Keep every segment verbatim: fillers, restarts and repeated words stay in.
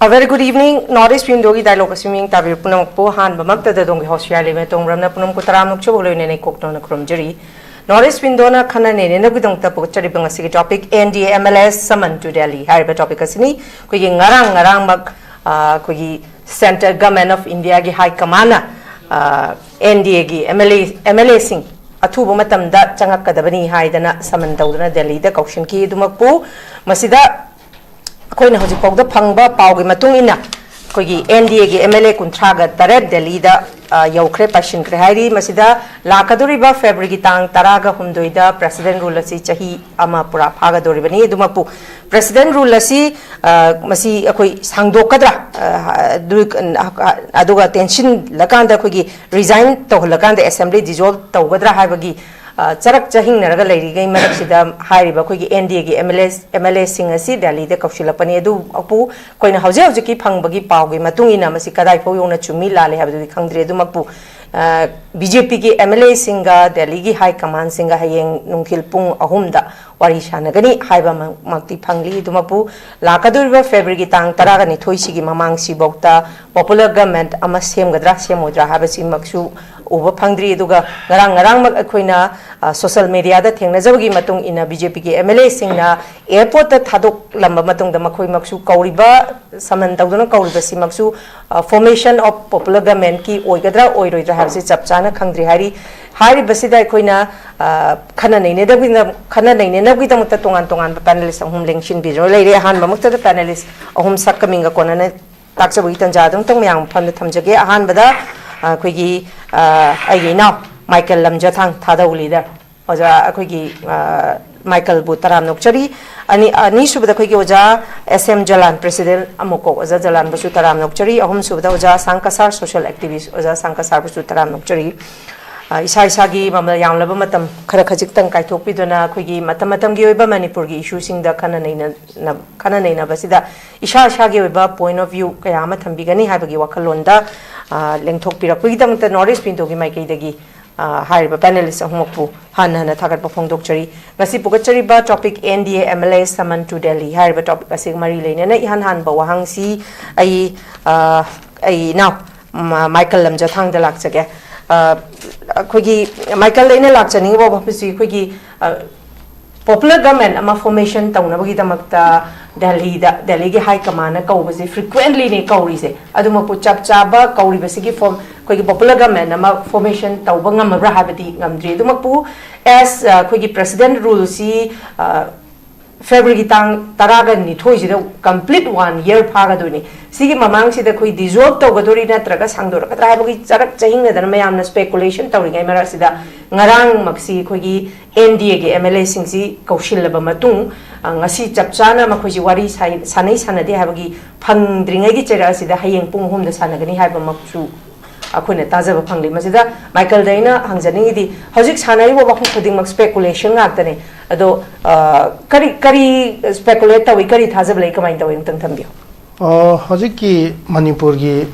A very good evening. North East Window-ꯒꯤ dialogue ꯑꯁꯤ ꯃꯤꯌꯦꯡ ꯇꯥꯕꯤꯔꯤꯕ ꯄꯨꯝꯅꯃꯛꯄꯨ ꯑꯍꯥꯟꯕꯃꯛꯇꯗ ꯑꯗꯣꯝꯒꯤ host ꯌꯥꯏꯂꯩꯃ ꯇꯣꯡꯕ꯭ꯔꯝꯅ ꯄꯨꯝꯅꯃꯛꯄꯨ ꯇꯔꯥꯝꯅ ꯑꯣꯛꯆꯕ ꯂꯣꯏꯅꯅ ꯏꯀꯣꯛꯇꯧꯅ ꯈꯨꯔꯨꯝꯖꯔꯤ꯫ North East Window-ꯅ ꯈꯟꯅ ꯅꯩꯅꯅꯕꯒꯤꯗꯃꯛꯇ ꯄꯨꯊꯣꯛꯆꯔꯤꯕ ꯉꯁꯤꯒꯤ topic N D A M L A summon to Delhi ꯍꯥꯏꯔꯤꯕ topic ꯑꯁꯤꯅꯤ꯫ ꯑꯩꯈꯣꯏꯒꯤ ꯉꯔꯥꯡ ꯉꯔꯥꯡꯃꯛ, ꯑ, ꯑꯩꯈꯣꯏꯒꯤ Central Government of India-ꯒꯤ High Command-ꯅ, ꯑ, N D A-ꯒꯤ M L A, M L A-ꯁꯤꯡ ꯑꯊꯨꯕ ꯃꯇꯝꯗ ꯆꯪꯉꯛꯀꯗꯕꯅꯤ ꯍꯥꯏꯗꯅ summon ꯇꯧꯗꯨꯅ ꯗꯦꯜꯂꯤꯗ ꯀꯧꯁꯤꯟꯈꯤ꯫ ꯑꯗꯨꯃꯛꯄꯨ ꯃꯁꯤꯗ ꯑꯩꯈꯣꯏꯅ ꯍꯧꯖꯤꯛ ꯐꯥꯎꯗ ꯐꯪꯕ ꯄꯥꯎꯒꯤ ꯃꯇꯨꯡ ꯏꯟꯅ ꯑꯩꯈꯣꯏꯒꯤ N D A-ꯒꯤ M L A ꯀꯨꯟꯊ꯭ꯔꯥꯒ ꯇꯔꯦꯠ ꯗꯦꯜꯂꯤꯗ, ꯑ, ꯌꯧꯈ꯭ꯔꯦ, ꯄꯥꯏꯁꯤꯟꯈ꯭ꯔꯦ ꯍꯥꯏꯔꯤ꯫ ꯃꯁꯤꯗ ꯂꯥꯛꯀꯗꯧꯔꯤꯕ February-ꯒꯤ ꯇꯥꯡ ꯇꯔꯥꯒ ꯍꯨꯝꯗꯣꯏꯗ President Rule ꯑꯁꯤ ꯆꯍꯤ ꯑꯃ ꯄꯨꯔꯥ ꯐꯥꯒꯗꯧꯔꯤꯕꯅꯤ꯫ ꯑꯗꯨꯃꯛꯄꯨ President Rule ꯑꯁꯤ, ꯑ, ꯃꯁꯤ ꯑꯩꯈꯣꯏ ꯁꯥꯡꯗꯣꯛꯀꯗ꯭ꯔꯥ, ꯑ, ꯑꯗꯨ, ꯑꯗꯨꯒ ꯇꯦꯟꯁꯤꯜꯂꯀꯥꯟꯗ ꯑꯩꯈꯣꯏꯒꯤ resign ꯇꯧꯍꯜꯂꯀꯥꯟꯗ Assembly dissolve ꯇꯧꯒꯗ꯭ꯔꯥ ꯍꯥꯏꯕꯒꯤ, ꯑ, ꯆꯔꯛ ꯆꯍꯤꯡꯅꯔꯒ ꯂꯩꯔꯤꯉꯩ ꯃꯔꯛꯁꯤꯗ ꯍꯥꯏꯔꯤꯕ ꯑꯩꯈꯣꯏꯒꯤ N D A-ꯒꯤ M L A, M L A-ꯁꯤꯡ ꯑꯁꯤ ꯗꯦꯜꯂꯤꯗ ꯀꯧꯁꯤꯜꯂꯛꯄꯅꯤ꯫ ꯑꯗꯨꯕꯨ ꯑꯩꯈꯣꯏꯅ ꯍꯧꯖꯤꯛ ꯍꯧꯖꯤꯛꯀꯤ ꯐꯪꯕꯒꯤ ꯄꯥꯎꯒꯤ ꯃꯇꯨꯡ ꯏꯟꯅ ꯃꯁꯤ ꯀꯗꯥꯏ ꯐꯥꯎ ꯌꯧꯅ ꯆꯨꯝꯃꯤ ꯂꯥꯜꯂꯤ ꯍꯥꯏꯕꯗꯨꯗꯤ ꯈꯪꯗ꯭ꯔꯤ꯫ ꯑꯗꯨꯃꯛꯄꯨ, ꯑ, B J P-ꯒꯤ M L A-ꯁꯤꯡꯒ ꯗꯦꯜꯂꯤꯒꯤ High Command-ꯁꯤꯡꯒ ꯍꯌꯦꯡ ꯅꯨꯡꯊꯤꯜ ꯄꯨꯡ ꯑꯍꯨꯝꯗ ꯋꯥꯔꯤ ꯁꯥꯟꯅꯒꯅꯤ ꯍꯥꯏꯕꯃꯛꯇꯤ ꯐꯪꯂꯤ꯫ ꯑꯗꯨꯃꯛꯄꯨ ꯂꯥꯛꯀꯗꯧꯔꯤꯕ February-ꯒꯤ ꯇꯥꯡ ꯇꯔꯥꯒ ꯅꯤꯊꯣꯏꯁꯤꯒꯤ ꯃꯃꯥꯡꯁꯤꯐꯥꯎꯗ popular government ꯑꯃ ꯁꯦꯝꯒꯗ꯭ꯔꯥ ꯁꯦꯝꯃꯣꯏꯗ꯭ꯔꯥ ꯍꯥꯏꯕꯁꯤꯃꯛꯁꯨ ꯎꯕ ꯐꯪꯗ꯭ꯔꯤ꯫ ꯑꯗꯨꯒ ꯉꯔꯥꯡ ꯉꯔꯥꯡꯃꯛ ꯑꯩꯈꯣꯏꯅ, ꯑ, social media-ꯗ ꯊꯦꯡꯅꯖꯕꯒꯤ ꯃꯇꯨꯡ ꯏꯟꯅ B J P-ꯒꯤ M L A-ꯁꯤꯡꯅ airport-ꯇ ꯊꯥꯗꯣꯛꯂꯝꯕ ꯃꯇꯨꯡꯗ ꯃꯈꯣꯏꯃꯛꯁꯨ ꯀꯧꯔꯤꯕ, summon ꯇꯧꯗꯨꯅ ꯀꯧꯔꯤꯕꯁꯤꯃꯛꯁꯨ, ꯑ, formation of popular government-ꯀꯤ ꯑꯣꯏꯒꯗ꯭ꯔꯥ ꯑꯣꯏꯔꯣꯏꯗ꯭ꯔꯥ ꯍꯥꯏꯕꯁꯤ ꯆꯞ ꯆꯥꯅ ꯈꯪꯗ꯭ꯔꯤ ꯍꯥꯏꯔꯤ꯫ ꯍꯥꯏꯔꯤꯕꯁꯤꯗ ꯑꯩꯈꯣꯏꯅ, ꯑ, ꯈꯟꯅ ꯅꯩꯅꯗꯕꯒꯤꯗ-, ꯈꯟꯅ ꯅꯩꯅꯅꯕꯒꯤꯗꯃꯛꯇ ꯇꯣꯉꯥꯟ ꯇꯣꯉꯥꯟꯕ panelist ꯑꯍꯨꯝ ꯂꯦꯡꯁꯤꯟꯕꯤꯗꯨꯅ ꯂꯩꯔꯦ꯫ ꯑꯍꯥꯟꯕꯃꯛꯇꯗ panelist ꯑꯍꯨꯝ ꯁꯛꯀ ꯃꯤꯡꯒ ꯀꯣꯟꯅꯅ ꯇꯥꯛꯆꯕꯒꯤ ꯇꯥꯟꯖꯥ ꯑꯗꯨꯝꯇꯪ ꯃꯌꯥꯝ ꯃꯐꯝꯗ ꯊꯝꯖꯒꯦ꯫ ꯑꯍꯥꯟꯕꯗ, ꯑ, ꯑꯩꯈꯣꯏꯒꯤ, ꯑ, ꯑꯩꯒꯤ ꯏꯅꯥꯎ ꯃꯥꯏꯀꯦꯜ ꯂꯝꯖꯊꯥꯡ, ꯊꯥꯗꯧ leader꯫ ꯑꯣꯖꯥ ꯑꯩꯈꯣꯏꯒꯤ, ꯑ, ꯃꯥꯏꯀꯦꯜꯕꯨ ꯇꯔꯥꯝꯅ ꯑꯣꯛꯆꯔꯤ꯫ ꯑꯅꯤ-, ꯑꯅꯤꯁꯨꯕꯗ ꯑꯩꯈꯣꯏꯒꯤ ꯑꯣꯖꯥ S M ꯖꯂꯥꯟ, President ꯑꯃꯨꯛꯀꯣꯛ ꯑꯣꯖꯥ ꯖꯂꯥꯟꯕꯨꯁꯨ ꯇꯔꯥꯝꯅ ꯑꯣꯛꯆꯔꯤ꯫ ꯑꯍꯨꯝꯁꯨꯕꯗ ꯑꯣꯖꯥ ꯁꯥꯡꯀꯁꯥꯔ, social activist ꯑꯣꯖꯥ ꯁꯥꯡꯀꯁꯥꯔꯕꯨꯁꯨ ꯇꯔꯥꯝꯅ ꯑꯣꯛꯆꯔꯤ꯫ ꯑ, ꯏꯁꯥ ꯏꯁꯥꯒꯤ ꯃꯃꯜ ꯌꯥꯝꯂꯕ ꯃꯇꯝ ꯈꯔ ꯈꯖꯤꯛꯇꯪ ꯀꯥꯏꯊꯣꯛꯄꯤꯗꯨꯅ ꯑꯩꯈꯣꯏꯒꯤ ꯃꯇꯝ ꯃꯇꯝꯒꯤ ꯑꯣꯏꯕ ꯃꯅꯤꯄꯨꯔꯒꯤ issue-ꯁꯤꯡꯗ ꯈꯟꯅ ꯅꯩꯅ-, ꯈꯟꯅ ꯅꯩꯅꯕꯁꯤꯗ ꯏꯁꯥ ꯏꯁꯥꯒꯤ ꯑꯣꯏꯕ point of view ꯀꯌꯥ ꯑꯃ ꯊꯝꯕꯤꯒꯅꯤ ꯍꯥꯏꯕꯒꯤ ꯋꯥꯈꯜꯂꯣꯟꯗ, ꯑ, ꯂꯦꯡꯊꯣꯛꯄꯤꯔꯛꯄꯒꯤꯗꯃꯛꯇ North East Window-ꯒꯤ ꯃꯥꯏꯀꯩꯗꯒꯤ ꯑ, ꯍꯥꯏꯔꯤꯕ ꯄꯦꯅꯦꯂꯤꯁ ꯑꯍꯨꯝꯃꯛꯄꯨ ꯍꯟꯅ ꯍꯟꯅ ꯊꯥꯒꯠꯄ ꯐꯣꯡꯗꯣꯛꯆꯔꯤ꯫ ꯉꯁꯤ ꯄꯨꯒꯠꯆꯔꯤꯕ topic "N D A M L A summon to Delhi" ꯍꯥꯏꯔꯤꯕ ꯇꯣꯄꯤꯛ ꯑꯁꯤꯒ ꯃꯔꯤ ꯂꯩꯅꯅ ꯏꯍꯥꯟ ꯍꯥꯟꯕ ꯋꯥꯍꯪꯁꯤ ꯑꯩ, ꯑ, ꯑꯩ ꯏꯅꯥꯎ, ꯃ-, ꯃꯥꯏꯀꯜ ꯂꯝꯖꯊꯥꯡꯗ ꯂꯥꯛꯆꯒꯦ꯫ ꯑ, ꯑꯩꯈꯣꯏꯒꯤ ꯃꯥꯏꯀꯜꯗ ꯑꯩꯅ ꯂꯥꯛꯆꯅꯤꯡꯉꯤꯕ ꯋꯥꯐꯝꯁꯤ ꯑꯩꯈꯣꯏꯒꯤ, ꯑ, ꯄꯣꯄꯨꯂꯔ ꯒꯃꯦꯟ ꯑꯃ ꯐꯣꯔꯃꯦꯁꯟ ꯇꯧꯅꯕꯒꯤꯗꯃꯛꯇ ꯗꯦꯜꯂꯤꯗ, ꯗꯦꯜꯂꯤꯒꯤ ꯍꯥꯏ ꯀꯃꯥꯟꯅ ꯀꯧꯕꯁꯦ ꯐ꯭ꯔꯤꯀ꯭ꯋꯦꯟꯂꯤꯅꯦ ꯀꯧꯔꯤꯁꯦ꯫ ꯑꯗꯨꯃꯛꯄꯨ ꯆꯞ ꯆꯥꯕ ꯀꯧꯔꯤꯕꯁꯤꯒꯤ ꯐꯣꯔꯝ, ꯑꯩꯈꯣꯏꯒꯤ ꯄꯣꯄꯨꯂꯔ ꯒꯃꯦꯟ ꯑꯃ ꯐꯣꯔꯃꯦꯁꯟ ꯇꯧꯕ ꯉꯝꯃꯕ꯭ꯔꯥ ꯍꯥꯏꯕꯗꯤ ꯉꯝꯗ꯭ꯔꯤ꯫ ꯑꯗꯨꯃꯛꯄꯨ ꯑꯦꯁ, ꯑ, ꯑꯩꯈꯣꯏꯒꯤ ꯄ꯭ꯔꯦꯁꯤꯗꯦꯟ ꯔꯨꯜꯁꯤ, ꯑ, ꯐꯦꯕ꯭ꯔꯨꯋꯥꯔꯤꯒꯤ ꯇꯥꯡ ꯇꯔꯥꯒ ꯅꯤꯊꯣꯏꯁꯤꯗ ꯀꯝꯄ꯭ꯂꯤꯠ ꯋꯥꯟ ꯌꯔ ꯐꯥꯒꯗꯣꯏꯅꯤ꯫ ꯁꯤꯒꯤ ꯃꯃꯥꯡꯁꯤꯗ ꯑꯩꯈꯣꯏ ꯗꯤꯖꯣꯜꯕ ꯇꯧꯒꯗꯣꯔꯤ ꯅꯠꯇ꯭ꯔꯒ ꯁꯥꯡꯗꯣꯔꯛꯀꯗ꯭ꯔꯥ ꯍꯥꯏꯕꯒꯤ ꯆꯔꯛ ꯆꯍꯤꯡꯅꯗꯅ ꯃꯌꯥꯝꯅ ꯁ꯭ꯄꯦꯀꯨꯂꯦꯁꯟ ꯇꯧꯔꯤꯉꯩ ꯃꯔꯛꯁꯤꯗ, ꯉꯔꯥꯡꯃꯛꯁꯤ ꯑꯩꯈꯣꯏꯒꯤ ꯑꯦꯟ ꯗꯤ ꯑꯦꯒꯤ ꯑꯦꯝ ꯑꯦꯜ ꯑꯦꯁꯤꯡꯁꯤ ꯀꯧꯁꯤꯜꯂꯕ ꯃꯇꯨꯡ, ꯑ, ꯉꯁꯤ ꯆꯞ ꯆꯥꯅ ꯃꯈꯣꯏꯁꯤ ꯋꯥꯔꯤ ꯁꯥꯏ-, ꯁꯥꯟꯅꯩ ꯁꯥꯟꯅꯗꯦ ꯍꯥꯏꯕꯒꯤ ꯐꯪꯗ꯭ꯔꯤꯉꯩꯒꯤ ꯆꯩꯔꯛ ꯑꯁꯤꯗ ꯍꯌꯦꯡ ꯄꯨꯡ ꯑꯍꯨꯝꯗ ꯁꯥꯟꯅꯒꯅꯤ ꯍꯥꯏꯕꯃꯛꯁꯨ ꯑꯩꯈꯣꯏꯅ ꯇꯥꯖꯕ ꯐꯪꯂꯤ꯫ ꯃꯁꯤꯗ ꯃꯥꯏꯀꯜꯗ ꯑꯩꯅ ꯍꯪꯖꯅꯤꯡꯉꯤꯗꯤ, ꯍꯧꯖꯤꯛ ꯁꯥꯟꯅꯔꯤꯕ ꯋꯥꯐꯝ ꯈꯨꯗꯤꯡꯃꯛ ꯁ꯭ꯄꯦꯀꯨꯂꯦꯁꯟ ꯉꯥꯛꯇꯅꯦ꯫ ꯑꯗꯣ, ꯑ, ꯀꯔꯤ, ꯀꯔꯤ ꯁ꯭ꯄꯦꯀꯨꯂꯦꯠ ꯇꯧꯏ, ꯀꯔꯤ ꯊꯥꯖꯕ ꯂꯩ, ꯀꯃꯥꯏꯅ ꯇꯧꯏ, ꯑꯃꯨꯛꯇꯪ ꯊꯝꯕꯤꯌꯨ꯫ ꯑ, ꯍꯧꯖꯤꯛꯀꯤ ꯃꯅꯤꯄꯨꯔꯒꯤ,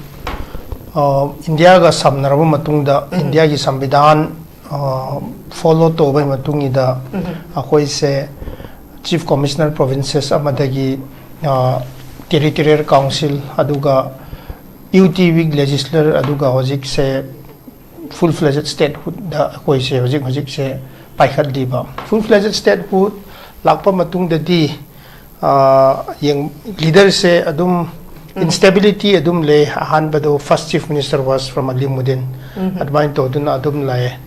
ꯑ, ꯏꯟꯗꯤꯌꯥꯒ ꯁꯝꯅꯔꯕ ꯃꯇꯨꯡꯗ, ꯎꯝ꯫ ꯏꯟꯗꯤꯌꯥꯒꯤ ꯁꯪꯕꯤꯙꯥꯟ, ꯑ, ꯐꯣꯂꯣ ꯇꯧꯕꯒꯤ ꯃꯇꯨꯡ ꯏꯟꯅ, ꯎꯝ꯫ ꯑꯩꯈꯣꯏꯁꯦ ꯆꯤꯐ ꯀꯃꯤꯁꯅꯔ ꯄ꯭ꯔꯣꯚꯤꯟꯁꯦꯁ ꯑꯃꯗꯒꯤ, ꯑ, ꯇꯦꯔꯤꯇꯣꯔꯤꯌꯦꯜ ꯀꯥꯎꯟꯁꯤꯜ, ꯑꯗꯨꯒ ꯌꯨ ꯇꯤ ꯋꯤꯛ ꯂꯦꯖꯤꯁꯂꯔ, ꯑꯗꯨꯒ ꯍꯧꯖꯤꯛꯁꯦ ꯐꯨꯜ ꯐ꯭ꯂꯦꯖꯦꯗ ꯁ꯭ꯇꯦꯠꯍꯨꯗ ꯑꯩꯈꯣꯏꯁꯦ ꯍꯧꯖꯤꯛ ꯍꯧꯖꯤꯛꯁꯦ ꯄꯥꯏꯈꯠꯂꯤꯕ꯫ ꯐꯨꯜ ꯐ꯭ꯂꯦꯖꯦꯗ ꯁ꯭ꯇꯦꯠꯍꯨꯗ ꯂꯥꯛꯄ ꯃꯇꯨꯡꯗꯗꯤ, ꯑ, ꯌꯦꯡ-, ꯂꯤꯗꯔꯁꯦ ꯑꯗꯨꯝ, ꯎꯝ꯫ ꯏꯟꯁꯇꯦꯕꯤꯂꯤꯇꯤ ꯑꯗꯨꯝ ꯂꯩ꯫ ꯑꯍꯥꯟꯕꯗꯣ first chief minister was from Alimuddin꯫ ꯎꯝ꯫ ꯑꯗꯨꯃꯥꯏꯅ ꯇꯧꯗꯨꯅ ꯑꯗꯨꯝ ꯂꯥꯛꯑꯦ꯫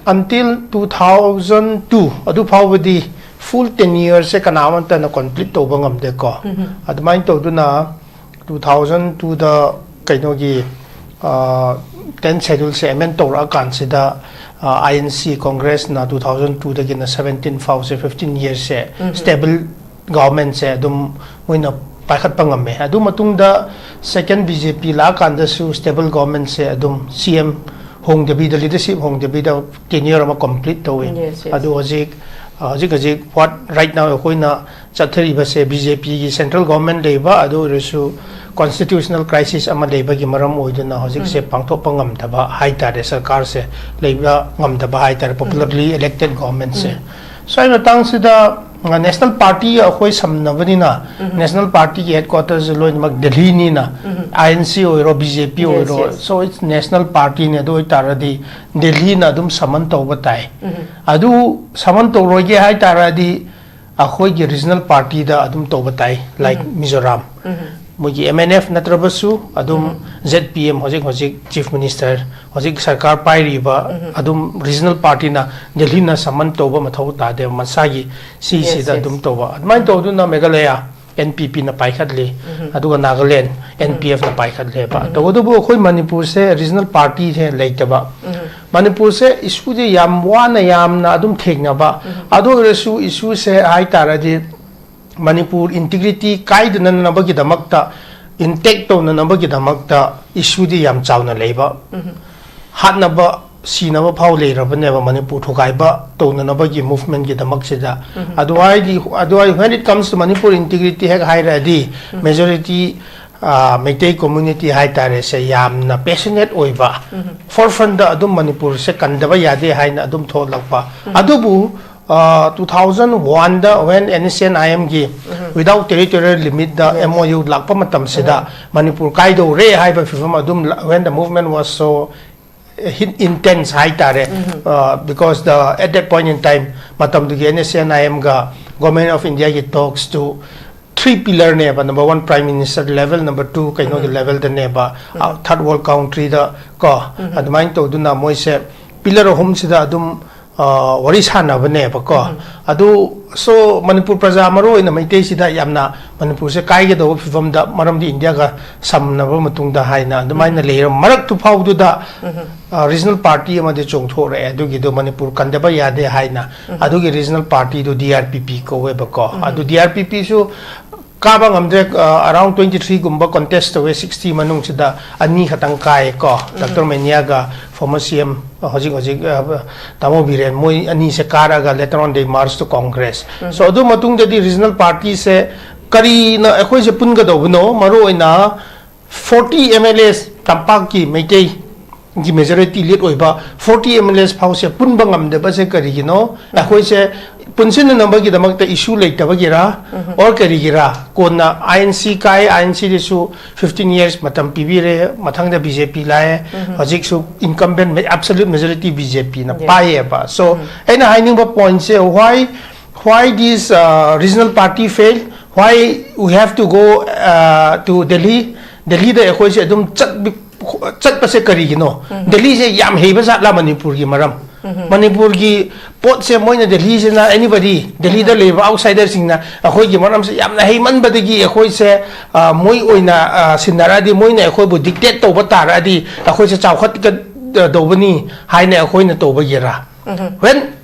Until two thousand two, ꯑꯗꯨ ꯐꯥꯎꯕꯗꯤ ꯐꯨꯜ ꯇꯦꯟ ꯌꯔꯁꯁꯦ ꯀꯅꯥ ꯑꯃꯠꯇꯅ ꯀꯝꯄ꯭ꯂꯤꯠ ꯇꯧꯕ ꯉꯝꯗꯦꯀꯣ꯫ ꯎꯝ꯫ ꯑꯗꯨꯃꯥꯏꯅ ꯇꯧꯗꯨꯅ two thousand twoꯗ ꯀꯩꯅꯣꯒꯤ, ꯑ, tenth scheduleꯁꯦ ꯑꯦꯃꯦꯟ ꯇꯧꯔꯛꯑꯀꯥꯟꯁꯤꯗ, ꯑ, ꯑꯥꯏ ꯑꯦꯟ ꯁꯤ ꯀꯣꯡꯒ꯭ꯔꯦꯁꯅ two thousand twoꯗꯒꯤꯅ seventeen ꯐꯥꯎꯁꯦ, fifteen yearsꯁꯦ ꯎꯝ꯫ ꯁ꯭ꯇꯦꯕꯜ ꯒꯣꯚꯔꯟꯃꯦꯟꯠꯁꯦ ꯑꯗꯨꯝ ꯃꯣꯏꯅ ꯄꯥꯏꯈꯠꯄ ꯉꯝꯃꯦ꯫ ꯑꯗꯨ ꯃꯇꯨꯡꯗ ꯁꯦꯀꯦꯟ ꯕꯤ ꯖꯦ ꯄꯤ ꯂꯥꯛꯑꯀꯥꯟꯗꯁꯨ ꯁ꯭ꯇꯦꯕꯜ ꯒꯣꯚꯔꯟꯃꯦꯟꯠꯁꯦ ꯑꯗꯨꯝ ꯁꯤ ꯑꯦꯝ ꯍꯣꯡꯗꯕꯤꯗ, ꯂꯤꯗꯔꯁꯤꯞ ꯍꯣꯡꯗꯕꯤꯗ ꯇꯦꯟ ꯌꯔ ꯑꯃ ꯀꯝꯄ꯭ꯂꯤꯠ ꯇꯧꯋꯤ꯫ Yes, yes. ꯑꯗꯨ ꯍꯧꯖꯤꯛ, ꯍꯧꯖꯤꯛ ꯍꯧꯖꯤꯛ what right now ꯑꯩꯈꯣꯏꯅ ꯆꯠꯊꯔꯤꯕꯁꯦ ꯕꯤ ꯖꯦ ꯄꯤꯒꯤ ꯁꯦꯟꯇ꯭ꯔꯦꯜ ꯒꯣꯔꯃꯦꯟ ꯂꯩꯕ, ꯑꯗꯨ ꯑꯣꯏꯔꯁꯨ ꯀꯣꯟꯁꯇꯤꯇ꯭ꯌꯨꯁꯅꯦꯜ ꯀ꯭ꯔꯥꯏꯁꯤꯁ ꯑꯃ ꯂꯩꯕꯒꯤ ꯃꯔꯝ ꯑꯣꯏꯗꯨꯅ ꯍꯧꯖꯤꯛꯁꯦ ꯄꯥꯡꯊꯣꯛꯄ ꯉꯝꯗꯕ ꯍꯥꯏꯇꯥꯔꯦ, ꯁꯔꯀꯥꯔꯁꯦ ꯂꯩꯕ ꯉꯝꯗꯕ ꯍꯥꯏꯇꯥꯔꯦ, ꯄꯣꯄꯨꯂꯔꯂꯤ ꯏꯂꯦꯛꯇꯦꯠ ꯒꯣꯔꯃꯦꯟꯁꯦ꯫ ꯁ꯭ꯋꯥꯏ ꯃꯇꯥꯡꯁꯤꯗ ꯅꯦꯁꯅꯦꯜ ꯄꯥꯔꯇꯤꯒ ꯑꯩꯈꯣꯏ ꯁꯝꯅꯕꯅꯤꯅ, ꯅꯦꯁꯅꯦꯜ ꯄꯥꯔꯇꯤꯒꯤ ꯍꯦꯗ ꯀ꯭ꯋꯥꯇꯔꯁꯦ ꯂꯣꯏꯅꯃꯛ ꯗꯦꯜꯂꯤꯅꯤꯅ, ꯑꯥꯏ ꯑꯦꯟ ꯁꯤ ꯑꯣꯏꯔꯣ, ꯕꯤ ꯖꯦ ꯄꯤ ꯑꯣꯏꯔꯣ, ꯁꯣ ꯏꯠꯁ ꯅꯦꯁꯅꯦꯜ ꯄꯥꯔꯇꯤꯅꯤ꯫ ꯑꯗꯨ ꯑꯣꯏꯇꯥꯔꯗꯤ ꯗꯦꯜꯂꯤꯅ ꯑꯗꯨꯝ ꯁꯃꯟ ꯇꯧꯕ ꯇꯥꯏ꯫ ꯑꯗꯨ ꯁꯃꯟ ꯇꯧꯔꯣꯏꯒꯦ ꯍꯥꯏ ꯇꯥꯔꯗꯤ ꯑꯩꯈꯣꯏꯒꯤ ꯔꯤꯖꯅꯦꯜ ꯄꯥꯔꯇꯤꯗ ꯑꯗꯨꯝ ꯇꯧꯕ ꯇꯥꯏ, ꯂꯥꯏꯛ ꯃꯤꯖꯣꯔꯥꯝ꯫ ꯃꯣꯏꯒꯤ ꯑꯦꯝ ꯑꯦꯟ ꯑꯦꯐ ꯅꯠꯇ꯭ꯔꯕꯁꯨ ꯑꯗꯨꯝ ꯖꯦꯠ ꯄꯤ ꯑꯦꯝ, ꯍꯧꯖꯤꯛ ꯍꯧꯖꯤꯛ ꯆꯤꯐ ꯃꯤꯅꯤꯁꯇꯔ, ꯍꯧꯖꯤꯛ ꯁꯔꯀꯥꯔ ꯄꯥꯏꯔꯤꯕ, ꯑꯗꯨꯝ ꯔꯤꯖꯅꯦꯜ ꯄꯥꯔꯇꯤꯅ ꯗꯦꯜꯂꯤꯅ ꯁꯃꯟ ꯇꯧꯕ ꯃꯊꯧ ꯇꯥꯗꯦ, ꯃꯁꯥꯒꯤ ꯁꯤꯁꯤꯗ ꯑꯗꯨꯝ ꯇꯧꯕ꯫ ꯑꯗꯨꯃꯥꯏꯅ ꯇꯧꯗꯨꯅ ꯃꯦꯘꯥꯂꯌꯥ ꯑꯦꯟ ꯄꯤ ꯄꯤꯅ ꯄꯥꯏꯈꯠꯂꯤ, ꯑꯗꯨꯒ ꯅꯥꯒꯥꯂꯦꯟ ꯑꯦꯟ ꯄꯤ ꯑꯦꯐꯅ ꯄꯥꯏꯈꯠꯂꯦꯕ꯫ ꯇꯧꯕꯇꯕꯨ ꯑꯩꯈꯣꯏ ꯃꯅꯤꯄꯨꯔꯁꯦ ꯔꯤꯖꯅꯦꯜ ꯄꯥꯔꯇꯤꯁꯦ ꯂꯩꯇꯕ꯫ ꯃꯅꯤꯄꯨꯔꯁꯦ ꯏꯁꯨꯁꯦ ꯌꯥꯝ ꯋꯥꯅ ꯌꯥꯝꯅ ꯑꯗꯨꯝ ꯊꯦꯡꯅꯕ꯫ ꯑꯗꯨ ꯑꯣꯏꯔꯁꯨ ꯏꯁꯨꯁꯦ ꯍꯥꯏ ꯇꯥꯔꯗꯤ ꯃꯅꯤꯄꯨꯔ ꯏꯟꯇꯤꯒ꯭ꯔꯤꯇꯤ ꯀꯥꯏꯗꯅꯅꯕꯒꯤꯗꯃꯛꯇ, ꯏꯟꯇꯦꯛ ꯇꯧꯅꯅꯕꯒꯤꯗꯃꯛꯇ ꯏꯁꯨꯗꯤ ꯌꯥꯝ ꯆꯥꯎꯅ ꯂꯩꯕ꯫ ꯍꯥꯠꯅꯕ ꯁꯤꯅꯕ ꯐꯥꯎ ꯂꯩꯔꯕꯅꯦꯕ ꯃꯅꯤꯄꯨꯔ ꯊꯨꯒꯥꯏꯕ ꯇꯧꯅꯅꯕꯒꯤ ꯃꯨꯚꯃꯦꯟꯒꯤꯗꯃꯛꯁꯤꯗ꯫ ꯑꯗꯨꯋꯥꯏꯗꯤ, ꯑꯗꯨꯋꯥꯏ, when it comes to Manipur integrity ꯍꯦꯛ ꯍꯥꯏꯔꯗꯤ, ꯃꯦꯖꯣꯔꯤꯇꯤ ꯃꯩꯇꯩ ꯀꯝꯃ꯭ꯌꯨꯅꯤꯇꯤ ꯍꯥꯏꯇꯥꯔꯦꯁꯦ, ꯌꯥꯝꯅ ꯄꯦꯁꯅꯦꯠ ꯑꯣꯏꯕ, ꯐꯣꯔ ꯐ꯭ꯔꯟꯗ ꯑꯗꯨꯝ ꯃꯅꯤꯄꯨꯔꯁꯦ ꯀꯟꯗꯕ ꯌꯥꯗꯦ ꯍꯥꯏꯅ ꯑꯗꯨꯝ ꯊꯣꯛꯂꯛꯄ꯫ ꯑꯗꯨꯕꯨ ꯇꯨ ꯊꯥꯎꯖꯟ ꯋꯥꯟꯗ when ꯑꯦꯟ ꯑꯦꯁ ꯑꯦꯟ ꯑꯥꯏ ꯑꯦꯝꯒꯤ without territorial limitꯗ M O U ꯂꯥꯛꯄ ꯃꯇꯝꯁꯤꯗ ꯃꯅꯤꯄꯨꯔ ꯀꯥꯏꯗꯧꯔꯦ ꯍꯥꯏꯕ ꯐꯤꯕꯝ ꯑꯗꯨꯝ, when the movement was so intense ꯍꯥꯏꯇꯥꯔꯦ, because the at that point in time, ꯃꯇꯝꯗꯨꯒꯤ ꯑꯦꯟ ꯑꯦꯁ ꯑꯦꯟ ꯑꯥꯏ ꯑꯦꯝꯒ ꯒꯣꯔꯃꯦꯟ ꯑꯣꯐ ꯏꯟꯗꯤꯌꯥꯒꯤ ꯇꯣꯛꯁꯇꯨ ꯊ꯭ꯔꯤ ꯄꯤꯂꯔꯅꯦꯕ, number one prime minister level, number two ꯀꯩꯅꯣꯒꯤ ꯂꯦꯚꯦꯜꯗꯅꯦꯕ, ꯊꯥꯔꯠ ꯋꯥꯔꯜ ꯀꯟꯇ꯭ꯔꯤꯗ ꯀꯣ꯫ ꯑꯗꯨꯃꯥꯏꯅ ꯇꯧꯗꯨꯅ ꯃꯣꯏꯁꯦ ꯄꯤꯂꯔ ꯑꯍꯨꯝꯁꯤꯗ ꯑꯗꯨꯝ ꯋꯥꯔꯤ ꯁꯥꯟꯅꯕꯅꯦꯕꯀꯣ꯫ ꯑꯗꯨ, so ꯃꯅꯤꯄꯨꯔ ꯄ꯭ꯔꯖꯥ, ꯃꯔꯨ ꯑꯣꯏꯅ ꯃꯩꯇꯩꯁꯤꯗ ꯌꯥꯝꯅ ꯃꯅꯤꯄꯨꯔꯁꯦ ꯀꯥꯏꯒꯗꯧꯕ ꯐꯤꯕꯝꯗ, ꯃꯔꯝꯗꯤ ꯏꯟꯗꯤꯌꯥꯒ ꯁꯝꯅꯕ ꯃꯇꯨꯡꯗ ꯍꯥꯏꯅ ꯑꯗꯨꯃꯥꯏꯅ ꯂꯩꯔ ꯃꯔꯛꯇꯨ ꯐꯥꯎꯗꯨꯗ ꯔꯤꯖꯅꯦꯜ ꯄꯥꯔꯇꯤ ꯑꯃꯗꯤ ꯆꯣꯡꯊꯣꯛꯔꯛꯑꯦ꯫ ꯑꯗꯨꯒꯤꯗꯣ ꯃꯅꯤꯄꯨꯔ ꯀꯟꯗꯕ ꯌꯥꯗꯦ ꯍꯥꯏꯅ꯫ ꯑꯗꯨꯒꯤ ꯔꯤꯖꯅꯦꯜ ꯄꯥꯔꯇꯤꯗꯨ ꯗꯤ ꯑꯥꯔ ꯄꯤ ꯄꯤ ꯀꯧꯋꯦꯕꯀꯣ꯫ ꯑꯗꯨ ꯗꯤ ꯑꯥꯔ ꯄꯤ ꯄꯤꯁꯨ ꯀꯥꯕ ꯉꯝꯗ꯭ꯔꯦ꯫ ꯑꯔꯥꯎꯟ ꯇ꯭ꯋꯦꯟꯇꯤ ꯊ꯭ꯔꯤꯒꯨꯝꯕ ꯀꯣꯟꯇꯦꯁ ꯇꯧꯋꯦ, ꯁꯤꯛꯁꯇꯤ ꯃꯅꯨꯡꯁꯤꯗ ꯑꯅꯤ ꯈꯛꯇꯪ ꯀꯥꯏꯌꯦꯀꯣ꯫ ꯗꯣꯛꯇꯔ ꯃꯦꯅꯤꯌꯥꯒ ꯐꯣꯔꯃꯔ ꯁꯤ ꯑꯦꯝ ꯍꯧꯖꯤꯛ ꯍꯧꯖꯤꯛ ꯇꯥꯃꯣ ꯕꯤꯔꯦꯟ, ꯃꯣꯏ ꯑꯅꯤꯁꯦ ꯀꯥꯔꯒ later on they merge to Congress. So ꯑꯗꯨ ꯃꯇꯨꯡꯗꯗꯤ ꯔꯤꯖꯅꯦꯜ ꯄꯥꯔꯇꯤꯁꯦ ꯀꯔꯤꯅ ꯑꯩꯈꯣꯏꯁꯦ ꯄꯨꯟꯒꯗꯧꯕꯅꯣ? ꯃꯔꯨꯑꯣꯏꯅ ꯐꯣꯔꯇꯤ ꯑꯦꯝ ꯑꯦꯜ ꯑꯦꯁ ꯇꯝꯄꯥꯛꯀꯤ ꯃꯩꯇꯩꯒꯤ ꯃꯦꯖꯣꯔꯤꯇꯤ ꯂꯤꯗ ꯑꯣꯏꯕ ꯐꯣꯔꯇꯤ ꯑꯦꯝ ꯑꯦꯜ ꯑꯦꯁ ꯐꯥꯎꯁꯦ ꯄꯨꯟꯕ ꯉꯝꯗꯕꯁꯦ ꯀꯔꯤꯒꯤꯅꯣ? ꯑꯩꯈꯣꯏꯁꯦ ꯄꯨꯟꯁꯤꯟꯅꯅꯕꯒꯤꯗꯃꯛꯇ ꯏꯁꯨ ꯂꯩꯇꯕꯒꯤꯔ, ꯑꯣꯔ ꯀꯔꯤꯒꯤꯔ? ꯀꯣꯟꯅ ꯑꯥꯏ ꯑꯦꯟ ꯁꯤ ꯀꯥꯏ, ꯑꯥꯏ ꯑꯦꯟ ꯁꯤꯗꯁꯨ ꯐꯤꯐꯇꯤꯟ ꯌꯔꯁ ꯃꯇꯝ ꯄꯤꯕꯤꯔꯦ, ꯃꯊꯪꯗ ꯕꯤ ꯖꯦ ꯄꯤ ꯂꯥꯛꯑꯦ, ꯍꯧꯖꯤꯛꯁꯨ ꯏꯟꯀꯝꯕꯦꯟ ꯑꯦꯕꯁꯣꯂ꯭ꯌꯨꯠ ꯃꯦꯖꯣꯔꯤꯇꯤ ꯕꯤ ꯖꯦ ꯄꯤꯅ ꯄꯥꯏꯌꯦꯕ꯫ ꯁꯣ ꯑꯩꯅ ꯍꯥꯏꯅꯤꯡꯕ ꯄꯣꯏꯟꯠꯁꯦ, why why this uh, regional party fail? Why we have to go uh, to Delhi? ꯗꯦꯜꯂꯤꯗ ꯑꯩꯈꯣꯏꯁꯦ ꯑꯗꯨꯝ ꯆꯠ ꯆꯠꯄꯁꯦ ꯀꯔꯤꯒꯤꯅꯣ? ꯗꯦꯜꯂꯤꯁꯦ ꯌꯥꯝ ꯍꯩꯕ ꯖꯥꯠꯂꯥ ꯃꯅꯤꯄꯨꯔꯒꯤ ꯃꯔꯝ? ꯃꯅꯤꯄꯨꯔꯒꯤ ꯄꯣꯠꯁꯦ ꯃꯣꯏꯅ ꯗꯦꯜꯂꯤꯁꯤꯅ, anybody, ꯗꯦꯜꯂꯤꯗ ꯂꯩꯕ ꯑꯥꯎꯠꯁꯥꯏꯗꯔꯁꯤꯡꯅ ꯑꯩꯈꯣꯏꯒꯤ ꯃꯔꯝꯁꯦ ꯌꯥꯝꯅ ꯍꯩꯃꯟꯕꯗꯒꯤ ꯑꯩꯈꯣꯏꯁꯦ, ꯑ, ꯃꯣꯏ ꯑꯣꯏꯅ, ꯑ, ꯁꯤꯟꯅꯔꯛꯑꯗꯤ, ꯃꯣꯏꯅ ꯑꯩꯈꯣꯏꯕꯨ ꯗꯤꯛꯇꯦꯠ ꯇꯧꯕ ꯇꯥꯔꯛꯑꯗꯤ ꯑꯩꯈꯣꯏꯁꯦ ꯆꯥꯎꯈꯠꯀꯗꯧꯕꯅꯤ ꯍꯥꯏꯅ ꯑꯩꯈꯣꯏꯅ ꯇꯧꯕꯒꯤꯔꯥ? When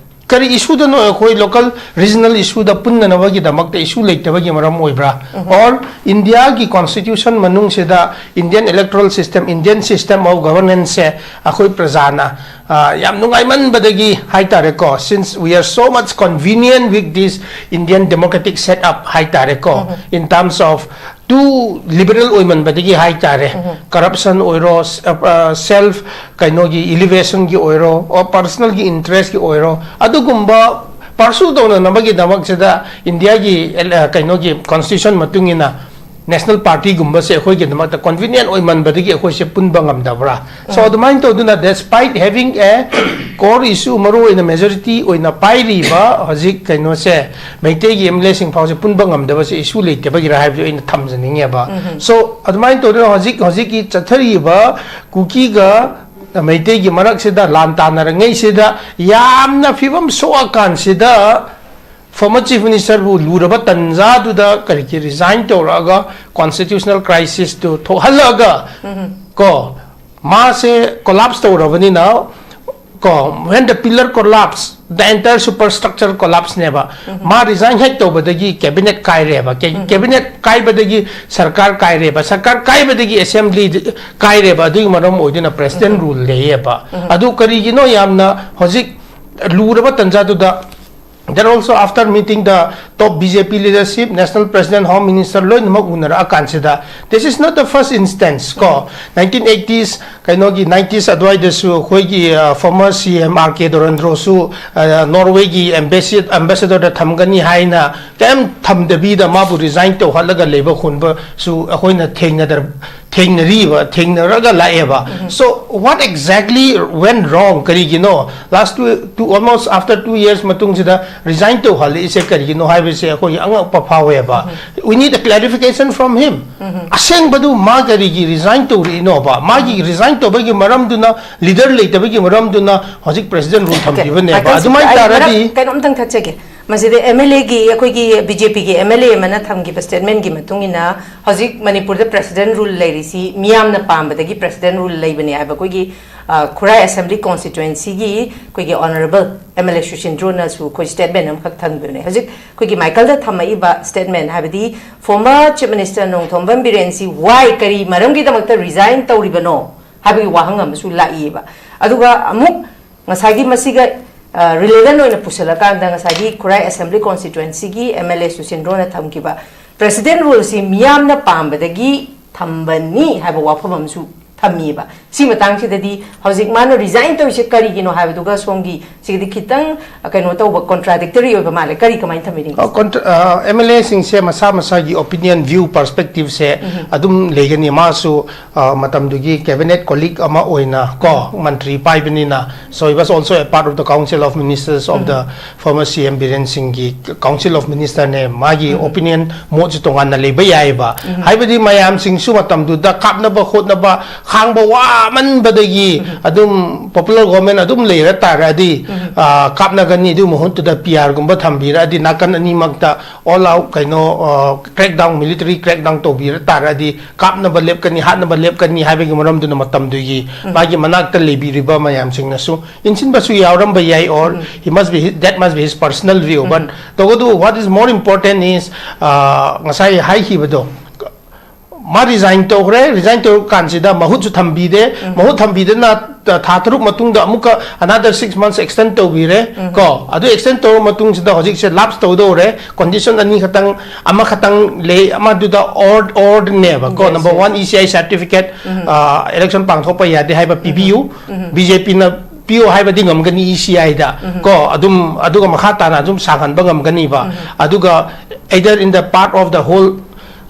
ꯀꯔꯤ ꯏꯁꯨꯗꯅꯣ ꯑꯩꯈꯣꯏ ꯂꯣꯀꯦꯜ ꯔꯤꯖꯅꯦꯜ ꯏꯁꯨꯗ ꯄꯨꯟꯅꯅꯕꯒꯤꯗꯃꯛꯇ ꯏꯁꯨ ꯂꯩꯇꯕꯒꯤ ꯃꯔꯝ ꯑꯣꯏꯕ꯭ꯔꯥ? ꯑꯣꯔ ꯏꯟꯗꯤꯌꯥꯒꯤ ꯀꯣꯟꯁꯇꯤꯇ꯭ꯌꯨꯁꯟ ꯃꯅꯨꯡꯁꯤꯗ Indian electoral system, Indian system of governance ꯁꯦ ꯑꯩꯈꯣꯏ ꯄ꯭ꯔꯖꯥꯅ, ꯑ, ꯌꯥꯝ ꯅꯨꯡꯉꯥꯏꯃꯟꯕꯗꯒꯤ ꯍꯥꯏꯇꯥꯔꯦꯀꯣ, since we are so much convenient with this Indian democratic setup ꯍꯥꯏꯇꯥꯔꯦꯀꯣ, in terms of too liberal ꯑꯣꯏꯃꯟꯕꯗꯒꯤ ꯍꯥꯏꯇꯥꯔꯦ, ꯀꯔꯞꯁꯟ ꯑꯣꯏꯔꯣ, ꯁ-, ꯑ, ꯑ, ꯁꯦꯜꯐ ꯀꯩꯅꯣꯒꯤ ꯏꯂꯤꯚꯦꯁꯟꯒꯤ ꯑꯣꯏꯔꯣ, ꯑꯣꯔ ꯄꯔꯁꯅꯦꯜꯒꯤ ꯏꯟꯇꯔꯦꯁꯀꯤ ꯑꯣꯏꯔꯣ, ꯑꯗꯨꯒꯨꯝꯕ ꯄꯔꯁꯨ ꯇꯧꯅꯅꯕꯒꯤꯗꯃꯛꯁꯤꯗ ꯏꯟꯗꯤꯌꯥꯒꯤ ꯑꯦꯜ-, ꯑ, ꯀꯩꯅꯣꯒꯤ ꯀꯣꯟꯁꯇꯤꯇ꯭ꯌꯨꯁꯟ ꯃꯇꯨꯡ ꯏꯟꯅ ꯅꯦꯁꯅꯦꯜ ꯄꯥꯔꯇꯤꯒꯨꯝꯕꯁꯦ ꯑꯩꯈꯣꯏꯒꯤꯗꯃꯛꯇ ꯀꯟꯚꯤꯅꯤꯌꯦꯟ ꯑꯣꯏꯃꯟꯕꯗꯒꯤ ꯑꯩꯈꯣꯏꯁꯦ ꯄꯨꯟꯕ ꯉꯝꯗꯕ꯭ꯔꯥ? ꯁꯣ ꯑꯗꯨꯃꯥꯏꯅ ꯇꯧꯗꯨꯅ, despite having a core issue, ꯃꯔꯨ ꯑꯣꯏꯅ ꯃꯦꯖꯣꯔꯤꯇꯤ ꯑꯣꯏꯅ ꯄꯥꯏꯔꯤꯕ ꯍꯧꯖꯤꯛ ꯀꯩꯅꯣꯁꯦ, ꯃꯩꯇꯩꯒꯤ ꯑꯦꯝ ꯑꯦꯜ ꯑꯦꯁꯤꯡ ꯐꯥꯎꯁꯦ ꯄꯨꯟꯕ ꯉꯝꯗꯕꯁꯦ ꯏꯁꯨ ꯂꯩꯇꯕꯒꯤꯔꯥ ꯍꯥꯏꯕꯗꯨ ꯑꯩꯅ ꯊꯝꯖꯅꯤꯡꯉꯦꯕ꯫ ꯁꯣ ꯑꯗꯨꯃꯥꯏꯅ ꯇꯧꯗꯅ ꯍꯧꯖꯤꯛ ꯍꯧꯖꯤꯛꯀꯤ ꯆꯠꯊꯔꯤꯕ ꯀꯨꯀꯤꯒ ꯃꯩꯇꯩꯒꯤ ꯃꯔꯛꯁꯤꯗ ꯂꯥꯟ ꯇꯥꯟꯅꯔꯤꯉꯩꯁꯤꯗ ꯌꯥꯝꯅ ꯐꯤꯕꯝ ꯁꯣꯛꯑꯀꯥꯟꯁꯤꯗ ꯐꯣꯔꯃꯔ ꯆꯤꯐ ꯃꯤꯅꯤꯁꯇꯔꯕꯨ ꯂꯨꯔꯕ ꯇꯟꯖꯥꯗꯨꯗ ꯀꯔꯤꯒꯤ ꯔꯤꯖꯥꯏꯟ ꯇꯧꯔꯛꯑꯒ ꯀꯣꯟꯁꯇꯤꯇ꯭ꯌꯨꯁꯅꯦꯜ ꯀ꯭ꯔꯥꯏꯁꯤꯁꯇꯨ ꯊꯣꯛꯍꯜꯂꯛꯑꯒ, ꯀꯣ, ꯃꯥꯁꯦ ꯀꯣꯂꯥꯞꯁ ꯇꯧꯔꯕꯅꯤꯅ, ꯀꯣ, when the pillar collapse, The entire superstructure collapse ꯅꯦꯕ꯫ ꯃꯥ resign ꯍꯦꯛ ꯇꯧꯕꯗꯒꯤ cabinet ꯀꯥꯏꯔꯦꯕ꯫ Ca- cabinet ꯀꯥꯏꯕꯗꯒꯤ ꯁꯔꯀꯥꯔ ꯀꯥꯏꯔꯦꯕ꯫ ꯁꯔꯀꯥꯔ ꯀꯥꯏꯕꯗꯒꯤ assembly ꯀꯥꯏꯔꯦꯕ꯫ ꯑꯗꯨꯒꯤ ꯃꯔꯝ ꯑꯣꯏꯗꯨꯅ president rule ꯂꯩꯌꯦꯕ꯫ ꯑꯗꯨ ꯀꯔꯤꯒꯤꯅꯣ ꯌꯥꯝꯅ ꯍꯧꯖꯤꯛ ꯂꯨꯔꯕ ꯇꯟꯖꯥꯗꯨꯗ, that also after meeting the top B J P leadership, national president, home minister ꯂꯣꯏꯅꯃꯛ ꯎꯅꯔꯛꯑꯀꯥꯟꯁꯤꯗ, this is not the first instance ꯀꯣ꯫ Nineteen eighties, ꯀꯩꯅꯣꯒꯤ nineties ꯑꯗꯨꯋꯥꯏꯗꯁꯨ ꯑꯩꯈꯣꯏꯒꯤ, ꯑ, former C M R K ꯗꯣꯔꯦꯟꯗ꯭ꯔꯣꯁꯨ, ꯑ, Norway ꯒꯤ ambassador, ambassador ꯗ ꯊꯝꯒꯅꯤ ꯍꯥꯏꯅ ꯀꯩꯝ ꯊꯝꯗꯕꯤꯗ ꯃꯥꯕꯨ resign ꯇꯧꯍꯜꯂꯒ ꯂꯩꯕ ꯈꯣꯟꯕꯁꯨ ꯑꯩꯈꯣꯏꯅ ꯊꯦꯡꯅꯗ-, ꯊꯦꯡꯅꯔꯤꯕ, ꯊꯦꯡꯅꯔꯒ ꯂꯥꯛꯑꯦꯕ꯫ So what exactly went wrong? ꯀꯔꯤꯒꯤꯅꯣ last two, two, almost after two years ꯃꯇꯨꯡꯁꯤꯗ resign ꯇꯧꯍꯜꯂꯛꯏꯁꯦ ꯀꯔꯤꯒꯤꯅꯣ ꯍꯥꯏꯕꯁꯦ ꯑꯩꯈꯣꯏꯒꯤ ꯑꯉꯛꯄ ꯐꯥꯎꯋꯦꯕ꯫ We need a clarification from him. ꯑꯁꯦꯡꯕꯗꯨ ꯃꯥ ꯀꯔꯤꯒꯤ resign ꯇꯧꯔꯛꯏꯅꯣꯕ? ꯃꯥꯒꯤ resign ꯇꯧꯕꯒꯤ ꯃꯔꯝꯗꯨꯅ, leader ꯂꯩꯇꯕꯒꯤ ꯃꯔꯝꯗꯨꯅ ꯍꯧꯖꯤꯛ president rule ꯊꯝꯈꯤꯕꯅꯦꯕ꯫ ꯃꯥꯏꯀꯜ, ꯑꯗꯨꯃꯥꯏꯅ ꯑꯩ ꯃꯔꯛ ꯇꯥꯔꯗꯤ ꯀꯩꯅꯣꯝꯇꯪ ꯊꯠꯆꯒꯦ꯫ ꯃꯁꯤꯗ M L A ꯒꯤ, ꯑꯩꯈꯣꯏꯒꯤ B J P ꯒꯤ M L A ꯑꯃꯅ ꯊꯝꯈꯤꯕ statement ꯒꯤ ꯃꯇꯨꯡ ꯏꯟꯅ, ꯍꯧꯖꯤꯛ ꯃꯅꯤꯄꯨꯔꯗ president rule ꯂꯩꯔꯤꯁꯤ ꯃꯤꯌꯥꯝꯅ ꯄꯥꯝꯕꯗꯒꯤ president rule ꯂꯩꯕꯅꯦ ꯍꯥꯏꯕ ꯑꯩꯈꯣꯏꯒꯤ, ꯑ, ꯈꯨꯔꯥꯏ Assembly Constituency ꯒꯤ ꯑꯩꯈꯣꯏꯒꯤ honourable M L A ꯁꯨꯁꯤꯟꯗ꯭ꯔꯣꯅꯁꯨ ꯑꯩꯈꯣꯏ statement ꯑꯃꯈꯛ ꯊꯝꯕꯤꯕꯅꯦ꯫ ꯍꯧꯖꯤꯛ ꯑꯩꯈꯣꯏꯒꯤ ꯃꯥꯏꯀꯜꯗ ꯊꯝꯃꯛꯏꯕ statement, ꯍꯥꯏꯕꯗꯤ former Chief Minister Nongthombam ꯕꯤꯔꯦꯟꯁꯤ why, ꯀꯔꯤ ꯃꯔꯝꯒꯤꯗꯃꯛꯇ resign ꯇꯧꯔꯤꯕꯅꯣ ꯍꯥꯏꯕꯒꯤ ꯋꯥꯍꯪ ꯑꯃꯁꯨ ꯂꯥꯛꯏꯕ꯫ ꯑꯗꯨꯒ ꯑꯃꯨꯛ ꯉꯁꯥꯏꯒꯤ ꯃꯁꯤꯒ, ꯑ, relevant ꯑꯣꯏꯅ ꯄꯨꯁꯤꯜꯂꯀꯥꯟꯗ ꯉꯁꯥꯏꯒꯤ ꯈꯨꯔꯥꯏ Assembly Constituency ꯒꯤ M L A ꯁꯨꯁꯤꯟꯗ꯭ꯔꯣꯅ ꯊꯝꯈꯤꯕ president rule ꯁꯤ ꯃꯤꯌꯥꯝꯅ ꯄꯥꯝꯕꯗꯒꯤ ꯊꯝꯕꯅꯤ ꯍꯥꯏꯕ ꯋꯥꯐꯝ ꯑꯃꯁꯨ ꯊꯝꯃꯤꯕ꯫ ꯁꯤ ꯃꯇꯥꯡꯁꯤꯗꯗꯤ ꯍꯧꯖꯤꯛ ꯃꯥꯅ resign ꯇꯧꯔꯤꯁꯦ ꯀꯔꯤꯒꯤꯅꯣ ꯍꯥꯏꯕꯗꯨꯒ ꯁꯣꯝꯒꯤ ꯁꯤꯒꯗꯤ ꯈꯤꯇꯪ, ꯑ, ꯀꯩꯅꯣ ꯇꯧꯕ, contradictory ꯑꯣꯏꯕ ꯃꯥꯜꯂꯦ꯫ ꯀꯔꯤ, ꯀꯃꯥꯏꯅ ꯊꯝꯕꯤꯅꯤꯡꯉꯤ? ꯑ, contra-, ꯑ, M L A ꯁꯤꯡꯁꯦ ꯃꯁꯥ ꯃꯁꯥꯒꯤ opinion, view, perspective ꯁꯦ ꯑꯗꯨꯝ ꯂꯩꯒꯅꯤ꯫ ꯃꯥꯁꯨ, ꯑ, ꯃꯇꯝꯗꯨꯒꯤ cabinet colleague ꯑꯃ ꯑꯣꯏꯅ ꯀꯣ, ꯃꯟꯇ꯭ꯔꯤ ꯄꯥꯏꯕꯅꯤꯅ, so he was also a part of the Council of Ministers of the former C M Biren ꯁꯤꯡꯒꯤ Council of Minister ꯅꯦ꯫ ꯃꯥꯒꯤ opinion, ꯃꯣꯠꯁꯨ ꯇꯣꯉꯥꯟꯅ ꯂꯩꯕ ꯌꯥꯏꯑꯕ꯫ ꯍꯥꯏꯕꯗꯤ ꯃꯌꯥꯝꯁꯤꯡꯁꯨ ꯃꯇꯝꯗꯨꯗ ꯀꯥꯞꯅꯕ ꯈꯣꯠꯅꯕ, ꯈꯥꯡꯕ ꯋꯥꯃꯟꯕꯗꯒꯤ ꯑꯗꯨꯝ popular government ꯑꯗꯨꯝ ꯂꯩꯔ ꯇꯥꯔꯗꯤ, ꯑ, ꯀꯥꯞꯅꯒꯅꯤ, ꯑꯗꯨ ꯃꯍꯨꯠꯇꯨꯗ ꯄꯤ ꯑꯥꯔꯒꯨꯝꯕ ꯊꯝꯕꯤꯔꯛꯑꯗꯤ, ꯅꯥꯀꯟ ꯑꯅꯤꯃꯛꯇ ꯑꯣꯜ ꯑꯥꯎꯠ ꯀꯩꯅꯣ, ꯑ, ꯀ꯭ꯔꯦꯛꯗꯥꯎꯟ, ꯃꯤꯂꯤꯇꯔꯤ ꯀ꯭ꯔꯦꯛꯗꯥꯎꯟ ꯇꯧꯕꯤꯔ ꯇꯥꯔꯒꯗꯤ, ꯀꯥꯞꯅꯕ ꯂꯦꯞꯀꯅꯤ, ꯍꯥꯠꯅꯕ ꯂꯦꯞꯀꯅꯤ ꯍꯥꯏꯕꯒꯤ ꯃꯔꯝꯗꯨꯅ ꯃꯇꯝꯗꯨꯒꯤ ꯃꯥꯒꯤ ꯃꯅꯥꯛꯇ ꯂꯩꯕꯤꯔꯤꯕ ꯃꯌꯥꯝꯁꯤꯡꯅꯁꯨ ꯏꯟꯁꯤꯟꯕꯁꯨ ꯌꯥꯎꯔꯝꯕ ꯌꯥꯏ, or he must be, that must be his personal view. But ꯇꯧꯕꯇꯕꯨ, what is more important is, ꯑ, ꯉꯁꯥꯏ ꯍꯥꯏꯈꯤꯕꯗꯣ, ꯃꯥ ꯔꯤꯖꯥꯏꯟ ꯇꯧꯈ꯭ꯔꯦ, ꯔꯤꯖꯥꯏꯟ ꯇꯧꯔ ꯀꯥꯟꯁꯤꯗ ꯃꯍꯨꯠꯁꯨ ꯊꯝꯕꯤꯗꯦ, ꯃꯍꯨꯠ ꯊꯝꯕꯤꯗꯅ ꯊꯥ ꯇꯔꯨꯛ ꯃꯇꯨꯡꯗ ꯑꯃꯨꯛꯀ another six months extend ꯇꯧꯕꯤꯔꯦ꯫ ꯀꯣ, ꯑꯗꯨ ꯑꯦꯛꯁꯇꯦꯟ ꯇꯧꯔ ꯃꯇꯨꯡꯁꯤꯗ ꯍꯧꯖꯤꯛꯁꯦ ꯂꯥꯞꯁ ꯇꯧꯗꯧꯔꯦ, ꯀꯣꯟꯗꯤꯁꯟ ꯑꯅꯤ ꯈꯛꯇꯪ, ꯑꯃꯈꯛꯇꯪ ꯂꯩ, ꯑꯃꯗꯨꯗ ꯑꯣꯔ-, ꯑꯣꯔꯗꯅꯦꯕ ꯀꯣ, Yes, number yes. One, E C I certificate, ꯑ, election ꯄꯥꯡꯊꯣꯛꯄ ꯌꯥꯗꯦ ꯍꯥꯏꯕ ꯄꯤꯕꯤꯌꯨ꯫ ꯕꯤ ꯖꯦ ꯄꯤꯅ ꯄꯤꯌꯣ ꯍꯥꯏꯕꯗꯤ ꯉꯝꯒꯅꯤ, E C I ꯗ ꯀꯣ, ꯑꯗꯨꯝ, ꯑꯗꯨꯒ ꯃꯈꯥ ꯇꯥꯅ ꯑꯗꯨꯝ ꯁꯥꯡꯍꯟꯕ ꯉꯝꯒꯅꯤꯕ꯫ ꯑꯗꯨꯒ either in the part of the whole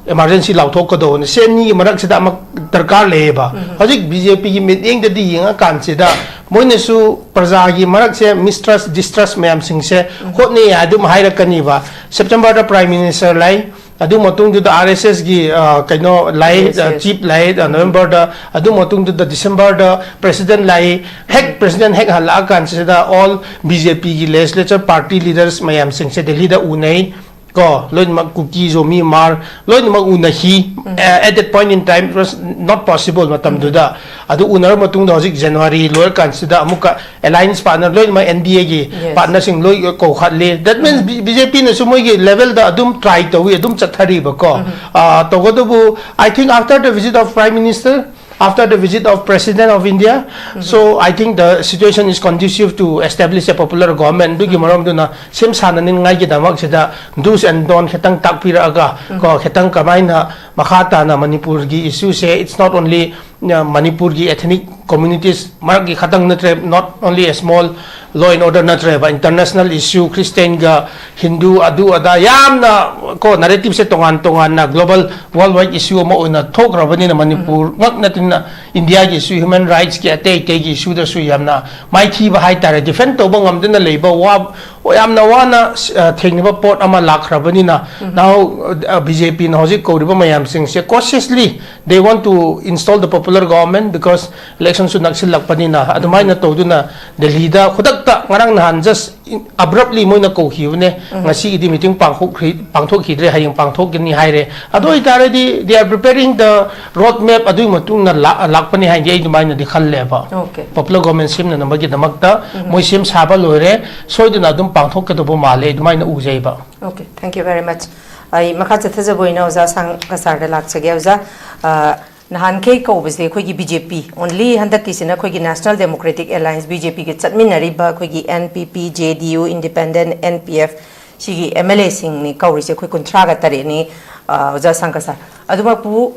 emergency ꯂꯥꯎꯊꯣꯛꯀꯗꯧꯕꯅꯤ꯫ ꯁꯤ ꯑꯅꯤꯒꯤ ꯃꯔꯛꯁꯤꯗ ꯑꯃ ꯗꯔꯀꯥꯔ ꯂꯩꯌꯦꯕ꯫ ꯍꯧꯖꯤꯛ ꯕꯤ ꯖꯦ ꯄꯤꯒꯤ ꯃꯤꯠꯌꯦꯡꯗꯗꯤ ꯌꯦꯡꯉꯀꯥꯟꯁꯤꯗ ꯃꯣꯏꯅꯁꯨ ꯄ꯭ꯔꯖꯥꯒꯤ ꯃꯔꯛꯁꯦ mistrust, distrust ꯃꯌꯥꯝꯁꯤꯡꯁꯦ ꯍꯣꯠꯅꯩ ꯑꯗꯨꯝ ꯍꯥꯏꯔꯛꯀꯅꯤꯕ꯫ ꯁꯦꯞꯇꯦꯝꯕꯔꯗ Prime Minister ꯂꯩ, ꯑꯗꯨ ꯃꯇꯨꯡꯗꯨꯗ ꯑꯥꯔ ꯑꯦꯁ ꯑꯦꯁꯒꯤ, ꯑ, ꯀꯩꯅꯣ ꯂꯩ, Yes, ꯑ, yes. ꯆꯤꯞ ꯂꯩ, ꯑ, ꯅꯕꯦꯝꯕꯔꯗ, ꯑꯗꯨ ꯃꯇꯨꯡꯗꯨꯗ ꯗꯤꯁꯦꯝꯕꯔꯗ president ꯂꯥꯛꯏ꯫ ꯍꯦꯛ president ꯍꯦꯛ ꯍꯜꯂꯛꯑꯀꯥꯟꯁꯤꯗ all B J P ꯒꯤ legislature party leaders ꯃꯌꯥꯝꯁꯤꯡꯁꯦ ꯗꯦꯜꯂꯤꯗ ꯎꯅꯩ꯫ ꯀꯣ, ꯂꯣꯏꯅꯃꯛ ꯀꯨꯀꯤ, ꯖꯣꯃꯤ, ꯃꯥꯔ ꯂꯣꯏꯅꯃꯛ ꯎꯅꯈꯤ꯫ ꯑ, at that point in time it was not possible ꯃꯇꯝꯗꯨꯗ꯫ ꯑꯗꯨ ꯎꯅꯔ ꯃꯇꯨꯡꯗ ꯍꯧꯖꯤꯛ ꯖꯅꯋꯥꯔꯤ ꯂꯣꯏꯔꯀꯥꯟꯁꯤꯗ ꯑꯃꯨꯛꯀ alliance partner ꯂꯣꯏꯅꯃꯛ N D A ꯒꯤ Yes. Partner ꯁꯤꯡ ꯂꯣꯏ ꯀꯧꯈꯠꯂꯤ꯫ That means B-, B J P ꯅꯁꯨ ꯃꯣꯏꯒꯤ level ꯗ ꯑꯗꯨꯝ try ꯇꯧꯏ, ꯑꯗꯨꯝ ꯆꯠꯊꯔꯤꯕꯀꯣ꯫ ꯑ, ꯇꯧꯕꯇꯕꯨ, I think after the visit of Prime Minister, after the visit of President of India, so I think the situation is conducive to establish a popular government. ꯑꯗꯨꯒꯤ ꯃꯔꯝꯗꯨꯅ ꯁꯦꯝ ꯁꯥꯅꯅꯤꯡꯉꯥꯏꯒꯤꯗꯃꯛꯁꯤꯗ do's and don't ꯈꯤꯇꯪ ꯇꯥꯛꯄꯤꯔꯛꯑꯒ, ꯀꯣ, ꯈꯤꯇꯪ ꯀꯃꯥꯏꯅ ꯃꯈꯥ ꯇꯥꯅ ꯃꯅꯤꯄꯨꯔꯒꯤ issue say, it's not only, ꯑ, ꯃꯅꯤꯄꯨꯔꯒꯤ ethnic communities ꯃꯔꯛꯀꯤ ꯈꯛꯇꯪ ꯅꯠꯇ꯭ꯔꯦ, not only a small law and order ꯅꯠꯇ꯭ꯔꯦꯕ, international issue, Christian ꯒ Hindu, ꯑꯗꯨ ꯑꯗꯥ ꯌꯥꯝꯅ, ꯀꯣ, narrative ꯁꯦ ꯇꯣꯉꯥꯟ ꯇꯣꯉꯥꯟꯅ global, worldwide issue ꯑꯃ ꯑꯣꯏꯅ ꯊꯣꯛꯈ꯭ꯔꯕꯅꯤꯅ, ꯃꯅꯤꯄꯨꯔ ꯉꯛ ꯅꯠꯇꯅ India ꯒꯤꯁꯨ human rights ꯀꯤ ꯑꯇꯩ ꯑꯇꯩꯒꯤ issue ꯗꯁꯨ ꯌꯥꯝꯅ ꯃꯥꯏꯊꯤꯕ ꯍꯥꯏꯇꯥꯔꯦ, defend ꯇꯧꯕ ꯉꯝꯗꯅ ꯂꯩꯕ ꯋꯥ-, ꯍꯣꯏ, ꯌꯥꯝꯅ ꯋꯥꯅ ꯑ, ꯊꯦꯡꯅꯕ ꯄꯣꯠ ꯑꯃ ꯂꯥꯛꯈ꯭ꯔꯕꯅꯤꯅ, now, ꯑ, ꯕꯤ ꯖꯦ ꯄꯤꯅ ꯍꯧꯖꯤꯛ ꯀꯧꯔꯤꯕ ꯃꯌꯥꯝꯁꯤꯡꯁꯦ cautiously they want to install the popular government because electionꯁꯨ ꯅꯛꯁꯤꯜꯂꯛꯄꯅꯤꯅ, ꯑꯗꯨꯃꯥꯏꯅ ꯇꯧꯗꯨꯅ ꯗꯦꯜꯂꯤꯗ ꯈꯨꯗꯛꯇ ꯉꯔꯥꯡ ꯅꯍꯥꯟ just abruptly ꯃꯣꯏꯅ ꯀꯧꯈꯤꯕꯅꯦ꯫ ꯉꯁꯤꯒꯤꯗꯤ meeting ꯄꯥꯡꯊꯣꯛꯈ꯭ꯔꯤ-, ꯄꯥꯡꯊꯣꯛꯈꯤꯗ꯭ꯔꯦ, ꯍꯌꯦꯡ ꯄꯥꯡꯊꯣꯛꯀꯅꯤ ꯍꯥꯏꯔꯦ꯫ ꯑꯗꯨ ꯑꯣꯏꯇꯥꯔꯗꯤ they are preparing the road map, ꯑꯗꯨꯒꯤ ꯃꯇꯨꯡꯗ ꯂꯥꯛ-, ꯂꯥꯛꯄꯅꯤ ꯍꯥꯏꯅꯗꯤ ꯑꯩ ꯑꯗꯨꯃꯥꯏꯅꯗꯤ ꯈꯜꯂꯦꯕ꯫ Okay. Popular government ꯁꯦꯝꯅꯅꯕꯒꯤꯗꯃꯛꯇ ꯃꯣꯏ ꯁꯦꯝ ꯁꯥꯕ ꯂꯣꯏꯔꯦ, ꯁꯣꯏꯗꯅ ꯑꯗꯨꯝ ꯄꯥꯡꯊꯣꯛꯀꯗꯧꯕ ꯃꯥꯜꯂꯦ, ꯑꯗꯨꯃꯥꯏꯅ ꯎꯖꯩꯕ꯫ Okay, thank you very much. ꯑꯩ ꯃꯈꯥ ꯆꯠꯊꯖꯕ ꯑꯣꯏꯅ ꯑꯣꯖꯥ ꯁꯥꯡ ꯀꯁꯥꯔꯗ ꯂꯥꯛꯆꯒꯦ꯫ ꯑꯣꯖꯥ, ꯑ, ꯅꯍꯥꯟꯈꯩ ꯀꯧꯕꯁꯦ ꯑꯩꯈꯣꯏꯒꯤ B J P, only ꯍꯟꯗꯛꯀꯤꯁꯤꯅ ꯑꯩꯈꯣꯏꯒꯤ National Democratic Alliance, B J P ꯒ ꯆꯠꯃꯤꯟꯅꯔꯤꯕ ꯑꯩꯈꯣꯏꯒꯤ N P P, J D U, Independent, N P F, ꯁꯤꯒꯤ M L A ꯁꯤꯡꯅꯤ ꯀꯧꯔꯤꯁꯦ, ꯑꯩꯈꯣꯏ ꯀꯨꯟꯊ꯭ꯔꯥꯒ ꯇꯔꯦꯠꯅꯤ, ꯑ, ꯑꯣꯖꯥ ꯁꯥꯡ ꯀꯁꯥꯔ꯫ ꯑꯗꯨꯃꯛꯄꯨ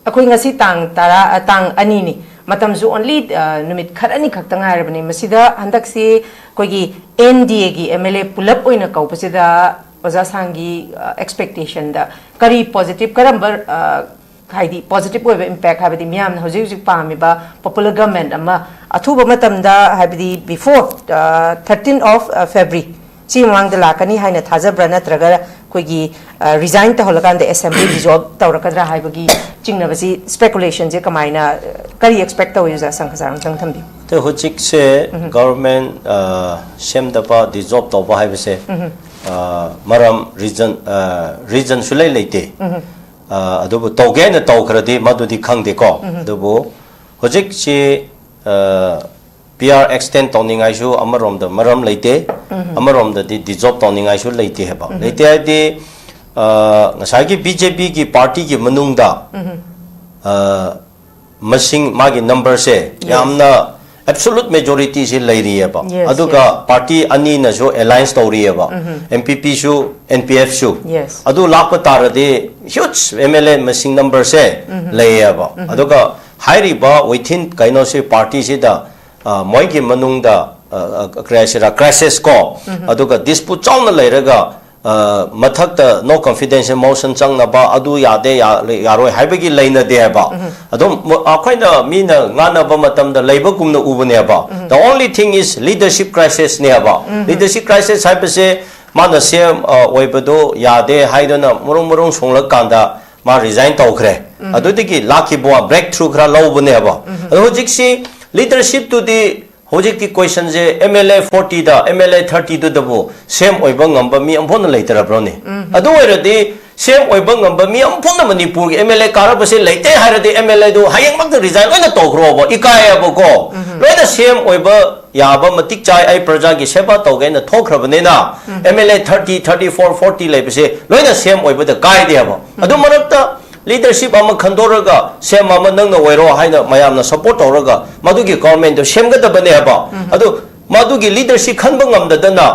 ꯑꯩꯈꯣꯏ ꯉꯁꯤ ꯇꯥꯡ ꯇꯔꯥ, ꯑ, ꯇꯥꯡ ꯑꯅꯤꯅꯤ꯫ ꯃꯇꯝꯁꯨ only, ꯑ, ꯅꯨꯃꯤꯠ ꯈꯔꯅꯤ ꯈꯛꯇ ꯉꯥꯏꯔꯕꯅꯤ꯫ ꯃꯁꯤꯗ ꯍꯟꯗꯛꯁꯤ ꯑꯩꯈꯣꯏꯒꯤ N D A ꯒꯤ M L A ꯄꯨꯂꯞ ꯑꯣꯏꯅ ꯀꯧꯕꯁꯤꯗ ꯑꯣꯖꯥ ꯁꯥꯡꯒꯤ, ꯑ, expectation ꯗ ꯀꯔꯤ positive, ꯀꯔꯝꯕ, ꯑ, ꯍꯥꯏꯗꯤ positive ꯑꯣꯏꯕ impact, ꯍꯥꯏꯕꯗꯤ ꯃꯤꯌꯥꯝꯅ ꯍꯧꯖꯤꯛ ꯍꯧꯖꯤꯛ ꯄꯥꯝꯃꯤꯕ popular government ꯑꯃ ꯑꯊꯨꯕ ꯃꯇꯝꯗ, ꯍꯥꯏꯕꯗꯤ before, ꯑ, thirteen of, ꯑ, February, ꯁꯤ ꯃꯃꯥꯡꯗ ꯂꯥꯛꯀꯅꯤ ꯍꯥꯏꯅ ꯊꯥꯖꯕ꯭ꯔꯥ, ꯅꯠꯇ꯭ꯔꯒ ꯑꯩꯈꯣꯏꯒꯤ, ꯑ, resign ꯇꯧꯍꯜꯂꯀꯥꯟꯗ assembly dissolve ꯇꯧꯔꯛꯀꯗ꯭ꯔꯥ ꯍꯥꯏꯕꯒꯤ ꯆꯤꯡꯅꯕꯁꯤ, speculation ꯁꯦ ꯀꯃꯥꯏꯅ, ꯑ, ꯀꯔꯤ expect ꯇꯧꯏ, ꯑꯣꯖꯥ ꯁꯪꯈꯖꯥꯔ ꯑꯝꯇꯪ ꯊꯝꯕꯤꯌꯨ? ꯑꯗꯣ ꯍꯧꯖꯤꯛꯁꯦ government, ꯑ, ꯁꯦꯝꯗꯕ, dissolve ꯇꯧꯕ ꯍꯥꯏꯕꯁꯦ, ꯑ, ꯃꯔꯝ, reason, ꯑ, reason ꯁꯨꯂꯩ ꯂꯩꯇꯦ꯫ ꯑ, ꯑꯗꯨꯕꯨ ꯇꯧꯒꯦ ꯍꯥꯏꯅ ꯇꯧꯈ꯭ꯔꯗꯤ ꯃꯗꯨꯗꯤ ꯈꯪꯗꯦꯀꯣ꯫ ꯑꯗꯨꯕꯨ ꯍꯧꯖꯤꯛꯁꯤ, ꯑ, P R extend ꯇꯧꯅꯤꯡꯉꯥꯏꯁꯨ ꯑꯃꯔꯣꯝꯗ ꯃꯔꯝ ꯂꯩꯇꯦ, ꯑꯃꯔꯣꯝꯗꯗꯤ dissolve ꯇꯧꯅꯤꯡꯉꯥꯏꯁꯨ ꯂꯩꯇꯦ ꯍꯥꯏꯕ꯫ ꯂꯩꯇꯦ ꯍꯥꯏꯗꯤ, ꯑ, ꯉꯁꯥꯏꯒꯤ B J P ꯒꯤ party ꯒꯤ ꯃꯅꯨꯡꯗ, ꯑ, ꯃꯁꯤꯡ, ꯃꯥꯒꯤ number ꯁꯦ ꯌꯥꯝꯅ absolute majority ꯁꯦ ꯂꯩꯔꯤꯑꯕ꯫ Yes, ꯑꯗꯨꯒ party ꯑꯅꯤꯅꯁꯨ alliance ꯇꯧꯔꯤꯑꯕ, N P P ꯁꯨ, N P F ꯁꯨ꯫ Yes. ꯑꯗꯨ ꯂꯥꯛꯄ ꯇꯥꯔꯗꯤ huge M L A ꯃꯁꯤꯡ number ꯁꯦ ꯂꯩꯌꯦꯕ꯫ ꯑꯗꯨꯒ ꯍꯥꯏꯔꯤꯕ within ꯀꯩꯅꯣꯁꯤ party ꯁꯤꯗ, ꯑ, ꯃꯣꯏꯒꯤ ꯃꯅꯨꯡꯗ, ꯑ, ꯑ, ꯀꯔꯤ ꯍꯥꯏꯁꯤꯔꯥ, crisis ꯀꯣ, ꯑꯗꯨꯒ dispute ꯆꯥꯎꯅ ꯂꯩꯔꯒ ꯑ, ꯃꯊꯛꯇ no confidence motion ꯆꯪꯅꯕ, ꯑꯗꯨ ꯌꯥꯗꯦ, ꯌꯥ-, ꯌꯥꯔꯣꯏ ꯍꯥꯏꯕꯒꯤ ꯂꯩꯅꯗꯦ ꯍꯥꯏꯕ꯫ ꯑꯗꯨꯝ ꯃ-, ꯑꯩꯈꯣꯏꯅ ꯃꯤꯅ ꯉꯥꯡꯅꯕ ꯃꯇꯝꯗ ꯂꯩꯕꯒꯨꯝꯅ ꯎꯕꯅꯦꯕ꯫ The only thing is leadership crisis ꯅꯦꯕ꯫ Leadership crisis ꯍꯥꯏꯕꯁꯦ ꯃꯥꯅ ꯁꯤ ꯑꯦꯝ, ꯑ, ꯑꯣꯏꯕꯗꯣ ꯌꯥꯗꯦ ꯍꯥꯏꯗꯨꯅ ꯃꯔꯨꯡ ꯃꯔꯨꯡ ꯁꯣꯡꯂꯀꯥꯟꯗ ꯃꯥ resign ꯇꯧꯈ꯭ꯔꯦ꯫ ꯑꯗꯨꯗꯒꯤ ꯂꯥꯛꯈꯤꯕ ꯋꯥ breakthrough ꯈꯔ ꯂꯧꯕꯅꯦꯕ꯫ ꯑꯗꯣ ꯍꯧꯖꯤꯛꯁꯤ leadership ꯇꯨꯗꯤ ꯍꯧꯖꯤꯛꯀꯤ question say M L A forty the, M L A thirty ꯗꯨꯗꯕꯨ ꯁꯤ ꯑꯦꯝ ꯑꯣꯏꯕ ꯉꯝꯕ ꯃꯤ ꯑꯃꯐꯥꯎꯅ ꯂꯩꯇꯔꯕ꯭ꯔꯣꯅꯦ? ꯑꯗꯨ ꯑꯣꯏꯔꯗꯤ ꯁꯤ ꯑꯦꯝ ꯑꯣꯏꯕ ꯉꯝꯕ ꯃꯤ ꯑꯃꯐꯥꯎꯅ ꯃꯅꯤꯄꯨꯔꯒꯤ M L A ꯀꯥꯔꯛꯄꯁꯦ ꯂꯩꯇꯦ ꯍꯥꯏꯔꯗꯤ M L A do ꯍꯌꯦꯡꯃꯛꯇ resign ꯂꯣꯏꯅ ꯇꯧꯈ꯭ꯔꯣꯕ, ꯏꯀꯥꯏꯌꯦꯕꯀꯣ꯫ ꯂꯣꯏꯅ ꯁꯤ ꯑꯦꯝ ꯑꯣꯏꯕ ꯌꯥꯕ ꯃꯇꯤꯛ ꯆꯥꯏ, ꯑꯩ ꯄ꯭ꯔꯖꯥꯒꯤ ꯁꯦꯕꯥ ꯇꯧꯒꯦꯅ ꯊꯣꯛꯈ꯭ꯔꯕꯅꯤꯅ, M L A thirty, thirty-four, forty ꯂꯩꯕꯁꯦ ꯂꯣꯏꯅ ꯁꯤ ꯑꯦꯝ ꯑꯣꯏꯕꯗ ꯀꯥꯏꯗꯦꯕ꯫ ꯑꯗꯨ ꯃꯔꯛꯇ leadership ꯑꯃ ꯈꯟꯗꯣꯛꯑꯒ ꯁꯤ ꯑꯦꯝ ꯑꯃ ꯅꯪꯅ ꯑꯣꯏꯔꯣ ꯍꯥꯏꯅ ꯃꯌꯥꯝꯅ support ꯇꯧꯔꯒ ꯃꯗꯨꯒꯤ government ꯇꯨ ꯁꯦꯝꯒꯗꯕꯅꯦꯕ꯫ ꯑꯗꯨ ꯃꯗꯨꯒꯤ leadership ꯈꯟꯕ ꯉꯝꯗꯗꯅ,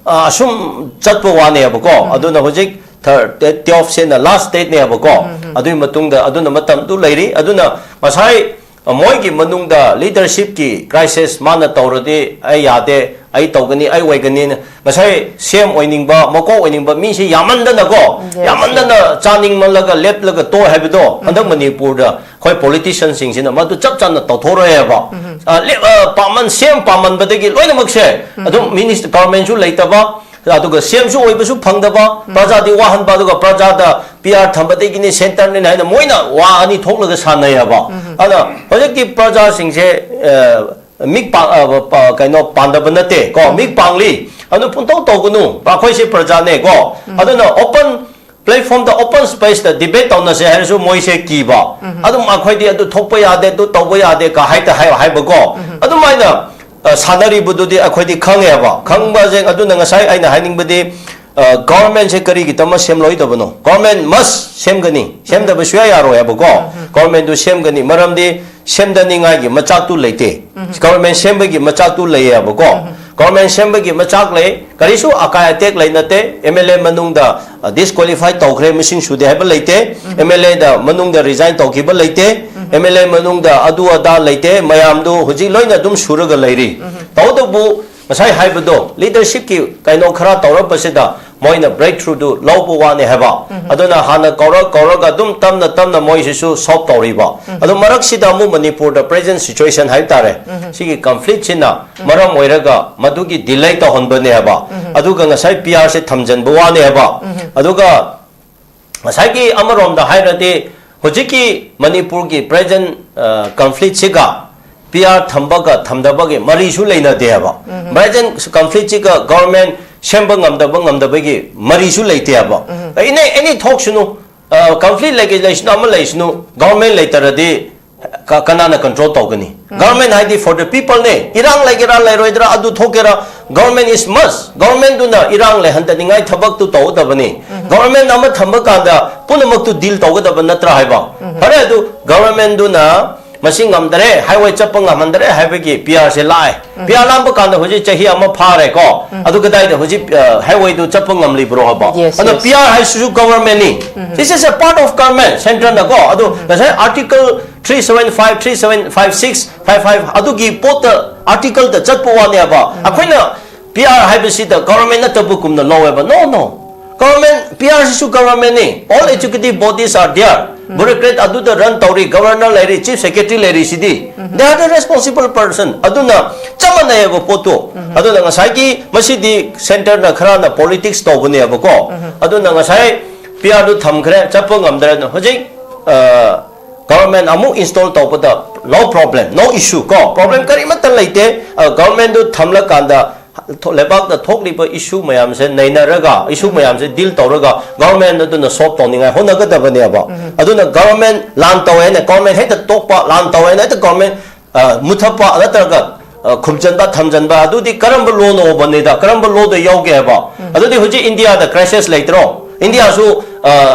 ꯑ, ꯑꯁꯨꯝ ꯆꯠꯄ ꯋꯥꯅꯦꯕꯀꯣ꯫ ꯑꯗꯨꯅ ꯍꯧꯖꯤꯛ thir-, twelve ꯁꯤꯅ last date ꯅꯦꯕꯀꯣ꯫ ꯑꯗꯨꯒꯤ ꯃꯇꯨꯡꯗ ꯑꯗꯨꯅ ꯃꯇꯝꯗꯨ ꯂꯩꯔꯤ꯫ ꯑꯗꯨꯅ ꯉꯁꯥꯏ, ꯑ, ꯃꯣꯏꯒꯤ ꯃꯅꯨꯡꯗ leadership ꯀꯤ crisis ꯃꯥꯅ ꯇꯧꯔꯗꯤ ꯑꯩ ꯌꯥꯗꯦ, ꯑꯩ ꯇꯧꯒꯅꯤ, ꯑꯩ ꯑꯣꯏꯒꯅꯤꯅ ꯉꯁꯥꯏ ꯁꯤ ꯑꯦꯝ ꯑꯣꯏꯅꯤꯡꯕ, ꯃꯀꯣꯛ ꯑꯣꯏꯅꯤꯡꯕ ꯃꯤꯁꯤ ꯌꯥꯝꯃꯟꯗꯅꯀꯣ, Yes, ꯌꯥꯝꯃꯟꯗꯅ ꯆꯥꯅꯤꯡꯃꯜꯂꯒ ꯂꯦꯞꯂꯒ ꯇꯣꯛ ꯍꯥꯏꯕꯗꯣ ꯍꯟꯗꯛ ꯃꯅꯤꯄꯨꯔꯗ ꯑꯩꯈꯣꯏ politician ꯁꯤꯡꯁꯤꯅ ꯃꯗꯨ ꯆꯞ ꯆꯥꯅ ꯇꯧꯊꯣꯔꯛꯑꯦꯕ꯫ ꯑ, ꯂꯦꯞ-, ꯑ, ꯄꯥꯃꯟ, ꯁꯤ ꯑꯦꯝ ꯄꯥꯃꯟꯕꯗꯒꯤ ꯂꯣꯏꯅꯃꯛꯁꯦ ꯑꯗꯨꯝ minister, government ꯁꯨ ꯂꯩꯇꯕ, ꯑꯗꯨꯒ ꯁꯤ ꯑꯦꯝ ꯁꯨ ꯑꯣꯏꯕꯁꯨ ꯐꯪꯗꯕ, ꯄ꯭ꯔꯖꯥꯗꯤ ꯋꯥꯍꯟꯕ, ꯑꯗꯨꯒ ꯄ꯭ꯔꯖꯥꯗ P R ꯊꯝꯕꯗꯒꯤꯅꯤ, centre ꯅꯤꯅ ꯍꯥꯏꯅ ꯃꯣꯏꯅ ꯋꯥ ꯑꯅꯤ ꯊꯣꯛꯂꯒ ꯁꯥꯟꯅꯩꯑꯕ꯫ ꯑꯗ ꯍꯧꯖꯤꯛꯇꯤ ꯄ꯭ꯔꯖꯥꯁꯤꯡꯁꯦ, ꯑ, ꯃꯤꯠ ꯄꯥ-, ꯑ, ꯄ-, ꯀꯩꯅꯣ ꯄꯥꯟꯗꯕ ꯅꯠꯇꯦ ꯀꯣ, ꯃꯤꯠ ꯄꯥꯡꯂꯤ꯫ ꯑꯗꯨ ꯄꯨꯡꯇꯧ ꯇꯧꯒꯅꯨ, ꯑꯩꯈꯣꯏꯁꯦ ꯄ꯭ꯔꯖꯥꯅꯦ ꯀꯣ꯫ ꯑꯗꯨꯅ open platform ꯗ, open space ꯇ debate ꯇꯧꯅꯁꯦ ꯍꯥꯏꯔꯁꯨ ꯃꯣꯏꯁꯦ ꯀꯤꯕ꯫ ꯑꯗꯨꯝ ꯑꯩꯈꯣꯏꯗꯤ ꯑꯗꯨ ꯊꯣꯛꯄ ꯌꯥꯗꯦ, ꯑꯗꯨ ꯇꯧꯕ ꯌꯥꯗꯦ ꯀ ꯍꯥꯏꯇ ꯍꯥꯏ-, ꯍꯥꯏꯕꯀꯣ꯫ ꯑꯗꯨꯃꯥꯏꯅ, ꯑ, ꯁꯥꯟꯅꯔꯤꯕꯗꯨꯗꯤ ꯑꯩꯈꯣꯏꯗꯤ ꯈꯪꯉꯦꯕ꯫ ꯈꯪꯕꯁꯦ, ꯑꯗꯨꯅ ꯉꯁꯥꯏ ꯑꯩꯅ ꯍꯥꯏꯅꯤꯡꯕꯗꯤ, ꯑ, government ꯁꯦ ꯀꯔꯤꯒꯤꯗꯃꯛ ꯁꯦꯝꯂꯣꯏꯗꯕꯅꯣ? Government must ꯁꯦꯝꯒꯅꯤ, ꯁꯦꯝꯗꯕ ꯁꯨꯌꯥ ꯌꯥꯔꯣꯏ ꯍꯥꯏꯕꯀꯣ꯫ Government ꯇꯨ ꯁꯦꯝꯒꯅꯤ, ꯃꯔꯝꯗꯤ ꯁꯦꯝꯗꯅꯤꯡꯉꯥꯏꯒꯤ ꯃꯆꯥꯛꯇꯨ ꯂꯩꯇꯦ꯫ Government ꯁꯦꯝꯕꯒꯤ ꯃꯆꯥꯛꯇꯨ ꯂꯩꯌꯦꯕꯀꯣ꯫ Government ꯁꯦꯝꯕꯒꯤ ꯃꯆꯥꯛ ꯂꯩ, ꯀꯔꯤꯁꯨ ꯑꯀꯥꯏ ꯑꯇꯦꯛ ꯂꯩꯅꯗꯦ꯫ M L A ꯃꯅꯨꯡꯗ, ꯑ, disqualify ꯇꯧꯈ꯭ꯔꯦ, ꯃꯁꯤꯡ ꯁꯨꯗꯦ ꯍꯥꯏꯕ ꯂꯩꯇꯦ꯫ M L A ꯗ ꯃꯅꯨꯡꯗ resign ꯇꯧꯈꯤꯕ ꯂꯩꯇꯦ꯫ M L A ꯃꯅꯨꯡꯗ ꯑꯗꯨ ꯑꯗꯥ ꯂꯩꯇꯦ, ꯃꯌꯥꯝꯗꯨ ꯍꯧꯖꯤꯛ ꯂꯣꯏꯅ ꯑꯗꯨꯝ ꯁꯨꯔꯒ ꯂꯩꯔꯤ꯫ ꯇꯧꯕꯇꯕꯨ ꯉꯁꯥꯏ ꯍꯥꯏꯕꯗꯣ, leadership ꯀꯤ ꯀꯩꯅꯣ ꯈꯔ ꯇꯧꯔꯛꯄꯁꯤꯗ ꯃꯣꯏꯅ breakthroughꯗꯨ ꯂꯧꯕ ꯋꯥꯅꯤ ꯍꯥꯏꯕ꯫ ꯑꯗꯨꯅ ꯍꯥꯟꯅ ꯀꯧꯔ ꯀꯧꯔꯒ ꯑꯗꯨꯝ ꯇꯞꯅ ꯇꯞꯅ ꯃꯣꯏꯁꯤꯁꯨ solve ꯇꯧꯔꯤꯕ꯫ ꯑꯗꯨ ꯃꯔꯛꯁꯤꯗ ꯑꯃꯨꯛ ꯃꯅꯤꯄꯨꯔꯗ present situation ꯍꯥꯏꯕ ꯇꯥꯔꯦ, ꯁꯤꯒꯤ conflictꯁꯤꯅ ꯃꯔꯝ ꯑꯣꯏꯔꯒ ꯃꯗꯨꯒꯤ delay ꯇꯧꯍꯟꯕꯅꯦ ꯍꯥꯏꯕ꯫ ꯑꯗꯨꯒ ꯉꯁꯥꯏ PRꯁꯦ ꯊꯝꯖꯤꯟꯕ ꯋꯥꯅꯤ ꯍꯥꯏꯕ꯫ ꯑꯗꯨꯒ ꯉꯁꯥꯏꯒꯤ ꯑꯃꯔꯣꯝꯗ ꯍꯥꯏꯔꯗꯤ ꯍꯧꯖꯤꯛꯀꯤ ꯃꯅꯤꯄꯨꯔꯒꯤ present conflictꯁꯤꯒ PR ꯊꯝꯕꯒ ꯊꯝꯗꯕꯒꯤ ꯃꯔꯤꯁꯨ ꯂꯩꯅꯗꯦ ꯍꯥꯏꯕ꯫ Present conflictꯁꯤꯒ government ꯁꯦꯝꯕ ꯉꯝꯗꯕ ꯉꯝꯗꯕꯒꯤ ꯃꯔꯤꯁꯨ ꯂꯩꯇꯦ ꯍꯥꯏꯕ꯫ ꯑꯦꯅꯤ ꯑꯦꯅꯤ ꯊꯣꯛꯁꯅꯨ, conflict ꯂꯩꯒꯦ ꯂꯩꯁꯅꯨ, ꯑꯃ ꯂꯩꯁꯅꯨ, government ꯂꯩꯇꯔꯗꯤ ꯀ- ꯀꯅꯥꯅ control ꯇꯧꯒꯅꯤ? Government ꯍꯥꯏꯗꯤ for the peopleꯅꯦ꯫ ꯏꯔꯥꯡ ꯂꯩꯒꯦꯔꯥ ꯂꯩꯔꯣꯏꯗ꯭ꯔꯥ ꯑꯗꯨ ꯊꯣꯛꯀꯦꯔꯥ, government is must꯫ Governmentꯗꯨꯅ ꯏꯔꯥꯡ ꯂꯩꯍꯟꯗꯅꯤꯡꯉꯥꯏ ꯊꯕꯛꯇꯨ ꯇꯧꯒꯗꯕꯅꯤ꯫ Government ꯑꯃ ꯊꯝꯕ ꯀꯥꯟꯗ ꯄꯨꯝꯅꯃꯛꯇꯨ deal ꯇꯧꯒꯗꯕ ꯅꯠꯇ꯭ꯔꯥ ꯍꯥꯏꯕ? ꯐꯔꯦ, ꯑꯗꯨ governmentꯗꯨꯅ ꯃꯁꯤ ꯉꯝꯗꯔꯦ, highway ꯆꯠꯄ ꯉꯝꯍꯟꯗꯔꯦ ꯍꯥꯏꯕꯒꯤ PRꯁꯦ ꯂꯥꯛꯑꯦ꯫ PR ꯂꯥꯛꯄ ꯀꯥꯟꯗ ꯍꯧꯖꯤꯛ ꯆꯍꯤ ꯑꯃ ꯐꯥꯔꯦꯀꯣ꯫ ꯑꯗꯨ ꯀꯗꯥꯏꯗ ꯍꯧꯖꯤꯛ highwayꯗꯨ ꯆꯠꯄ ꯉꯝꯂꯤꯕ꯭ꯔꯣ ꯍꯥꯏꯕ? Yes, ꯑꯗꯣ yes. PR ꯍꯥꯏꯁꯤꯁꯨ governmentꯅꯤ꯫ This is a part of government, centreꯅꯀꯣ꯫ ꯑꯗꯨ ꯉꯁꯥꯏ article three seven five, three seven five six, five five ꯑꯗꯨꯒꯤ ꯄꯣꯠꯇ articleꯗ ꯆꯠꯄ ꯋꯥꯅꯦꯕ꯫ ꯑꯩꯈꯣꯏꯅ PR ꯍꯥꯏꯕꯁꯤꯗ government ꯅꯠꯇꯕꯒꯨꯝꯅ ꯂꯧꯋꯦꯕ꯫ No, no, government, PRꯁꯤꯁꯨ governmentꯅꯤ꯫ All executive bodies are there. Bureaucrat ꯑꯗꯨꯗ run ꯇꯧꯔꯤ, governor ꯂꯩꯔꯤ, chief secretary ꯂꯩꯔꯤꯁꯤꯗꯤ꯫ They are the responsible person. ꯑꯗꯨꯅ ꯆꯞ ꯃꯥꯟꯅꯩꯌꯦꯕ ꯄꯣꯠꯇꯣ꯫ ꯑꯗꯨꯅ ꯉꯁꯥꯏꯒꯤ ꯃꯁꯤꯗꯤ centreꯅ ꯈꯔꯅ politics ꯇꯧꯕꯅꯦꯕꯀꯣ꯫ ꯑꯗꯨꯅ ꯉꯁꯥꯏ PRꯗꯨ ꯊꯝꯈ꯭ꯔꯦ, ꯆꯠꯄ ꯉꯝꯗ꯭ꯔꯦ꯫ ꯑꯗꯨꯅ ꯍꯧꯖꯤꯛ government ꯑꯃꯨꯛ install ꯇꯧꯕꯗ no problem, no issue ꯀꯣ, problem ꯀꯔꯤꯃꯠꯇ ꯂꯩꯇꯦ꯫ Governmentꯗꯨ ꯊꯝꯂꯀꯥꯟꯗ ꯊꯣ- ꯂꯩꯕꯥꯛꯇ ꯊꯣꯛꯂꯤꯕ issue ꯃꯌꯥꯝꯁꯦ ꯅꯩꯅꯔꯒ, issue ꯃꯌꯥꯝꯁꯦ deal ꯇꯧꯔꯒ government ꯑꯗꯨꯅ solve ꯇꯧꯅꯤꯡꯉꯥꯏ ꯍꯣꯠꯅꯒꯗꯕꯅꯦꯕ꯫ ꯑꯗꯨꯅ government ꯂꯥꯟ ꯇꯧꯋꯦꯅ government ꯍꯦꯛꯇ ꯇꯣꯛꯄ, ꯂꯥꯟ ꯇꯧꯋꯦꯅ ꯍꯦꯛꯇ government ꯃꯨꯊꯠꯄ ꯅꯠꯇ꯭ꯔꯒ ꯈꯨꯝꯖꯟꯕ ꯊꯝꯖꯟꯕ, ꯑꯗꯨꯗꯤ ꯀꯔꯝꯕ lawꯅꯣꯕꯅꯤꯗ, ꯀꯔꯝꯕ lawꯗ ꯌꯥꯎꯒꯦ ꯍꯥꯏꯕ? ꯑꯗꯨꯗꯤ ꯍꯧꯖꯤꯛ Indiaꯗ crisis ꯂꯩꯇ꯭ꯔꯣ? Indiaꯁꯨ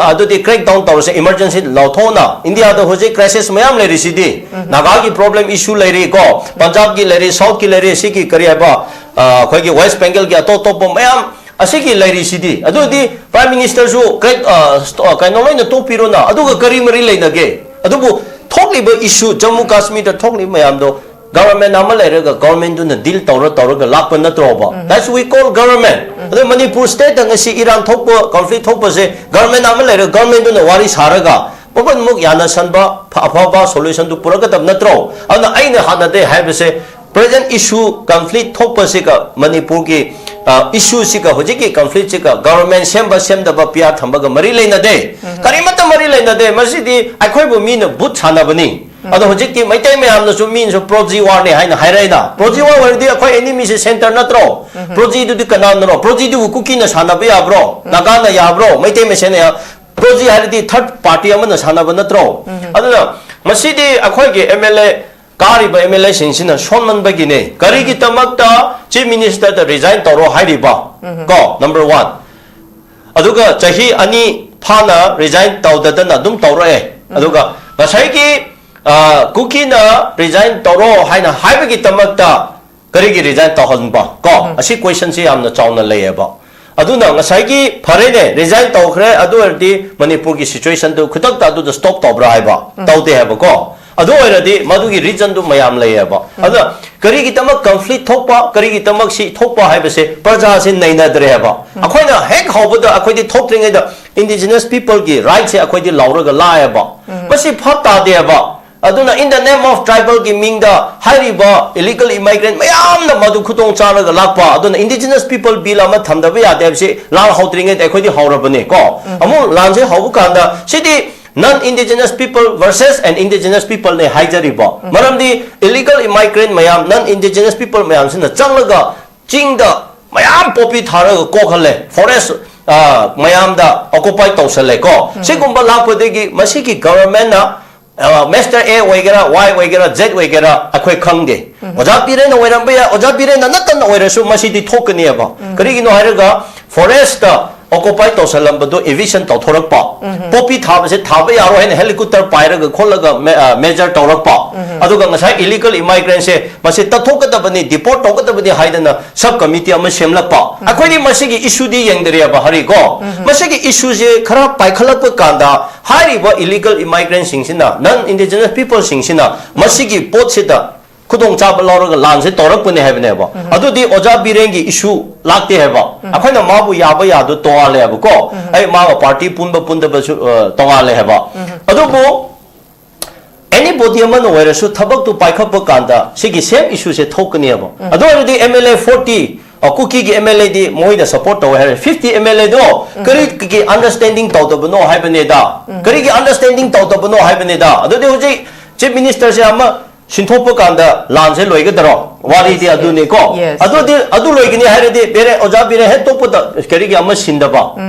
ꯑꯗꯨꯗꯤ crackdown ꯇꯧꯔꯁꯦ, emergency ꯂꯧꯊꯣꯛꯅ꯫ Indiaꯗ ꯍꯧꯖꯤꯛ crisis ꯃꯌꯥꯝ ꯂꯩꯔꯤꯁꯤꯗꯤ, ꯅꯥꯒꯥꯒꯤ problem issue ꯂꯩꯔꯤꯀꯣ, ꯄꯟꯖꯥꯕꯀꯤ ꯂꯩꯔꯤ, Southꯀꯤ ꯂꯩꯔꯤ, ꯁꯤꯒꯤ ꯀꯔꯤ ꯍꯥꯏꯕ, ꯑꯩꯈꯣꯏꯒꯤ West Bengalꯒꯤ ꯑꯇꯣꯞ ꯑꯇꯣꯞꯄ ꯃꯌꯥꯝ ꯑꯁꯤꯒꯤ ꯂꯩꯔꯤꯁꯤꯗꯤ꯫ ꯑꯗꯨꯗꯤ Prime Ministerꯁꯨ ꯀꯩ- ꯑ, ꯁ꯭ꯇꯣ- ꯑ, ꯀꯩꯅꯣ ꯂꯣꯏꯅ ꯇꯣꯛꯄꯤꯔꯣꯅ꯫ ꯑꯗꯨꯒ ꯀꯔꯤ ꯃꯔꯤ ꯂꯩꯅꯒꯦ? ꯑꯗꯨꯕꯨ ꯊꯣꯛꯂꯤꯕ issue, ꯖꯝꯃꯨ ꯀꯥꯁꯃꯤꯔꯗ ꯊꯣꯛꯂꯤꯕ ꯃꯌꯥꯝꯗꯣ Government ꯑꯃ ꯂꯩꯔꯒ government ꯗꯨꯅ deal ꯇꯧꯔ ꯇꯧꯔꯒ ꯂꯥꯛꯄ ꯅꯠꯇ꯭ꯔꯣꯕ? That's we call government. ꯑꯗꯣ ꯃꯅꯤꯄꯨꯔ state ꯇ ꯉꯁꯤ ꯏꯔꯥꯡ ꯊꯣꯛꯄ, conflict ꯊꯣꯛꯄꯁꯦ government ꯑꯃ ꯂꯩꯔꯒ government ꯗꯨꯅ ꯋꯥꯔꯤ ꯁꯥꯔꯒ ꯃꯄꯨꯟꯃꯨꯛ ꯌꯥꯅꯁꯟꯕ, ꯐ-, ꯑꯐꯕ solution ꯗꯨ ꯄꯨꯔꯛꯀꯗꯕ ꯅꯠꯇ꯭ꯔꯣ? ꯑꯗꯨꯅ ꯑꯩꯅ ꯍꯥꯟꯅꯗꯩ ꯍꯥꯏꯕꯁꯦ, present issue, conflict ꯊꯣꯛꯄꯁꯤꯒ ꯃꯅꯤꯄꯨꯔꯒꯤ, ꯑ, issue ꯁꯤꯒ, ꯍꯧꯖꯤꯛꯀꯤ conflict ꯁꯤꯒ government ꯁꯦꯝꯕ ꯁꯦꯝꯗꯕ, P R ꯊꯝꯕꯒ ꯃꯔꯤ ꯂꯩꯅꯗꯦ꯫ ꯀꯔꯤꯃꯠꯇ ꯃꯔꯤ ꯂꯩꯅꯗꯦ꯫ ꯃꯁꯤꯗꯤ ꯑꯩꯈꯣꯏꯕꯨ ꯃꯤꯅ vote ꯁꯥꯟꯅꯕꯅꯤ꯫ ꯑꯗꯣ ꯍꯧꯖꯤꯛꯇꯤ ꯃꯩꯇꯩ ꯃꯌꯥꯝꯅꯁꯨ, ꯃꯤꯅꯁꯨ proxy war ꯅꯦ ꯍꯥꯏꯅ ꯍꯥꯏꯔꯛꯏꯅ꯫ Proxy war ꯑꯣꯏꯔꯗꯤ ꯑꯩꯈꯣꯏ enemy ꯁꯦ centre ꯅꯠꯇ꯭ꯔꯣ? Proxy ꯗꯨꯗꯤ ꯀꯅꯥꯅꯔꯣ? Proxy ꯗꯨꯕꯨ ꯀꯨꯀꯤꯅ ꯁꯥꯟꯅꯕ ꯌꯥꯕ꯭ꯔꯣ? ꯅꯥꯒꯥꯅ ꯌꯥꯕ꯭ꯔꯣ? ꯃꯩꯇꯩ ꯃꯁꯦꯟꯅ ꯌꯥ-, proxy ꯍꯥꯏꯔꯗꯤ third party ꯑꯃꯅ ꯁꯥꯟꯅꯕ ꯅꯠꯇ꯭ꯔꯣ? ꯑꯗꯨꯅ ꯃꯁꯤꯗꯤ ꯑꯩꯈꯣꯏꯒꯤ M L A, ꯀꯥꯔꯤꯕ M L A ꯁꯤꯡꯁꯤꯅ ꯁꯣꯟꯃꯟꯕꯒꯤꯅꯦ꯫ ꯀꯔꯤꯒꯤꯗꯃꯛꯇ Chief Minister ꯗ resign ꯇꯧꯔꯣ ꯍꯥꯏꯔꯤꯕ? ꯀꯣ, number one꯫ ꯑꯗꯨꯒ ꯆꯍꯤ ꯑꯅꯤ ꯐꯥꯅ resign ꯇꯧꯗꯗꯅ ꯑꯗꯨꯝ ꯇꯧꯔꯛꯑꯦ꯫ ꯑꯗꯨꯒ ꯉꯁꯥꯏꯒꯤ, ꯑ, ꯀꯨꯀꯤꯅ resign ꯇꯧꯔꯣ ꯍꯥꯏꯅ ꯍꯥꯏꯕꯒꯤꯗꯃꯛꯇ ꯀꯔꯤꯒꯤ resign ꯇꯧꯍꯟꯕ? ꯀꯣ, ꯑꯁꯤ question ꯁꯤ ꯌꯥꯝꯅ ꯆꯥꯎꯅ ꯂꯩꯌꯦꯕ꯫ ꯑꯗꯨꯅ ꯉꯁꯥꯏꯒꯤ, ꯐꯔꯦꯅꯦ, resign ꯇꯧꯈ꯭ꯔꯦ, ꯑꯗꯨ ꯑꯣꯏꯔꯗꯤ ꯃꯅꯤꯄꯨꯔꯒꯤ situation ꯗꯨ ꯈꯨꯗꯛꯇ ꯑꯗꯨꯗ stop ꯇꯧꯕ꯭ꯔꯥ ꯍꯥꯏꯕ? ꯇꯧꯗꯦ ꯍꯥꯏꯕꯀꯣ꯫ ꯑꯗꯨ ꯑꯣꯏꯔꯗꯤ ꯃꯗꯨꯒꯤ reason ꯗꯨ ꯃꯌꯥꯝ ꯂꯩꯌꯦꯕ꯫ ꯑꯗꯨꯅ ꯀꯔꯤꯒꯤꯗꯃꯛ conflict ꯊꯣꯛꯄ, ꯀꯔꯤꯒꯤꯗꯃꯛ ꯁꯤ ꯊꯣꯛꯄ ꯍꯥꯏꯕꯁꯦ ꯄ꯭ꯔꯖꯥꯁꯦ ꯅꯩꯅꯗ꯭ꯔꯦꯕ꯫ ꯑꯩꯈꯣꯏꯅ ꯍꯦꯛ ꯍꯧꯕꯗ, ꯑꯩꯈꯣꯏꯗꯤ ꯊꯣꯛꯇ꯭ꯔꯤꯉꯩꯗ indigenous people ꯒꯤ right ꯁꯦ ꯑꯩꯈꯣꯏꯗꯤ ꯂꯧꯔꯒ ꯂꯥꯛꯑꯦꯕ꯫ ꯃꯁꯤ ꯐꯠ ꯇꯥꯗꯦꯕ꯫ ꯑꯗꯨꯅ in the name of tribal ꯒꯤ ꯃꯤꯡꯗ ꯍꯥꯏꯔꯤꯕ illegal immigrant ꯃꯌꯥꯝꯅ ꯃꯗꯨ ꯈꯨꯗꯣꯡ ꯆꯥꯔꯒ ꯂꯥꯛꯄ, ꯑꯗꯨꯅ indigenous people bill ꯑꯃ ꯊꯝꯗꯕ ꯌꯥꯗꯦ ꯍꯥꯏꯕꯁꯤ ꯂꯥꯟ ꯍꯧꯗ꯭ꯔꯤꯉꯩꯗ ꯑꯩꯈꯣꯏꯗꯤ ꯍꯧꯔꯕꯅꯦ ꯀꯣ꯫ ꯑꯃꯨꯛ ꯂꯥꯟꯁꯦ ꯍꯧꯕ ꯀꯥꯟꯗ ꯁꯤꯗꯤ non indigenous people versus an indigenous people ꯅꯦ ꯍꯥꯏꯖꯔꯤꯕ꯫ ꯃꯔꯝꯗꯤ illegal immigrant ꯃꯌꯥꯝ, non indigenous people ꯃꯌꯥꯝꯁꯤꯅ ꯆꯪꯂꯒ ꯆꯤꯡꯗ ꯃꯌꯥꯝ poppy ꯊꯥꯔꯒ ꯀꯣꯛꯍꯜꯂꯦ, forest, ꯑ, ꯃꯌꯥꯝꯗ occupy ꯇꯧꯁꯜꯂꯦ ꯀꯣ꯫ ꯁꯤꯒꯨꯝꯕ ꯂꯥꯛꯄꯗꯒꯤ ꯃꯁꯤꯒꯤ government ꯅ, ꯑ, Master A ꯑꯣꯏꯒꯦꯔꯥ, Y ꯑꯣꯏꯒꯦꯔꯥ, Z ꯑꯣꯏꯒꯦꯔꯥ, ꯑꯩꯈꯣꯏ ꯈꯪꯗꯦ꯫ ꯑꯣꯖꯥ ꯕꯤꯔꯦꯟꯅ ꯑꯣꯏꯔꯝꯕ ꯌꯥꯏ, ꯑꯣꯖꯥ ꯕꯤꯔꯦꯟꯅ ꯅꯠꯇꯅ ꯑꯣꯏꯔꯁꯨ ꯃꯁꯤꯗꯤ ꯊꯣꯛꯀꯅꯦꯕ꯫ ꯀꯔꯤꯒꯤꯅꯣ ꯍꯥꯏꯔꯒ forest ꯇ occupy ꯇꯧꯁꯜꯂꯝꯕꯗꯣ eviction ꯇꯧꯊꯣꯔꯛꯄ, poppy ꯊꯥꯕꯁꯦ ꯊꯥꯕ ꯌꯥꯔꯣꯏ ꯍꯥꯏꯅ helicopter ꯄꯥꯏꯔꯒ ꯈꯣꯠꯂꯒ ꯃꯦ-, ꯑ, measure ꯇꯧꯔꯛꯄ, ꯑꯗꯨꯒ ꯉꯁꯥꯏ illegal immigrant ꯁꯦ ꯃꯁꯤ ꯇꯠꯊꯣꯛꯀꯗꯕꯅꯤ, deport ꯇꯧꯒꯗꯕꯅꯤ ꯍꯥꯏꯗꯅ sub committee ꯑꯃ ꯁꯦꯝꯂꯛꯄ꯫ ꯑꯩꯈꯣꯏꯗꯤ ꯃꯁꯤꯒꯤ issue ꯗꯤ ꯌꯦꯡꯗꯔꯤꯑꯕ, ꯍꯔꯤ ꯀꯣ꯫ ꯃꯁꯤꯒꯤ issue ꯁꯦ ꯈꯔ ꯄꯥꯏꯈꯠꯂꯛꯄ ꯀꯥꯟꯗ ꯍꯥꯏꯔꯤꯕ illegal immigrant ꯁꯤꯡꯁꯤꯅ, non indigenous people ꯁꯤꯡꯁꯤꯅ ꯃꯁꯤꯒꯤ ꯄꯣꯠꯁꯤꯗ ꯈꯨꯗꯣꯡꯆꯥꯕ ꯂꯧꯔꯒ ꯂꯥꯟꯁꯦ ꯇꯧꯔꯛꯄꯅꯦ ꯍꯥꯏꯕꯅꯦꯕ꯫ ꯑꯗꯨꯗꯤ ꯑꯣꯖꯥ ꯕꯤꯔꯦꯟꯒꯤ ꯏꯁꯨ ꯂꯥꯛꯇꯦ ꯍꯥꯏꯕ꯫ ꯑꯩꯈꯣꯏꯅ ꯃꯥꯕꯨ ꯌꯥꯕ ꯌꯥꯗꯨ ꯇꯣꯉꯥꯜꯂꯦ ꯍꯥꯏꯕꯀꯣ꯫ ꯑꯩ ꯃꯥꯒ ꯄꯥꯔꯇꯤ ꯄꯨꯟꯕ ꯄꯨꯟꯗꯕꯁꯨ ꯑ, ꯇꯣꯉꯥꯜꯂꯦ ꯍꯥꯏꯕ꯫ ꯑꯗꯨꯕꯨ ꯑꯦꯅꯤ ꯕꯣꯗꯤ ꯑꯃꯅ ꯑꯣꯏꯔꯁꯨ ꯊꯕꯛꯇꯨ ꯄꯥꯏꯈꯠꯄ ꯀꯥꯟꯗ ꯁꯤꯒꯤ ꯁꯦꯝ ꯏꯁꯨꯁꯦ ꯊꯣꯛꯀꯅꯦꯕ꯫ ꯑꯗꯨ ꯑꯣꯏꯔꯗꯤ ꯑꯦꯝ ꯑꯦꯜ ꯑꯦ ꯐꯣꯔꯇꯤ, ꯀꯨꯀꯤꯒꯤ ꯑꯦꯝ ꯑꯦꯜ ꯑꯦꯗꯤ ꯃꯣꯏꯗ ꯁꯄꯣꯔꯠ ꯇꯧꯋꯦ ꯍꯥꯏꯔꯦ, ꯐꯤꯐꯇꯤ ꯑꯦꯝ ꯑꯦꯜ ꯑꯦꯗꯣ ꯀꯔꯤꯒꯤ ꯑꯟꯗꯔꯁꯇꯦꯟꯗꯤꯡ ꯇꯧꯗꯕꯅꯣ ꯍꯥꯏꯕꯅꯤꯗ꯫ ꯀꯔꯤꯒꯤ ꯑꯟꯗꯔꯁꯇꯦꯟꯗꯤꯡ ꯇꯧꯗꯕꯅꯣ ꯍꯥꯏꯕꯅꯤꯗ꯫ ꯑꯗꯨꯗꯤ ꯍꯧꯖꯤꯛ ꯆꯤꯐ ꯃꯤꯅꯤꯁꯇꯔꯁꯦ ꯑꯃ ꯁꯤꯟꯊꯣꯛꯄ ꯀꯥꯟꯗ ꯂꯥꯟꯁꯦ ꯂꯣꯏꯒꯗꯔꯣ? ꯋꯥꯔꯤꯗꯤ ꯑꯗꯨꯅꯤꯀꯣ꯫ Yes, ꯑꯗꯨꯗꯤ ꯑꯗꯨ ꯂꯣꯏꯒꯅꯤ ꯍꯥꯏꯔꯗꯤ ꯕꯦꯔꯦ, ꯑꯣꯖꯥ ꯕꯤꯔꯦ ꯍꯦꯛ ꯇꯣꯛꯄꯗ ꯀꯔꯤꯒꯤ ꯑꯃ ꯁꯤꯟꯗꯕ?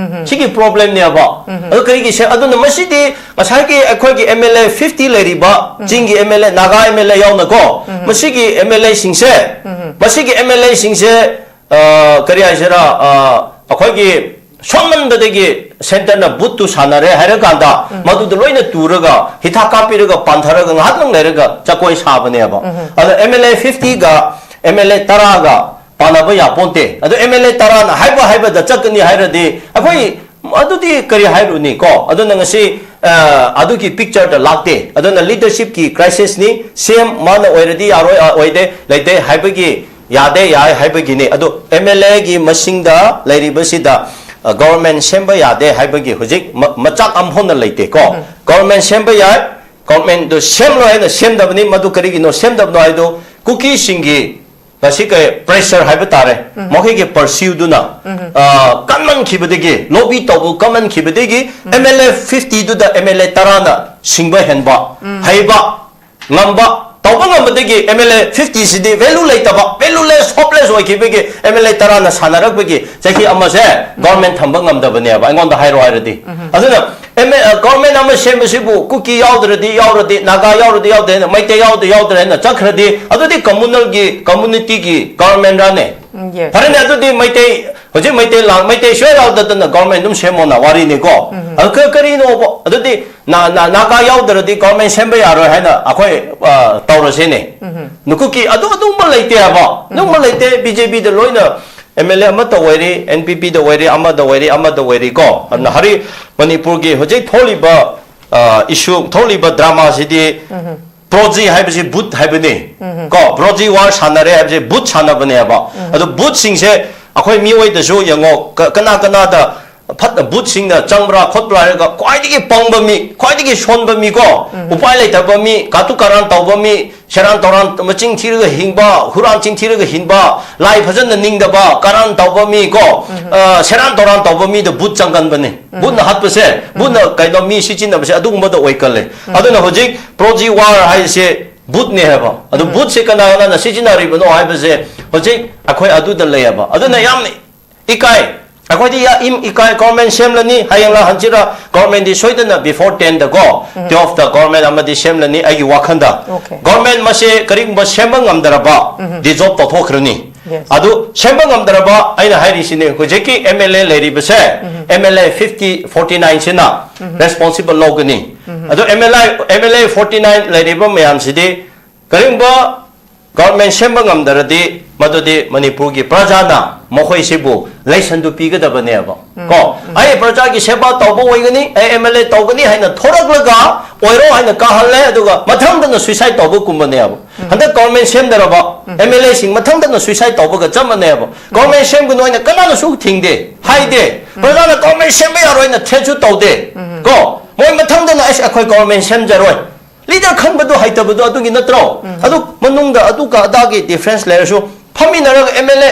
ꯁꯤꯒꯤ ꯄ꯭ꯔꯣꯕ꯭ꯂꯦꯝꯅꯦꯕ꯫ ꯑꯗꯨ ꯀꯔꯤꯒꯤ ꯁꯦ-, ꯑꯗꯨꯅ ꯃꯁꯤꯗꯤ ꯉꯁꯥꯏꯒꯤ ꯑꯩꯈꯣꯏꯒꯤ ꯑꯦꯝ ꯑꯦꯜ ꯑꯦ ꯐꯤꯐꯇꯤ ꯂꯩꯔꯤꯕ ꯆꯤꯡꯒꯤ M L A, Naga M L A ꯌꯥꯎꯅꯀꯣ, ꯃꯁꯤꯒꯤ ꯑꯦꯝ ꯑꯦꯜ ꯑꯦꯁꯤꯡꯁꯦ, ꯃꯁꯤꯒꯤ ꯑꯦꯝ ꯑꯦꯜ ꯑꯦꯁꯤꯡꯁꯦ, ꯑ, ꯀꯔꯤ ꯍꯥꯏꯁꯤꯔꯥ, ꯑ, ꯑꯩꯈꯣꯏꯒꯤ ꯁꯣꯟꯃꯟꯕꯗꯒꯤ ꯁꯦꯟꯇꯔꯅ ꯕꯨꯠꯇꯨ ꯁꯥꯟꯅꯔꯦ ꯍꯥꯏꯔꯀꯥꯟꯗ ꯃꯗꯨꯗ ꯂꯣꯏꯅ ꯇꯨꯔꯒ ꯍꯤꯊꯥꯛ ꯀꯥꯞꯄꯤꯔꯒ ꯄꯥꯟꯊꯔꯒ ꯉꯥꯏꯍꯥꯛꯇꯪ ꯂꯩꯔꯒ ꯆꯀꯣꯏ ꯁꯥꯕꯅꯦꯕ꯫ ꯑꯗ ꯑꯦꯝ ꯑꯦꯜ ꯑꯦ ꯐꯤꯐꯇꯤꯒ ꯑꯦꯝ ꯑꯦꯜ ꯑꯦ ꯇꯔꯥꯒ ꯄꯥꯟꯅꯕ ꯌꯥꯄꯣꯟꯇꯦ꯫ ꯑꯗꯣ ꯑꯦꯝ ꯑꯦꯜ ꯑꯦ ꯇꯔꯥꯅ ꯍꯥꯏꯕ ꯍꯥꯏꯕꯗ ꯆꯠꯀꯅꯤ ꯍꯥꯏꯔꯗꯤ ꯑꯩꯈꯣꯏ ꯑꯗꯨꯗꯤ ꯀꯔꯤ ꯍꯥꯏꯔꯨꯅꯤ ꯀꯣ? ꯑꯗꯨꯅ ꯉꯁꯤ, ꯑ, ꯑꯗꯨꯒꯤ ꯄꯤꯛꯆꯔꯗ ꯂꯥꯛꯇꯦ꯫ ꯑꯗꯨꯅ ꯂꯤꯗꯔꯁꯤꯞꯀꯤ ꯀ꯭ꯔꯥꯏꯁꯤꯁꯅꯤ꯫ ꯁꯤ ꯑꯦꯝ ꯃꯥꯅ ꯑꯣꯏꯔꯗꯤ ꯌꯥꯔꯣꯏ, ꯑ, ꯑꯣꯏꯗꯦ, ꯂꯩꯇꯦ ꯍꯥꯏꯕꯒꯤ, ꯌꯥꯗꯦ, ꯌꯥꯏ ꯍꯥꯏꯕꯒꯤꯅꯤ꯫ ꯑꯗꯣ ꯑꯦꯝ ꯑꯦꯜ ꯑꯦꯒꯤ ꯃꯁꯤꯡꯗ ꯂꯩꯔꯤꯕꯁꯤꯗ, ꯑ, ꯒꯣꯚꯔꯟꯃꯦꯟꯠ ꯁꯦꯝꯕ ꯌꯥꯗꯦ ꯍꯥꯏꯕꯒꯤ ꯍꯧꯖꯤꯛ ꯃ-, ꯃꯆꯥꯛ ꯑꯃꯐꯥꯎꯅ ꯂꯩꯇꯦ ꯀꯣ꯫ ꯒꯣꯚꯔꯟꯃꯦꯟꯠ ꯁꯦꯝꯕ ꯌꯥꯏ, ꯒꯣꯚꯔꯟꯃꯦꯟꯠꯇꯨ ꯁꯦꯝꯂꯣ ꯍꯥꯏꯅ ꯁꯦꯝꯗꯕꯅꯤ꯫ ꯃꯗꯨ ꯀꯔꯤꯒꯤꯅꯣ ꯁꯦꯝꯗꯕꯅꯣ ꯍꯥꯏꯗꯣ ꯀꯨꯀꯤꯁꯤꯡꯒꯤ ꯉꯁꯤ ꯀꯩ ꯄ꯭ꯔꯦꯁꯔ ꯍꯥꯏꯕ ꯇꯥꯔꯦ, ꯃꯈꯣꯏꯒꯤ ꯄꯔꯁ꯭ꯌꯨꯗꯨꯅ, ꯑ, ꯀꯟꯃꯟꯈꯤꯕꯗꯒꯤ, ꯂꯣꯕꯤ ꯇꯧꯕ ꯀꯟꯃꯟꯈꯤꯕꯗꯒꯤ ꯑꯦꯝ ꯑꯦꯜ ꯑꯦ ꯐꯤꯐꯇꯤꯗꯨꯗ ꯑꯦꯝ ꯑꯦꯜ ꯑꯦ ꯇꯔꯥꯅ ꯁꯤꯡꯕ ꯍꯦꯟꯕ, ꯍꯩꯕ, ꯉꯝꯕ, ꯇꯧꯕ ꯉꯝꯕꯗꯒꯤ ꯑꯦꯝ ꯑꯦꯜ ꯑꯦ ꯐꯤꯐꯇꯤꯁꯤꯗꯤ ꯚꯦꯂꯨ ꯂꯩꯇꯕ, ꯚꯦꯂꯨꯂꯦꯁ, ꯍꯣꯞꯂꯦꯁ ꯑꯣꯏꯈꯤꯕꯒꯤ ꯑꯦꯝ ꯑꯦꯜ ꯑꯦ ꯇꯔꯥꯅ ꯁꯥꯟꯅꯔꯛꯄꯒꯤ ꯆꯍꯤ ꯑꯃꯁꯦ ꯒꯣꯚꯔꯟꯃꯦꯟꯠ ꯊꯝꯕ ꯉꯝꯗꯕꯅꯦꯕ, ꯑꯩꯉꯣꯟꯗ ꯍꯥꯏꯔꯣ ꯍꯥꯏꯔꯗꯤ꯫ ꯑꯗꯨꯅ ꯑꯦꯝ ꯑꯦ, ꯑ, ꯒꯣꯚꯔꯟꯃꯦꯟꯠ ꯑꯃ ꯁꯦꯝꯕꯁꯤꯕꯨ ꯀꯨꯀꯤ ꯌꯥꯎꯗ꯭ꯔꯗꯤ ꯌꯥꯎꯔꯗꯤ, ꯅꯥꯒꯥ ꯌꯥꯎꯔꯗꯤ ꯌꯥꯎꯗ꯭ꯔꯦ ꯍꯥꯏꯅ, ꯃꯩꯇꯩ ꯌꯥꯎꯗ꯭ꯔ ꯌꯥꯎꯗ꯭ꯔꯦ ꯍꯥꯏꯅ ꯆꯠꯈ꯭ꯔꯗꯤ ꯑꯗꯨꯗꯤ ꯀꯝꯃꯨꯅꯦꯜꯒꯤ, ꯀꯝꯃ꯭ꯌꯨꯅꯤꯇꯤꯒꯤ ꯒꯣꯚꯔꯟꯃꯦꯟꯠꯔꯥꯅꯦ? ꯎꯝ, yes. ꯐꯔꯦꯅꯦ, ꯑꯗꯨꯗꯤ ꯃꯩꯇꯩ, ꯍꯧꯖꯤꯛ ꯃꯩꯇꯩ ꯂꯥꯡ-, ꯃꯩꯇꯩ ꯁꯨꯡꯌꯥꯎ ꯌꯥꯎꯗꯗꯅ ꯒꯣꯚꯔꯟꯃꯦꯟꯠ ꯑꯗꯨꯝ ꯁꯦꯝꯃꯣꯅ ꯋꯥꯔꯤꯅꯤꯀꯣ꯫ ꯑꯗꯨ ꯀ-, ꯀꯔꯤꯅꯣꯕ? ꯑꯗꯨꯗꯤ ꯅꯥ-, ꯅꯥ-, ꯅꯥꯒꯥ ꯌꯥꯎꯗ꯭ꯔꯗꯤ ꯒꯣꯚꯔꯟꯃꯦꯟꯠ ꯁꯦꯝꯕ ꯌꯥꯔꯣꯏ ꯍꯥꯏꯅ ꯑꯩꯈꯣꯏ, ꯑ, ꯇꯧꯔꯁꯤꯅꯦ꯫ ꯅꯀꯨꯀꯤ ꯑꯗꯨ ꯑꯗꯨꯝꯕ ꯂꯩꯇꯦ ꯍꯥꯏꯕ꯫ ꯑꯗꯨꯝꯕ ꯂꯩꯇꯦ꯫ ꯕꯤ ꯖꯦ ꯄꯤꯗ ꯂꯣꯏꯅ ꯑꯦꯝ ꯑꯦꯜ ꯑꯦ ꯑꯃꯠꯇ ꯑꯣꯏꯔꯤ, ꯑꯦꯟ ꯄꯤ ꯄꯤꯗ ꯑꯣꯏꯔꯤ, ꯑꯃꯗ ꯑꯣꯏꯔꯤ, ꯑꯃꯗ ꯑꯣꯏꯔꯤ ꯀꯣ꯫ ꯑꯗꯨꯅ ꯍꯧꯖꯤꯛ ꯃꯅꯤꯄꯨꯔꯒꯤ ꯍꯧꯖꯤꯛ ꯊꯣꯛꯂꯤꯕ, ꯑ, ꯏꯁꯨ, ꯊꯣꯛꯂꯤꯕ ꯗ꯭ꯔꯃꯥꯁꯤꯗꯤ ꯄ꯭ꯔꯣꯖꯤ ꯍꯥꯏꯕꯁꯤ ꯕꯨꯠ ꯍꯥꯏꯕꯅꯤ꯫ ꯀꯣ, ꯄ꯭ꯔꯣꯖꯤ ꯋꯥꯔ ꯁꯥꯟꯅꯔꯦ ꯍꯥꯏꯕꯁꯤ ꯕꯨꯠ ꯁꯥꯟꯅꯕꯅꯦꯕ꯫ ꯑꯗꯨ ꯕꯨꯠꯁꯤꯡꯁꯦ ꯑꯩꯈꯣꯏ ꯃꯤꯑꯣꯏꯗꯁꯨ ꯌꯦꯡꯉꯣ, ꯀ-, ꯀꯅꯥ ꯀꯅꯥꯗ ꯐꯠ-, ꯕꯨꯠꯁꯤꯡꯅ ꯆꯪꯕ꯭ꯔꯥ ꯈꯣꯠꯄ꯭ꯔꯥ ꯍꯥꯏꯔꯒ ꯈ꯭ꯋꯥꯏꯗꯒꯤ ꯄꯪꯕ ꯃꯤ, ꯈ꯭ꯋꯥꯏꯗꯒꯤ ꯁꯣꯟꯕ ꯃꯤ ꯀꯣ, ꯎꯄꯥꯏ ꯂꯩꯇꯕ ꯃꯤ, ꯀꯥꯇꯨ ꯀꯥꯔꯥꯟ ꯇꯧꯕ ꯃꯤ, ꯁꯦꯔꯥꯟ ꯇꯧꯔꯥꯟ ꯃꯆꯤꯟ ꯊꯤꯔꯒ ꯍꯤꯡꯕ, ꯍꯨꯔꯥꯟ ꯆꯤꯟ ꯊꯤꯔꯒ ꯍꯤꯡꯕ, ꯂꯥꯏ ꯐꯖꯅ ꯅꯤꯡꯗꯕ, ꯀꯥꯔꯥꯟ ꯇꯧꯕ ꯃꯤ ꯀꯣ, ꯑ, ꯁꯦꯔꯥꯟ ꯇꯧꯔꯥꯟ ꯇꯧꯕ ꯃꯤꯗ ꯕꯨꯠ ꯆꯪꯒꯟꯕꯅꯤ꯫ ꯕꯨꯠꯅ ꯍꯥꯠꯄꯁꯦ, ꯕꯨꯠꯅ ꯀꯩꯅꯣ ꯃꯤ ꯁꯤꯖꯤꯟꯅꯕꯁꯦ ꯑꯗꯨꯒꯨꯝꯕꯗ ꯑꯣꯏꯀꯜꯂꯦ꯫ ꯑꯗꯨꯅ ꯍꯧꯖꯤꯛ ꯄ꯭ꯔꯣꯖꯤ ꯋꯥꯔ ꯍꯥꯏꯁꯦ ꯕꯨꯠꯅꯦ ꯍꯥꯏꯕ꯫ ꯑꯗꯨ ꯕꯨꯠꯁꯦ ꯀꯅꯥ ꯀꯅꯥꯅ ꯁꯤꯖꯤꯟꯅꯔꯤꯕꯅꯣ ꯍꯥꯏꯕꯁꯦ ꯍꯧꯖꯤꯛ ꯑꯩꯈꯣꯏ ꯑꯗꯨꯗ ꯂꯩꯌꯦꯕ꯫ ꯑꯗꯨꯅ ꯌꯥꯝ ꯏꯀꯥꯏ꯫ ꯑꯩꯈꯣꯏꯗꯤ ꯌꯥ-, ꯏꯝ-, ꯏꯀꯥꯏ꯫ ꯒꯣꯔꯃꯦꯟ ꯁꯦꯝꯂꯅꯤ, ꯍꯌꯦꯡ ꯂꯥ ꯍꯟꯆꯤꯠꯔ ꯒꯣꯔꯃꯦꯟꯗꯤ ꯁꯣꯏꯗꯅ before ten ꯗꯀꯣ, twelve ꯗ ꯒꯣꯔꯃꯦꯟ ꯑꯃꯗꯤ ꯁꯦꯝꯂꯅꯤ ꯑꯩꯒꯤ ꯋꯥꯈꯟꯗ꯫ Okay. ꯒꯣꯔꯃꯦꯟ ꯃꯁꯦ ꯀꯔꯤꯒꯨꯝꯕ ꯁꯦꯝꯕ ꯉꯝꯗ꯭ꯔꯕ, dissolve ꯇꯧꯊꯣꯛꯈ꯭ꯔꯅꯤ꯫ Yes. ꯑꯗꯨ ꯁꯦꯝꯕ ꯉꯝꯗ꯭ꯔꯕ ꯑꯩꯅ ꯍꯥꯏꯔꯤꯁꯤꯅꯦ, ꯍꯧꯖꯤꯛꯀꯤ M L A ꯂꯩꯔꯤꯕꯁꯦ, M L A fifty, forty nine ꯁꯤꯅ responsible ꯂꯧꯒꯅꯤ꯫ ꯑꯗꯨ M L A, M L A forty nine ꯂꯩꯔꯤꯕ ꯃꯌꯥꯝꯁꯤꯗꯤ ꯀꯔꯤꯒꯨꯝꯕ ꯒꯣꯔꯃꯦꯟ ꯁꯦꯝꯕ ꯉꯝꯗ꯭ꯔꯗꯤ ꯃꯗꯨꯗꯤ ꯃꯅꯤꯄꯨꯔꯒꯤ ꯄ꯭ꯔꯖꯥꯅ ꯃꯈꯣꯏꯁꯤꯕꯨ ꯂꯦꯁꯟꯗꯨ ꯄꯤꯒꯗꯕꯅꯦꯕ꯫ ꯀꯣ, ꯑꯩ ꯄ꯭ꯔꯖꯥꯒꯤ ꯁꯦꯕꯥ ꯇꯧꯕ ꯑꯣꯏꯒꯅꯤ, ꯑꯩ M L A ꯇꯧꯒꯅꯤ ꯍꯥꯏꯅ ꯊꯣꯔꯛꯂꯒ ꯑꯣꯏꯔꯣ ꯍꯥꯏꯅ ꯀꯥꯍꯜꯂꯦ, ꯑꯗꯨꯒ ꯃꯊꯪꯗꯅ suicide ꯇꯧꯕꯒꯨꯝꯕꯅꯦꯕ꯫ ꯍꯟꯗꯛ ꯒꯣꯔꯃꯦꯟ ꯁꯦꯝꯗ꯭ꯔꯕ M L A ꯁꯤꯡ ꯃꯊꯪꯗꯅ suicide ꯇꯧꯕꯒ ꯆꯞ ꯃꯥꯟꯅꯩꯕ꯫ ꯒꯣꯔꯃꯦꯟ ꯁꯦꯝꯒꯅꯨ ꯍꯥꯏꯅ ꯀꯅꯥꯅꯁꯨ ꯊꯤꯡꯗꯦ, ꯍꯥꯏꯗꯦ꯫ ꯄ꯭ꯔꯖꯥꯅ ꯒꯣꯔꯃꯦꯟ ꯁꯦꯝꯕ ꯌꯥꯔꯣꯏꯅ threat ꯁꯨ ꯇꯧꯗꯦ꯫ ꯀꯣ, ꯃꯣꯏ ꯃꯊꯪꯗꯅ ꯑꯁ ꯑꯩꯈꯣꯏ ꯒꯣꯔꯃꯦꯟ ꯁꯦꯝꯖꯔꯣꯏ꯫ Leader ꯈꯟꯕꯗꯨ ꯍꯩꯇꯕꯗꯨ ꯑꯗꯨꯒꯤ ꯅꯠꯇ꯭ꯔꯣ? ꯑꯗꯨ ꯃꯅꯨꯡꯗ ꯑꯗꯨꯒ ꯑꯗꯥꯒꯤ difference ꯂꯩꯔꯁꯨ ꯐꯝꯃꯤꯟꯅꯔꯒ M L A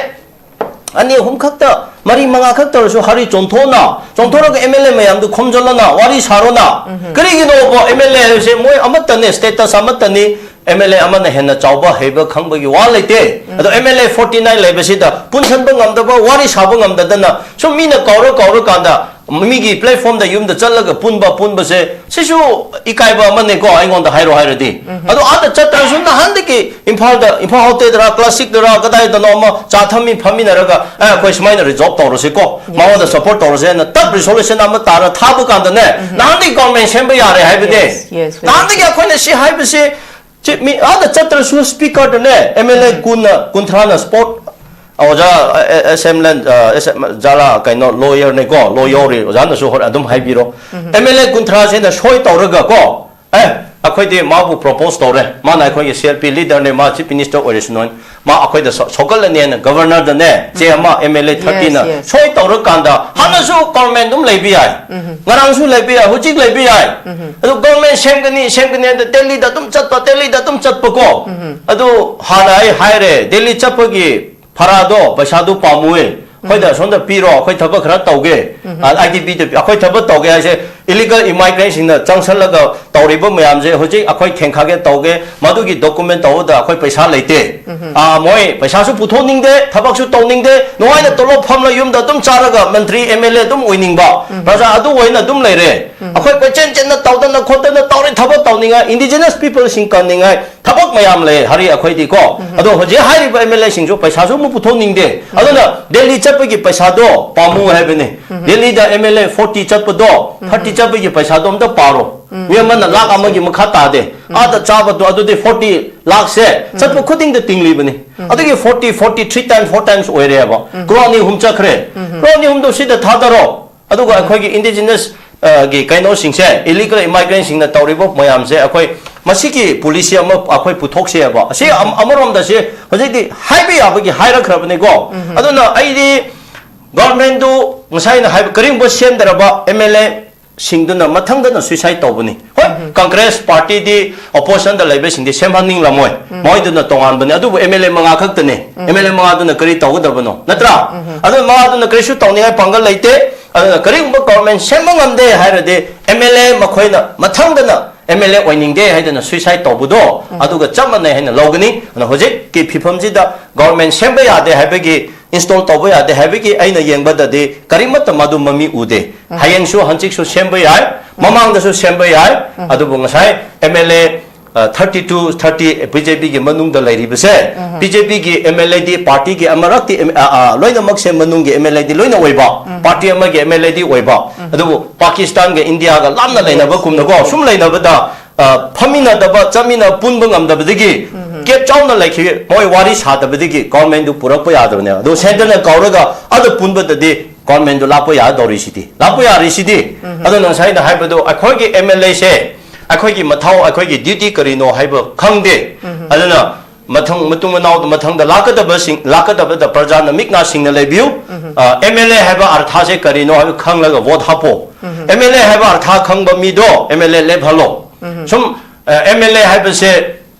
ꯑꯅꯤ ꯑꯍꯨꯝ ꯈꯛꯇ, ꯃꯔꯤ ꯃꯉꯥ ꯈꯛꯇ ꯑꯣꯏꯔꯁꯨ ꯍꯔꯤ ꯆꯣꯟꯊꯣꯛꯅ, ꯆꯣꯟꯊꯣꯛꯂꯒ M L A ꯃꯌꯥꯝꯗꯨ ꯈꯣꯝꯖꯤꯜꯂꯣꯅ, ꯋꯥꯔꯤ ꯁꯥꯔꯣꯅ꯫ ꯀꯔꯤꯒꯤꯅꯣꯕ? M L A ꯍꯥꯏꯕꯁꯦ ꯃꯣꯏ ꯑꯃꯠꯇꯅꯦ, status ꯑꯃꯠꯇꯅꯤ꯫ M L A ꯑꯃꯅ ꯍꯦꯟꯅ ꯆꯥꯎꯕ ꯍꯩꯕ ꯈꯪꯕꯒꯤ ꯋꯥ ꯂꯩꯇꯦ꯫ ꯑꯗꯣ M L A forty nine ꯂꯩꯕꯁꯤꯗ ꯄꯨꯟꯁꯟꯕ ꯉꯝꯗꯕ, ꯋꯥꯔꯤ ꯁꯥꯕ ꯉꯝꯗꯗꯅ ꯁꯨꯝ ꯃꯤꯅ ꯀꯧꯔ ꯀꯧꯔꯀꯥꯟꯗ ꯃꯤꯒꯤ platform ꯗ ꯌꯨꯝꯗ ꯆꯠꯂꯒ ꯄꯨꯟꯕ, ꯄꯨꯟꯕꯁꯦ ꯁꯤꯁꯨ ꯏꯀꯥꯏꯕ ꯑꯃꯅꯦꯀꯣ, ꯑꯩꯉꯣꯟꯗ ꯍꯥꯏꯔꯣ ꯍꯥꯏꯔꯗꯤ꯫ ꯑꯗꯣ ꯑꯥꯗ ꯆꯠꯇ꯭ꯔꯁꯨ ꯅꯍꯥꯟꯗꯒꯤ ꯏꯝꯐꯥꯜꯗ, ꯏꯝꯐꯥꯜ ꯍꯣꯇꯦꯜꯗꯔ, ꯀ꯭ꯂꯥꯁꯤꯛꯇꯔ, ꯀꯗꯥꯏꯗꯅꯣ ꯑꯃ ꯆꯥ ꯊꯝꯃꯤ ꯐꯝꯃꯤꯟꯅꯔꯒ, "ꯑꯦ, ꯑꯩꯈꯣꯏ ꯁꯨꯃꯥꯏꯅ resolve ꯇꯧꯔꯁꯤꯀꯣ, ꯃꯉꯣꯟꯗ support ꯇꯧꯔꯁꯦ" ꯍꯥꯏꯅ ꯇꯛ resolution ꯑꯃ ꯇꯥꯔ ꯊꯥꯕ ꯀꯥꯟꯗꯅꯦ, ꯅꯍꯥꯟꯗꯒꯤ ꯒꯣꯔꯃꯦꯟ ꯁꯦꯝꯕ ꯌꯥꯔꯦ ꯍꯥꯏꯕꯅꯦ꯫ Yes, yes, very ꯅꯍꯥꯟꯗꯒꯤ ꯑꯩꯈꯣꯏꯅ ꯁꯤ ꯍꯥꯏꯕꯁꯤ ꯆꯤꯞ ꯃꯤ ꯑꯥꯗ ꯆꯠꯇ꯭ꯔꯁꯨ ꯁ꯭ꯄꯤꯀꯔꯗꯅꯦ, M L A ꯀꯨꯟꯅ, ꯀꯨꯟꯊ꯭ꯔꯥꯅ support, ꯑꯣꯖꯥ, ꯑꯦ, ꯑꯦ, ꯑꯦꯁ ꯑꯦꯝ ꯂꯦꯟ, ꯑ, ꯑꯦꯁ ꯑꯦꯝ, ꯖꯥꯂꯥ, ꯀꯩꯅꯣ, ꯂꯣꯌꯔꯅꯦꯀꯣ, ꯂꯣꯌꯔ ꯑꯣꯖꯥꯅꯁꯨ ꯍꯣꯔꯦꯟ ꯑꯗꯨꯝ ꯍꯥꯏꯕꯤꯔꯣ꯫ M L A ꯀꯨꯟꯊ꯭ꯔꯥꯁꯤꯅ ꯁꯣꯏ ꯇꯧꯔꯒ ꯀꯣ, ꯑꯦ, ꯑꯩꯈꯣꯏꯗꯤ ꯃꯥꯕꯨ ꯄ꯭ꯔꯣꯄꯣꯁ ꯇꯧꯔꯦ, ꯃꯥꯅ ꯑꯩꯈꯣꯏꯒꯤ ꯁꯤ ꯑꯦꯜ ꯄꯤ ꯂꯤꯗꯔꯅꯦ, ꯃꯥ ꯆꯤꯐ ꯃꯤꯅꯤꯁꯇꯔ ꯑꯣꯏꯔꯁꯅꯨ, ꯃꯥ ꯑꯩꯈꯣꯏꯗ ꯁ- ꯁꯧꯒꯠꯂꯅꯤ ꯍꯥꯏꯅ ꯒꯕꯔꯅꯔꯗꯅꯦ ꯆꯦ ꯑꯃ ꯑꯦꯝ ꯑꯦꯜ ꯑꯦ ꯊꯥꯔꯇꯤꯅ Yes, yes. ꯁꯣꯏ ꯇꯧꯔꯀꯥꯟꯗ, ꯍꯥꯟꯅꯁꯨ ꯒꯣꯔꯃꯦꯟ ꯑꯗꯨꯝ ꯂꯩꯕ ꯌꯥꯏ, ꯉꯔꯥꯡꯁꯨ ꯂꯩꯕ ꯌꯥꯏ, ꯍꯧꯖꯤꯛ ꯂꯩꯕ ꯌꯥꯏ꯫ ꯑꯗꯨ ꯒꯣꯔꯃꯦꯟ ꯁꯦꯝꯒꯅꯤ ꯁꯦꯝꯒꯅꯤ ꯍꯥꯏꯅ ꯗꯦꯜꯂꯤꯗ ꯑꯗꯨꯝ ꯆꯠꯄ, ꯗꯦꯜꯂꯤꯗ ꯑꯗꯨꯝ ꯆꯠꯄꯀꯣ꯫ ꯑꯗꯨ ꯍꯥꯟꯅ ꯑꯩ ꯍꯥꯏꯔꯦ, ꯗꯦꯜꯂꯤ ꯆꯠꯄꯒꯤ ꯐꯔꯥꯗꯣ, ꯄꯩꯁꯥꯗꯨ ꯄꯥꯝꯃꯨꯑꯦ, ꯑꯩꯈꯣꯏꯗ ꯁꯣꯝꯗ ꯄꯤꯔꯣ, ꯑꯩꯈꯣꯏ ꯊꯕꯛ ꯈꯔ ꯇꯧꯒꯦ꯫ ꯑꯥꯏ ꯗꯤ ꯄꯤꯗ ꯑꯩꯈꯣꯏ ꯊꯕꯛ ꯇꯧꯒꯦ ꯍꯥꯏꯁꯦ, ꯏꯂꯤꯒꯜ ꯏꯃꯥꯏꯒ꯭ꯔꯦꯟꯁꯤꯡꯅ ꯆꯪꯁꯜꯂꯒ ꯇꯧꯔꯤꯕ ꯃꯌꯥꯝꯁꯦ ꯍꯧꯖꯤꯛ ꯑꯩꯈꯣꯏ ꯊꯦꯡꯈꯥꯒꯦ ꯇꯧꯒꯦ, ꯃꯗꯨꯒꯤ ꯗꯣꯀꯨꯃꯦꯟ ꯇꯧꯕꯗ ꯑꯩꯈꯣꯏ ꯄꯩꯁꯥ ꯂꯩꯇꯦ꯫ ꯑꯥ, ꯃꯣꯏ ꯄꯩꯁꯥꯁꯨ ꯄꯨꯊꯣꯛꯅꯤꯡꯗꯦ, ꯊꯕꯛꯁꯨ ꯇꯧꯅꯤꯡꯗꯦ, ꯅꯨꯡꯉꯥꯏꯅ ꯇꯣꯂꯣꯞ ꯐꯝꯂ ꯌꯨꯝꯗ ꯑꯗꯨꯝ ꯆꯥꯔꯒ ꯃꯟꯇ꯭ꯔꯤ ꯑꯦꯝ ꯑꯦꯜ ꯑꯦ ꯑꯗꯨꯝ ꯑꯣꯏꯅꯤꯡꯕ ꯄ꯭ꯔꯖꯥ ꯑꯗꯨ ꯑꯣꯏꯅ ꯑꯗꯨꯝ ꯂꯩꯔꯦ꯫ ꯑꯩꯈꯣꯏ ꯀꯣꯏꯆꯦꯟ ꯆꯦꯟꯅ ꯇꯧꯗꯅ ꯈꯣꯠꯇꯅ ꯇꯧꯔꯤ ꯊꯕꯛ ꯇꯧꯅꯤꯡꯉꯥꯏ, ꯏꯟꯗꯤꯖꯤꯅꯁ ꯄꯤꯄꯜꯁꯤꯡ ꯀꯟꯅꯤꯡꯉꯥꯏ ꯊꯕꯛ ꯃꯌꯥꯝ ꯂꯩ ꯍꯔꯤ ꯑꯩꯈꯣꯏꯗꯤꯀꯣ꯫ ꯑꯗꯣ ꯍꯧꯖꯤꯛ ꯍꯥꯏꯔꯤꯕ ꯑꯦꯝ ꯑꯦꯜ ꯑꯦꯁꯤꯡꯁꯨ ꯄꯩꯁꯥꯁꯨ ꯑꯃꯨꯛ ꯄꯨꯊꯣꯛꯅꯤꯡꯗꯦ꯫ ꯑꯗꯨꯅ ꯗꯦꯜꯂꯤ ꯆꯠꯄꯒꯤ ꯄꯩꯁꯥꯗꯣ ꯄꯥꯝꯃꯨ ꯍꯥꯏꯕꯅꯤ꯫ ꯗꯦꯜꯂꯤꯗ ꯑꯦꯝ ꯑꯦꯜ ꯑꯦ ꯐꯣꯔꯇꯤ ꯆꯠꯄꯗꯣ, ꯊꯥꯔꯇꯤ ꯆꯠꯄꯒꯤ ꯄꯩꯁꯥꯗꯣ ꯑꯝꯇ ꯄꯥꯔꯣ꯫ ꯃꯤ ꯑꯃꯅ ꯂꯥꯛ ꯑꯃꯒꯤ ꯃꯈꯥ ꯇꯥꯗꯦ꯫ ꯑꯥꯗ ꯆꯥꯕꯗꯣ ꯑꯗꯨꯗꯤ ꯐꯣꯔꯇꯤ ꯂꯥꯛꯁꯦ ꯆꯠꯄ ꯈꯨꯗꯤꯡꯗ ꯇꯤꯡꯂꯤꯕꯅꯤ꯫ ꯑꯗꯨꯒꯤ forty, forty three times, four times ꯑꯣꯏꯔꯦꯕ꯫ ꯀ꯭ꯔꯣꯔ ꯑꯅꯤ ꯑꯍꯨꯝ ꯆꯠꯈ꯭ꯔꯦ꯫ ꯀ꯭ꯔꯣꯔ ꯑꯅꯤ ꯑꯍꯨꯝꯗꯣ ꯁꯤꯗ ꯊꯥꯗꯔꯣ꯫ ꯑꯗꯨꯒ ꯑꯩꯈꯣꯏꯒꯤ ꯏꯟꯗꯤꯖꯤꯅꯁ ꯒꯤ ꯀꯩꯅꯣꯁꯤꯡꯁꯦ, ꯏꯂꯤꯒꯜ ꯏꯃꯥꯏꯒ꯭ꯔꯦꯟꯁꯤꯡꯅ ꯇꯧꯔꯤꯕ ꯃꯌꯥꯝꯁꯦ, ꯑꯩꯈꯣꯏ ꯃꯁꯤꯒꯤ ꯄꯣꯂꯤꯁꯤ ꯑꯃ ꯑꯩꯈꯣꯏ ꯄꯨꯊꯣꯛꯁꯦꯕ꯫ ꯑꯁꯤ ꯑꯃ- ꯑꯃꯔꯣꯝꯗ ꯁꯤ ꯍꯧꯖꯤꯛꯇꯤ ꯍꯥꯏꯕ ꯌꯥꯕꯒꯤ ꯍꯥꯏꯔꯛꯈ꯭ꯔꯕꯅꯤꯀꯣ꯫ ꯑꯗꯨꯅ ꯑꯩꯗꯤ ꯒꯚꯔꯟꯃꯦꯟꯗꯨ ꯉꯁꯥꯏꯅ ꯍꯥꯏꯕ ꯀꯔꯤꯒꯨꯝꯕ ꯁꯦꯝꯗ꯭ꯔꯕ ꯑꯦꯝ ꯑꯦꯜ ꯑꯦ ꯁꯤꯡꯗꯨꯅ ꯃꯊꯪꯗꯅ ꯁꯨꯏꯁꯥꯏꯠ ꯇꯧꯕꯅꯤ꯫ ꯍꯣꯏ, ꯀꯪꯒ꯭ꯔꯦꯁ ꯄꯥꯔꯇꯤꯗꯤ ꯑꯣꯄꯣꯖꯤꯁꯟꯗ ꯂꯩꯕꯁꯤꯡꯗꯤ ꯁꯦꯝꯍꯟꯅꯤꯡꯂꯝꯃꯣꯏ, ꯃꯣꯏꯗꯨꯅ ꯇꯣꯉꯥꯟꯕꯅꯤ꯫ ꯑꯗꯨꯕꯨ ꯑꯦꯝ ꯑꯦꯜ ꯑꯦ ꯃꯉꯥ ꯈꯛꯇꯅꯤ꯫ ꯑꯦꯝ ꯑꯦꯜ ꯑꯦ ꯃꯉꯥꯗꯨꯅ ꯀꯔꯤ ꯇꯧꯒꯗꯕꯅꯣ, ꯅꯠꯇ꯭ꯔꯥ? ꯑꯗꯨ ꯃꯉꯥꯗꯨꯅ ꯀꯔꯤꯁꯨ ꯇꯧꯅꯤꯡꯉꯥꯏ ꯄꯥꯡꯒꯜ ꯂꯩꯇꯦ꯫ ꯑꯗꯨꯅ ꯀꯔꯤꯒꯨꯝꯕ ꯒꯚꯔꯟꯃꯦꯟ ꯁꯦꯝꯕ ꯉꯝꯗꯦ ꯍꯥꯏꯔꯗꯤ ꯑꯦꯝ ꯑꯦꯜ ꯑꯦ ꯃꯈꯣꯏꯅ ꯃꯊꯪꯗꯅ ꯑꯦꯝ ꯑꯦꯜ ꯑꯦ ꯑꯣꯏꯅꯤꯡꯗꯦ ꯍꯥꯏꯗꯅ ꯁꯨꯏꯁꯥꯏꯠ ꯇꯧꯕꯗꯣ ꯑꯗꯨꯒ ꯆꯞ ꯃꯥꯟꯅꯩ ꯍꯥꯏꯅ ꯂꯧꯒꯅꯤ꯫ ꯑꯗꯨꯅ ꯍꯧꯖꯤꯛꯀꯤ ꯐꯤꯕꯝꯁꯤꯗ ꯒꯚꯔꯟꯃꯦꯟ ꯁꯦꯝꯕ ꯌꯥꯗꯦ ꯍꯥꯏꯕꯒꯤ, ꯏꯟꯁꯇꯣꯜ ꯇꯧꯕ ꯌꯥꯗꯦ ꯍꯥꯏꯕꯒꯤ ꯑꯩꯅ ꯌꯦꯡꯕꯗꯗꯤ ꯀꯔꯤꯃꯠꯇ ꯃꯗꯨ ꯃꯃꯤ ꯎꯗꯦ꯫ ꯍꯌꯦꯡꯁꯨ ꯍꯪꯆꯤꯠꯁꯨ ꯁꯦꯝꯕ ꯌꯥꯏ, ꯃꯃꯥꯡꯗꯁꯨ ꯁꯦꯝꯕ ꯌꯥꯏ꯫ ꯑꯗꯨꯕꯨ ꯉꯁꯥꯏ M L A thirty two, thirty B J ꯄꯤꯒꯤ ꯃꯅꯨꯡꯗ ꯂꯩꯔꯤꯕꯁꯦ, ꯕꯤ ꯖꯦ ꯄꯤꯒꯤ ꯑꯦꯝ ꯑꯦꯜ ꯑꯦꯗꯤ ꯄꯥꯔꯇꯤꯒꯤ ꯑꯃꯔꯛꯇꯤ ꯑꯦꯝ- ꯑ, ꯑ, ꯂꯣꯏꯅꯃꯛꯁꯦ ꯃꯅꯨꯡꯒꯤ ꯑꯦꯝ ꯑꯦꯜ ꯑꯦꯗꯤ ꯂꯣꯏꯅ ꯑꯣꯏꯕ, ꯄꯥꯔꯇꯤ ꯑꯃꯒꯤ ꯑꯦꯝ ꯑꯦꯜ ꯑꯦꯗꯤ ꯑꯣꯏꯕ꯫ ꯑꯗꯨꯕꯨ ꯄꯥꯀꯤꯁꯇꯥꯟꯒ ꯏꯟꯗꯤꯌꯥꯒ ꯂꯥꯞꯅ ꯂꯩꯅꯕ ꯀꯨꯝꯅꯀꯣ, ꯁꯨꯝ ꯂꯩꯅꯕꯗ, ꯑ, ꯐꯝꯃꯤꯟꯅꯗꯕ, ꯆꯠꯃꯤꯟꯅ ꯄꯨꯟꯕ ꯉꯝꯗꯕꯗꯒꯤ ꯀꯦꯞ ꯆꯥꯎꯅ ꯂꯩꯈꯤ, ꯃꯣꯏ ꯋꯥꯔꯤ ꯁꯥꯗꯕꯗꯒꯤ ꯒꯣꯔꯃꯦꯟꯗꯨ ꯄꯨꯔꯛꯄ ꯌꯥꯗꯕꯅꯦꯕ꯫ ꯑꯗꯨ ꯁꯦꯟꯇꯔꯅ ꯀꯧꯔꯒ ꯑꯗꯨ ꯄꯨꯟꯕꯗꯗꯤ ꯒꯣꯔꯃꯦꯟꯗꯨ ꯂꯥꯛꯄ ꯌꯥꯗꯧꯔꯤꯁꯤꯗꯤ, ꯂꯥꯛꯄ ꯌꯥꯔꯤꯁꯤꯗꯤ꯫ ꯑꯗꯨꯅ ꯉꯁꯥꯏ ꯑꯩꯅ ꯍꯥꯏꯕꯗꯣ, ꯑꯩꯈꯣꯏꯒꯤ ꯑꯦꯝ ꯑꯦꯜ ꯑꯦꯁꯦ ꯑꯩꯈꯣꯏꯒꯤ ꯃꯊꯧ, ꯑꯩꯈꯣꯏꯒꯤ duty ꯀꯔꯤꯅꯣ ꯍꯥꯏꯕ ꯈꯪꯗꯦ꯫ ꯑꯗꯨꯅ ꯃꯊꯪ, ꯃꯇꯨꯡ ꯃꯅꯥꯎꯗ, ꯃꯊꯪꯗ ꯂꯥꯛꯀꯗꯕꯁꯤꯡ, ꯂꯥꯛꯀꯗꯕꯗ ꯄ꯭ꯔꯖꯥꯅ ꯃꯤꯠ ꯅꯥ ꯁꯤꯡꯅ ꯂꯩꯕꯤꯌꯨ꯫ ꯑ, M L A ꯍꯥꯏꯕ ꯑꯔꯊꯥꯁꯦ ꯀꯔꯤꯅꯣ ꯍꯥꯏꯕ ꯈꯪꯂꯒ vote ꯍꯥꯞꯄꯣ꯫ M L A ꯍꯥꯏꯕ ꯑꯔꯊꯥ ꯈꯪꯕ ꯃꯤꯗꯣ M L A ꯂꯦꯞꯍꯜꯂꯣ꯫ ꯁꯨꯝ, ꯑ, M L A ꯍꯥꯏꯕꯁꯦ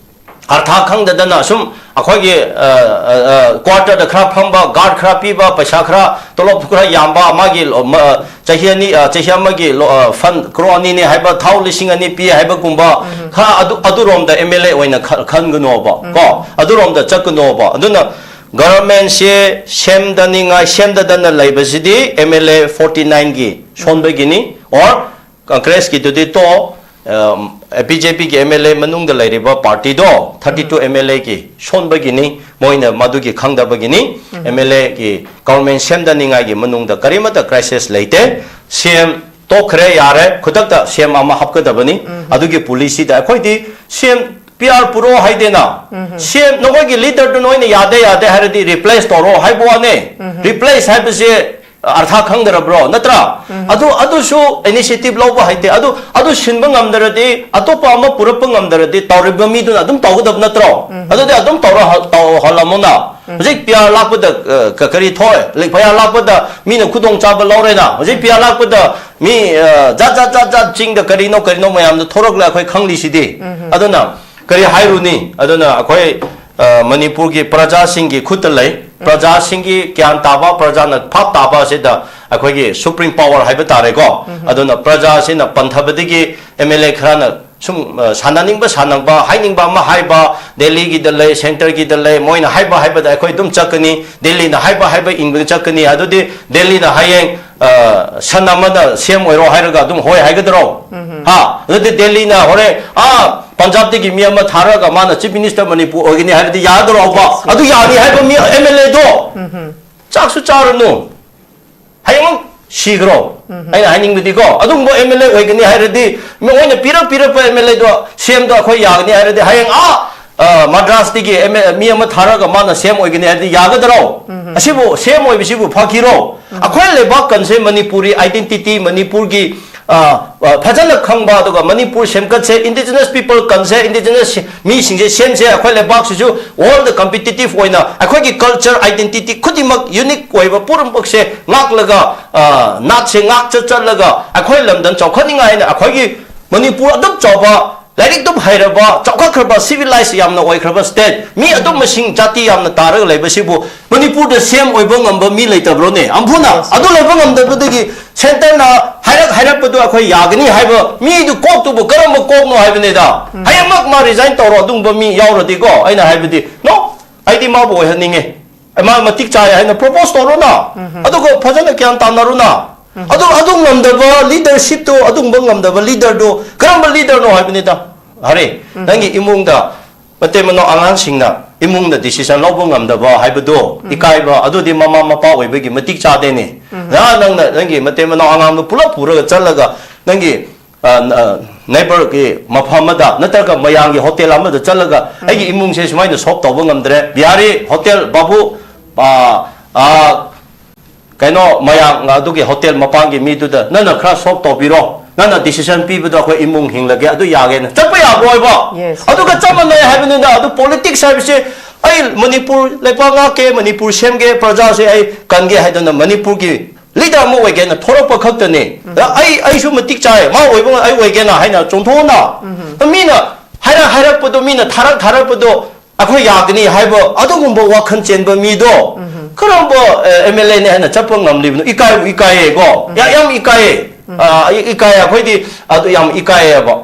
ꯑꯔꯊꯥ ꯈꯪꯗꯗꯅ ꯁꯨꯝ ꯑꯩꯈꯣꯏꯒꯤ, ꯑ, ꯑ, ꯑ, quarter ꯗ ꯈꯔ ꯐꯝꯕ, guard ꯈꯔ ꯄꯤꯕ, ꯄꯩꯁꯥ ꯈꯔ, ꯇꯣꯂꯣꯞ ꯈꯔ ꯌꯥꯝꯕ, ꯃꯥꯒꯤ ꯂꯣ-, ꯃ-, ꯆꯍꯤ ꯑꯅꯤ, ꯑ, ꯆꯍꯤ ꯑꯃꯒꯤ ꯂꯣ-, ꯑ, fund crore ꯑꯅꯤꯅꯤ ꯍꯥꯏꯕ, ꯊꯥꯎ ꯂꯤꯁꯤꯡ ꯑꯅꯤ ꯄꯤ ꯍꯥꯏꯕꯒꯨꯝꯕ, ꯈꯔ ꯑꯗꯨ, ꯑꯗꯨꯔꯣꯝꯗ M L A ꯑꯣꯏꯅ ꯈ-, ꯈꯟꯒꯅꯣꯕ, ꯀꯣ? ꯑꯗꯨꯔꯣꯝꯗ ꯆꯠꯀꯅꯣꯕ꯫ ꯑꯗꯨꯅ government say ꯁꯦꯝꯗꯅꯤꯡꯉꯥꯏ, ꯁꯦꯝꯗꯗꯅ ꯂꯩꯕꯁꯤꯗꯤ M L A forty nine ꯒꯤ ꯁꯣꯟꯕꯒꯤꯅꯤ, or Congress ꯀꯤꯗꯨꯗꯤ ꯇꯣ, ꯑ, B J P ꯒꯤ M L A ꯃꯅꯨꯡꯗ ꯂꯩꯔꯤꯕ party ꯗꯣ, thirty two M L A ꯒꯤ ꯁꯣꯟꯕꯒꯤꯅꯤ, ꯃꯣꯏꯅ ꯃꯗꯨꯒꯤ ꯈꯪꯗꯕꯒꯤꯅꯤ꯫ M L A ꯒꯤ government ꯁꯦꯝꯗꯅꯤꯡꯉꯥꯏꯒꯤ ꯃꯅꯨꯡꯗ ꯀꯔꯤꯃꯠꯇ crisis ꯂꯩꯇꯦ꯫ C M ꯇꯣꯛꯈ꯭ꯔꯦ, ꯌꯥꯔꯦ, ꯈꯨꯗꯛꯇ C M ꯑꯃ ꯍꯥꯞꯀꯗꯕꯅꯤ꯫ ꯑꯗꯨꯒꯤ policy ꯗ ꯑꯩꯈꯣꯏꯗꯤ C M P R ꯄꯨꯔꯛꯑꯣ ꯍꯥꯏꯗꯦꯅ꯫ C M ꯅꯈꯣꯏꯒꯤ leader ꯗꯨ ꯅꯣꯏꯅ ꯌꯥꯗꯦ, ꯌꯥꯗꯦ ꯍꯥꯏꯔꯗꯤ replace ꯇꯧꯔꯣ ꯍꯥꯏꯕ ꯋꯥꯅꯦ꯫ Replace ꯍꯥꯏꯕꯁꯦ ꯑꯔꯊ ꯈꯪꯗ꯭ꯔꯕ꯭ꯔꯣ? ꯅꯠꯇ꯭ꯔꯥ? ꯑꯗꯨ, ꯑꯗꯨꯁꯨ initiative ꯂꯧꯕ ꯍꯩꯇꯦ꯫ ꯑꯗꯨ, ꯑꯗꯨ ꯁꯤꯟꯕ ꯉꯝꯗ꯭ꯔꯗꯤ, ꯑꯇꯣꯞꯄ ꯑꯃ ꯄꯨꯔꯛꯄ ꯉꯝꯗ꯭ꯔꯗꯤ, ꯇꯧꯔꯤꯕ ꯃꯤꯗꯨꯅ ꯑꯗꯨꯝ ꯇꯧꯒꯗꯕ ꯅꯠꯇ꯭ꯔꯣ? ꯑꯗꯨꯗꯤ ꯑꯗꯨꯝ ꯇꯧꯔ-, ꯇꯧꯍꯜꯂꯝꯃꯣꯅ꯫ ꯍꯧꯖꯤꯛ P R ꯂꯥꯛꯄꯗ, ꯑ, ꯀ-, ꯀꯔꯤ ꯊꯣꯛꯑꯦ? ꯂꯤꯛ ꯐꯌꯥ ꯂꯥꯛꯄꯗ ꯃꯤꯅ ꯈꯨꯗꯣꯡꯆꯥꯕ ꯂꯧꯔꯦꯅ꯫ ꯍꯧꯖꯤꯛ P R ꯂꯥꯛꯄꯗ ꯃꯤ, ꯑ, ꯖꯥꯠ, ꯖꯥꯠ, ꯖꯥꯠ, ꯖꯥꯠ, ꯆꯤꯡꯗ ꯀꯔꯤꯅꯣ, ꯀꯔꯤꯅꯣ ꯃꯌꯥꯝꯗꯣ ꯊꯣꯔꯛꯂꯦ ꯑꯩꯈꯣꯏ ꯈꯪꯂꯤꯁꯤꯗꯤ꯫ ꯑꯗꯨꯅ ꯀꯔꯤ ꯍꯥꯏꯔꯨꯅꯤ? ꯑꯗꯨꯅ ꯑꯩꯈꯣꯏ, ꯑ, ꯃꯅꯤꯄꯨꯔꯒꯤ ꯄ꯭ꯔꯖꯥꯁꯤꯡꯒꯤ ꯈꯨꯠꯇ ꯂꯩ꯫ ꯄ꯭ꯔꯖꯥꯁꯤꯡꯒꯤ ꯒ꯭ꯌꯥꯟ ꯇꯥꯕ, ꯄ꯭ꯔꯖꯥꯅ ꯚꯥꯞ ꯇꯥꯕ ꯑꯁꯤꯗ ꯑꯩꯈꯣꯏꯒꯤ supreme power ꯍꯥꯏꯕ ꯇꯥꯔꯦꯀꯣ꯫ ꯑꯗꯨꯅ ꯄ꯭ꯔꯖꯥꯁꯤꯅ ꯄꯟꯊꯕꯗꯒꯤ M L A ꯈꯔꯅ ꯁꯨꯝ, ꯑ, ꯁꯥꯟꯅꯅꯤꯡꯕ ꯁꯥꯟꯅꯕ, ꯍꯥꯏꯅꯤꯡꯕ ꯑꯃ ꯍꯥꯏꯕ, ꯗꯦꯜꯂꯤꯒꯤꯗ ꯂꯩ, centre ꯒꯤꯗ ꯂꯩ, ꯃꯣꯏꯅ ꯍꯥꯏꯕ ꯍꯥꯏꯕꯗ ꯑꯩꯈꯣꯏ ꯑꯗꯨꯝ ꯆꯠꯀꯅꯤ, ꯗꯦꯜꯂꯤꯅ ꯍꯥꯏꯕ ꯍꯥꯏꯕ ꯏꯟꯕꯗ ꯆꯠꯀꯅꯤ꯫ ꯑꯗꯨꯗꯤ ꯗꯦꯜꯂꯤꯅ ꯍꯌꯦꯡ, ꯑ, ꯁꯟ ꯑꯃꯅ C M ꯑꯣꯏꯔꯣ ꯍꯥꯏꯔꯒ ꯑꯗꯨꯝ ꯍꯣꯏ ꯍꯥꯏꯒꯗ꯭ꯔꯣ? ꯍꯥ? ꯑꯗꯨꯗꯤ ꯗꯦꯜꯂꯤꯅ ꯍꯣꯔꯦꯟ, ꯑꯥ, ꯄꯟꯖꯥꯕꯇꯒꯤ ꯃꯤ ꯑꯃ ꯊꯥꯔꯒ ꯃꯥꯅ Chief Minister ꯃꯅꯤꯄꯨꯔ ꯑꯣꯏꯒꯅꯤ ꯍꯥꯏꯔꯗꯤ ꯌꯥꯗ꯭ꯔꯣꯕ? ꯑꯗꯨ ꯌꯥꯅꯤ ꯍꯥꯏꯕ ꯃꯤ M L A ꯗꯣ ꯆꯥꯛꯁꯨ ꯆꯥꯔꯨꯅꯨ꯫ ꯍꯌꯦꯡꯃꯛ ꯁꯤꯈ꯭ꯔꯣ꯫ ꯑꯩꯅ ꯍꯥꯏꯅꯤꯡꯕꯗꯤꯀꯣ, ꯑꯗꯨꯒꯨꯝꯕ M L A ꯑꯣꯏꯒꯅꯤ ꯍꯥꯏꯔꯗꯤ, ꯃꯣꯏꯅ ꯄꯤꯔꯛ ꯄꯤꯔꯛꯄ M L A ꯗꯣ C M ꯗꯣ ꯑꯩꯈꯣꯏ ꯌꯥꯒꯅꯤ ꯍꯥꯏꯔꯗꯤ, ꯍꯌꯦꯡ ꯑꯥ, ꯑ, ꯃꯗ꯭ꯔꯥꯁꯇꯒꯤ M L A, ꯃꯤ ꯑꯃ ꯊꯥꯔꯒ ꯃꯥꯅ C M ꯑꯣꯏꯒꯅꯤ ꯍꯥꯏꯔꯗꯤ ꯌꯥꯒꯗ꯭ꯔꯣ? ꯑꯁꯤꯕꯨ C M ꯑꯣꯏꯕꯁꯤꯕꯨ ꯐꯥꯈꯤꯔꯣ? ꯑꯩꯈꯣꯏ ꯂꯩꯕꯥꯛ ꯀꯟꯁꯦ ꯃꯅꯤꯄꯨꯔꯤ identity, ꯃꯅꯤꯄꯨꯔꯒꯤ ꯑ, ꯑ, ꯐꯖꯅ ꯈꯪꯕ, ꯑꯗꯨꯒ ꯃꯅꯤꯄꯨꯔ ꯁꯦꯝꯒꯠꯁꯦ, indigenous people ꯀꯟꯁꯦ, indigenous ꯁꯤ-, ꯃꯤꯁꯤꯡꯁꯦ ꯁꯦꯝꯁꯦ, ꯑꯩꯈꯣꯏ ꯂꯩꯕꯥꯛꯁꯤꯁꯨ world competitive ꯑꯣꯏꯅ ꯑꯩꯈꯣꯏꯒꯤ culture identity ꯈꯨꯗꯤꯡꯃꯛ unique ꯑꯣꯏꯕ ꯄꯨꯝꯅꯃꯛꯁꯦ ꯉꯥꯛꯂꯒ, ꯑ, ꯅꯥꯠꯁꯦ ꯉꯥꯛꯆ ꯆꯠꯂꯒ ꯑꯩꯈꯣꯏ ꯂꯝꯗꯝ ꯆꯥꯎꯈꯠꯅꯤꯡꯉꯥꯏꯅ ꯑꯩꯈꯣꯏꯒꯤ ꯃꯅꯤꯄꯨꯔ ꯑꯗꯨꯛ ꯆꯥꯎꯕ, ꯂꯥꯏꯔꯤꯛ ꯑꯗꯨꯝ ꯍꯩꯔꯕ, ꯆꯥꯎꯈꯠꯈ꯭ꯔꯕ, civilized ꯌꯥꯝꯅ ꯑꯣꯏꯈ꯭ꯔꯕ state, ꯃꯤ ꯑꯗꯨꯝ ꯃꯁꯤꯡ ꯖꯥꯇꯤ ꯌꯥꯝꯅ ꯇꯥꯔꯒ ꯂꯩꯕꯁꯤꯕꯨ ꯃꯅꯤꯄꯨꯔꯗ ꯁꯦꯝ ꯑꯣꯏꯕ ꯉꯝꯕ ꯃꯤ ꯂꯩꯇꯕ꯭ꯔꯣꯅꯦ? ꯑꯝꯐꯨꯅ ꯑꯗꯨ ꯂꯩꯕ ꯉꯝꯗꯕꯗꯒꯤ centreꯅ ꯍꯥꯏꯔꯛ ꯍꯥꯏꯔꯛꯄꯗꯣ ꯑꯩꯈꯣꯏ ꯌꯥꯒꯅꯤ ꯍꯥꯏꯕ ꯃꯤꯗꯨ ꯀꯣꯛꯇꯨꯕꯨ ꯀꯔꯝꯕ ꯀꯣꯛꯅꯣ ꯍꯥꯏꯕꯅꯤꯗ꯫ ꯍꯌꯦꯡꯃꯛ ꯃꯥ resign ꯇꯧꯔꯣ, ꯑꯗꯨꯒꯨꯝꯕ ꯃꯤ ꯌꯥꯎꯔꯗꯤꯀꯣ, ꯑꯩꯅ ꯍꯥꯏꯕꯗꯤ, no, ꯑꯩꯗꯤ ꯃꯥꯕꯨ ꯑꯣꯏꯍꯟꯅꯤꯡꯉꯦ꯫ ꯃꯥ ꯃꯇꯤꯛ ꯆꯥꯏ ꯍꯥꯏꯅ propose ꯇꯧꯔꯣꯅ꯫ ꯑꯗꯨꯒ ꯐꯖꯅ ꯒ꯭ꯌꯥꯟ ꯇꯥꯅꯔꯣꯅ꯫ ꯑꯗꯨ, ꯑꯗꯨ ꯉꯝꯗꯕ leadershipꯇꯣ, ꯑꯗꯨꯒꯨꯝꯕ ꯉꯝꯗꯕ leaderꯗꯣ ꯀꯔꯝꯕ leaderꯅꯣ ꯍꯥꯏꯕꯅꯤꯗ꯫ ꯍꯔꯦ, ꯅꯪꯒꯤ ꯏꯃꯨꯡꯗ ꯃꯇꯩ ꯃꯅꯥꯎ ꯑꯉꯥꯡꯁꯤꯡꯅ ꯏꯃꯨꯡꯗ decision ꯂꯧꯕ ꯉꯝꯗꯕ ꯍꯥꯏꯕꯗꯣ, ꯏꯀꯥꯏꯕ, ꯑꯗꯨꯗꯤ ꯃꯃꯥ ꯃꯄꯥ ꯑꯣꯏꯕꯒꯤ ꯃꯇꯤꯛ ꯆꯥꯗꯦꯅꯦ꯫ ꯅ-, ꯅꯪꯅ ꯅꯪꯒꯤ ꯃꯇꯩ ꯃꯅꯥꯎ ꯑꯉꯥꯡꯗꯣ ꯄꯨꯂꯞ ꯄꯨꯔꯒ ꯆꯠꯂꯒ ꯅꯪꯒꯤ, ꯑ, ꯅ-, neighbourꯒꯤ ꯃꯐꯝ ꯑꯃꯗ ꯅꯠꯇ꯭ꯔꯒ ꯃꯌꯥꯝꯒꯤ hotel ꯑꯃꯗ ꯆꯠꯂꯒ, "ꯑꯩꯒꯤ ꯏꯃꯨꯡꯁꯦ ꯁꯨꯃꯥꯏꯅ solve ꯇꯧꯕ ꯉꯝꯗ꯭ꯔꯦ, ꯕꯤꯍꯥꯔꯤ hotel ꯕꯥꯕꯨ, ꯑ, ꯑ, ꯀꯩꯅꯣ, ꯃꯌꯥꯝ ꯑꯗꯨꯒꯤ hotel ꯃꯄꯥꯟꯒꯤ ꯃꯤꯗꯨꯗ ꯅꯪꯅ ꯈꯔ solve ꯇꯧꯕꯤꯔꯣ, ꯅꯪꯅ decision ꯄꯤꯕꯗꯣ ꯑꯩꯈꯣꯏ ꯏꯃꯨꯡ ꯍꯤꯡꯂꯒꯦ, ꯑꯗꯨ ꯌꯥꯒꯦꯅ ꯆꯠꯄ ꯌꯥꯕ꯭ꯔꯣ ꯍꯥꯏꯕ?" Yes. ꯑꯗꯨꯒ ꯆꯞ ꯃꯥꯟꯅꯩ ꯍꯥꯏꯕꯅꯤꯗ꯫ ꯑꯗꯨ politics ꯍꯥꯏꯕꯁꯦ, ꯑꯩ ꯃꯅꯤꯄꯨꯔ ꯂꯩꯕꯥꯛ ꯉꯥꯛꯀꯦ, ꯃꯅꯤꯄꯨꯔ ꯁꯦꯝꯒꯦ, ꯄ꯭ꯔꯖꯥꯁꯦ ꯑꯩ ꯀꯟꯒꯦ ꯍꯥꯏꯗꯅ ꯃꯅꯤꯄꯨꯔꯒꯤ leader ꯑꯃ ꯑꯣꯏꯒꯦꯅ ꯊꯣꯛꯂꯛꯄ ꯈꯛꯇꯅꯤ꯫ ꯑꯩ, ꯑꯩꯁꯨ ꯃꯇꯤꯛ ꯆꯥꯏ, ꯃꯥ ꯑꯣꯏꯕ ꯉ-, ꯑꯩ ꯑꯣꯏꯒꯦꯅ ꯍꯥꯏꯅ ꯆꯣꯡꯊꯣꯛꯑꯣꯅ꯫ ꯃꯤꯅ ꯍꯥꯏꯔꯛ, ꯍꯥꯏꯔꯛꯄꯗꯣ, ꯃꯤꯅ ꯊꯥꯔꯛ, ꯊꯥꯔꯛꯄꯗꯣ ꯑꯩꯈꯣꯏ ꯌꯥꯒꯅꯤ ꯍꯥꯏꯕ ꯑꯗꯨꯒꯨꯝꯕ ꯋꯥꯈꯜ ꯆꯦꯟꯕ ꯃꯤꯗꯣ ꯀꯔꯝꯕ, ꯑ, MLAꯅꯦ ꯍꯥꯏꯅ ꯆꯠꯄ ꯉꯝꯂꯤꯕꯅꯣ? ꯏꯀꯥꯏꯕꯨ ꯏꯀꯥꯏꯌꯦꯀꯣ꯫ ꯌꯥ-, ꯌꯥꯝ ꯏꯀꯥꯏꯌꯦ꯫ ꯑ, ꯏ-, ꯏꯀꯥꯏꯌꯦ꯫ ꯑꯩꯈꯣꯏꯗꯤ ꯑꯗꯨ ꯌꯥꯝ ꯏꯀꯥꯏꯌꯦꯕ꯫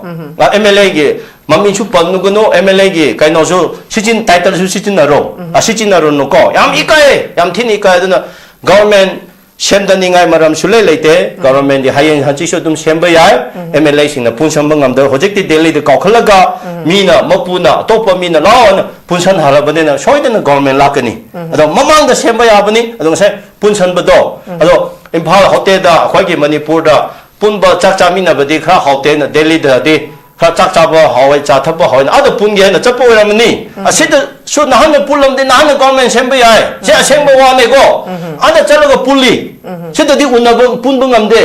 ꯑ, MLAꯒꯤ ꯃꯃꯤꯡꯁꯨ ꯄꯟꯒꯅꯨ, MLAꯒꯤ ꯀꯩꯅꯣꯁꯨ ꯁꯤꯖꯤꯟ-, titleꯁꯨ ꯁꯤꯖꯤꯟꯅꯔꯣ꯫ ꯑ, ꯁꯤꯖꯤꯟꯅꯔꯨꯅꯨꯀꯣ꯫ ꯌꯥꯝ ꯏꯀꯥꯏꯌꯦ, ꯌꯥꯝ ꯊꯤꯅ ꯏꯀꯥꯏ꯫ ꯑꯗꯨꯅ government ꯁꯦꯝꯗꯅꯤꯡꯉꯥꯏ ꯃꯔꯝ ꯁꯨꯂꯩ ꯂꯩꯇꯦ꯫ Governmentꯗꯤ ꯍꯌꯦꯡ ꯍꯪꯆꯤꯠꯁꯨ ꯑꯗꯨꯝ ꯁꯦꯝꯕ ꯌꯥꯏ꯫ MLAꯁꯤꯡꯅ ꯄꯨꯟꯁꯟꯕ ꯉꯝꯗꯕ, ꯍꯧꯖꯤꯛꯇꯤ ꯗꯦꯜꯂꯤꯗ ꯀꯥꯎꯈꯠꯂꯒ ꯃꯤꯅ, ꯃꯄꯨꯅ, ꯑꯇꯣꯞꯄ ꯃꯤꯅ ꯂꯥꯛꯑꯣꯅ ꯄꯨꯟꯁꯟꯍꯜꯂꯕꯅꯤꯅ ꯁꯣꯏꯗꯅ government ꯂꯥꯛꯀꯅꯤ꯫ ꯑꯗꯣ ꯃꯃꯥꯡꯗ ꯁꯦꯝꯕ ꯌꯥꯕꯅꯤ꯫ ꯑꯗꯣ ꯉꯁꯥꯏ ꯄꯨꯟꯁꯟꯕꯗꯣ, ꯑꯗꯣ ꯏꯝꯐꯥꯜ hotelꯗ, ꯑꯩꯈꯣꯏꯒꯤ ꯃꯅꯤꯄꯨꯔꯗ ꯄꯨꯟꯕ ꯆꯥꯛ ꯆꯥꯃꯤꯟꯅꯕꯗꯤ ꯈꯔ ꯍꯥꯎꯇꯦꯅ, ꯗꯦꯜꯂꯤꯗꯗꯤ ꯈꯔ ꯆꯥꯛ ꯆꯥꯕ ꯍꯥꯎꯋꯦ, ꯆꯥ ꯊꯛꯄ ꯍꯥꯎꯋꯦꯅ ꯑꯥꯗ ꯄꯨꯟꯒꯦ ꯍꯥꯏꯅ ꯆꯠꯄ ꯑꯣꯏꯔꯝꯃꯅꯤ꯫ ꯑꯁꯤꯗ ꯁꯨ ꯅꯍꯥꯟꯅ ꯄꯨꯜꯂꯝꯗꯤ ꯅꯍꯥꯟꯅ ꯒꯣꯚꯔꯟꯃꯦꯟ ꯁꯦꯝꯕ ꯌꯥꯏ꯫ ꯁꯤ ꯑꯁꯦꯡꯕ ꯋꯥꯅꯤꯀꯣ꯫ ꯑꯗ ꯆꯠꯂꯒ ꯄꯨꯜꯂꯤ꯫ ꯁꯤꯗꯗꯤ ꯎꯅꯕ, ꯄꯨꯟꯕ ꯉꯝꯗꯦ꯫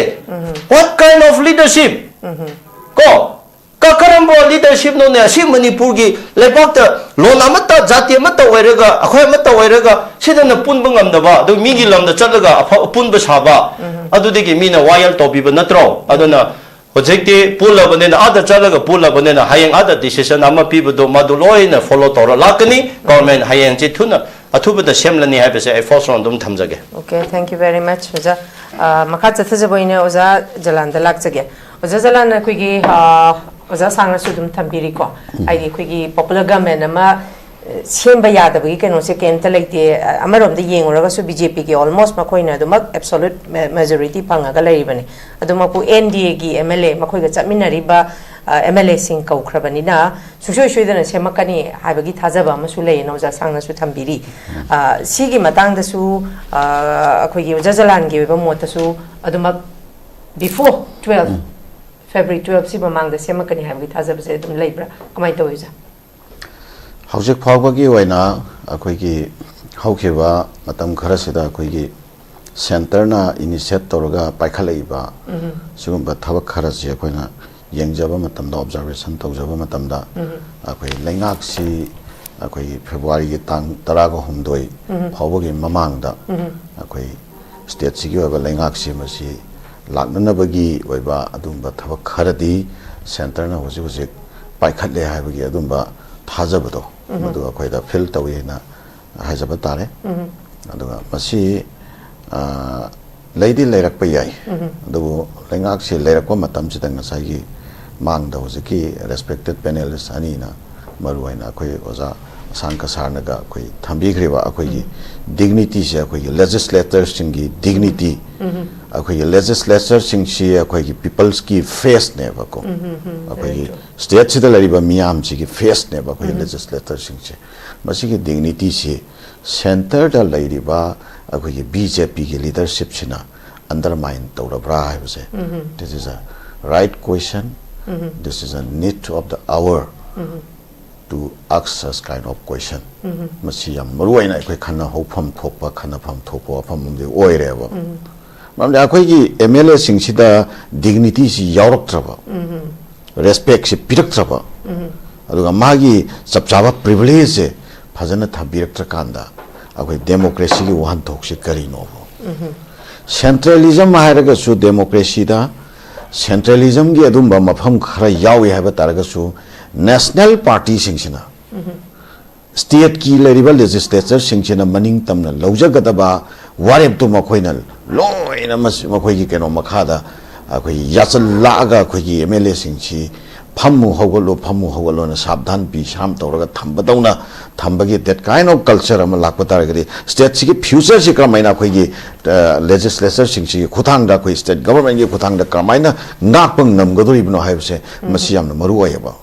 What kind of leadership? ꯀꯣ? ꯀ-, ꯀꯔꯝꯕ ꯂꯤꯗꯔꯁꯤꯞꯅꯣꯅꯦ? ꯑꯁꯤ ꯃꯅꯤꯄꯨꯔꯒꯤ ꯂꯩꯕꯥꯛꯇ ꯂꯣꯟ ꯑꯃꯠꯇ, ꯖꯥꯇꯤ ꯑꯃꯠꯇ ꯑꯣꯏꯔꯒ, ꯑꯩꯈꯣꯏ ꯑꯃꯠꯇ ꯑꯣꯏꯔꯒ, ꯁꯤꯗꯅ ꯄꯨꯟꯕ ꯉꯝꯗꯕ, ꯑꯗꯨ ꯃꯤꯒꯤ ꯂꯝꯗ ꯆꯠꯂꯒ ꯑꯐ-, ꯑꯄꯨꯟꯕ ꯁꯥꯕ, ꯑꯗꯨꯗꯒꯤ ꯃꯤꯅ ꯋꯥꯌꯦꯜ ꯇꯧꯕꯤꯕ ꯅꯠꯇ꯭ꯔꯣ? ꯑꯗꯨꯅ ꯍꯧꯖꯤꯛꯇꯤ ꯄꯨꯜꯂꯕꯅꯤꯅ, ꯑꯥꯗ ꯆꯠꯂꯒ ꯄꯨꯜꯂꯕꯅꯤꯅ, ꯍꯌꯦꯡ ꯑꯥꯗ decision ꯑꯃ ꯄꯤꯕꯗꯣ ꯃꯗꯨ ꯂꯣꯏꯅ follow ꯇꯧꯔ ꯂꯥꯛꯀꯅꯤ꯫ ꯒꯣꯚꯔꯟꯃꯦꯟ ꯍꯌꯦꯡꯁꯤ ꯊꯨꯅ, ꯑꯊꯨꯕꯗ ꯁꯦꯝꯂꯅꯤ ꯍꯥꯏꯕꯁꯦ ꯑꯩ first round ꯑꯗꯨꯝ ꯊꯝꯖꯒꯦ꯫ Okay, thank you very much, ꯑꯣꯖꯥ꯫ ꯑ, ꯃꯈꯥ ꯆꯠꯊꯖꯕ ꯑꯣꯏꯅ ꯑꯣꯖꯥ ꯖꯂꯥꯟꯗ ꯂꯥꯛꯆꯒꯦ꯫ ꯑꯣꯖꯥ ꯖꯂꯥꯟ, ꯑꯩꯈꯣꯏꯒꯤ, ꯑ, ꯑꯣꯖꯥ ꯁꯥꯡꯅꯁꯨ ꯑꯗꯨꯝ ꯊꯝꯕꯤꯔꯤꯀꯣ, ꯍꯥꯏꯗꯤ ꯑꯩꯈꯣꯏꯒꯤ popular government ꯑꯃ, ꯑ, ꯁꯦꯝꯕ ꯌꯥꯗꯕꯒꯤ ꯀꯩꯅꯣꯁꯦ ꯀꯩꯝꯇ ꯂꯩꯇꯦ꯫ ꯑ, ꯑꯃꯔꯣꯝꯗ ꯌꯦꯡꯉꯨꯔꯒꯁꯨ BJPꯒꯤ almost ꯃꯈꯣꯏꯅ ꯑꯗꯨꯃꯛ absolute ma-, majority ꯐꯪꯉꯒ ꯂꯩꯔꯤꯕꯅꯤ꯫ ꯑꯗꯨꯃꯛꯄꯨ NDAꯒꯤ MLA ꯃꯈꯣꯏꯒ ꯆꯠꯃꯤꯟꯅꯔꯤꯕ, ꯑ, MLAꯁꯤꯡ ꯀꯧꯈ꯭ꯔꯕꯅꯤꯅ ꯁꯨꯡꯁꯣꯏ ꯁꯣꯏꯗꯅ ꯁꯦꯝꯃꯛꯀꯅꯤ ꯍꯥꯏꯕꯒꯤ ꯊꯥꯖꯕ ꯑꯃꯁꯨ ꯂꯩꯌꯦꯅ ꯑꯣꯖꯥ ꯁꯥꯡꯅꯁꯨ ꯊꯝꯕꯤꯔꯤ꯫ ꯑ, ꯁꯤꯒꯤ ꯃꯇꯥꯡꯗꯁꯨ, ꯑ, ꯑꯩꯈꯣꯏꯒꯤ ꯑꯣꯖꯥ ꯖꯂꯥꯟꯒꯤ ꯑꯣꯏꯕ ꯃꯣꯠꯇꯁꯨ ꯑꯗꯨꯃꯛ before twelve, February twelveꯁꯤ ꯃꯃꯥꯡꯗ ꯁꯦꯝꯃꯛꯀꯅꯤ ꯍꯥꯏꯕꯒꯤ ꯊꯥꯖꯕꯁꯦ ꯑꯗꯨꯝ ꯂꯩꯕ꯭ꯔꯥ? ꯀꯃꯥꯏꯅ ꯇꯧꯋꯤ, ꯑꯣꯖꯥ? ꯍꯧꯖꯤꯛ ꯐꯥꯎꯕꯒꯤ ꯑꯣꯏꯅ ꯑꯩꯈꯣꯏꯒꯤ ꯍꯧꯈꯤꯕ ꯃꯇꯝ ꯈꯔꯁꯤꯗ ꯑꯩꯈꯣꯏꯒꯤ centreꯅ initiate ꯇꯧꯔꯒ ꯄꯥꯏꯈꯠꯂꯛꯏꯕ ꯁꯤꯒꯨꯝꯕ ꯊꯕꯛ ꯈꯔꯁꯤ ꯑꯩꯈꯣꯏꯅ ꯌꯦꯡꯖꯕ ꯃꯇꯝꯗ, observation ꯇꯧꯖꯕ ꯃꯇꯝꯗ, ꯑꯩꯈꯣꯏ ꯂꯩꯉꯥꯛꯁꯤ ꯑꯩꯈꯣꯏꯒꯤ Februaryꯒꯤ ꯇꯥꯡ ꯇꯔꯥꯒ ꯍꯨꯝꯗꯣꯏ ꯐꯥꯎꯕꯒꯤ ꯃꯃꯥꯡꯗ ꯑꯩꯈꯣꯏ stateꯁꯤꯒꯤ ꯑꯣꯏꯕ ꯂꯩꯉꯥꯛꯁꯤ ꯃꯁꯤ ꯂꯥꯛꯅꯅꯕꯒꯤ ꯑꯣꯏꯕ ꯑꯗꯨꯒꯨꯝꯕ ꯊꯕꯛ ꯈꯔꯗꯤ centreꯅ ꯍꯧꯖꯤꯛ ꯍꯧꯖꯤꯛ ꯄꯥꯏꯈꯠꯂꯦ ꯍꯥꯏꯕꯒꯤ ꯑꯗꯨꯒꯨꯝꯕ ꯊꯥꯖꯕꯗꯣ, ꯃꯗꯨ ꯑꯩꯈꯣꯏꯗ feel ꯇꯧꯏ ꯍꯥꯏꯅ ꯍꯥꯏꯖꯕ ꯇꯥꯔꯦ꯫ ꯑꯗꯨꯒ ꯃꯁꯤ, ꯑ, ꯂꯩꯗꯤ ꯂꯩꯔꯛꯄ ꯌꯥꯏ, ꯑꯗꯨꯕꯨ ꯂꯩꯉꯥꯛꯁꯤ ꯂꯩꯔꯛꯄ ꯃꯇꯝꯁꯤꯗ ꯉꯁꯥꯏꯒꯤ ꯃꯥꯡꯗ ꯍꯧꯖꯤꯛꯀꯤ respected panelist ꯑꯅꯤꯅ ꯃꯔꯨꯑꯣꯏꯅ ꯑꯩꯈꯣꯏ ꯑꯣꯖꯥ ꯑꯁꯥꯡ ꯀꯁꯥꯔꯅꯒ ꯑꯩꯈꯣꯏ ꯊꯝꯕꯤꯈ꯭ꯔꯤꯕ ꯑꯩꯈꯣꯏꯒꯤ dignityꯁꯦ, ꯑꯩꯈꯣꯏꯒꯤ legislatorꯁꯤꯡꯒꯤ dignity, ꯑꯩꯈꯣꯏꯒꯤ legislatorꯁꯤꯡꯁꯤ ꯑꯩꯈꯣꯏꯒꯤ peopleꯁꯀꯤ faceꯅꯦꯕꯀꯣ꯫ ꯑꯩꯈꯣꯏꯒꯤ stateꯁꯤꯗ ꯂꯩꯔꯤꯕ ꯃꯤꯌꯥꯝꯁꯤꯒꯤ faceꯅꯦꯕ ꯑꯩꯈꯣꯏꯒꯤ legislatorꯁꯤꯡꯁꯦ꯫ ꯃꯁꯤꯒꯤ dignityꯁꯤ centreꯗ ꯂꯩꯔꯤꯕ ꯑꯩꯈꯣꯏꯒꯤ BJPꯒꯤ leadershipꯁꯤꯅ undermine ꯇꯧꯔꯕ꯭ꯔꯥ ꯍꯥꯏꯕꯁꯦ, this is a right question, this is a need of the hour꯫ To ask such kind of question. ꯃꯁꯤ ꯌꯥꯝ ꯃꯔꯨ ꯑꯣꯏꯅ ꯑꯩꯈꯣꯏ ꯈꯟꯅ ꯍꯧꯐꯝ ꯊꯣꯛꯄ, ꯈꯟꯅꯐꯝ ꯊꯣꯛꯄ ꯋꯥꯐꯝ ꯑꯃꯗꯤ ꯑꯣꯏꯔꯦꯕ꯫ ꯃꯔꯝꯗꯤ ꯑꯩꯈꯣꯏꯒꯤ ꯑꯦꯝ ꯑꯦꯜ ꯑꯦꯁꯤꯡꯁꯤꯗ ꯗꯤꯒꯅꯤꯇꯤꯁꯤ ꯌꯥꯎꯔꯛꯇ꯭ꯔꯕ, ꯔꯦꯁꯄꯦꯛꯁꯤ ꯄꯤꯔꯛꯇ꯭ꯔꯕ, ꯑꯗꯨꯒ ꯃꯥꯒꯤ ꯆꯞ ꯆꯥꯕ ꯄ꯭ꯔꯤꯚꯤꯂꯦꯖꯁꯦ ꯐꯖꯅ ꯊꯝꯕꯤꯔꯛꯇ꯭ꯔꯀꯥꯟꯗ ꯑꯩꯈꯣꯏ ꯗꯦꯃꯣꯀ꯭ꯔꯦꯁꯤꯒꯤ ꯋꯥꯍꯟꯊꯣꯛꯁꯤ ꯀꯔꯤꯅꯣꯕ? ꯁꯦꯟꯇ꯭ꯔꯦꯂꯤꯖꯝ ꯍꯥꯏꯔꯒꯁꯨ ꯗꯦꯃꯣꯀ꯭ꯔꯦꯁꯤꯗ ꯁꯦꯟꯇ꯭ꯔꯦꯂꯤꯖꯝꯒꯤ ꯑꯗꯨꯝꯕ ꯃꯐꯝ ꯈꯔ ꯌꯥꯎꯏ ꯍꯥꯏꯕ ꯇꯥꯔꯒꯁꯨ, ꯅꯦꯁꯅꯦꯜ ꯄꯥꯔꯇꯤꯁꯤꯡꯁꯤꯅ ꯁ꯭ꯇꯦꯠꯀꯤ ꯂꯩꯔꯤꯕ ꯂꯦꯖꯤꯁꯂꯦꯆꯔꯁꯤꯡꯁꯤꯅ ꯃꯅꯤꯡ ꯇꯝꯅ ꯂꯧꯖꯒꯗꯕ ꯋꯥꯔꯦꯞꯇꯨ ꯃꯈꯣꯏꯅ ꯂꯣꯏꯅ ꯃꯁꯤ-, ꯃꯈꯣꯏꯒꯤ ꯀꯩꯅꯣ ꯃꯈꯥꯗ ꯑꯩꯈꯣꯏꯒꯤ ꯌꯥꯆꯜꯂꯛꯑꯒ ꯑꯩꯈꯣꯏꯒꯤ ꯑꯦꯝ ꯑꯦꯜ ꯑꯦꯁꯤꯡꯁꯤ "ꯐꯝꯃꯨ ꯍꯧꯒꯠꯂꯨ, ꯐꯝꯃꯨ ꯍꯧꯒꯠꯂꯨꯅ ꯁꯥꯕꯙꯥꯟ ꯄꯤ ꯁꯥꯝ ꯇꯧꯔꯒ ꯊꯝꯕꯗꯧꯅ ꯊꯝꯕꯒꯤ that kind of culture ꯑꯃ ꯂꯥꯛꯄ ꯇꯥꯔꯒꯗꯤ ꯁ꯭ꯇꯦꯠꯁꯤꯒꯤ ꯐ꯭ꯌꯨꯆꯔꯁꯤ ꯀꯔꯝꯍꯥꯏꯅ ꯑꯩꯈꯣꯏꯒꯤ ꯂꯦꯖꯤꯁꯂꯦꯆꯔꯁꯤꯡꯁꯤꯒꯤ ꯈꯨꯠꯊꯥꯡꯗ, ꯑꯩꯈꯣꯏ ꯁ꯭ꯇꯦꯠ ꯒꯚꯔꯟꯃꯦꯟꯒꯤ ꯈꯨꯠꯊꯥꯡꯗ ꯀꯔꯝꯍꯥꯏꯅ ꯉꯥꯛꯄ ꯉꯝꯒꯗꯧꯔꯤꯕꯅꯣ ꯍꯥꯏꯕꯁꯦ ꯃꯁꯤ ꯌꯥꯝꯅ ꯃꯔꯨ ꯑꯣꯏꯌꯦꯕ꯫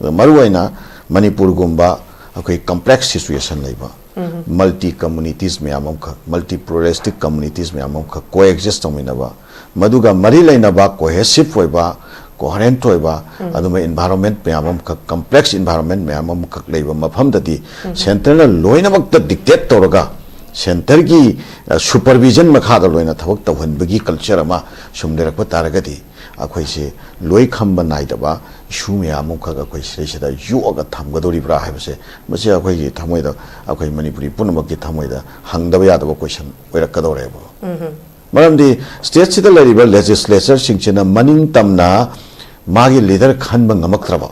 ꯑꯗꯣ ꯃꯔꯨꯑꯣꯏꯅ ꯃꯅꯤꯄꯨꯔꯒꯨꯝꯕ ꯑꯩꯈꯣꯏ ꯀꯝꯄ꯭ꯂꯦꯛꯁ ꯁꯤꯆꯨꯋꯦꯁꯟ ꯂꯩꯕ, ꯃꯜꯇꯤ ꯀꯝꯃꯨꯅꯤꯇꯤꯁ ꯃꯌꯥꯝ ꯑꯃꯈꯛ, ꯃꯜꯇꯤ ꯄ꯭ꯂꯨꯔꯦꯂꯤꯁꯇꯤꯛ ꯀꯝꯃꯨꯅꯤꯇꯤꯁ ꯃꯌꯥꯝ ꯑꯃꯈꯛ ꯀꯣꯑꯦꯛꯖꯤꯁ ꯇꯧꯃꯤꯟꯅꯕ, ꯃꯗꯨꯒ ꯃꯔꯤ ꯂꯩꯅꯕ ꯀꯣꯍꯦꯁꯤꯞ ꯑꯣꯏꯕ, ꯀꯣꯍꯔꯦꯟꯠ ꯑꯣꯏꯕ, ꯑꯗꯨꯝꯕ ꯏꯟꯚꯥꯏꯔꯣꯟꯃꯦꯟꯠ ꯃꯌꯥꯝ ꯑꯃꯈꯛ, ꯀꯝꯄ꯭ꯂꯦꯛꯁ ꯏꯟꯚꯥꯏꯔꯣꯟꯃꯦꯟꯠ ꯃꯌꯥꯝ ꯑꯃꯈꯛ ꯂꯩꯕ ꯃꯐꯝꯗꯗꯤ ꯁꯦꯟꯇꯔꯅ ꯂꯣꯏꯅꯃꯛꯇ ꯗꯤꯛꯇꯦꯠ ꯇꯧꯔꯒ ꯁꯦꯟꯇꯔꯒꯤ ꯁꯨꯄꯔꯚꯤꯖꯟ ꯃꯈꯥꯗ ꯂꯣꯏꯅ ꯊꯕꯛ ꯇꯧꯍꯟꯕꯒꯤ ꯀꯜꯆꯔ ꯑꯃ ꯁꯨꯝ ꯂꯩꯔꯛꯄ ꯇꯥꯔꯒꯗꯤ ꯑꯩꯈꯣꯏꯁꯦ ꯂꯣꯏ ꯈꯝꯕ ꯅꯥꯏꯗꯕ ꯏꯁꯨ ꯃꯌꯥꯝ ꯑꯃꯈꯛ ꯑꯩꯈꯣꯏ ꯁꯤꯗꯩꯁꯤꯗ ꯌꯣꯛꯑꯒ ꯊꯝꯒꯗꯧꯔꯤꯕ꯭ꯔꯥ ꯍꯥꯏꯕꯁꯦ, ꯃꯁꯤ ꯑꯩꯈꯣꯏꯒꯤ ꯊꯃꯣꯏꯗ, ꯑꯩꯈꯣꯏ ꯃꯅꯤꯄꯨꯔꯤ ꯄꯨꯝꯅꯃꯛꯀꯤ ꯊꯃꯣꯏꯗ ꯍꯪꯗꯕ ꯌꯥꯗꯕ ꯀꯣꯏꯁꯟ ꯑꯣꯏꯔꯛꯀꯗꯧꯔꯦꯕ꯫ ꯃꯔꯝꯗꯤ ꯁ꯭ꯇꯦꯠꯁꯤꯗ ꯂꯩꯔꯤꯕ ꯂꯦꯖꯤꯁꯂꯦꯆꯔꯁꯤꯡꯁꯤꯅ ꯃꯅꯤꯡ ꯇꯝꯅ ꯃꯥꯒꯤ ꯂꯤꯗꯔ ꯈꯟꯕ ꯉꯝꯃꯛꯇ꯭ꯔꯕ,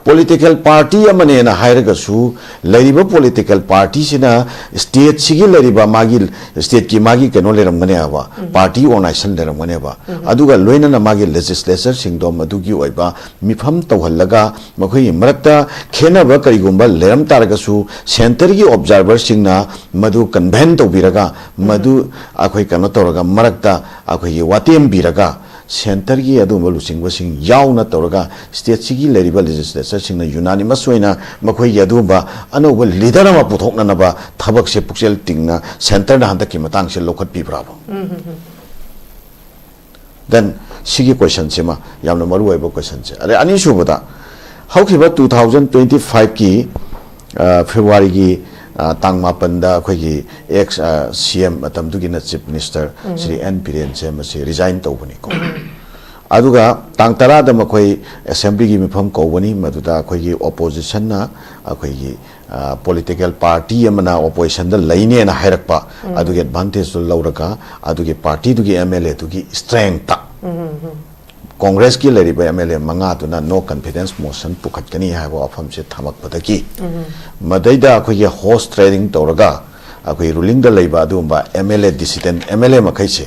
ꯄꯣꯂꯤꯇꯤꯀꯦꯜ ꯄꯥꯔꯇꯤ ꯑꯃꯅꯦꯅ ꯍꯥꯏꯔꯒꯁꯨ, ꯂꯩꯔꯤꯕ ꯄꯣꯂꯤꯇꯤꯀꯦꯜ ꯄꯥꯔꯇꯤꯁꯤꯅ ꯁ꯭ꯇꯦꯠꯁꯤꯒꯤ ꯂꯩꯔꯤꯕ ꯃꯥꯒꯤ, ꯁ꯭ꯇꯦꯠꯀꯤ ꯃꯥꯒꯤ ꯀꯩꯅꯣ ꯂꯩꯔꯝꯒꯅꯦꯕ, ꯄꯥꯔꯇꯤ ꯑꯣꯔꯒꯅꯥꯏꯖꯦꯁꯟ ꯂꯩꯔꯝꯒꯅꯦꯕ, ꯑꯗꯨꯒ ꯂꯣꯏꯅꯅ ꯃꯥꯒꯤ ꯂꯦꯖꯤꯁꯂꯦꯆꯔꯁꯤꯡꯗꯣ ꯃꯗꯨꯒꯤ ꯑꯣꯏꯕ ꯃꯤꯐꯝ ꯇꯧꯍꯜꯂꯒ ꯃꯈꯣꯏꯒꯤ ꯃꯔꯛꯇ ꯈꯦꯠꯅꯕ ꯀꯔꯤꯒꯨꯝꯕ ꯂꯩꯔꯝ ꯇꯥꯔꯒꯁꯨ ꯁꯦꯟꯇꯔꯒꯤ ꯑꯣꯕꯖꯥꯔꯚꯔꯁꯤꯡꯅ ꯃꯗꯨ ꯀꯟꯚꯦꯟ ꯇꯧꯕꯤꯔꯒ, ꯃꯗꯨ ꯑꯩꯈꯣꯏ ꯀꯩꯅꯣ ꯇꯧꯔꯒ ꯃꯔꯛꯇ ꯑꯩꯈꯣꯏꯒꯤ ꯋꯥꯇꯦꯝꯕꯤꯔꯒ ꯁꯦꯟꯇꯔꯒꯤ ꯑꯗꯨꯒꯨꯝꯕ ꯂꯨꯆꯤꯡꯕꯁꯤꯡ ꯌꯥꯎꯅ ꯇꯧꯔꯒ ꯁ꯭ꯇꯦꯠꯁꯤꯒꯤ ꯂꯩꯔꯤꯕ ꯂꯦꯖꯤꯁꯂꯦꯆꯔꯁꯤꯡꯅ ꯌꯨꯅꯥꯅꯤꯃꯁ ꯑꯣꯏꯅ ꯃꯈꯣꯏꯒꯤ ꯑꯗꯨꯒꯨꯝꯕ ꯑꯅꯧꯕ ꯂꯤꯗꯔ ꯑꯃ ꯄꯨꯊꯣꯛꯅꯅꯕ ꯊꯕꯛꯁꯦ ꯄꯨꯛꯆꯦꯜ ꯇꯤꯡꯅ ꯁꯦꯟꯇꯔꯅ ꯍꯟꯗꯛꯀꯤ ꯃꯇꯥꯡꯁꯦ ꯂꯧꯈꯠꯄꯤꯕ꯭ꯔꯥꯕ? ꯗꯦꯟ ꯁꯤꯒꯤ ꯀꯣꯏꯁꯟꯁꯤꯃ ꯌꯥꯝꯅ ꯃꯔꯨ ꯑꯣꯏꯕ ꯀꯣꯏꯁꯟꯁꯦ꯫ ꯑꯗꯩ ꯑꯅꯤꯁꯨꯕꯗ ꯍꯧꯈꯤꯕ ꯇꯨ ꯊꯥꯎꯖꯟ ꯇ꯭ꯋꯦꯟꯇꯤ ꯐꯥꯏꯚꯀꯤ ꯐꯦꯕ꯭ꯔꯨꯋꯥꯔꯤꯒꯤ ꯇꯥꯡ ꯃꯥꯄꯟꯗ ꯑꯩꯈꯣꯏꯒꯤ ꯑꯦꯛꯁ ꯁꯤ ꯑꯦꯝ, ꯃꯇꯝꯗꯨꯒꯤꯅ ꯆꯤꯐ ꯃꯤꯅꯤꯁꯇꯔ ꯁ꯭ꯔꯤ ꯑꯦꯟ ꯕꯤꯔꯦꯟꯁꯦ ꯃꯁꯤ ꯔꯤꯖꯥꯏꯟ ꯇꯧꯕꯅꯤꯀꯣ꯫ ꯑꯗꯨꯒ ꯇꯥꯡ ꯇꯔꯥꯗ ꯃꯈꯣꯏ ꯑꯦꯁꯦꯝꯕ꯭ꯂꯤꯒꯤ ꯃꯤꯐꯝ ꯀꯧꯕꯅꯤ꯫ ꯃꯗꯨꯗ ꯑꯩꯈꯣꯏꯒꯤ ꯑꯣꯄꯣꯖꯤꯁꯟꯅ, ꯑꯩꯈꯣꯏꯒꯤ ꯄꯣꯂꯤꯇꯤꯀꯦꯜ ꯄꯥꯔꯇꯤ ꯑꯃꯅ ꯑꯣꯄꯣꯖꯤꯁꯟꯗ ꯂꯩꯅꯦꯅ ꯍꯥꯏꯔꯛꯄ, ꯑꯗꯨꯒꯤ ꯑꯦꯗꯚꯥꯟꯇꯦꯖꯇꯨ ꯂꯧꯔꯒ ꯑꯗꯨꯒꯤ ꯄꯥꯔꯇꯤꯗꯨꯒꯤ ꯑꯦꯝ ꯑꯦꯜ ꯑꯦꯗꯨꯒꯤ ꯁ꯭ꯇ꯭ꯔꯦꯡꯇ ꯀꯣꯡꯒ꯭ꯔꯦꯁꯀꯤ ꯂꯩꯔꯤꯕ ꯑꯦꯝ ꯑꯦꯜ ꯑꯦ ꯃꯉꯥꯗꯨꯅ ꯅꯣ ꯀꯟꯐꯤꯗꯦꯟꯁ ꯃꯣꯁꯟ ꯄꯨꯈꯠꯀꯅꯤ ꯍꯥꯏꯕ ꯋꯥꯐꯝꯁꯦ ꯊꯝꯃꯛꯄꯗꯒꯤ, ꯃꯗꯩꯗ ꯑꯩꯈꯣꯏꯒꯤ ꯍꯣꯔꯁ ꯇ꯭ꯔꯦꯗꯤꯡ ꯇꯧꯔꯒ ꯑꯩꯈꯣꯏ ꯔꯨꯂꯤꯡꯗ ꯂꯩꯕ ꯑꯗꯨꯒꯨꯝꯕ M L A, dissident M L A ꯃꯈꯩꯁꯦ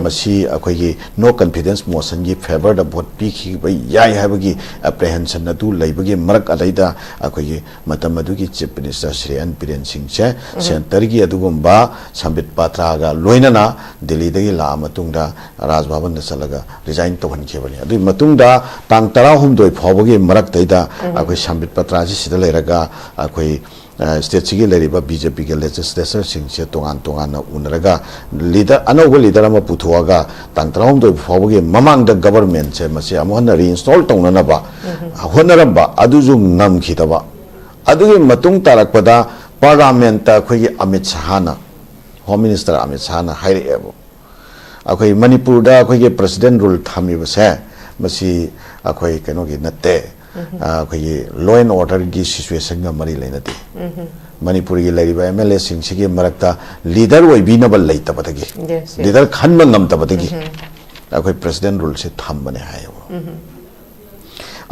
ꯃꯁꯤ ꯑꯩꯈꯣꯏꯒꯤ ꯅꯣ ꯀꯟꯐꯤꯗꯦꯟꯁ ꯃꯣꯁꯟꯒꯤ ꯐꯦꯚꯔꯗ ꯚꯣꯠ ꯄꯤꯈꯤꯕ ꯌꯥꯏ ꯍꯥꯏꯕꯒꯤ ꯑꯦꯄ꯭ꯔꯦꯍꯦꯟꯁꯟ ꯑꯗꯨ ꯂꯩꯕꯒꯤ ꯃꯔꯛ ꯑꯗꯩꯗ ꯑꯩꯈꯣꯏꯒꯤ ꯃꯇꯝ ꯑꯗꯨꯒꯤ chief minister Shri N Biren ꯁꯤꯡꯁꯦ ꯁꯦꯟꯇꯔꯒꯤ ꯑꯗꯨꯒꯨꯝꯕ ꯁꯝꯕꯤꯠ ꯄꯥꯇ꯭ꯔꯥꯒ ꯂꯣꯏꯅꯅ ꯗꯤꯜꯂꯤꯗꯒꯤ ꯂꯥꯛꯑ ꯃꯇꯨꯡꯗ ꯔꯥꯖ ꯚꯕꯟꯗ ꯆꯠꯂꯒ ꯔꯤꯖꯥꯏꯟ ꯇꯧꯍꯟꯈꯤꯕꯅꯤ꯫ ꯑꯗꯨꯒꯤ ꯃꯇꯨꯡꯗ ꯇꯥꯡ ꯇꯔꯥꯍꯨꯝꯗꯣꯏ ꯐꯥꯎꯕꯒꯤ ꯃꯔꯛꯇꯩꯗ ꯑꯩꯈꯣꯏ ꯁꯝꯕꯤꯠ ꯄꯇ꯭ꯔꯥꯁꯤ ꯁꯤꯗ ꯂꯩꯔꯒ ꯑꯩꯈꯣꯏ ꯁ꯭ꯇꯦꯠꯁꯤꯒꯤ ꯂꯩꯔꯤꯕ ꯕꯤ ꯖꯦ ꯄꯤꯒꯤ ꯂꯦꯖꯤꯁꯂꯦꯆꯔꯁꯤꯡꯁꯦ ꯇꯣꯉꯥꯟ ꯇꯣꯉꯥꯟꯅ ꯎꯅꯔꯒ ꯂꯤꯗꯔ, ꯑꯅꯧꯕ ꯂꯤꯗꯔ ꯑꯃ ꯄꯨꯊꯣꯛꯑꯒ ꯇꯥꯡ ꯇꯔꯥꯍꯨꯝꯗꯣꯏ ꯐꯥꯎꯕꯒꯤ ꯃꯃꯥꯡꯗ ꯒꯕꯔꯃꯦꯟꯁꯦ ꯃꯁꯤ ꯑꯃꯨꯛ ꯍꯟꯅ ꯔꯤꯏꯟꯁꯇꯣꯜ ꯇꯧꯅꯅꯕ ꯍꯣꯠꯅꯔꯝꯕ ꯑꯗꯨꯁꯨ ꯉꯝꯈꯤꯗꯕ꯫ ꯑꯗꯨꯒꯤ ꯃꯇꯨꯡ ꯇꯥꯔꯛꯄꯗ ꯄꯥꯔꯂꯥꯃꯦꯟꯠꯇ ꯑꯩꯈꯣꯏꯒꯤ ꯑꯃꯤꯠ ꯁꯍꯥꯅ, ꯍꯣꯝ ꯃꯤꯅꯤꯁꯇꯔ ꯑꯃꯤꯠ ꯁꯍꯥꯅ ꯍꯥꯏꯔꯛꯑꯦꯕ, ꯑꯩꯈꯣꯏ ꯃꯅꯤꯄꯨꯔꯗ ꯑꯩꯈꯣꯏꯒꯤ ꯄ꯭ꯔꯦꯁꯤꯗꯦꯟ ꯔꯨꯜ ꯊꯝꯃꯤꯕꯁꯦ ꯃꯁꯤ ꯑꯩꯈꯣꯏ ꯀꯩꯅꯣꯒꯤ ꯅꯠꯇꯦ, ꯑꯩꯈꯣꯏꯒꯤ ꯂꯣ ꯑꯦꯟ ꯑꯣꯔꯗꯔꯒꯤ ꯁꯤꯆꯨꯋꯦꯁꯟꯒ ꯃꯔꯤ ꯂꯩꯅꯗꯦ꯫ ꯃꯅꯤꯄꯨꯔꯒꯤ ꯂꯩꯔꯤꯕ ꯑꯦꯝ ꯑꯦꯜ ꯑꯦꯁꯤꯡꯁꯤꯒꯤ ꯃꯔꯛꯇ ꯂꯤꯗꯔ ꯑꯣꯏꯕꯤꯅꯕ ꯂꯩꯇꯕꯗꯒꯤ, Yes, yes. ꯂꯤꯗꯔ ꯈꯟꯕ ꯉꯝꯗꯕꯗꯒꯤ ꯑꯩꯈꯣꯏ ꯄ꯭ꯔꯦꯁꯤꯗꯦꯟ ꯔꯨꯜꯁꯦ ꯊꯝꯕꯅꯦ ꯍꯥꯏꯌꯦꯕ꯫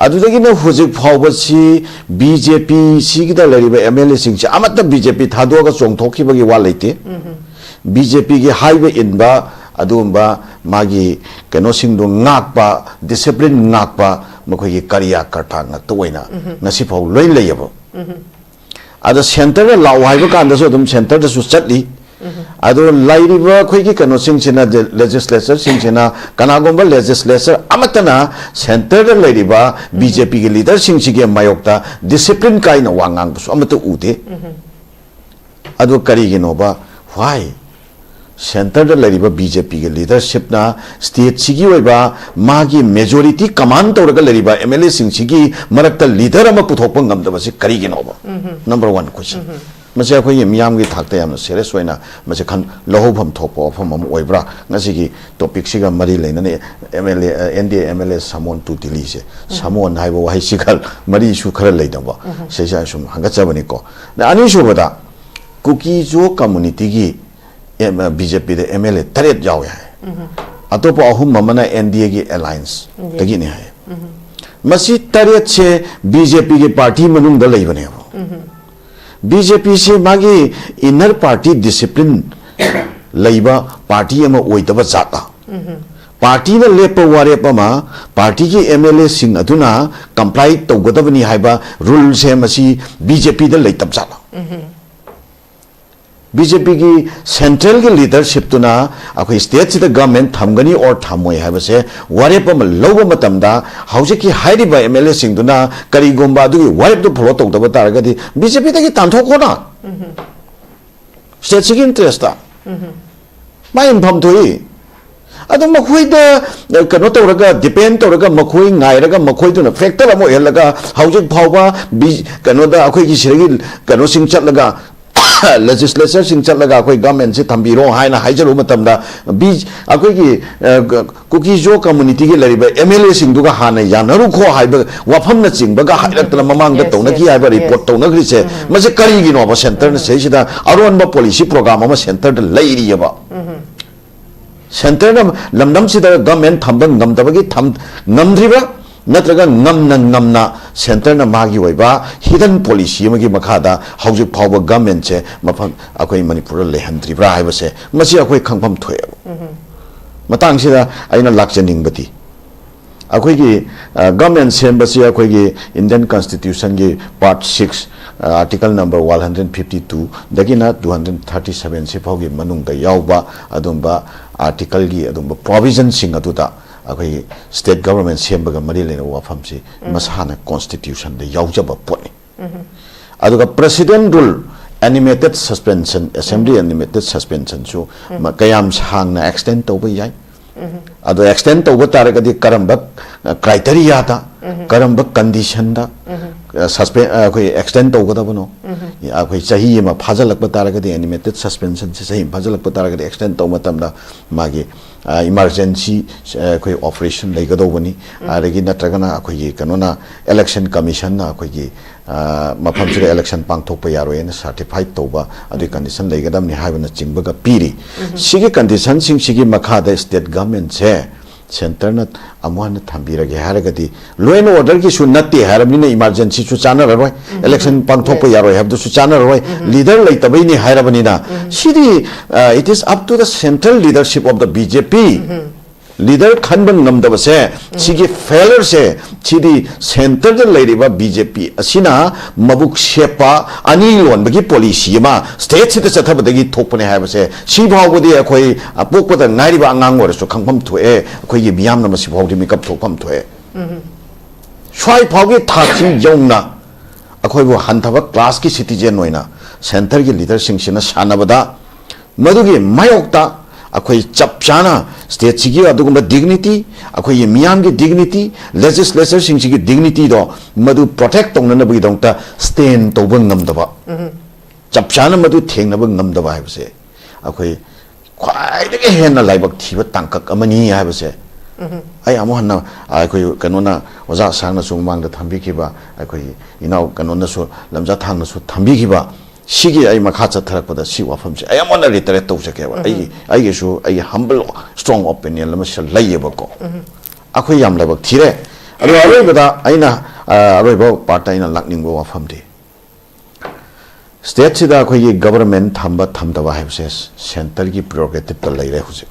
ꯑꯗꯨꯗꯒꯤꯅ ꯍꯧꯖꯤꯛ ꯐꯥꯎꯕꯁꯤ ꯕꯤ ꯖꯦ ꯄꯤ ꯁꯤꯒꯤꯗ ꯂꯩꯔꯤꯕ ꯑꯦꯝ ꯑꯦꯜ ꯑꯦꯁꯤꯡꯁꯦ ꯑꯃꯠꯇ ꯕꯤ ꯖꯦ ꯄꯤ ꯊꯥꯗꯣꯛꯑꯒ ꯆꯣꯡꯊꯣꯛꯈꯤꯕꯒꯤ ꯋꯥ ꯂꯩꯇꯦ꯫ ꯕꯤ ꯖꯦ ꯄꯤꯒꯤ ꯍꯥꯏꯕ ꯏꯟꯕ ꯑꯗꯨꯒꯨꯝꯕ ꯃꯥꯒꯤ ꯀꯩꯅꯣꯁꯤꯡꯗꯣ ꯉꯥꯛꯄ, ꯗꯤꯁꯤꯄ꯭ꯂꯤꯟ ꯉꯥꯛꯄ ꯃꯈꯣꯏꯒꯤ ꯀꯔꯤꯌꯥ ꯀꯔꯇꯥ ꯉꯥꯛꯇ ꯑꯣꯏꯅ ꯉꯁꯤꯐꯥꯎ ꯂꯣꯏ ꯂꯩꯌꯦꯕ꯫ ꯑꯗ ꯁꯦꯟꯇꯔꯗ ꯂꯥꯛꯑꯣ ꯍꯥꯏꯕ ꯀꯥꯟꯗꯁꯨ ꯑꯗꯨꯝ ꯁꯦꯟꯇꯔꯗꯁꯨ ꯆꯠꯂꯤ꯫ ꯑꯗꯣ ꯂꯩꯔꯤꯕ ꯑꯩꯈꯣꯏꯒꯤ ꯀꯩꯅꯣꯁꯤꯡꯁꯤꯅ, ꯂꯦꯖꯤꯁꯂꯦꯆꯔꯁꯤꯡꯁꯤꯅ, ꯀꯅꯥꯒꯨꯝꯕ ꯂꯦꯖꯤꯁꯂꯦꯆꯔ ꯑꯃꯠꯇꯅ ꯁꯦꯟꯇꯔꯗ ꯂꯩꯔꯤꯕ ꯕꯤ ꯖꯦ ꯄꯤꯒꯤ ꯂꯤꯗꯔꯁꯤꯡꯁꯤꯒꯤ ꯃꯥꯌꯣꯛꯇ ꯗꯤꯁꯤꯄ꯭ꯂꯤꯟ ꯀꯥꯏꯅ ꯋꯥ ꯉꯥꯡꯕꯁꯨ ꯑꯃꯠꯇ ꯎꯗꯦ꯫ ꯑꯗꯨ ꯀꯔꯤꯒꯤꯅꯣꯕ? Why? ꯁꯦꯟꯇꯔꯗ ꯂꯩꯔꯤꯕ ꯕꯤ ꯖꯦ ꯄꯤꯒꯤ ꯂꯤꯗꯔꯁꯤꯞꯅ ꯁ꯭ꯇꯦꯠꯁꯤꯒꯤ ꯑꯣꯏꯕ ꯃꯥꯒꯤ ꯃꯦꯖꯣꯔꯤꯇꯤ ꯀꯃꯥꯟ ꯇꯧꯔꯒ ꯂꯩꯔꯤꯕ ꯑꯦꯝ ꯑꯦꯜ ꯑꯦꯁꯤꯡꯁꯤꯒꯤ ꯃꯔꯛꯇ ꯂꯤꯗꯔ ꯑꯃ ꯄꯨꯊꯣꯛꯄ ꯉꯝꯗꯕꯁꯤ ꯀꯔꯤꯒꯤꯅꯣꯕ? ꯅꯝꯕꯔ ꯋꯥꯟ ꯀꯣꯏꯁꯟ꯫ ꯃꯁꯤ ꯑꯩꯈꯣꯏꯒꯤ ꯃꯤꯌꯥꯝꯒꯤ ꯊꯥꯛꯇ ꯌꯥꯝꯅ ꯁꯦꯔꯤꯌꯁ ꯑꯣꯏꯅ ꯃꯁꯤ ꯈꯟ ꯂꯧꯍꯧꯐꯝ ꯊꯣꯛꯄ ꯋꯥꯐꯝ ꯑꯃ ꯑꯣꯏꯕ꯭ꯔꯥ? ꯉꯁꯤꯒꯤ ꯇꯣꯄꯤꯛꯁꯤꯒ ꯃꯔꯤ ꯂꯩꯅꯅ M L A, and D A M L A summon to ꯗꯤꯜꯂꯤꯁꯦ, summon ꯍꯥꯏꯕ ꯋꯥꯍꯩꯁꯤꯒ ꯃꯔꯤꯁꯨ ꯈꯔ ꯂꯩꯅꯕ, ꯁꯤꯁꯦ ꯑꯩ ꯁꯨꯝ ꯍꯪꯒꯠꯆꯕꯅꯤꯀꯣ꯫ ꯑꯗ ꯑꯅꯤꯁꯨꯕꯗ, ꯀꯨꯀꯤ ꯖꯣ ꯀꯝꯃꯨꯅꯤꯇꯤꯒꯤ ꯕꯤ ꯖꯦ ꯄꯤꯗ ꯑꯦꯝ ꯑꯦꯜ ꯑꯦ ꯇꯔꯦꯠ ꯌꯥꯎꯋꯦ ꯍꯥꯏ꯫ ꯑꯇꯣꯞꯄ ꯑꯍꯨꯝ ꯑꯃꯅ ꯑꯦꯟ ꯗꯤ ꯑꯦꯒꯤ ꯑꯦꯂꯥꯏꯟꯁꯇꯒꯤꯅꯤ ꯍꯥꯏ꯫ ꯃꯁꯤ ꯇꯔꯦꯠꯁꯦ ꯕꯤ ꯖꯦ ꯄꯤꯒꯤ ꯄꯥꯔꯇꯤ ꯃꯅꯨꯡꯗ ꯂꯩꯕꯅꯦꯕ꯫ ꯕꯤ ꯖꯦ ꯄꯤꯁꯦ ꯃꯥꯒꯤ ꯏꯟꯅꯔ ꯄꯥꯔꯇꯤ ꯗꯤꯁꯤꯄ꯭ꯂꯤꯟ ꯂꯩꯕ ꯄꯥꯔꯇꯤ ꯑꯃ ꯑꯣꯏꯗꯕ ꯖꯥꯠꯂ? ꯄꯥꯔꯇꯤꯅ ꯂꯦꯞꯄ ꯋꯥꯔꯦꯞ ꯑꯃ ꯄꯥꯔꯇꯤꯒꯤ ꯑꯦꯝ ꯑꯦꯜ ꯑꯦꯁꯤꯡ ꯑꯗꯨꯅ ꯀꯝꯄ꯭ꯂꯥꯏ ꯇꯧꯒꯗꯕꯅꯤ ꯍꯥꯏꯕ ꯔꯨꯜꯁꯦ ꯃꯁꯤ ꯕꯤ ꯖꯦ ꯄꯤꯗ ꯂꯩꯇꯕ ꯖꯥꯠꯂ? ꯕꯤ ꯖꯦ ꯄꯤꯒꯤ ꯁꯦꯟꯇ꯭ꯔꯦꯜꯒꯤ ꯂꯤꯗꯔꯁꯤꯞꯇꯨꯅ ꯑꯩꯈꯣꯏ ꯁ꯭ꯇꯦꯠꯁꯤꯗ ꯒꯚꯔꯟꯃꯦꯟ ꯊꯝꯒꯅꯤ ꯑꯣꯔ ꯊꯝꯃꯣꯏ ꯍꯥꯏꯕꯁꯦ ꯋꯥꯔꯦꯞ ꯑꯃ ꯂꯧꯕ ꯃꯇꯝꯗ ꯍꯧꯖꯤꯛꯀꯤ ꯍꯥꯏꯔꯤꯕ ꯑꯦꯝ ꯑꯦꯜ ꯑꯦꯁꯤꯡꯗꯨꯅ ꯀꯔꯤꯒꯨꯝꯕ ꯑꯗꯨꯒꯤ ꯋꯥꯔꯦꯞꯇꯨ ꯐꯣꯂꯣ ꯇꯧꯗꯕ ꯇꯥꯔꯒꯗꯤ ꯕꯤ ꯖꯦ ꯄꯤꯗꯒꯤ ꯇꯥꯟꯊꯣꯛꯈꯣꯅ꯫ ꯁ꯭ꯇꯦꯠꯁꯤꯒꯤ ꯏꯟꯇꯔꯦꯁꯇ ꯃꯥ ꯌꯨꯝꯐꯝ ꯊꯣꯛꯏ꯫ ꯑꯗꯨ ꯃꯈꯣꯏꯗ, ꯑ, ꯀꯩꯅꯣ ꯇꯧꯔꯒ, ꯗꯤꯄꯦꯟ ꯇꯧꯔꯒ, ꯃꯈꯣꯏ ꯉꯥꯏꯔꯒ, ꯃꯈꯣꯏꯗꯨꯅ ꯐꯦꯛꯇꯔ ꯑꯃ ꯑꯣꯏꯍꯜꯂꯒ ꯍꯧꯖꯤꯛ ꯐꯥꯎꯕ ꯕꯤ-, ꯀꯩꯅꯣꯗ ꯑꯩꯈꯣꯏꯒꯤ ꯁꯤꯗꯒꯤ ꯀꯩꯅꯣꯁꯤꯡ ꯆꯠꯂꯒ, ꯂꯦꯖꯤꯁꯂꯦꯆꯔꯁꯤꯡ ꯆꯠꯂꯒ ꯑꯩꯈꯣꯏ ꯒꯚꯔꯟꯃꯦꯟꯁꯤ ꯊꯝꯕꯤꯔꯣ ꯍꯥꯏꯅ ꯍꯥꯏꯖꯔꯨꯕ ꯃꯇꯝꯗ, ꯕꯤ-, ꯑꯩꯈꯣꯏꯒꯤ, ꯑ, ꯀꯨꯀꯤ ꯖꯣ ꯀꯝꯃꯨꯅꯤꯇꯤꯒꯤ ꯂꯩꯔꯤꯕ ꯑꯦꯝ ꯑꯦꯜ ꯑꯦꯁꯤꯡꯗꯨꯒ ꯍꯥꯟꯅ ꯌꯥꯅꯔꯨꯈꯣ ꯍꯥꯏꯕ ꯋꯥꯐꯝꯅꯆꯤꯡꯕꯒ ꯍꯥꯏꯔꯛꯇꯅ ꯃꯃꯥꯡꯗ ꯇꯧꯅꯈꯤ ꯍꯥꯏꯕ ꯔꯤꯄꯣꯔꯠ ꯇꯧꯅꯈ꯭ꯔꯤꯁꯦ, ꯃꯁꯤ ꯀꯔꯤꯒꯤꯅꯣꯕ? ꯁꯦꯟꯇꯔꯅ ꯁꯤꯗꯩꯁꯤꯗ ꯑꯔꯣꯟꯕ ꯄꯣꯂꯤꯁꯤ ꯄ꯭ꯔꯣꯒ꯭ꯔꯥꯝ ꯑꯃ ꯁꯦꯟꯇꯔꯗ ꯂꯩꯔꯤꯑꯕ꯫ ꯁꯦꯟꯇꯔꯅ ꯂꯝꯗꯝꯁꯤꯗ ꯒꯚꯔꯟꯃꯦꯟ ꯊꯝꯕ ꯉꯝꯗꯕꯒꯤ ꯊꯝ-, ꯉꯝꯗ꯭ꯔꯤꯕ꯭ꯔꯥ? ꯅꯠꯇ꯭ꯔꯒ ꯉꯝꯅ ꯉꯝꯅ ꯁꯦꯟꯇꯔꯅ ꯃꯥꯒꯤ ꯑꯣꯏꯕ ꯍꯤꯗꯟ ꯄꯣꯂꯤꯁꯤ ꯑꯃꯒꯤ ꯃꯈꯥꯗ ꯍꯧꯖꯤꯛ ꯐꯥꯎꯕ ꯒꯚꯔꯟꯃꯦꯟꯁꯦ ꯃꯐꯝ ꯑꯩꯈꯣꯏ ꯃꯅꯤꯄꯨꯔꯗ ꯂꯩꯍꯟꯗ꯭ꯔꯤꯕ꯭ꯔꯥ ꯍꯥꯏꯕꯁꯦ, ꯃꯁꯤ ꯑꯩꯈꯣꯏ ꯈꯪꯐꯝ ꯊꯣꯛꯑꯦꯕ꯫ ꯃꯇꯥꯡꯁꯤꯗ ꯑꯩꯅ ꯂꯥꯛꯆꯅꯤꯡꯕꯗꯤ, ꯑꯩꯈꯣꯏꯒꯤ, ꯑ, ꯒꯚꯔꯟꯃꯦꯟ ꯁꯦꯝꯕꯁꯤ ꯑꯩꯈꯣꯏꯒꯤ ꯏꯟꯗꯤꯌꯟ ꯀꯟꯁꯇꯤꯇ꯭ꯌꯨꯁꯟꯒꯤ ꯄꯥꯔꯠ ꯁꯤꯛꯁ, ꯑ, article number one hundred fifty ꯇꯨꯗꯒꯤꯅ two hundred thirty seven C ꯐꯥꯎꯒꯤ ꯃꯅꯨꯡꯗ ꯌꯥꯎꯕ ꯑꯗꯨꯝꯕ ꯑꯥꯔꯇꯤꯀꯜꯒꯤ ꯑꯗꯨꯝꯕ ꯄ꯭ꯔꯣꯚꯤꯖꯟꯁꯤꯡ ꯑꯗꯨꯗ ꯑꯩꯈꯣꯏꯒꯤ ꯁ꯭ꯇꯦꯠ ꯒꯚꯔꯟꯃꯦꯟ ꯁꯦꯝꯕꯒ ꯃꯔꯤ ꯂꯩꯅꯕ ꯋꯥꯐꯝꯁꯤ ꯃꯁꯥꯅ ꯀꯣꯟꯁꯇꯤꯇ꯭ꯌꯨꯁꯟꯗ ꯌꯥꯎꯖꯕ ꯄꯣꯠꯅꯤ꯫ ꯑꯗꯨꯒ president rule, Animated suspension, assembly animated suspensionꯁꯨ ꯃ-, ꯀꯌꯥꯝ ꯁꯥꯡꯅ extend ꯇꯧꯕ ꯌꯥꯏ? ꯑꯗꯣ extend ꯇꯧꯕ ꯇꯥꯔꯒꯗꯤ ꯀꯔꯝꯕ, ꯑ, criteriaꯗ, ꯀꯔꯝꯕ conditionꯗ, ꯑ, suspe-, ꯑ, ꯑꯩꯈꯣꯏ extend ꯇꯧꯒꯗꯕꯅꯣ? ꯑꯩꯈꯣꯏ ꯆꯍꯤ ꯑꯃ ꯐꯥꯖꯤꯜꯂꯛꯄ ꯇꯥꯔꯒꯗꯤ, animated suspensionꯁꯦ ꯆꯍꯤ ꯑꯃ ꯐꯥꯖꯤꯜꯂꯛꯄ ꯇꯥꯔꯒꯗꯤ extend ꯇꯧꯕ ꯃꯇꯝꯗ ꯃꯥꯒꯤ, ꯑ, emergency, ꯑ, ꯑꯩꯈꯣꯏ operation ꯂꯩꯒꯗꯧꯕꯅꯤ꯫ ꯑꯗꯒꯤ ꯅꯠꯇ꯭ꯔꯒꯅ ꯑꯩꯈꯣꯏꯒꯤ ꯀꯩꯅꯣꯅ, election commissionꯅ ꯑꯩꯈꯣꯏꯒꯤ, ꯑ, ꯃꯐꯝꯁꯤꯗ election ꯄꯥꯡꯊꯣꯛꯄ ꯌꯥꯔꯣꯏꯅ certify ꯇꯧꯕ ꯑꯗꯨꯒꯤ condition ꯂꯩꯒꯗꯕꯅꯤ ꯍꯥꯏꯕꯅꯆꯤꯡꯕꯒ ꯄꯤꯔꯤ꯫ ꯁꯤꯒꯤ conditionꯁꯤꯡꯁꯤꯒꯤ ꯃꯈꯥꯗ state governmentꯁꯦ centreꯅ ꯑꯃꯨꯛ ꯍꯟꯅ ꯊꯝꯕꯤꯔꯒꯦ ꯍꯥꯏꯔꯒꯗꯤ, law and orderꯒꯤꯁꯨ ꯅꯠꯇꯦ ꯍꯥꯏꯔꯕꯅꯤꯅ emergencyꯁꯨ ꯆꯥꯟꯅꯔꯔꯣꯏ, election ꯄꯥꯡꯊꯣꯛꯄ ꯌꯥꯔꯣꯏ ꯍꯥꯏꯕꯗꯨꯁꯨ ꯆꯥꯟꯅꯔꯔꯣꯏ, leader ꯂꯩꯇꯕꯩꯅꯤ ꯍꯥꯏꯔꯕꯅꯤꯅ, ꯁꯤꯗꯤ, ꯑ, it is up to the central leadership of the B J P꯫ Leader ꯈꯟꯕ ꯉꯝꯗꯕꯁꯦ, ꯁꯤꯒꯤ failureꯁꯦ, ꯁꯤꯗꯤ centreꯗ ꯂꯩꯔꯤꯕ B J P ꯑꯁꯤꯅ ꯃꯕꯨꯛ ꯁꯦꯞꯄ ꯑꯅꯤ ꯂꯣꯟꯕꯒꯤ policy ꯑꯃ stateꯁꯤꯗ ꯆꯠꯊꯕꯗꯒꯤ ꯊꯣꯛꯄꯅꯦ ꯍꯥꯏꯕꯁꯦ ꯁꯤ ꯐꯥꯎꯕꯗꯤ ꯑꯩꯈꯣꯏ, ꯑ, ꯄꯣꯛꯄꯗ ꯉꯥꯏꯔꯤꯕ ꯑꯉꯥꯡ ꯑꯣꯏꯔꯁꯨ ꯈꯪꯐꯝ ꯊꯣꯛꯑꯦ, ꯑꯩꯈꯣꯏꯒꯤ ꯃꯤꯌꯥꯝꯅ ꯃꯁꯤ ꯐꯥꯎꯗꯤ ꯃꯤꯀꯞ ꯊꯣꯛꯐꯝ ꯊꯣꯛꯑꯦ꯫ ꯁ꯭ꯋꯥꯏ ꯐꯥꯎꯒꯤ ꯊꯥꯛꯁꯤ ꯌꯧꯅ ꯑꯩꯈꯣꯏꯕꯨ ꯍꯟꯊꯕ classꯀꯤ citizen ꯑꯣꯏꯅ centreꯒꯤ leaderꯁꯤꯡꯁꯤꯅ ꯁꯥꯟꯅꯕꯗ, ꯃꯗꯨꯒꯤ ꯃꯥꯌꯣꯛꯇ ꯑꯩꯈꯣꯏ ꯆꯞ ꯆꯥꯅ stateꯁꯤꯒꯤ ꯑꯗꯨꯒꯨꯝꯕ dignity, ꯑꯩꯈꯣꯏꯒꯤ ꯃꯤꯌꯥꯝꯒꯤ dignity, legislatureꯁꯤꯡꯁꯤꯒꯤ dignityꯗꯣ ꯃꯗꯨ protect ꯇꯧꯅꯅꯕꯒꯤꯗꯃꯛꯇ stand ꯇꯧꯕ ꯉꯝꯗꯕ, ꯆꯞ ꯆꯥꯅ ꯃꯗꯨ ꯊꯦꯡꯅꯕ ꯉꯝꯗꯕ ꯍꯥꯏꯕꯁꯦ ꯑꯩꯈꯣꯏ ꯈ꯭ꯋꯥꯏꯗꯒꯤ ꯍꯦꯟꯅ ꯂꯥꯏꯕꯛ ꯊꯤꯕ ꯇꯥꯡꯀꯛ ꯑꯃꯅꯤ ꯍꯥꯏꯕꯁꯦ ꯑꯩ ꯑꯃꯨꯛ ꯍꯟꯅ, ꯑꯩꯈꯣꯏ ꯀꯩꯅꯣꯅ, ꯑꯣꯖꯥ ꯑꯁꯥꯡꯅꯁꯨ ꯃꯃꯥꯡꯗ ꯊꯝꯕꯤꯈꯤꯕ, ꯑꯩꯈꯣꯏꯒꯤ ꯏꯅꯥꯎ ꯀꯩꯅꯣꯅꯁꯨ, ꯂꯝꯖꯥ ꯊꯥꯡꯅꯁꯨ ꯊꯝꯕꯤꯈꯤꯕ, ꯁꯤꯒꯤ ꯑꯩ ꯃꯈꯥ ꯆꯠꯊꯔꯛꯄꯗ ꯁꯤ ꯋꯥꯐꯝꯁꯦ ꯑꯩ ꯑꯃꯨꯛ ꯍꯟꯅ reiterate ꯇꯧꯖꯒꯦꯕ꯫ ꯑꯩꯒꯤ, ꯑꯩꯒꯤꯁꯨ ꯑꯩꯒꯤ humble strong opinion ꯑꯃꯁꯨ ꯂꯩꯌꯦꯕꯀꯣ꯫ ꯑꯩꯈꯣꯏ ꯌꯥꯝ ꯂꯥꯏꯕꯛ ꯊꯤꯔꯦ꯫ ꯑꯗꯣ ꯑꯔꯣꯏꯕꯗ ꯑꯩꯅ, ꯑ, ꯑꯔꯣꯏꯕ partꯇ ꯑꯩꯅ ꯂꯥꯛꯅꯤꯡꯕ ꯋꯥꯐꯝꯗꯤ, stateꯁꯤꯗ ꯑꯩꯈꯣꯏꯒꯤ government ꯊꯝꯕ ꯊꯝꯗꯕ ꯍꯥꯏꯕꯁꯦ centreꯒꯤ prerogativeꯇ ꯂꯩꯔꯦ꯫ ꯍꯧꯖꯤꯛ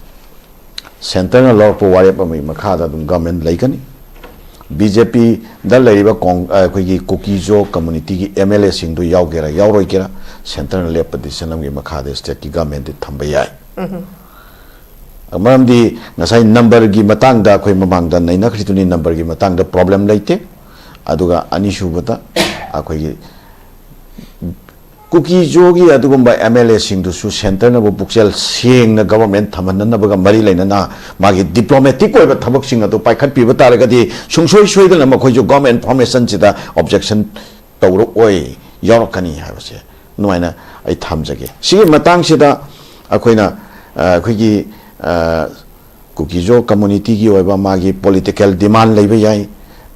centreꯅ ꯂꯧꯔꯛꯄ ꯋꯥꯔꯦꯞ ꯑꯃꯒꯤ ꯃꯈꯥꯗ ꯑꯗꯨꯝ government ꯂꯩꯒꯅꯤ꯫ BJPꯗ ꯂꯩꯔꯤꯕ ꯀꯣꯡ-, ꯑ, ꯑꯩꯈꯣꯏꯒꯤ ꯀꯨꯀꯤꯖꯣ communityꯒꯤ MLAꯁꯤꯡꯗꯨ ꯌꯥꯎꯒꯦꯔꯥ ꯌꯥꯎꯔꯣꯏꯒꯦꯔꯥ, centreꯅ ꯂꯦꯞꯄ decision ꯑꯃꯒꯤ ꯃꯈꯥꯗ stateꯀꯤ governmentꯗꯤ ꯊꯝꯕ ꯌꯥꯏ꯫ ꯃꯔꯝꯗꯤ ꯉꯁꯥꯏ numberꯒꯤ ꯃꯇꯥꯡꯗ ꯑꯩꯈꯣꯏ ꯃꯃꯥꯡꯗ ꯅꯩꯅꯈ꯭ꯔꯤꯗꯨꯅꯤ, numberꯒꯤ ꯃꯇꯥꯡꯗ problem ꯂꯩꯇꯦ꯫ ꯑꯗꯨꯒ ꯑꯅꯤꯁꯨꯕꯗ ꯑꯩꯈꯣꯏꯒꯤ ꯀꯨꯀꯤꯖꯣꯒꯤ ꯑꯗꯨꯒꯨꯝꯕ ꯑꯦꯝ ꯑꯦꯜ ꯑꯦꯁꯤꯡꯗꯨꯁꯨ ꯁꯦꯟꯇꯔꯅꯕꯨ ꯄꯨꯛꯆꯦꯜ ꯁꯦꯡꯅ ꯒꯕꯔꯃꯦꯟ ꯊꯝꯍꯟꯅꯅꯕꯒ ꯃꯔꯤ ꯂꯩꯅꯅ ꯃꯥꯒꯤ ꯗꯤꯄ꯭ꯂꯣꯃꯦꯇꯤꯛ ꯑꯣꯏꯕ ꯊꯕꯛꯁꯤꯡ ꯑꯗꯨ ꯄꯥꯏꯈꯠꯄꯤꯕ ꯇꯥꯔꯒꯗꯤ ꯁꯨꯡꯁꯣꯏ ꯁꯣꯏꯗꯅ ꯃꯈꯣꯏꯁꯨ ꯒꯕꯔꯃꯦꯟ ꯐꯣꯔꯃꯦꯁꯟꯁꯤꯗ ꯑꯣꯕꯖꯦꯛꯁꯟ ꯇꯧꯔꯛꯑꯣꯏ, ꯌꯥꯎꯔꯛꯀꯅꯤ ꯍꯥꯏꯕꯁꯦ ꯑꯗꯨꯃꯥꯏꯅ ꯑꯩ ꯊꯝꯖꯒꯦ꯫ ꯁꯤꯒꯤ ꯃꯇꯥꯡꯁꯤꯗ ꯑꯩꯈꯣꯏꯅ, ꯑ, ꯑꯩꯈꯣꯏꯒꯤ, ꯑ, ꯀꯨꯀꯤꯖꯣ ꯀꯝꯃꯨꯅꯤꯇꯤꯒꯤ ꯑꯣꯏꯕ ꯃꯥꯒꯤ ꯄꯣꯂꯤꯇꯤꯀꯦꯜ ꯗꯤꯃꯥꯟ ꯂꯩꯕ ꯌꯥꯏ,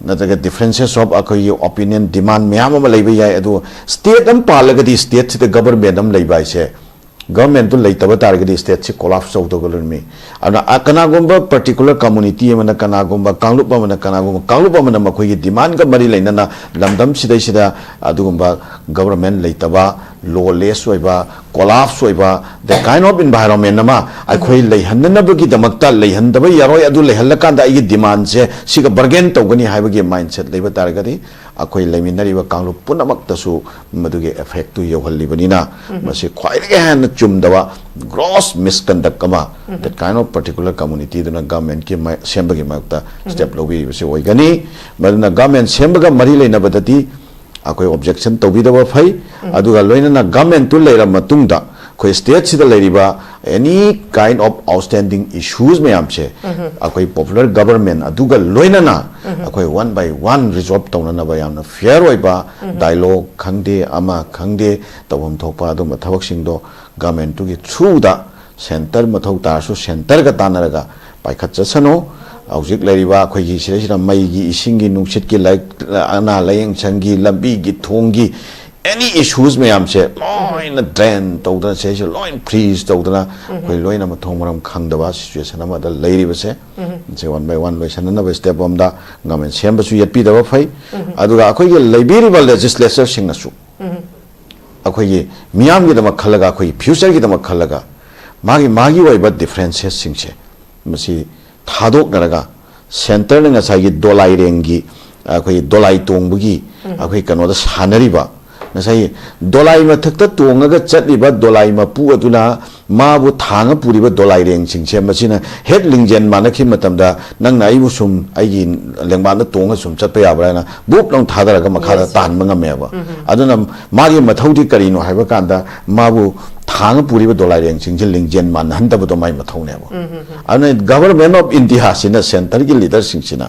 ꯅꯠꯇ꯭ꯔꯒ differences of ꯑꯩꯈꯣꯏꯒꯤ ꯑꯣꯄꯤꯅꯤꯌꯟ ꯗꯤꯃꯥꯟ ꯃꯌꯥꯝ ꯑꯃ ꯂꯩꯕ ꯌꯥꯏ꯫ ꯑꯗꯨ ꯁ꯭ꯇꯦꯠ ꯑꯃ ꯄꯥꯜꯂꯒꯗꯤ ꯁ꯭ꯇꯦꯠꯁꯤꯗ ꯒꯕꯔꯃꯦꯟ ꯑꯃ ꯂꯩꯕ ꯍꯥꯏꯁꯦ, ꯒꯕꯔꯃꯦꯟꯗꯨ ꯂꯩꯇꯕ ꯇꯥꯔꯒꯗꯤ ꯁ꯭ꯇꯦꯠꯁꯤ ꯀꯣꯂꯥꯞꯁ ꯇꯧꯗꯧꯔꯤꯕꯅꯤ꯫ ꯑꯗꯨꯅ, ꯑ, ꯀꯅꯥꯒꯨꯝꯕ ꯄꯥꯔꯇꯤꯀꯨꯂꯔ ꯀꯝꯃꯨꯅꯤꯇꯤ ꯑꯃꯅ, ꯀꯅꯥꯒꯨꯝꯕ ꯀꯥꯡꯂꯨꯞ ꯑꯃꯅ, ꯀꯅꯥꯒꯨꯝꯕ ꯀꯥꯡꯂꯨꯞ ꯑꯃꯅ ꯃꯈꯣꯏꯒꯤ ꯗꯤꯃꯥꯟꯒ ꯃꯔꯤ ꯂꯩꯅꯅ ꯂꯝꯗꯝ ꯁꯤꯗꯩꯁꯤꯗ ꯑꯗꯨꯒꯨꯝꯕ ꯒꯕꯔꯃꯦꯟ ꯂꯩꯇꯕ, ꯂꯣꯂꯦꯁ ꯑꯣꯏꯕ, ꯀꯣꯂꯥꯞꯁ ꯑꯣꯏꯕ, the kind of environment ꯑꯃ ꯑꯩꯈꯣꯏ ꯂꯩꯍꯟꯅꯅꯕꯒꯤꯗꯃꯛꯇ, ꯂꯩꯍꯟꯗꯕ ꯌꯥꯔꯣꯏ, ꯑꯗꯨ ꯂꯩꯍꯜꯂꯀꯥꯟꯗ ꯑꯩꯒꯤ ꯗꯤꯃꯥꯟꯁꯦ ꯁꯤꯒ ꯕꯔꯒꯦꯟ ꯇꯧꯒꯅꯤ ꯍꯥꯏꯕꯒꯤ ꯃꯥꯏꯟꯁꯦꯠ ꯂꯩꯕ ꯇꯥꯔꯒꯗꯤ, ꯑꯩꯈꯣꯏ ꯂꯩꯃꯤꯟꯅꯔꯤꯕ ꯀꯥꯡꯂꯨꯞ ꯄꯨꯝꯅꯃꯛꯇꯁꯨ ꯃꯗꯨꯒꯤ ꯑꯦꯐꯦꯛꯇꯨ ꯌꯧꯍꯜꯂꯤꯕꯅꯤꯅ, ꯃꯁꯤ ꯈ꯭ꯋꯥꯏꯗꯒꯤ ꯍꯦꯟꯅ ꯆꯨꯝꯗꯕ, ꯒ꯭ꯔꯣꯁ ꯃꯤꯁꯀꯟꯗꯛ ꯑꯃ, that kind of particular communityꯗꯨꯅ ꯒꯚꯔꯟꯃꯦꯟꯠꯀꯤ ꯃꯥꯏ-, ꯁꯦꯝꯕꯒꯤ ꯃꯥꯌꯣꯛꯇ ꯁ꯭ꯇꯦꯞ ꯂꯧꯕꯤꯔꯤꯕꯁꯤ ꯑꯣꯏꯒꯅꯤ꯫ ꯃꯗꯨꯅ ꯒꯚꯔꯟꯃꯦꯟꯠ ꯁꯦꯝꯕꯒ ꯃꯔꯤ ꯂꯩꯅꯕꯗꯗꯤ ꯑꯩꯈꯣꯏ ꯑꯣꯕꯖꯦꯛꯁꯟ ꯇꯧꯕꯤꯗꯕ ꯐꯩ꯫ ꯑꯗꯨꯒ ꯂꯣꯏꯅꯅ ꯒꯚꯔꯟꯃꯦꯟꯠꯇꯨ ꯂꯩꯔꯕ ꯃꯇꯨꯡꯗ ꯑꯩꯈꯣꯏ ꯁ꯭ꯇꯦꯠꯁꯤꯗ ꯂꯩꯔꯤꯕ any kind of outstanding issues ꯃꯌꯥꯝꯁꯦ ꯑꯩꯈꯣꯏ ꯄꯣꯄꯨꯂꯔ ꯒꯕꯔꯃꯦꯟꯠ ꯑꯗꯨꯒ ꯂꯣꯏꯅꯅ ꯑꯩꯈꯣꯏ one by one resolve ꯇꯧꯅꯅꯕ ꯌꯥꯝꯅ ꯐꯤꯌꯔ ꯑꯣꯏꯕ ꯗꯥꯏꯂꯣꯒ ꯈꯪꯗꯦ, ꯑꯃ ꯈꯪꯗꯦ, ꯇꯧꯐꯝ ꯊꯣꯛꯄ ꯑꯗꯨꯝꯕ ꯊꯕꯛꯁꯤꯡꯗꯣ ꯒꯚꯔꯟꯃꯦꯟꯠꯇꯨꯒꯤ ꯊ꯭ꯔꯨꯗ, ꯁꯦꯟꯇꯔ ꯃꯊꯧ ꯇꯥꯔꯁꯨ ꯁꯦꯟꯇꯔꯒ ꯇꯥꯟꯅꯔꯒ ꯄꯥꯏꯈꯠꯆꯁꯅꯨ꯫ ꯍꯧꯖꯤꯛ ꯂꯩꯔꯤꯕ ꯑꯩꯈꯣꯏꯒꯤ ꯁꯤꯗꯩꯁꯤꯗ ꯃꯩꯒꯤ, ꯏꯁꯤꯡꯒꯤ, ꯅꯨꯡꯁꯤꯠꯀꯤ, ꯂꯥꯏꯔꯤꯛ, ꯑꯅꯥ ꯂꯥꯌꯦꯡ ꯁꯪꯒꯤ, ꯂꯝꯕꯤꯒꯤ, ꯊꯣꯡꯒꯤ, any issues ꯃꯌꯥꯝꯁꯦ ꯂꯣꯏꯅ ꯗ꯭ꯔꯦꯟ ꯇꯧꯗꯅ, ꯁꯤꯗꯩꯁꯤꯗ ꯂꯣꯏ ꯐ꯭ꯔꯤꯖ ꯇꯧꯗꯅ, ꯑꯩꯈꯣꯏ ꯂꯣꯏꯅ ꯃꯊꯣꯡ ꯃꯔꯝ ꯈꯪꯗꯕ ꯁꯤꯆꯨꯋꯦꯁꯟ ꯑꯃꯗ ꯂꯩꯔꯤꯕꯁꯦ, ꯁꯤ one by one ꯂꯣꯏꯁꯤꯟꯅꯅꯕ ꯁ꯭ꯇꯦꯞ ꯑꯃꯗ ꯒꯚꯔꯟꯃꯦꯟꯠ ꯁꯦꯝꯕꯁꯨ ꯌꯦꯠꯄꯤꯗꯕ ꯐꯩ꯫ ꯑꯗꯨꯒ ꯑꯩꯈꯣꯏꯒꯤ ꯂꯩꯕꯤꯔꯤꯕ ꯂꯦꯖꯤꯁꯂꯦꯆꯔꯁꯤꯡꯅꯁꯨ ꯑꯩꯈꯣꯏꯒꯤ ꯃꯤꯌꯥꯝꯒꯤꯗꯃꯛ ꯈꯜꯂꯒ, ꯑꯩꯈꯣꯏꯒꯤ ꯐ꯭ꯌꯨꯆꯔꯒꯤꯗꯃꯛ ꯈꯜꯂꯒ, ꯃꯥꯒꯤ, ꯃꯥꯒꯤ ꯑꯣꯏꯕ ꯗꯤꯐꯔꯦꯟꯁꯦꯁꯁꯤꯡꯁꯦ ꯃꯁꯤ ꯊꯥꯗꯣꯛꯅꯔꯒ, ꯁꯦꯟꯇꯔꯅ ꯉꯁꯥꯏꯒꯤ ꯗꯣꯂꯥꯏꯔꯦꯡꯒꯤ, ꯑꯩꯈꯣꯏꯒꯤ ꯗꯣꯂꯥꯏ ꯇꯣꯡꯕꯒꯤ, ꯑꯩꯈꯣꯏ ꯀꯩꯅꯣꯗ ꯁꯥꯟꯅꯔꯤꯕ ꯉꯁꯥꯏ ꯗꯣꯂꯥꯏ ꯃꯊꯛꯇ ꯇꯣꯡꯉꯒ ꯆꯠꯂꯤꯕ ꯗꯣꯂꯥꯏ ꯃꯄꯨ ꯑꯗꯨꯅ ꯃꯥꯕꯨ ꯊꯥꯡꯉ ꯄꯨꯔꯤꯕ ꯗꯣꯂꯥꯏꯔꯦꯡꯁꯤꯡꯁꯦ, ꯃꯁꯤꯅ ꯍꯦꯛ ꯂꯤꯡꯖꯦꯜ ꯃꯥꯟꯅꯈꯤꯕ ꯃꯇꯝꯗ, "ꯅꯪꯅ ꯑꯩꯕꯨ ꯁꯨꯝ ꯑꯩꯒꯤ ꯂꯦꯡꯕꯥꯟꯗ ꯇꯣꯡꯉ ꯁꯨꯝ ꯆꯠꯄ ꯌꯥꯕ꯭ꯔꯥ?" ꯍꯥꯏꯅ ꯕꯨꯞ ꯂꯥꯎ ꯊꯥꯗꯔꯒ ꯃꯈꯥꯗ Yes, yes. ꯇꯥꯍꯟꯕ ꯉꯝꯃꯦꯕ꯫ ꯑꯗꯨꯅ ꯃꯥꯒꯤ ꯃꯊꯧꯗꯤ ꯀꯔꯤꯅꯣ ꯍꯥꯏꯕ ꯀꯥꯟꯗ, ꯃꯥꯕꯨ ꯊꯥꯡꯉ ꯄꯨꯔꯤꯕ ꯗꯣꯂꯥꯏꯔꯦꯡꯁꯤꯡꯁꯦ ꯂꯤꯡꯖꯦꯜ ꯃꯥꯟꯅꯍꯟꯗꯕꯗꯣ ꯃꯥꯒꯤ ꯃꯊꯧꯅꯦꯕ꯫ ꯑꯗꯨꯅ Government of India ꯁꯤꯅ, centre ꯒꯤ leader ꯁꯤꯡꯁꯤꯅ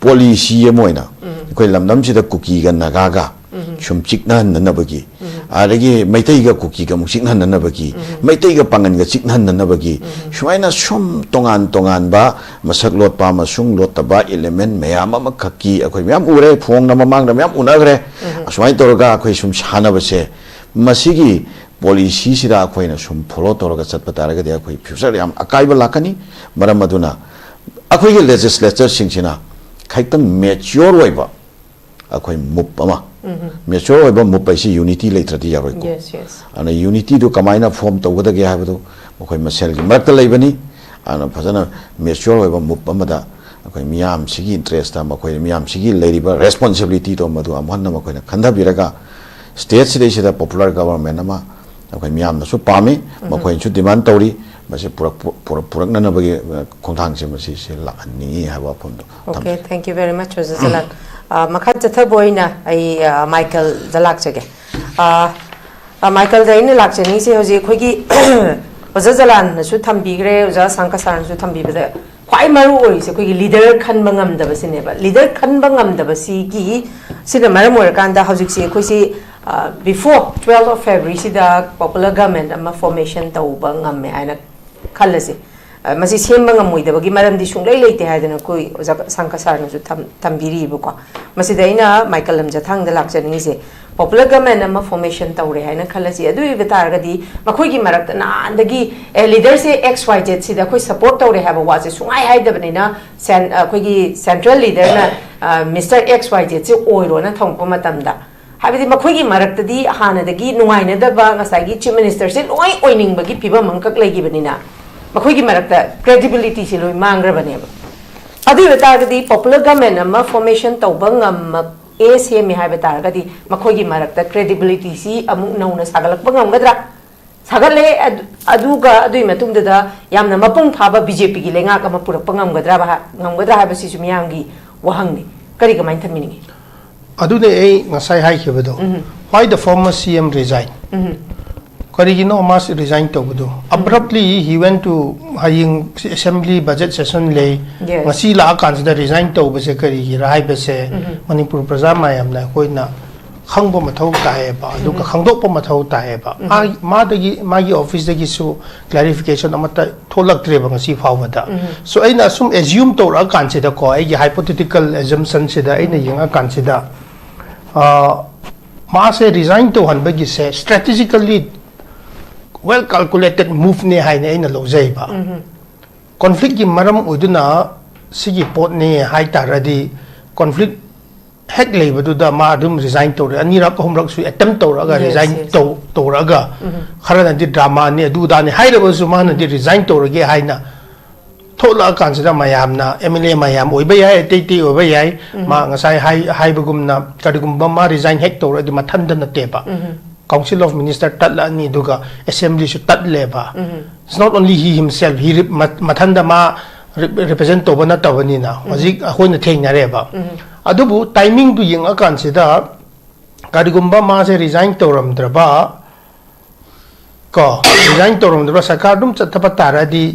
policy ꯑꯃ ꯑꯣꯏꯅ ꯑꯩꯈꯣꯏ ꯂꯝꯗꯝꯁꯤꯗ ꯀꯨꯀꯤꯒ ꯅꯥꯒꯥꯒ ꯁꯨꯝ ꯆꯤꯛꯅꯍꯟꯅꯅꯕꯒꯤ, ꯑꯗꯒꯤ ꯃꯩꯇꯩꯒ ꯀꯨꯀꯤꯒ ꯑꯃꯨꯛ ꯆꯤꯛꯅꯍꯟꯅꯅꯕꯒꯤ, ꯃꯩꯇꯩꯒ ꯄꯥꯡꯒꯟꯒ ꯆꯤꯛꯅꯍꯟꯅꯅꯕꯒꯤ, ꯁꯨꯃꯥꯏꯅ ꯁꯨꯝ ꯇꯣꯉꯥꯟ ꯇꯣꯉꯥꯟꯕ ꯃꯁꯛ ꯂꯣꯠꯄ ꯑꯃꯁꯨꯡ ꯂꯣꯠꯇꯕ element ꯃꯌꯥꯝ ꯑꯃꯈꯛꯀꯤ ꯑꯩꯈꯣꯏ ꯃꯌꯥꯝ ꯎꯔꯦ, ꯐꯣꯡꯅ ꯃꯃꯥꯡꯗ ꯃꯌꯥꯝ ꯎꯅꯈ꯭ꯔꯦ꯫ ꯑꯁꯨꯃꯥꯏꯅ ꯇꯧꯔꯒ ꯑꯩꯈꯣꯏ ꯁꯨꯝ ꯁꯥꯟꯅꯕꯁꯦ, ꯃꯁꯤꯒꯤ policy ꯁꯤꯗ ꯑꯩꯈꯣꯏꯅ ꯁꯨꯝ follow ꯇꯧꯔꯒ ꯆꯠꯄ ꯇꯥꯔꯒꯗꯤ ꯑꯩꯈꯣꯏ future ꯗ ꯌꯥꯝ ꯑꯀꯥꯏꯕ ꯂꯥꯛꯀꯅꯤ꯫ ꯃꯔꯝ ꯑꯗꯨꯅ ꯑꯩꯈꯣꯏꯒꯤ legislature ꯁꯤꯡꯁꯤꯅ ꯈꯤꯇꯪ mature ꯑꯣꯏꯕ ꯑꯩꯈꯣꯏ move ꯑꯃ, mature ꯑꯣꯏꯕ move ꯍꯥꯏꯁꯤ unity ꯂꯩꯇ꯭ꯔꯗꯤ ꯌꯥꯔꯣꯏꯀꯣ꯫ Yes, yes. ꯑꯗꯨꯅ unity ꯗꯨ ꯀꯃꯥꯏꯅ form ꯇꯧꯒꯗꯒꯦ ꯍꯥꯏꯕꯗꯨ ꯃꯈꯣꯏ ꯃꯁꯦꯜꯒꯤ ꯃꯔꯛꯇ ꯂꯩꯕꯅꯤ꯫ ꯑꯗꯨꯅ ꯐꯖꯅ mature ꯑꯣꯏꯕ move ꯑꯃꯗ ꯑꯩꯈꯣꯏ ꯃꯤꯌꯥꯝꯁꯤꯒꯤ interest ꯇ, ꯃꯈꯣꯏ ꯃꯤꯌꯥꯝꯁꯤꯒꯤ ꯂꯩꯔꯤꯕ responsibility ꯗꯣ ꯃꯗꯨ ꯑꯃꯨꯛ ꯍꯟꯅ ꯃꯈꯣꯏꯅ ꯈꯟꯊꯕꯤꯔꯒ, state ꯁꯤꯗꯩꯁꯤꯗ popular government ꯑꯃ ꯑꯩꯈꯣꯏ ꯃꯤꯌꯥꯝꯅꯁꯨ ꯄꯥꯝꯃꯤ, ꯃꯈꯣꯏꯅꯁꯨ demand ꯇꯧꯔꯤ꯫ ꯃꯁꯤ ꯄꯨꯔꯛ-, ꯄꯨꯔꯛ-, ꯄꯨꯔꯛꯅꯅꯕꯒꯤ, ꯑ, ꯈꯣꯡꯊꯥꯡꯁꯦ ꯃꯁꯤꯁꯦ ꯂꯥꯛꯍꯟꯅꯤꯡꯉꯤ ꯍꯥꯏꯕ ꯋꯥꯐꯝꯗꯣ ꯊꯝꯖꯒꯦ꯫ Okay, thank you very much, ꯑꯣꯖꯥ ꯖꯂꯥꯜ꯫ ꯑ, ꯃꯈꯥ ꯆꯠꯊꯕ ꯑꯣꯏꯅ ꯑꯩ, ꯑ, ꯃꯥꯏꯀꯦꯜꯗ ꯂꯥꯛꯆꯒꯦ꯫ ꯑ, ꯑ, ꯃꯥꯏꯀꯦꯜꯗ ꯑꯩꯅ ꯂꯥꯛꯆꯅꯤꯡꯉꯤꯁꯦ, ꯍꯧꯖꯤꯛ ꯑꯩꯈꯣꯏꯒꯤ ꯑꯣꯖꯥ ꯖꯂꯥꯜꯅꯁꯨ ꯊꯝꯕꯤꯈ꯭ꯔꯦ, ꯑꯣꯖꯥ ꯁꯥꯡꯀ ꯁꯥꯔꯅꯁꯨ ꯊꯝꯕꯤꯕꯗ, ꯈ꯭ꯋꯥꯏ ꯃꯔꯨ ꯑꯣꯏꯔꯤꯁꯦ ꯑꯩꯈꯣꯏꯒꯤ leader ꯈꯟꯕ ꯉꯝꯗꯕꯁꯤꯅꯦꯕ꯫ Leader ꯈꯟꯕ ꯉꯝꯗꯕꯁꯤꯒꯤ, ꯁꯤꯅ ꯃꯔꯝ ꯑꯣꯏꯔꯀꯥꯟꯗ ꯍꯧꯖꯤꯛꯁꯤ ꯑꯩꯈꯣꯏꯁꯤ, ꯑ, before twelfth of February ꯁꯤꯗ popular government ꯑꯃ formation ꯇꯧꯕ ꯉꯝꯃꯦ ꯍꯥꯏꯅ ꯈꯜꯂꯁꯦ꯫ ꯑ, ꯃꯁꯤ ꯁꯦꯝꯕ ꯉꯝꯃꯣꯏꯗꯕꯒꯤ ꯃꯔꯝꯗꯤ ꯁꯨꯡꯂꯩ ꯂꯩꯇꯦ ꯍꯥꯏꯗꯅ ꯑꯩꯈꯣꯏ ꯑꯣꯖꯥ ꯁꯥꯡꯀ ꯁꯥꯔꯅꯁꯨ ꯊꯝ-, ꯊꯝꯕꯤꯔꯤꯕꯀꯣ꯫ ꯃꯁꯤꯗ ꯑꯩꯅ ꯃꯥꯏꯀꯦꯜ ꯂꯝꯖꯊꯥꯡꯗ ꯂꯥꯛꯆꯅꯤꯡꯉꯤꯁꯦ, popular government ꯑꯃ formation ꯇꯧꯔꯦ ꯍꯥꯏꯅ ꯈꯜꯂꯁꯤ꯫ ꯑꯗꯨ ꯑꯣꯏꯕ ꯇꯥꯔꯒꯗꯤ ꯃꯈꯣꯏꯒꯤ ꯃꯔꯛꯇ ꯅꯍꯥꯟꯗꯒꯤ, ꯑꯦ, leader ꯁꯦ X Y Z ꯁꯤꯗ ꯑꯩꯈꯣꯏ support ꯇꯧꯔꯦ ꯍꯥꯏꯕ ꯋꯥꯁꯦ ꯁꯨꯡꯍꯥꯏ ꯍꯥꯏꯗꯕꯅꯤꯅ, ꯁꯦꯟ-, ꯑꯩꯈꯣꯏꯒꯤ central leader ꯅ, ꯑ, Mister X Y Z ꯁꯦ ꯑꯣꯏꯔꯣꯅ ꯊꯝꯃꯛꯄ ꯃꯇꯝꯗ, ꯍꯥꯏꯕꯗꯤ ꯃꯈꯣꯏꯒꯤ ꯃꯔꯛꯇꯗꯤ ꯍꯥꯟꯅꯗꯒꯤ ꯅꯨꯡꯉꯥꯏꯅꯗꯕ ꯉꯁꯥꯏꯒꯤ chief minister ꯁꯦ ꯂꯣꯏ ꯑꯣꯏꯅꯤꯡꯕꯒꯤ ꯐꯤꯕꯝ ꯑꯃꯈꯛ ꯂꯩꯈꯤꯕꯅꯤꯅ, ꯃꯈꯣꯏꯒꯤ ꯃꯔꯛꯇ credibility ꯁꯦ ꯂꯣꯏ ꯃꯥꯡꯈ꯭ꯔꯕꯅꯦꯕ꯫ ꯑꯗꯨ ꯑꯣꯏꯕ ꯇꯥꯔꯒꯗꯤ popular government ꯑꯃ formation ꯇꯧꯕ ꯉꯝꯃꯛ-, ꯑꯦ ꯁꯦꯝꯃꯦ ꯍꯥꯏꯕ ꯇꯥꯔꯒꯗꯤ ꯃꯈꯣꯏꯒꯤ ꯃꯔꯛꯇ ꯀ꯭ꯔꯦꯗꯤꯕꯤꯂꯤꯇꯤꯁꯤ ꯑꯃꯨꯛ ꯅꯧꯅ ꯁꯥꯒꯠꯂꯛꯄ ꯉꯝꯒꯗ꯭ꯔꯥ? ꯁꯥꯒꯠꯂꯦ꯫ ꯑꯗꯨ- ꯑꯗꯨꯒ ꯑꯗꯨꯒꯤ ꯃꯇꯨꯡꯗꯨꯗ ꯌꯥꯝꯅ ꯃꯄꯨꯡ ꯐꯥꯕ ꯕꯤꯖꯦꯄꯤꯒꯤ ꯂꯩꯉꯥꯛ ꯑꯃ ꯄꯨꯔꯛꯄ ꯉꯝꯒꯗ꯭ꯔꯥ ꯍꯥ- ꯉꯝꯒꯗ꯭ꯔꯥ ꯍꯥꯏꯕꯁꯤꯁꯨ ꯃꯤꯌꯥꯝꯒꯤ ꯋꯥꯍꯪꯅꯤ꯫ ꯀꯔꯤ ꯀꯃꯥꯏꯅ ꯊꯝꯕꯤꯅꯤꯡꯉꯤ? ꯑꯗꯨꯅꯦ ꯑꯩ ꯉꯁꯥꯏ ꯍꯥꯏꯈꯤꯕꯗꯣ, ꯎꯝ. Why the former C M resign? ꯎꯝ. ꯀꯔꯤꯒꯤꯅꯣ ꯃꯥꯁꯤ ꯔꯤꯖꯥꯏꯟ ꯇꯧꯕꯗꯣ? Abruptly he went to, ꯍꯌꯦꯡ ꯑꯦꯁꯦꯝꯕ꯭ꯂꯤ ꯕꯖꯦꯠ ꯁꯦꯁꯟ ꯂꯩ, Yes. ꯉꯁꯤ ꯂꯥꯛꯑꯀꯥꯟꯁꯤꯗ ꯔꯤꯖꯥꯏꯟ ꯇꯧꯕꯁꯦ ꯀꯔꯤꯒꯤꯔ ꯍꯥꯏꯕꯁꯦ ꯎꯝ. ꯃꯅꯤꯄꯨꯔ ꯄ꯭ꯔꯖꯥ ꯃꯌꯥꯝꯅ ꯑꯩꯈꯣꯏꯅ ꯈꯪꯕ ꯃꯊꯧ ꯇꯥꯏꯌꯦꯕ, ꯑꯗꯨꯒ ꯎꯝ. ꯈꯪꯗꯣꯛꯄ ꯃꯊꯧ ꯇꯥꯏꯌꯦꯕ꯫ ꯎꯝ. ꯃꯥ- ꯃꯥꯗꯒꯤ, ꯃꯥꯒꯤ ꯑꯣꯐꯤꯁꯇꯒꯤꯁꯨ ꯀ꯭ꯂꯦꯔꯤꯐꯤꯀꯦꯁꯟ ꯑꯃꯠꯇ ꯊꯣꯛꯂꯛꯇ꯭ꯔꯦꯕ ꯉꯁꯤ ꯐꯥꯎꯕꯗ꯫ ꯎꯝ. So ꯑꯩꯅ ꯑꯁꯨꯝ ꯑꯦꯖ꯭ꯌꯨꯝ ꯇꯧꯔꯛꯑꯀꯥꯟꯁꯤꯗꯀꯣ, ꯑꯩꯒꯤ ꯍꯥꯏꯄꯣꯊꯦꯇꯤꯀꯜ ꯑꯦꯖꯝꯁꯟꯁꯤꯗ ꯑꯩꯅ ꯌꯦꯡꯉꯀꯥꯟꯁꯤꯗ, ꯑ, ꯃꯥꯁꯦ ꯔꯤꯖꯥꯏꯟ ꯇꯧꯍꯟꯕꯒꯤꯁꯦ ꯁ꯭ꯇ꯭ꯔꯦꯇꯦꯖꯤꯀꯦꯜꯂꯤ ꯋꯦꯜ ꯀꯥꯜꯀꯨꯂꯦꯇꯦꯠ ꯃꯨꯚꯅꯦ ꯍꯥꯏꯅ ꯑꯩꯅ ꯂꯧꯖꯩꯕ꯫ ꯎꯝ. ꯀꯣꯟꯐ꯭ꯂꯤꯛꯀꯤ ꯃꯔꯝ ꯑꯣꯏꯗꯨꯅ ꯁꯤꯒꯤ ꯄꯣꯠꯅꯦ ꯍꯥꯏ ꯇꯥꯔꯗꯤ, ꯀꯣꯟꯐ꯭ꯂꯤꯛ ꯍꯦꯛ ꯂꯩꯕꯗꯨꯗ ꯃꯥ ꯑꯗꯨꯝ ꯔꯤꯖꯥꯏꯟ ꯇꯧꯔꯦ꯫ ꯑꯅꯤꯔꯛ ꯑꯍꯨꯝꯔꯛꯁꯨ ꯑꯦꯇꯦꯝ ꯇꯧꯔꯛꯑꯒ Yes, ꯔꯤꯖꯥꯏꯟ yes. ꯇꯧ ꯇꯧꯔꯛꯑꯒ, ꯎꯝ. ꯈꯔꯅꯗꯤ ꯗ꯭ꯔꯃꯥꯅꯤ ꯑꯗꯨꯗꯥꯅꯤ ꯍꯥꯏꯔꯕꯁꯨ ꯃꯥꯅꯗꯤ ꯔꯤꯖꯥꯏꯟ ꯇꯧꯔꯒꯦ ꯍꯥꯏꯅ ꯊꯣꯛꯂꯛꯑꯀꯥꯟꯁꯤꯗ ꯃꯌꯥꯝꯅ, ꯑꯦꯝ ꯑꯦꯜ ꯑꯦ ꯃꯌꯥꯝ ꯑꯣꯏꯕ ꯌꯥꯏ, ꯑꯇꯩ ꯑꯇꯩ ꯑꯣꯏꯕ ꯌꯥꯏ, ꯎꯝ. ꯃꯥ ꯉꯁꯥꯏ ꯍꯥꯏ ꯍꯥꯏꯕꯒꯨꯝꯅ ꯀꯔꯤꯒꯨꯝꯕ ꯃꯥ ꯔꯤꯖꯥꯏꯟ ꯍꯦꯛ ꯇꯧꯔꯗꯤ ꯃꯊꯟꯇ ꯅꯠꯇꯦꯕ꯫ ꯎꯝ. ꯀꯥꯎꯟꯁꯤꯜ ꯑꯣꯐ ꯃꯤꯅꯤꯁꯇꯔ ꯇꯠꯂꯛꯑꯅꯤ, ꯑꯗꯨꯒ ꯑꯦꯁꯦꯝꯕ꯭ꯂꯤꯁꯨ ꯇꯠꯂꯦꯕ꯫ ꯎꯝ. It's not only he himself, he rep- ꯃ- ꯃꯊꯟꯇ ꯃꯥ ꯔꯤꯄ꯭ꯔꯖꯦꯟ ꯇꯧꯕ ꯅꯠꯇꯕꯅꯤꯅ ꯍꯧꯖꯤꯛ ꯑꯩꯈꯣꯏꯅ ꯊꯦꯡꯅꯔꯦꯕ꯫ ꯎꯝ. ꯑꯗꯨꯕꯨ ꯇꯥꯏꯃꯤꯡꯗꯨ ꯌꯦꯡꯉꯀꯥꯟꯁꯤꯗ ꯀꯔꯤꯒꯨꯝꯕ ꯃꯥꯁꯦ ꯔꯤꯖꯥꯏꯟ ꯇꯧꯔꯝꯗ꯭ꯔꯕ, ꯀꯣ, ꯔꯤꯖꯥꯏꯟ ꯇꯧꯔꯝꯗ꯭ꯔꯕ, ꯁꯔꯀꯥꯔ ꯑꯗꯨꯝ ꯆꯠꯊꯕ ꯇꯥꯔꯗꯤ,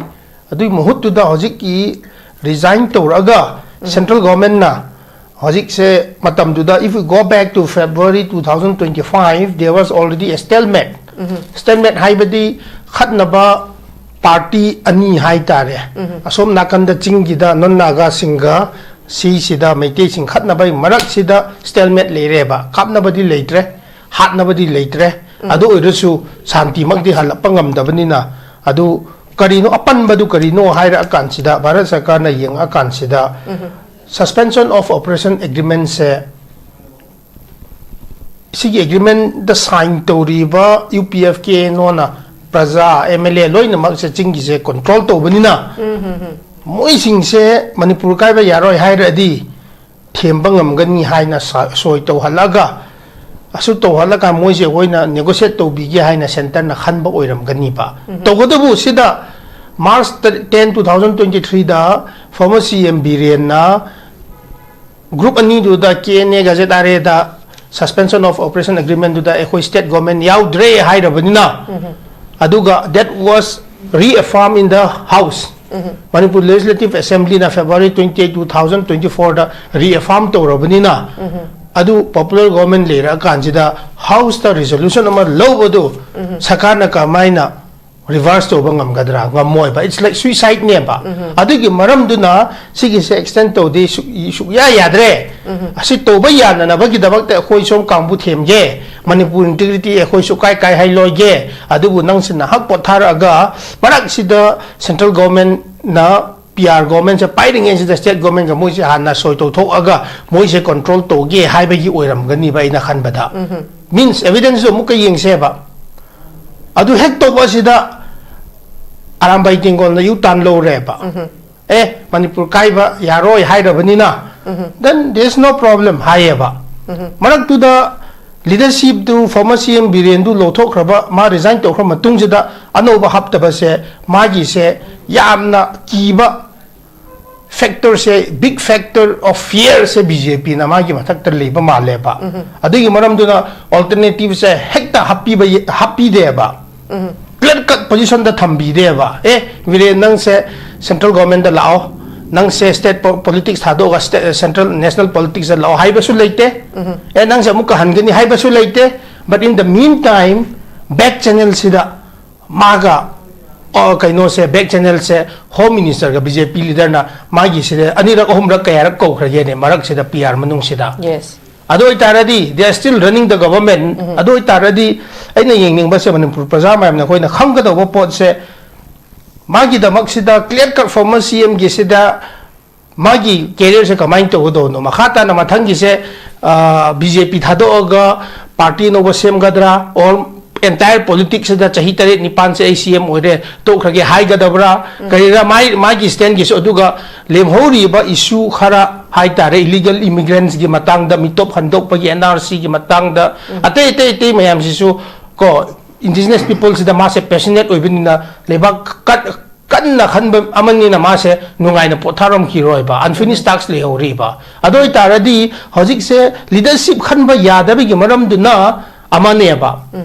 ꯑꯗꯨꯒꯤ ꯃꯍꯨꯠꯇꯨꯗ ꯍꯧꯖꯤꯛꯀꯤ ꯔꯤꯖꯥꯏꯟ ꯇꯧꯔꯛꯑꯒ ꯁꯦꯟꯇ꯭ꯔꯦꯜ ꯒꯣꯔꯃꯦꯟꯅ ꯍꯧꯖꯤꯛꯁꯦ, ꯃꯇꯝꯗꯨꯗ, if we go back to February two thousand twenty-five, there was already a stalemate. Stalemate ꯍꯥꯏꯕꯗꯤ ꯈꯠꯅꯕ ꯄꯥꯔꯇꯤ ꯑꯅꯤ ꯍꯥꯏꯇꯥꯔꯦ꯫ ꯑꯁꯣꯝ ꯅꯥꯀꯟꯗ ꯆꯤꯡꯒꯤꯗ ꯅꯟ ꯅꯥꯒꯥꯁꯤꯡꯒ ꯁꯤꯁꯤꯗ ꯃꯩꯇꯩꯁꯤꯡ ꯈꯠꯅꯕꯒꯤ ꯃꯔꯛꯁꯤꯗ stalemate ꯂꯩꯔꯦꯕ꯫ ꯀꯥꯞꯅꯕꯗꯤ ꯂꯩꯇ꯭ꯔꯦ, ꯍꯥꯠꯅꯕꯗꯤ ꯂꯩꯇ꯭ꯔꯦ꯫ ꯑꯗꯨ ꯑꯣꯏꯔꯁꯨ ꯁꯥꯟꯇꯤꯃꯛꯇꯤ ꯍꯜꯂꯛꯄ ꯉꯝꯗꯕꯅꯤꯅ, ꯑꯗꯨ ꯀꯔꯤꯅꯣ ꯑꯄꯟꯕꯗꯨ ꯀꯔꯤꯅꯣ ꯍꯥꯏꯔꯛꯑꯀꯥꯟꯁꯤꯗ, ꯚꯥꯔꯠ ꯁꯔꯀꯥꯔꯅ ꯌꯦꯡꯉꯛꯑꯀꯥꯟꯁꯤꯗ, Suspension of Operation Agreementꯁꯦ, ꯁꯤꯒꯤ ꯑꯦꯒ꯭ꯔꯤꯃꯦꯟꯗ ꯁꯥꯏꯟ ꯇꯧꯔꯤꯕ U P F K N ꯑꯣꯅ ꯄ꯭ꯔꯖꯥ, ꯑꯦꯝ ꯑꯦꯜ ꯑꯦ ꯂꯣꯏꯅꯃꯛꯁꯦ ꯆꯤꯡꯒꯤꯁꯦ ꯀꯟꯇ꯭ꯔꯣꯜ ꯇꯧꯕꯅꯤꯅ, ꯃꯣꯏꯁꯤꯡꯁꯦ ꯃꯅꯤꯄꯨꯔ ꯀꯥꯏꯕ ꯌꯥꯔꯣꯏ ꯍꯥꯏꯔꯗꯤ, ꯊꯦꯝꯕ ꯉꯝꯒꯅꯤ ꯍꯥꯏꯅ ꯁꯣꯏ ꯇꯧꯍꯜꯂꯒ, ꯑꯁꯨ ꯇꯧꯍꯜꯂꯒ ꯃꯣꯏꯁꯦ ꯑꯩꯈꯣꯏꯅ negotiate ꯇꯧꯕꯤꯒꯦ ꯍꯥꯏꯅ centreꯅ ꯈꯟꯕ ꯑꯣꯏꯔꯝꯒꯅꯤꯕ꯫ ꯇꯧꯕꯇꯕꯨ ꯁꯤꯗ March ten, two thousand twenty threeꯗ former C M ꯕꯤꯔꯦꯟꯅ group ꯑꯅꯤꯗꯨꯗ, K N A ꯒ Z R Aꯗ suspension of operation agreementꯗꯨꯗ ꯑꯩꯈꯣꯏ state government ꯌꯥꯎꯗ꯭ꯔꯦ ꯍꯥꯏꯔꯕꯅꯤꯅ, ꯑꯗꯨꯒ that was reaffirmed in the House꯫ Manipur Legislative Assemblyꯅ February twenty eight, two thousand twenty fourꯗ reaffirm ꯇꯧꯔꯕꯅꯤꯅ, ꯑꯗꯨ popular government ꯂꯩꯔꯛꯑꯀꯥꯟꯁꯤꯗ Houseꯇ resolution ꯑꯃ ꯂꯧꯕꯗꯨ ꯁꯔꯀꯥꯔꯅ ꯀꯃꯥꯏꯅ reverse ꯇꯧꯕ ꯉꯝꯒꯗ꯭ꯔꯥ? ꯉꯝꯃꯣꯏꯕ꯫ It's like suicideꯅꯦꯕ꯫ ꯑꯗꯨꯒꯤ ꯃꯔꯝꯗꯨꯅ ꯁꯤꯒꯤꯁꯦ extend ꯇꯧꯗꯦ, ꯁꯨꯛ-, ꯁꯨꯛꯌꯥ ꯌꯥꯗ꯭ꯔꯦ꯫ ꯑꯁꯤ ꯇꯧꯕ ꯌꯥꯅꯅꯕꯒꯤꯗꯃꯛꯇ ꯑꯩꯈꯣꯏ ꯁꯣꯝ ꯀꯥꯡꯕꯨ ꯊꯦꯝꯒꯦ, Manipur integrity ꯑꯩꯈꯣꯏ ꯁꯨꯛꯀꯥꯏ ꯀꯥꯏ ꯍꯥꯏ ꯂꯣꯏꯒꯦ꯫ ꯑꯗꯨꯕꯨ ꯅꯪꯁꯤ ꯅꯍꯥꯛ ꯄꯣꯊꯥꯔꯛꯑꯒ ꯃꯔꯛꯁꯤꯗ central governmentꯅ P R governmentꯁꯦ ꯄꯥꯏꯔꯤꯉꯩꯁꯤꯗ state governmentꯒ ꯃꯣꯏꯁꯦ ꯍꯥꯟꯅ ꯁꯣꯏ ꯇꯧꯊꯣꯛꯑꯒ ꯃꯣꯏꯁꯦ control ꯇꯧꯒꯦ ꯍꯥꯏꯕꯒꯤ ꯑꯣꯏꯔꯝꯒꯅꯤꯕ ꯑꯩꯅ ꯈꯟꯕꯗ꯫ Means evidenceꯁꯨ ꯑꯃꯨꯛꯀ ꯌꯦꯡꯁꯦꯕ꯫ ꯑꯗꯨ ꯍꯦꯛ ꯇꯧꯕ ꯑꯁꯤꯗ ꯑꯔꯥꯝꯕꯥꯏ ꯇꯦꯡꯒꯣꯜꯅ U-turn ꯂꯧꯔꯦꯕ꯫ ꯑꯦ, ꯃꯅꯤꯄꯨꯔ ꯀꯥꯏꯕ ꯌꯥꯔꯣꯏ ꯍꯥꯏꯔꯕꯅꯤꯅ, then there is no problem ꯍꯥꯏꯌꯦꯕ꯫ ꯃꯔꯛꯇꯨꯗ leadershipꯇꯨ former C M ꯕꯤꯔꯦꯟꯗꯨ ꯂꯧꯊꯣꯛꯈ꯭ꯔꯕ, ꯃꯥ resign ꯇꯧꯈ꯭ꯔ ꯃꯇꯨꯡꯁꯤꯗ ꯑꯅꯧꯕ ꯍꯥꯞꯇꯕꯁꯦ ꯃꯥꯒꯤꯁꯦ ꯌꯥꯝꯅ ꯀꯤꯕ factorꯁꯦ, big factor of fearꯁꯦ BJPꯅ ꯃꯥꯒꯤ ꯃꯊꯛꯇ ꯂꯩꯕ ꯃꯥꯜꯂꯦꯕ꯫ ꯑꯗꯨꯒꯤ ꯃꯔꯝꯗꯨꯅ alternativeꯁꯦ ꯍꯦꯛꯇ ꯍꯥꯞꯄꯤꯕ ꯌꯦ-, ꯍꯥꯞꯄꯤꯗꯦꯕ꯫ Clear cut positionꯗ ꯊꯝꯕꯤꯗꯦꯕ꯫ ꯑꯦ, ꯕꯤꯔꯦꯟ, ꯅꯪꯁꯦ central governmentꯇ ꯂꯥꯛꯑꯣ, ꯅꯪꯁꯦ state po-, politics ꯊꯥꯗꯣꯛꯑꯒ state, central, national politicsꯇ ꯂꯥꯛꯑꯣ ꯍꯥꯏꯕꯁꯨ ꯂꯩꯇꯦ꯫ ꯑꯦ, ꯅꯪꯁꯦ ꯑꯃꯨꯛꯀ ꯍꯟꯒꯅꯤ ꯍꯥꯏꯕꯁꯨ ꯂꯩꯇꯦ꯫ But in the meantime, back channelꯁꯤꯗ ꯃꯥꯒ, ꯑ, ꯀꯩꯅꯣꯁꯦ, back channelꯁꯦ, Home Ministerꯒ BJP leaderꯅ ꯃꯥꯒꯤꯁꯤꯗ ꯑꯅꯤꯔꯛ ꯑꯍꯨꯝꯔꯛ ꯀꯌꯥꯔꯛ ꯀꯧꯈ꯭ꯔꯒꯦꯅꯦ ꯃꯔꯛꯁꯤꯗ, P R ꯃꯅꯨꯡꯁꯤꯗ꯫ Yes. ꯑꯗꯨ ꯑꯣꯏꯇꯥꯔꯗꯤ they are still running the government꯫ ꯑꯗꯨ ꯑꯣꯏꯇꯥꯔꯗꯤ ꯑꯩꯅ ꯌꯦꯡꯅꯤꯡꯕꯁꯦ, ꯃꯅꯤꯄꯨꯔ ꯄ꯭ꯔꯖꯥ ꯃꯌꯥꯝꯅ ꯑꯩꯈꯣꯏꯅ ꯈꯪꯒꯗꯧꯕ ꯄꯣꯠꯁꯦ, ꯃꯥꯒꯤꯗꯃꯛꯁꯤꯗ clear cut former C Mꯒꯤꯁꯤꯗ ꯃꯥꯒꯤ careerꯁꯦ ꯀꯃꯥꯏꯅ ꯇꯧꯒꯗꯧꯕꯅꯣ? ꯃꯈꯥ ꯇꯥꯅ ꯃꯊꯪꯒꯤꯁꯦ, ꯑ, BJP ꯊꯥꯗꯣꯛꯑꯒ party ꯑꯅꯧꯕ ꯁꯦꯝꯒꯗ꯭ꯔꯥ? Or entire politicsꯁꯤꯗ ꯆꯍꯤ ꯇꯔꯦꯠ ꯅꯤꯄꯥꯟꯁꯦ ꯑꯩ C M ꯑꯣꯏꯔꯦ, ꯇꯣꯛꯈ꯭ꯔꯒꯦ ꯍꯥꯏꯒꯗꯕ꯭ꯔꯥ? ꯀꯔꯤꯔꯥ ꯃꯥꯏ-, ꯃꯥꯒꯤ standꯒꯤꯁꯨ, ꯑꯗꯨꯒ ꯂꯦꯝꯍꯧꯔꯤꯕ issue ꯈꯔ ꯍꯥꯏꯇꯥꯔꯦ, ꯏꯂꯤꯒꯦꯜ ꯏꯃꯤꯒ꯭ꯔꯦꯟꯁꯀꯤ ꯃꯇꯥꯡꯗ, ꯃꯤꯇꯣꯞ ꯍꯟꯗꯣꯛꯄꯒꯤ, ꯑꯦꯟ ꯑꯥꯔ ꯁꯤꯒꯤ ꯃꯇꯥꯡꯗ, ꯑꯇꯩ ꯑꯇꯩ ꯑꯇꯩ ꯃꯌꯥꯝꯁꯤꯁꯨ ꯀꯣ, ꯏꯟꯗꯤꯖꯤꯅꯁ ꯄꯤꯄꯜꯁꯤꯗ ꯃꯥꯁꯦ ꯄꯦꯁꯅꯦꯠ ꯑꯣꯏꯕꯅꯤꯅ, ꯂꯩꯕꯥꯛ ꯀꯠ- ꯀꯟꯅ ꯈꯟꯕ ꯑꯃꯅꯤꯅ ꯃꯥꯁꯦ ꯅꯨꯡꯉꯥꯏꯅ ꯄꯣꯊꯥꯔꯝꯈꯤꯔꯣꯏꯕ, ꯑꯟꯐꯤꯅꯤꯁ ꯇꯥꯛꯁ ꯂꯩꯍꯧꯔꯤꯕ꯫ ꯑꯗꯨ ꯑꯣꯏꯇꯥꯔꯗꯤ ꯍꯧꯖꯤꯛꯁꯦ ꯂꯤꯗꯔꯁꯤꯞ ꯈꯟꯕ ꯌꯥꯗꯕꯒꯤ ꯃꯔꯝꯗꯨꯅ ꯑꯃꯅꯦꯕ꯫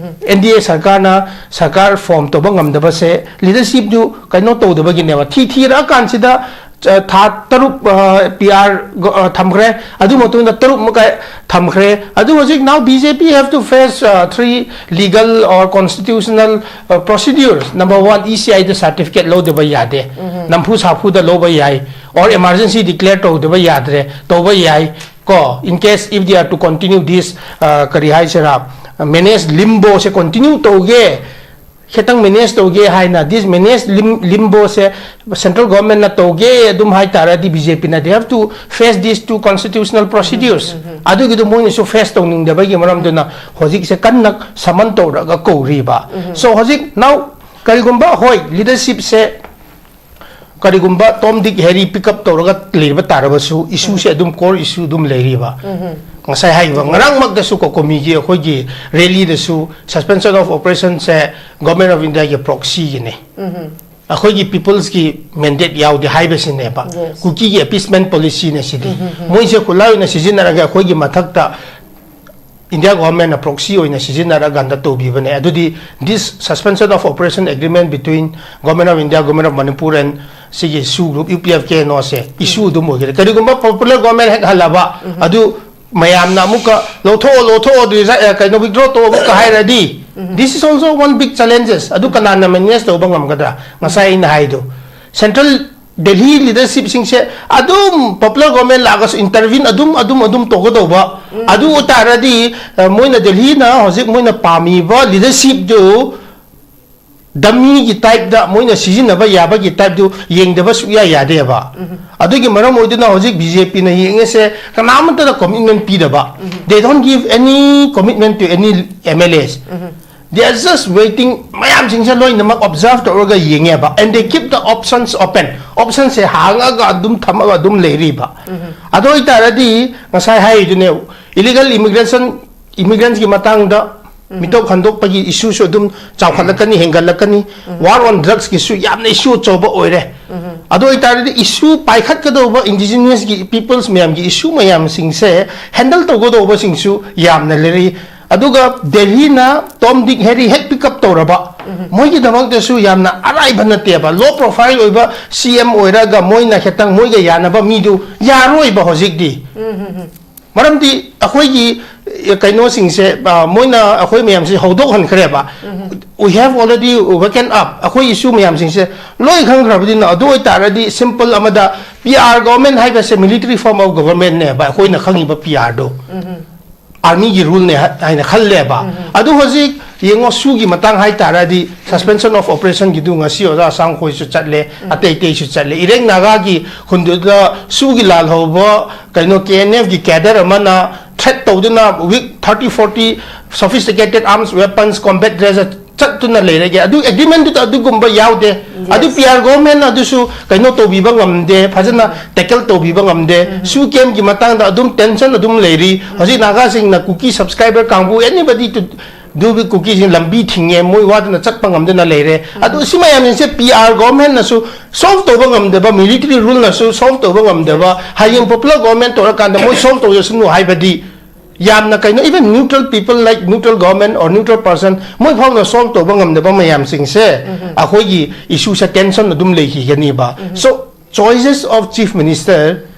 ꯑꯦꯟ ꯗꯤ ꯑꯦ ꯁꯔꯀꯥꯔꯅ ꯁꯔꯀꯥꯔ ꯐꯣꯝ ꯇꯧꯕ ꯉꯝꯗꯕꯁꯦ ꯂꯤꯗꯔꯁꯤꯞꯇꯨ ꯀꯩꯅꯣ ꯇꯧꯗꯕꯒꯤꯅꯦꯕ꯫ ꯊꯤ ꯊꯤꯔꯛꯑꯀꯥꯟꯁꯤꯗ, ꯑ, ꯊꯥ ꯇꯔꯨꯛ, ꯑ, ꯄꯤ ꯑꯥꯔ ꯒ-, ꯑ, ꯊꯝꯈ꯭ꯔꯦ꯫ ꯑꯗꯨ ꯃꯇꯨꯡꯗ ꯇꯔꯨꯛ ꯃꯈꯥꯏ ꯊꯝꯈ꯭ꯔꯦ꯫ ꯑꯗꯨ ꯍꯧꯖꯤꯛ now B J P have to face, uh, three legal or constitutional, uh, procedures. Number one, E C I the certificate ꯂꯧꯗꯕ ꯌꯥꯗꯦ꯫ ꯅꯝꯐꯨ ꯁꯥꯐꯨꯗ ꯂꯧꯕ ꯌꯥꯏ꯫ Or emergency declare ꯇꯧꯗꯕ ꯌꯥꯗ꯭ꯔꯦ, ꯇꯧꯕ ꯌꯥꯏ꯫ ꯀꯣ, in case if they are to continue this, uh, ꯀꯔꯤ ꯍꯥꯏꯁꯤꯔꯥ, ꯃꯦꯅꯦꯖ ꯂꯤꯝꯕꯣꯁꯦ continue ꯇꯧꯒꯦ, ꯈꯤꯇꯪ ꯃꯦꯅꯦꯖ ꯇꯧꯒꯦ ꯍꯥꯏꯅ, this ꯃꯦꯅꯦꯖ ꯂꯤꯝ-, ꯂꯤꯝꯕꯣꯁꯦ ꯁꯦꯟꯇ꯭ꯔꯦꯜ ꯒꯣꯔꯃꯦꯟꯅ ꯇꯧꯒꯦ ꯑꯗꯨꯝ ꯍꯥꯏ ꯇꯥꯔꯗꯤ, B J P ꯅ they have to face these two constitutional procedures. ꯑꯗꯨꯒꯤꯗꯣ ꯃꯣꯏꯅꯁꯨ ꯐꯦꯁ ꯇꯧꯅꯤꯡꯗꯕꯒꯤ ꯃꯔꯝꯗꯨꯅ ꯍꯧꯖꯤꯛꯁꯦ ꯀꯟꯅ ꯁꯃꯟ ꯇꯧꯔꯒ ꯀꯧꯔꯤꯕ꯫ So ꯍꯧꯖꯤꯛ now ꯀꯔꯤꯒꯨꯝꯕ, ꯍꯣꯏ, ꯂꯤꯗꯔꯁꯤꯞꯁꯦ ꯀꯔꯤꯒꯨꯝꯕ ꯇꯣꯝ ꯗꯤꯛ ꯍꯦꯔꯤ ꯄꯤꯛ ꯑꯞ ꯇꯧꯔꯒ ꯂꯩꯕ ꯇꯥꯔꯕꯁꯨ, ꯏꯁꯨꯁꯦ ꯑꯗꯨꯝ ꯀꯣꯔ ꯏꯁꯨ ꯑꯗꯨꯝ ꯂꯩꯔꯤꯕ꯫ ꯉꯁꯥꯏ ꯍꯥꯏꯈꯤꯕ ꯉꯔꯥꯡꯃꯛꯇꯁꯨ ꯀꯣꯀꯣꯃꯤꯒꯤ ꯑꯩꯈꯣꯏꯒꯤ ꯔꯦꯂꯤꯗꯁꯨ suspension of operation say Government of India ꯒꯤ proxy ꯒꯤꯅꯦ꯫ ꯑꯩꯈꯣꯏꯒꯤ ꯄꯤꯄꯜꯁꯀꯤ ꯃꯦꯟꯗꯦꯠ ꯌꯥꯎꯗꯦ ꯍꯥꯏꯕꯁꯤꯅꯦꯕ꯫ Yes. ꯀꯨꯀꯤꯒꯤ ꯑꯦꯄꯤꯁꯃꯦꯟ ꯄꯣꯂꯤꯁꯤꯅꯦ ꯁꯤꯗꯤ꯫ ꯃꯣꯏꯁꯦ ꯈꯨꯠꯂꯥꯏ ꯑꯣꯏꯅ ꯁꯤꯖꯤꯟꯅꯔꯒ ꯑꯩꯈꯣꯏꯒꯤ ꯃꯊꯛꯇ ꯏꯟꯗꯤꯌꯥ ꯒꯣꯚꯔꯟꯃꯦꯟꯠꯅ proxy ꯑꯣꯏꯅ ꯁꯤꯖꯤꯟꯅꯔꯀꯥꯟꯗ ꯇꯧꯕꯤꯕꯅꯦ꯫ ꯑꯗꯨꯗꯤ this suspension of operation agreement between Government of India, Government of Manipur and ꯁꯤꯒꯤ ꯁꯨ group, U P F K N O ꯁꯦ ꯏꯁꯨ ꯑꯗꯨꯝ ꯑꯣꯏꯒꯅꯤ꯫ ꯀꯔꯤꯒꯨꯝꯕ ꯄꯣꯄꯨꯂꯔ ꯒꯣꯚꯔꯟꯃꯦꯟꯠ ꯍꯦꯛ ꯍꯜꯂꯕ, ꯑꯗꯨ ꯃꯌꯥꯝꯅ ꯑꯃꯨꯛꯀ ꯂꯧꯊꯣꯛꯑꯣ, ꯂꯧꯊꯣꯛꯑꯣ, ꯔꯤꯖꯥ-, ꯑ, ꯀꯩꯅꯣ, withdraw ꯇꯧ ꯑꯃꯨꯛꯀ ꯍꯥꯏꯔꯗꯤ, this is also one big challenges. ꯑꯗꯨ ꯀꯅꯥꯅ ꯃꯦꯅꯦꯖ ꯇꯧꯕ ꯉꯝꯒꯗ꯭ꯔꯥ? ꯉꯁꯥꯏ ꯑꯩꯅ ꯍꯥꯏꯗꯣ, ꯁꯦꯟꯇ꯭ꯔꯦꯜ ꯗꯦꯜꯍꯤ ꯂꯤꯗꯔꯁꯤꯞꯁꯤꯡꯁꯦ ꯑꯗꯨꯝ ꯄꯣꯄꯨꯂꯔ ꯒꯣꯚꯔꯟꯃꯦꯟꯠ ꯂꯥꯛꯑꯒꯁꯨ ꯏꯟꯇꯔꯚꯤꯟ ꯑꯗꯨꯝ, ꯑꯗꯨꯝ, ꯑꯗꯨꯝ ꯇꯧꯒꯗꯧꯕ꯫ ꯑꯗꯨ ꯑꯣꯏꯇꯥꯔꯗꯤ, ꯑ, ꯃꯣꯏꯅ ꯗꯦꯜꯍꯤꯅ ꯍꯧꯖꯤꯛ ꯃꯣꯏꯅ ꯄꯥꯝꯃꯤꯕ ꯂꯤꯗꯔꯁꯤꯞꯇꯨ ꯗꯃꯤꯒꯤ ꯇꯥꯏꯞꯇ ꯃꯣꯏꯅ ꯁꯤꯖꯤꯟꯅꯕ ꯌꯥꯕꯒꯤ ꯇꯥꯏꯞꯇꯨ ꯌꯦꯡꯗꯕ ꯁꯨꯛꯌꯥ ꯌꯥꯗꯦꯕ꯫ ꯑꯗꯨꯒꯤ ꯃꯔꯝ ꯑꯣꯏꯗꯨꯅ ꯍꯧꯖꯤꯛ B J P ꯅ ꯌꯦꯡꯉꯤꯁꯦ ꯀꯅꯥꯃꯠꯇꯗ commitment ꯄꯤꯗꯕ꯫ They don't give any commitment to any M L As. They are just waiting, ꯃꯌꯥꯝꯁꯤꯡꯁꯦ ꯂꯣꯏꯅꯃꯛ observe ꯇꯧꯔꯒ ꯌꯦꯡꯉꯦꯕ, and they keep the options open. Option ꯁꯦ ꯍꯥꯡꯉꯒ ꯑꯗꯨꯝ ꯊꯝꯃꯒ ꯑꯗꯨꯝ ꯂꯩꯔꯤꯕ꯫ ꯑꯗꯨ ꯑꯣꯏꯇꯥꯔꯗꯤ ꯉꯁꯥꯏ ꯍꯥꯏꯔꯤꯗꯨꯅꯦ, illegal immigration, immigrants ꯀꯤ ꯃꯇꯥꯡꯗ ꯃꯤꯇꯧ ꯈꯟꯗꯣꯛꯄꯒꯤ issue ꯁꯨ ꯑꯗꯨꯝ ꯆꯥꯎꯈꯠꯂꯛꯀꯅꯤ, ꯍꯦꯟꯒꯠꯂꯛꯀꯅꯤ꯫ War on drugs ꯀꯤꯁꯨ ꯌꯥꯝꯅ issue ꯑꯆꯧꯕ ꯑꯣꯏꯔꯦ꯫ ꯑꯗꯨ ꯑꯣꯏꯇꯥꯔꯗꯤ issue ꯄꯥꯏꯈꯠꯀꯗꯧꯕ indigenous ꯀꯤ peoples ꯃꯌꯥꯝꯒꯤ issue ꯃꯌꯥꯝꯁꯤꯡꯁꯦ handle ꯇꯧꯒꯗꯧꯕꯁꯤꯡꯁꯨ ꯌꯥꯝꯅ ꯂꯩꯔꯤ꯫ ꯑꯗꯨꯒ ꯗꯦꯜꯍꯤꯅ Tom Dick Harry ꯍꯦꯛ pick up ꯇꯧꯔꯕ, ꯃꯣꯏꯒꯤꯗꯃꯛꯇꯁꯨ ꯌꯥꯝꯅ ꯑꯔꯥꯏꯕ ꯅꯠꯇꯦꯕ꯫ Low profile ꯑꯣꯏꯕ C M ꯑꯣꯏꯔꯒ ꯃꯣꯏꯅ ꯈꯤꯇꯪ ꯃꯣꯏꯒ ꯌꯥꯅꯕ ꯃꯤꯗꯨ ꯌꯥꯔꯣꯏꯕ ꯍꯧꯖꯤꯛꯇꯤ꯫ ꯃꯔꯝꯗꯤ ꯑꯩꯈꯣꯏꯒꯤ, ꯑꯦ, ꯀꯩꯅꯣꯁꯤꯡꯁꯦ, ꯑ, ꯃꯣꯏꯅ ꯑꯩꯈꯣꯏ ꯃꯌꯥꯝꯁꯦ ꯍꯧꯗꯣꯛꯍꯟꯈ꯭ꯔꯦꯕ꯫ We have already woken up꯫ ꯑꯩꯈꯣꯏ issue ꯃꯌꯥꯝꯁꯤꯡꯁꯦ ꯂꯣꯏ ꯈꯪꯈ꯭ꯔꯕꯅꯤꯅ, ꯑꯗꯨ ꯑꯣꯏꯇꯥꯔꯗꯤ simple ꯑꯃꯗ, P R government ꯍꯥꯏꯕꯁꯦ military form of government ꯅꯦꯕ, ꯑꯩꯈꯣꯏꯅ ꯈꯪꯉꯤꯕ P R ꯗꯣ꯫ Army ꯒꯤ rule ꯅꯦ ꯍꯥ-, ꯍꯥꯏꯅ ꯈꯜꯂꯦꯕ꯫ ꯑꯗꯨ ꯍꯧꯖꯤꯛ ꯌꯦꯡꯉꯣ, ꯁꯨꯒꯤ ꯃꯇꯥꯡ ꯍꯥꯏꯇꯥꯔꯗꯤ, suspension of operation ꯒꯤꯗꯨ ꯉꯁꯤ ꯑꯣꯖꯥ ꯑꯁꯥꯡꯈꯣꯏꯁꯨ ꯆꯠꯂꯦ, ꯑꯇꯩ ꯑꯇꯩꯁꯨ ꯆꯠꯂꯦ꯫ ꯏꯔꯦꯡ ꯅꯥꯒꯥꯒꯤ ꯈꯨꯟꯗꯨꯗ ꯁꯨꯒꯤ ꯂꯥꯜꯍꯧꯕ ꯀꯩꯅꯣ K N F ꯒꯤ cadre ꯑꯃꯅ threat ꯇꯧꯗꯨꯅ with thirty forty sophisticated arms, weapons, combat dress ꯆꯠꯇꯨꯅ ꯂꯩꯔꯒꯦ꯫ ꯑꯗꯨ agreement ꯗꯨꯗ ꯑꯗꯨꯒꯨꯝꯕ ꯌꯥꯎꯗꯦ꯫ ꯑꯗꯨ P R government ꯅ ꯑꯗꯨꯁꯨ ꯀꯩꯅꯣ ꯇꯧꯕꯤꯕ ꯉꯝꯗꯦ, ꯐꯖꯅ tackle ꯇꯧꯕꯤꯕ ꯉꯝꯗꯦ꯫ ꯁꯨ camp ꯀꯤ ꯃꯇꯥꯡꯗ ꯑꯗꯨꯝ tension ꯑꯗꯨꯝ ꯂꯩꯔꯤ꯫ ꯍꯧꯖꯤꯛ ꯅꯥꯒꯥꯁꯤꯡꯅ ꯀꯨꯀꯤ subscriber ꯀꯥꯡꯕꯨ, anybody to do with ꯀꯨꯀꯤꯁꯤꯡ ꯂꯝꯕꯤ ꯊꯤꯡꯉꯦ, ꯃꯣꯏ ꯋꯥꯗꯅ ꯆꯠꯄ ꯉꯝꯗꯅ ꯂꯩꯔꯦ꯫ ꯑꯗꯨ ꯁꯤ ꯃꯌꯥꯝꯁꯤꯡꯁꯦ P R government ꯅꯁꯨ solve ꯇꯧꯕ ꯉꯝꯗꯕ, military rule ꯅꯁꯨ solve ꯇꯧꯕ ꯉꯝꯗꯕ, ꯍꯌꯦꯡ popular government ꯇꯧꯔꯀꯥꯟꯗ ꯃꯣꯏ solve ꯇꯧꯖꯁꯅꯨ ꯍꯥꯏꯕꯗꯤ ꯌꯥꯝꯅ ꯀꯩꯅꯣ, even neutral people like neutral government or neutral person, ꯃꯣꯏ ꯐꯥꯎꯅ solve ꯇꯧꯕ ꯉꯝꯗꯕ ꯃꯌꯥꯝꯁꯤꯡꯁꯦ ꯑꯩꯈꯣꯏꯒꯤ issue ꯁꯦ tension ꯑꯗꯨꯝ ꯂꯩꯈꯤꯒꯅꯤꯕ꯫ So, choices of chief minister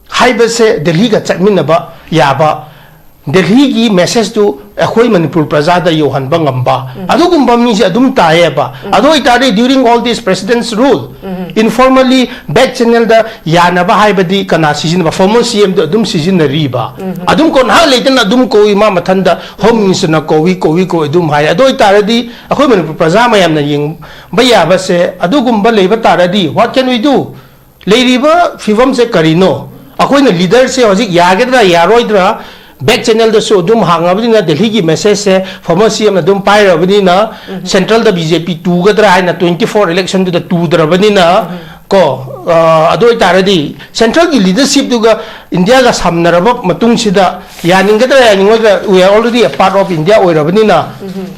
ꯍꯥꯏꯕꯁꯦ ꯗꯦꯜꯍꯤꯒ ꯆꯠꯃꯤꯟꯅꯕ ꯌꯥꯕ, ꯗꯦꯜꯍꯤꯒꯤ message ꯇꯨ ꯑꯩꯈꯣꯏ ꯃꯅꯤꯄꯨꯔ ꯄ꯭ꯔꯖꯥꯗ ꯌꯧꯍꯟꯕ ꯉꯝꯕ, ꯑꯗꯨꯒꯨꯝꯕ ꯃꯤꯁꯦ ꯑꯗꯨꯝ ꯇꯥꯏꯌꯦꯕ꯫ ꯑꯗꯨ ꯑꯣꯏꯇꯥꯔꯗꯤ during all this president's rule, informally back channel ꯗ ꯌꯥꯅꯕ ꯍꯥꯏꯕꯗꯤ ꯀꯅꯥ ꯁꯤꯖꯤꯟꯅꯕ? Former C M ꯗꯨ ꯑꯗꯨꯝ ꯁꯤꯖꯤꯟꯅꯔꯤꯕ꯫ ꯑꯗꯨꯝ ꯀꯣ-, ꯉꯥꯏꯍꯥꯛ ꯂꯩꯇꯅ ꯑꯗꯨꯝ ꯀꯧꯏ, ꯃꯥ ꯃꯊꯟꯗ home minister ꯅ ꯀꯧꯏ, ꯀꯧꯏ, ꯀꯧꯏ ꯑꯗꯨꯝ ꯍꯥꯏ꯫ ꯑꯗꯨ ꯑꯣꯏꯇꯥꯔꯗꯤ ꯑꯩꯈꯣꯏ ꯃꯅꯤꯄꯨꯔ ꯄ꯭ꯔꯖꯥ ꯃꯌꯥꯝꯅ ꯌꯦꯡꯕ ꯌꯥꯕꯁꯦ ꯑꯗꯨꯒꯨꯝꯕ ꯂꯩꯕ ꯇꯥꯔꯗꯤ, what can we do? ꯂꯩꯔꯤꯕ ꯐꯤꯕꯝꯁꯦ ꯀꯔꯤꯅꯣ? ꯑꯩꯈꯣꯏꯅ leader ꯁꯦ ꯍꯧꯖꯤꯛ ꯌꯥꯒꯗ꯭ꯔꯥ ꯌꯥꯔꯣꯏꯗ꯭ꯔꯥ? ꯕꯦꯛ ꯆꯦꯅꯦꯜꯗꯁꯨ ꯑꯗꯨꯝ ꯍꯥꯡꯉꯕꯅꯤꯅ, ꯗꯦꯜꯂꯤꯒꯤ ꯃꯦꯁꯦꯖꯁꯦ ꯐꯣꯔꯃꯔ ꯁꯤ ꯑꯦꯝꯅ ꯑꯗꯨꯝ ꯄꯥꯏꯔꯕꯅꯤꯅ, ꯁꯦꯟꯇ꯭ꯔꯦꯜꯗ ꯕꯤ ꯖꯦ ꯄꯤ ꯇꯨꯒꯗ꯭ꯔꯥ ꯍꯥꯏꯅ ꯇ꯭ꯋꯦꯟꯇꯤ ꯐꯣꯔ ꯏꯂꯦꯛꯁꯟꯗꯨꯗ ꯇꯨꯗ꯭ꯔꯕꯅꯤꯅ, ꯀꯣ, ꯑ, ꯑꯗꯨ ꯑꯣꯏꯇꯥꯔꯗꯤ ꯁꯦꯟꯇ꯭ꯔꯦꯜꯒꯤ ꯂꯤꯗꯔꯁꯤꯞꯇꯨꯒ ꯏꯟꯗꯤꯌꯥꯒ ꯁꯝꯅꯔꯕ ꯃꯇꯨꯡꯁꯤꯗ ꯌꯥꯅꯤꯡꯒꯗ꯭ꯔꯥ ꯌꯥꯅꯤꯡꯉꯣꯏꯗ꯭ꯔꯥ, we are already a part of India ꯑꯣꯏꯔꯕꯅꯤꯅ,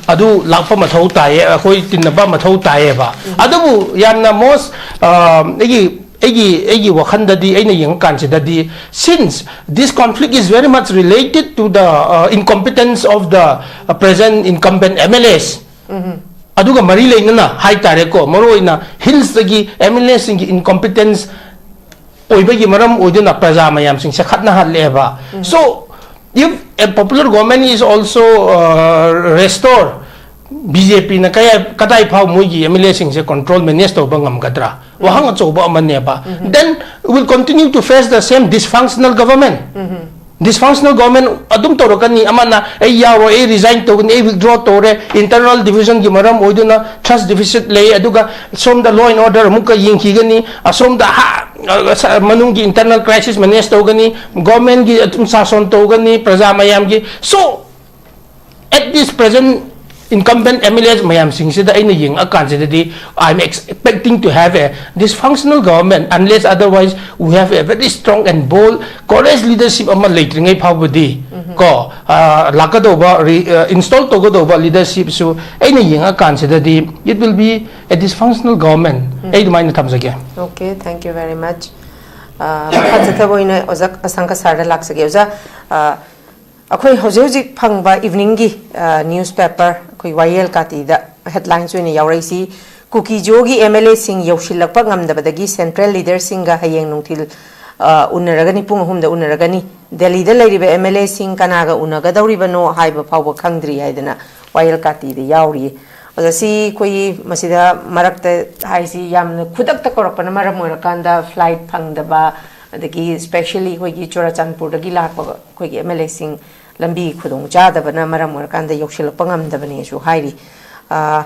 ꯑꯗꯨ ꯂꯥꯛꯄ ꯃꯊꯧ ꯇꯥꯏꯌꯦ, ꯑꯩꯈꯣꯏ ꯇꯤꯟꯅꯕ ꯃꯊꯧ ꯇꯥꯏꯌꯦꯕ꯫ ꯑꯗꯨꯕꯨ ꯌꯥꯝꯅ most, ꯑ, ꯑꯩꯒꯤ ꯑꯩꯒꯤ ꯑꯩꯒꯤ ꯋꯥꯈꯜꯗꯗꯤ, ꯑꯩꯅ ꯌꯦꯡꯉꯀꯥꯟꯁꯤꯗꯗꯤ, since this conflict is very much related to the, uh, incompetence of the, uh, present incumbent M L As, ꯑꯗꯨꯒ ꯃꯔꯤ ꯂꯩꯅꯅ ꯍꯥꯏꯇꯥꯔꯦꯀꯣ, ꯃꯔꯨꯑꯣꯏꯅ ꯍꯤꯜꯁꯇꯒꯤ ꯑꯦꯝ ꯑꯦꯜ ꯑꯦꯁꯤꯡꯒꯤ ꯏꯟꯀꯝꯄꯤꯇꯦꯟꯁ ꯑꯣꯏꯕꯒꯤ ꯃꯔꯝ ꯑꯣꯏꯗꯨꯅ ꯄ꯭ꯔꯖꯥ ꯃꯌꯥꯝꯁꯤꯡꯁꯦ ꯈꯠꯅꯍꯜꯂꯦꯕ꯫ So, if a popular government is also, uh, restored, B J ꯄꯤꯅ ꯀꯌꯥ, ꯀꯗꯥꯏ ꯐꯥꯎ ꯃꯣꯏꯒꯤ ꯑꯦꯝ ꯑꯦꯜ ꯑꯦꯁꯤꯡꯁꯦ ꯀꯟꯇ꯭ꯔꯣꯜ, ꯃꯦꯅꯦꯖ ꯇꯧꯕ ꯉꯝꯒꯗ꯭ꯔꯥ? ꯋꯥꯍꯪ ꯑꯆꯧꯕ ꯑꯃꯅꯦꯕ꯫ Then we will continue to face the same dysfunctional government. Dysfunctional government ꯑꯗꯨꯝ ꯇꯧꯔꯛꯀꯅꯤ꯫ ꯑꯃꯅ "ꯑꯩ ꯌꯥꯎꯔꯣꯏ, ꯑꯩ ꯔꯤꯖꯥꯏꯟ ꯇꯧꯒꯅꯤ, ꯑꯩ ꯋꯤꯗ꯭ꯔꯣ ꯇꯧꯔꯦ, ꯏꯟꯇꯔꯅꯦꯜ ꯗꯤꯚꯤꯖꯟꯒꯤ ꯃꯔꯝ ꯑꯣꯏꯗꯨꯅ ꯇ꯭ꯔꯁ ꯗꯤꯐꯤꯁꯤꯠ ꯂꯩ", ꯑꯗꯨꯒ ꯁꯣꯝꯗ ꯂꯣ ꯑꯦꯟ ꯑꯣꯔꯗꯔ ꯑꯃꯨꯛꯀ ꯌꯦꯡꯈꯤꯒꯅꯤ, ꯑꯁꯣꯝꯗ ꯍꯥ, ꯑ, ꯁ-, ꯃꯅꯨꯡꯒꯤ ꯏꯟꯇꯔꯅꯦꯜ ꯀ꯭ꯔꯥꯏꯁꯤꯁ ꯃꯦꯅꯦꯖ ꯇꯧꯒꯅꯤ, ꯒꯣꯔꯃꯦꯟꯒꯤ ꯑꯗꯨꯝ ꯁꯥꯁꯣꯟ ꯇꯧꯒꯅꯤ, ꯄ꯭ꯔꯖꯥ ꯃꯌꯥꯝꯒꯤ꯫ So, at this present, incumbent M L As ꯃꯌꯥꯝꯁꯤꯡꯁꯤꯗ ꯑꯩꯅ ꯌꯦꯡꯉꯛꯑꯀꯥꯟꯁꯤꯗꯗꯤ, I am expecting to have a dysfunctional government unless otherwise we have a very strong and bold courage leadership ꯑꯃ ꯂꯩꯇ꯭ꯔꯤꯉꯩ ꯐꯥꯎꯕꯗꯤ, ꯀꯣ, ꯑ, ꯂꯥꯛꯀꯗꯧꯕ, ꯔꯤ-, ꯑ, ꯏꯟꯁꯇꯣꯜ ꯇꯧꯒꯗꯧꯕ ꯂꯤꯗꯔꯁꯤꯞꯁꯨ ꯑꯩꯅ ꯌꯦꯡꯉꯛꯑꯀꯥꯟꯁꯤꯗꯗꯤ, it will be a dysfunctional government꯫ ꯑꯩ ꯑꯗꯨꯃꯥꯏꯅ ꯊꯝꯖꯒꯦ꯫ Okay, thank you very much. ꯑ, ꯃꯈꯥ ꯆꯠꯊꯕ ꯑꯣꯏꯅ ꯑꯣꯖꯥ ꯑꯁꯥꯡꯀ ꯁꯥꯔꯗ ꯂꯥꯛꯆꯒꯦ꯫ ꯑꯣꯖꯥ, ꯑ, ꯑꯩꯈꯣꯏ ꯍꯧꯖꯤꯛ ꯍꯧꯖꯤꯛ ꯐꯪꯕ ꯏꯚꯤꯅꯤꯡꯒꯤ, ꯑ, ꯅ꯭ꯌꯨꯁ ꯄꯦꯄꯔ, ꯑꯩꯈꯣꯏ ꯋꯥꯌꯦꯜ ꯀꯥꯇꯤꯗ ꯍꯦꯗꯂꯥꯏꯟꯁ ꯑꯣꯏꯅ ꯌꯥꯎꯔꯛꯏꯁꯤ, "ꯀꯨꯀꯤꯖꯣꯒꯤ ꯑꯦꯝ ꯑꯦꯜ ꯑꯦꯁꯤꯡ ꯌꯧꯁꯤꯜꯂꯛꯄ ꯉꯝꯗꯕꯗꯒꯤ ꯁꯦꯟꯇ꯭ꯔꯦꯜ ꯂꯤꯗꯔꯁꯤꯡꯒ ꯍꯌꯦꯡ ꯅꯨꯡꯊꯤꯜ, ꯑ, ꯎꯅꯔꯒꯅꯤ, ꯄꯨꯡ ꯑꯍꯨꯝꯗ ꯎꯅꯔꯒꯅꯤ꯫ ꯗꯦꯜꯂꯤꯗ ꯂꯩꯔꯤꯕ ꯑꯦꯝ ꯑꯦꯜ ꯑꯦꯁꯤꯡ ꯀꯅꯥꯒ ꯎꯅꯒꯗꯧꯔꯤꯕꯅꯣ ꯍꯥꯏꯕ ꯐꯥꯎꯕ ꯈꯪꯗ꯭ꯔꯤ" ꯍꯥꯏꯗꯅ ꯋꯥꯌꯦꯜ ꯀꯥꯇꯤꯗ ꯌꯥꯎꯔꯤ꯫ ꯑꯣꯖꯥ, ꯁꯤ ꯑꯩꯈꯣꯏꯒꯤ ꯃꯁꯤꯗ ꯃꯔꯛꯇ ꯍꯥꯏꯁꯤ ꯌꯥꯝꯅ ꯈꯨꯗꯛꯇ ꯀꯧꯔꯛꯄꯅ ꯃꯔꯝ ꯑꯣꯏꯔꯀꯥꯟꯗ ꯐ꯭ꯂꯥꯏꯠ ꯐꯪꯗꯕ, ꯑꯗꯒꯤ ꯁ꯭ꯄꯦꯁꯦꯜꯂꯤ ꯑꯩꯈꯣꯏꯒꯤ ꯆꯨꯔꯥꯆꯥꯟꯄꯨꯔꯗꯒꯤ ꯂꯥꯛꯄ ꯑꯩꯈꯣꯏꯒꯤ ꯑꯦꯝ ꯑꯦꯜ ꯑꯦꯁꯤꯡ ꯂꯝꯕꯤ ꯈꯨꯗꯣꯡ ꯆꯥꯗꯕꯅ ꯃꯔꯝ ꯑꯣꯏꯔꯀꯥꯟꯗ ꯌꯧꯁꯤꯜꯂꯛꯄ ꯉꯝꯗꯕꯅꯦꯁꯨ ꯍꯥꯏꯔꯤ꯫ ꯑꯥ,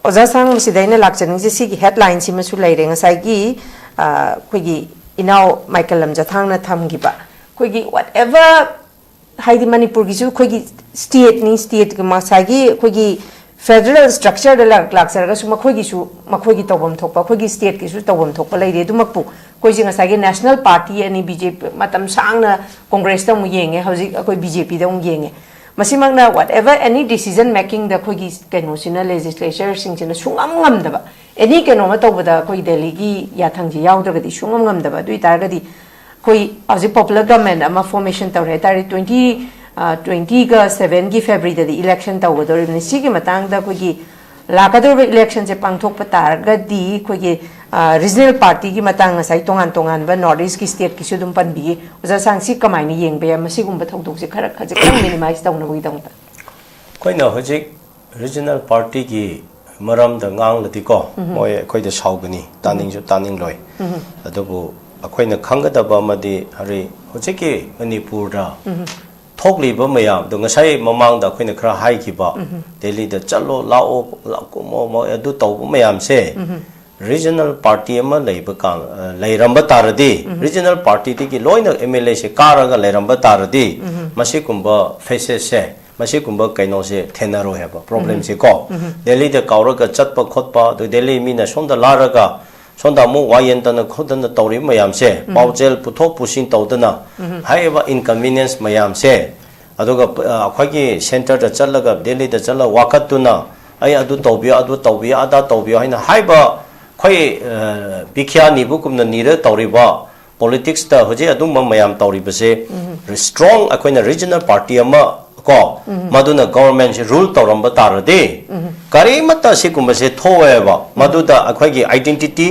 ꯑꯣꯖꯥ ꯁꯥꯡ, ꯃꯁꯤꯗ ꯑꯩꯅ ꯂꯥꯛꯆꯅꯤꯡꯉꯤꯁꯦ ꯁꯤꯒꯤ ꯍꯦꯗꯂꯥꯏꯟꯁꯤꯃꯁꯨ ꯂꯩꯔꯦ꯫ ꯉꯁꯥꯏꯒꯤ, ꯑꯥ, ꯑꯩꯈꯣꯏꯒꯤ ꯏꯅꯥꯎ ꯃꯥꯏꯀꯦꯜ ꯂꯝꯖꯊꯥꯡꯅ ꯊꯝꯈꯤꯕ, ꯑꯩꯈꯣꯏꯒꯤ whatever ꯍꯥꯏꯗꯤ ꯃꯅꯤꯄꯨꯔꯒꯤꯁꯨ ꯑꯩꯈꯣꯏꯒꯤ ꯁ꯭ꯇꯦꯠꯅꯤ, ꯁ꯭ꯇꯦꯠꯀꯤ ꯉꯁꯥꯏꯒꯤ ꯑꯩꯈꯣꯏꯒꯤ ꯐꯦꯗꯔꯦꯜ ꯁ꯭ꯇ꯭ꯔꯛꯆꯔꯗ ꯂꯥꯛ- ꯂꯥꯛꯆꯔꯒꯁꯨ ꯃꯈꯣꯏꯒꯤꯁꯨ ꯃꯈꯣꯏꯒꯤ ꯇꯧꯐꯝ ꯊꯣꯛꯄ, ꯑꯩꯈꯣꯏꯒꯤ ꯁ꯭ꯇꯦꯠꯀꯤꯁꯨ ꯇꯧꯐꯝ ꯊꯣꯛꯄ ꯂꯩꯔꯤ꯫ ꯑꯗꯨꯃꯛꯄꯨ ꯑꯩꯈꯣꯏꯁꯦ ꯉꯁꯥꯏꯒꯤ ꯅꯦꯁꯅꯦꯜ ꯄꯥꯔꯇꯤ ꯑꯅꯤ, ꯕꯤ ꯖꯦ ꯄꯤ, ꯃꯇꯝ ꯁꯥꯡꯅ ꯀꯣꯡꯒ꯭ꯔꯦꯁꯇ ꯑꯃꯨꯛ ꯌꯦꯡꯉꯦ, ꯍꯧꯖꯤꯛ ꯑꯩꯈꯣꯏ ꯕꯤ ꯖꯦ ꯄꯤꯗ ꯑꯃꯨꯛ ꯌꯦꯡꯉꯦ꯫ ꯃꯁꯤꯃꯛꯅ whatever any decision makingꯗ ꯑꯩꯈꯣꯏꯒꯤ ꯀꯩꯅꯣꯁꯤꯅ, ꯂꯦꯖꯤꯁꯂꯦꯆꯔꯁꯤꯡꯁꯤꯅ ꯁꯨꯡꯉꯝ ꯉꯝꯗꯕ, ꯑꯦꯅꯤ ꯀꯩꯅꯣꯝꯃ ꯇꯧꯕꯗ ꯑꯩꯈꯣꯏ ꯗꯦꯜꯂꯤꯒꯤ ꯌꯥꯊꯪꯁꯤ ꯌꯥꯎꯗ꯭ꯔꯒꯗꯤ ꯁꯨꯡꯉꯝ ꯉꯝꯗꯕ꯫ ꯑꯗꯨ ꯑꯣꯏꯇꯥꯔꯒꯗꯤ ꯑꯩꯈꯣꯏ ꯍꯧꯖꯤꯛ ꯄꯣꯄꯨꯂꯔ ꯒꯚꯔꯟꯃꯦꯟ ꯑꯃ ꯐꯣꯔꯃꯦꯁꯟ ꯇꯧꯔꯦ ꯍꯥꯏ ꯇꯥꯔꯦ, ꯇ꯭ꯋꯦꯟꯇꯤ, ꯇ꯭ꯋꯦꯟꯇꯤꯒ ꯁꯚꯦꯟꯒꯤ ꯐꯦꯕ꯭ꯔꯨꯋꯥꯔꯤꯗꯗꯤ ꯏꯂꯦꯛꯁꯟ ꯇꯧꯒꯗꯧꯔꯤꯕꯅꯤ꯫ ꯁꯤꯒꯤ ꯃꯇꯥꯡꯗ ꯑꯩꯈꯣꯏꯒꯤ ꯂꯥꯛꯀꯗꯧꯔꯤꯕ ꯏꯂꯦꯛꯁꯟꯁꯦ ꯄꯥꯡꯊꯣꯛꯄ ꯇꯥꯔꯒꯗꯤ ꯑꯩꯈꯣꯏꯒꯤ ꯔꯤꯖꯅꯦꯜ ꯄꯥꯔꯇꯤꯒꯤ ꯃꯇꯥꯡ, ꯉꯁꯥꯏ ꯇꯣꯉꯥꯟ ꯇꯣꯉꯥꯟꯕ ꯅꯣꯔꯠ ꯏꯁꯀꯤ ꯁ꯭ꯇꯦꯠꯀꯤꯁꯨ ꯑꯗꯨꯝ ꯄꯟꯕꯤꯌꯦ꯫ ꯑꯣꯖꯥ ꯁꯥꯡ, ꯁꯤ ꯀꯃꯥꯏꯅ ꯌꯦꯡꯕ ꯌꯥꯏ? ꯃꯁꯤꯒꯨꯝꯕ ꯊꯧꯗꯣꯛꯁꯦ ꯈꯔ ꯈꯖꯤꯛꯇꯪ ꯃꯤꯅꯤꯃꯥꯏꯁ ꯇꯧꯅꯕꯒꯤꯗꯃꯛꯇ꯫ ꯑꯩꯈꯣꯏꯅ ꯍꯧꯖꯤꯛ ꯔꯤꯖꯅꯦꯜ ꯄꯥꯔꯇꯤꯒꯤ ꯃꯔꯝꯗ ꯉꯥꯡꯂꯗꯤꯀꯣ, ꯃꯣꯏ ꯑꯩꯈꯣꯏꯗ ꯁꯥꯎꯒꯅꯤ, ꯇꯥꯅꯤꯡꯁꯨ ꯇꯥꯅꯤꯡꯂꯣꯏ꯫ ꯑꯗꯨꯕꯨ ꯑꯩꯈꯣꯏꯅ ꯈꯪꯒꯗꯕ ꯑꯃꯗꯤ, ꯍꯧꯖꯤꯛ ꯍꯧꯖꯤꯛꯀꯤ ꯃꯅꯤꯄꯨꯔꯗ ꯊꯣꯛꯂꯤꯕ ꯃꯌꯥꯝꯗꯣ, ꯉꯁꯥꯏ ꯃꯃꯥꯡꯗ ꯑꯩꯈꯣꯏꯅ ꯈꯔ ꯍꯥꯏꯈꯤꯕ, ꯗꯦꯜꯂꯤꯗ ꯆꯠꯂꯣ, ꯂꯥꯛꯑꯣ, ꯂꯥꯛ-, ꯀꯨꯝꯃꯣ, ꯃꯣꯏ ꯑꯗꯨ ꯇꯧꯕ ꯃꯌꯥꯝꯁꯦ, ꯔꯤꯖꯅꯦꯜ ꯄꯥꯔꯇꯤ ꯑꯃ ꯂꯩꯕ ꯀꯥꯟ, ꯑ, ꯂꯩꯔꯝꯕ ꯇꯥꯔꯗꯤ, ꯔꯤꯖꯅꯦꯜ ꯄꯥꯔꯇꯤꯗꯒꯤ ꯂꯣꯏꯅ ꯑꯦꯝ ꯑꯦꯜ ꯑꯦꯁꯦ ꯀꯥꯔꯒ ꯂꯩꯔꯝꯕ ꯇꯥꯔꯗꯤ, ꯃꯁꯤꯒꯨꯝꯕ ꯐꯦꯁꯦꯁꯁꯦ, ꯃꯁꯤꯒꯨꯝꯕ ꯀꯩꯅꯣꯁꯦ ꯊꯦꯡꯅꯔꯣꯏ ꯍꯥꯏꯕ, ꯄ꯭ꯔꯣꯕ꯭ꯂꯦꯝꯁꯦ ꯀꯣ꯫ ꯗꯦꯜꯂꯤꯗ ꯀꯥꯎꯔꯒ ꯆꯠꯄ ꯈꯣꯠꯄ, ꯑꯗꯨ ꯗꯦꯜꯂꯤ ꯃꯤꯅ ꯁꯣꯝꯗ ꯂꯥꯔꯒ ꯁꯣꯝꯗ ꯑꯃꯨꯛ ꯋꯥ ꯌꯦꯟꯗꯅ ꯈꯣꯠꯇꯅ ꯇꯧꯔꯤꯕ ꯃꯌꯥꯝꯁꯦ, ꯄꯥꯎꯖꯦꯜ ꯄꯨꯊꯣꯛ ꯄꯨꯁꯤꯟ ꯇꯧꯗꯅ, ꯍꯥꯏꯔꯤꯕ ꯏꯟꯀꯟꯚꯤꯅꯤꯌꯦꯟꯁ ꯃꯌꯥꯝꯁꯦ, ꯑꯗꯨꯒ, ꯑ, ꯑꯩꯈꯣꯏꯒꯤ ꯁꯦꯟꯇꯔꯗ ꯆꯠꯂꯒ, ꯗꯦꯜꯂꯤꯗ ꯆꯠꯂꯒ ꯋꯥꯀꯠꯇꯨꯅ, "ꯑꯩ ꯑꯗꯨ ꯇꯧꯕꯤꯌꯨ, ꯑꯗꯨ ꯇꯧꯕꯤꯌꯨ, ꯑꯗꯥ ꯇꯧꯕꯤꯌꯨ" ꯍꯥꯏꯅ ꯍꯥꯏꯕ, ꯑꯩꯈꯣꯏ, ꯑ, ꯚꯤꯈ꯭ꯌꯥ ꯅꯤꯕꯒꯨꯝꯅ ꯅꯤꯔ ꯇꯧꯔꯤꯕ ꯄꯣꯂꯤꯇꯤꯛꯁꯇ ꯍꯧꯖꯤꯛ ꯑꯗꯨꯝꯕ ꯃꯌꯥꯝ ꯇꯧꯔꯤꯕꯁꯦ, ꯁ꯭ꯇ꯭ꯔꯣꯡ ꯑꯩꯈꯣꯏꯅ ꯔꯤꯖꯅꯦꯜ ꯄꯥꯔꯇꯤ ꯑꯃ ꯀꯣ, ꯃꯗꯨꯅ ꯒꯣꯚꯔꯟꯃꯦꯟꯁꯦ ꯔꯨꯜ ꯇꯧꯔꯝꯕ ꯇꯥꯔꯗꯤ, ꯀꯔꯤꯃꯠꯇ ꯁꯤꯒꯨꯝꯕꯁꯦ ꯊꯣꯛꯑꯣꯏꯕ꯫ ꯃꯗꯨꯗ ꯑꯩꯈꯣꯏꯒꯤ ꯑꯥꯏꯗꯦꯟꯇꯤꯇꯤ,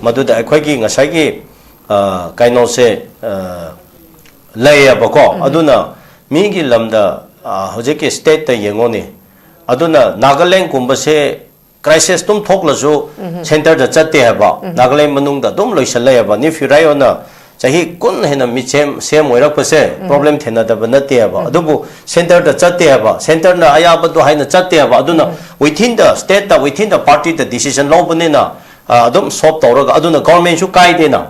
ꯃꯗꯨꯗ ꯑꯩꯈꯣꯏꯒꯤ ꯉꯁꯥꯏꯒꯤ, ꯑ, ꯀꯩꯅꯣꯁꯦ, ꯑ, ꯂꯩꯌꯦꯕꯀꯣ꯫ ꯑꯗꯨꯅ ꯃꯤꯒꯤ ꯂꯝꯗ, ꯑ, ꯍꯧꯖꯤꯛꯀꯤ ꯁ꯭ꯇꯦꯠꯇ ꯌꯦꯡꯉꯣꯅꯦ, ꯑꯗꯨꯅ ꯅꯥꯒꯥꯂꯦꯟꯗꯀꯨꯝꯕꯁꯦ ꯀ꯭ꯔꯥꯏꯁꯤꯁ ꯑꯗꯨꯝ ꯊꯣꯛꯂꯁꯨ ꯁꯦꯟꯇꯔꯗ ꯆꯠꯇꯦ ꯍꯥꯏꯕ, ꯅꯥꯒꯥꯂꯦꯟ ꯃꯅꯨꯡꯗ ꯑꯗꯨꯝ ꯂꯣꯏꯁꯜꯂꯦ ꯍꯥꯏꯕ꯫ ꯅꯤꯐ꯭ꯌꯨ ꯔꯥꯏꯌꯣꯅ ꯆꯍꯤ ꯀꯨꯟ ꯍꯦꯟꯅ ꯃꯤꯠꯁꯦꯝ ꯁꯦꯝ ꯑꯣꯏꯔꯛꯄꯁꯦ ꯄ꯭ꯔꯣꯕ꯭ꯂꯦꯝ ꯊꯦꯡꯅꯗꯕ ꯅꯠꯇꯦ ꯍꯥꯏꯕ꯫ ꯑꯗꯨꯕꯨ ꯁꯦꯟꯇꯔꯗ ꯆꯠꯇꯦ ꯍꯥꯏꯕ, ꯁꯦꯟꯇꯔꯅ ꯑꯌꯥꯕꯗꯣ ꯍꯥꯏꯅ ꯆꯠꯇꯦ ꯍꯥꯏꯕ꯫ ꯑꯗꯨꯅ within the state ꯇ, within the party the decision ꯂꯧꯕꯅꯤꯅ, ꯑ, ꯑꯗꯨꯝ ꯁꯣꯞ ꯇꯧꯔꯒ, ꯑꯗꯨꯅ ꯒꯣꯚꯔꯟꯃꯦꯟꯁꯨ ꯀꯥꯏꯗꯦꯅ꯫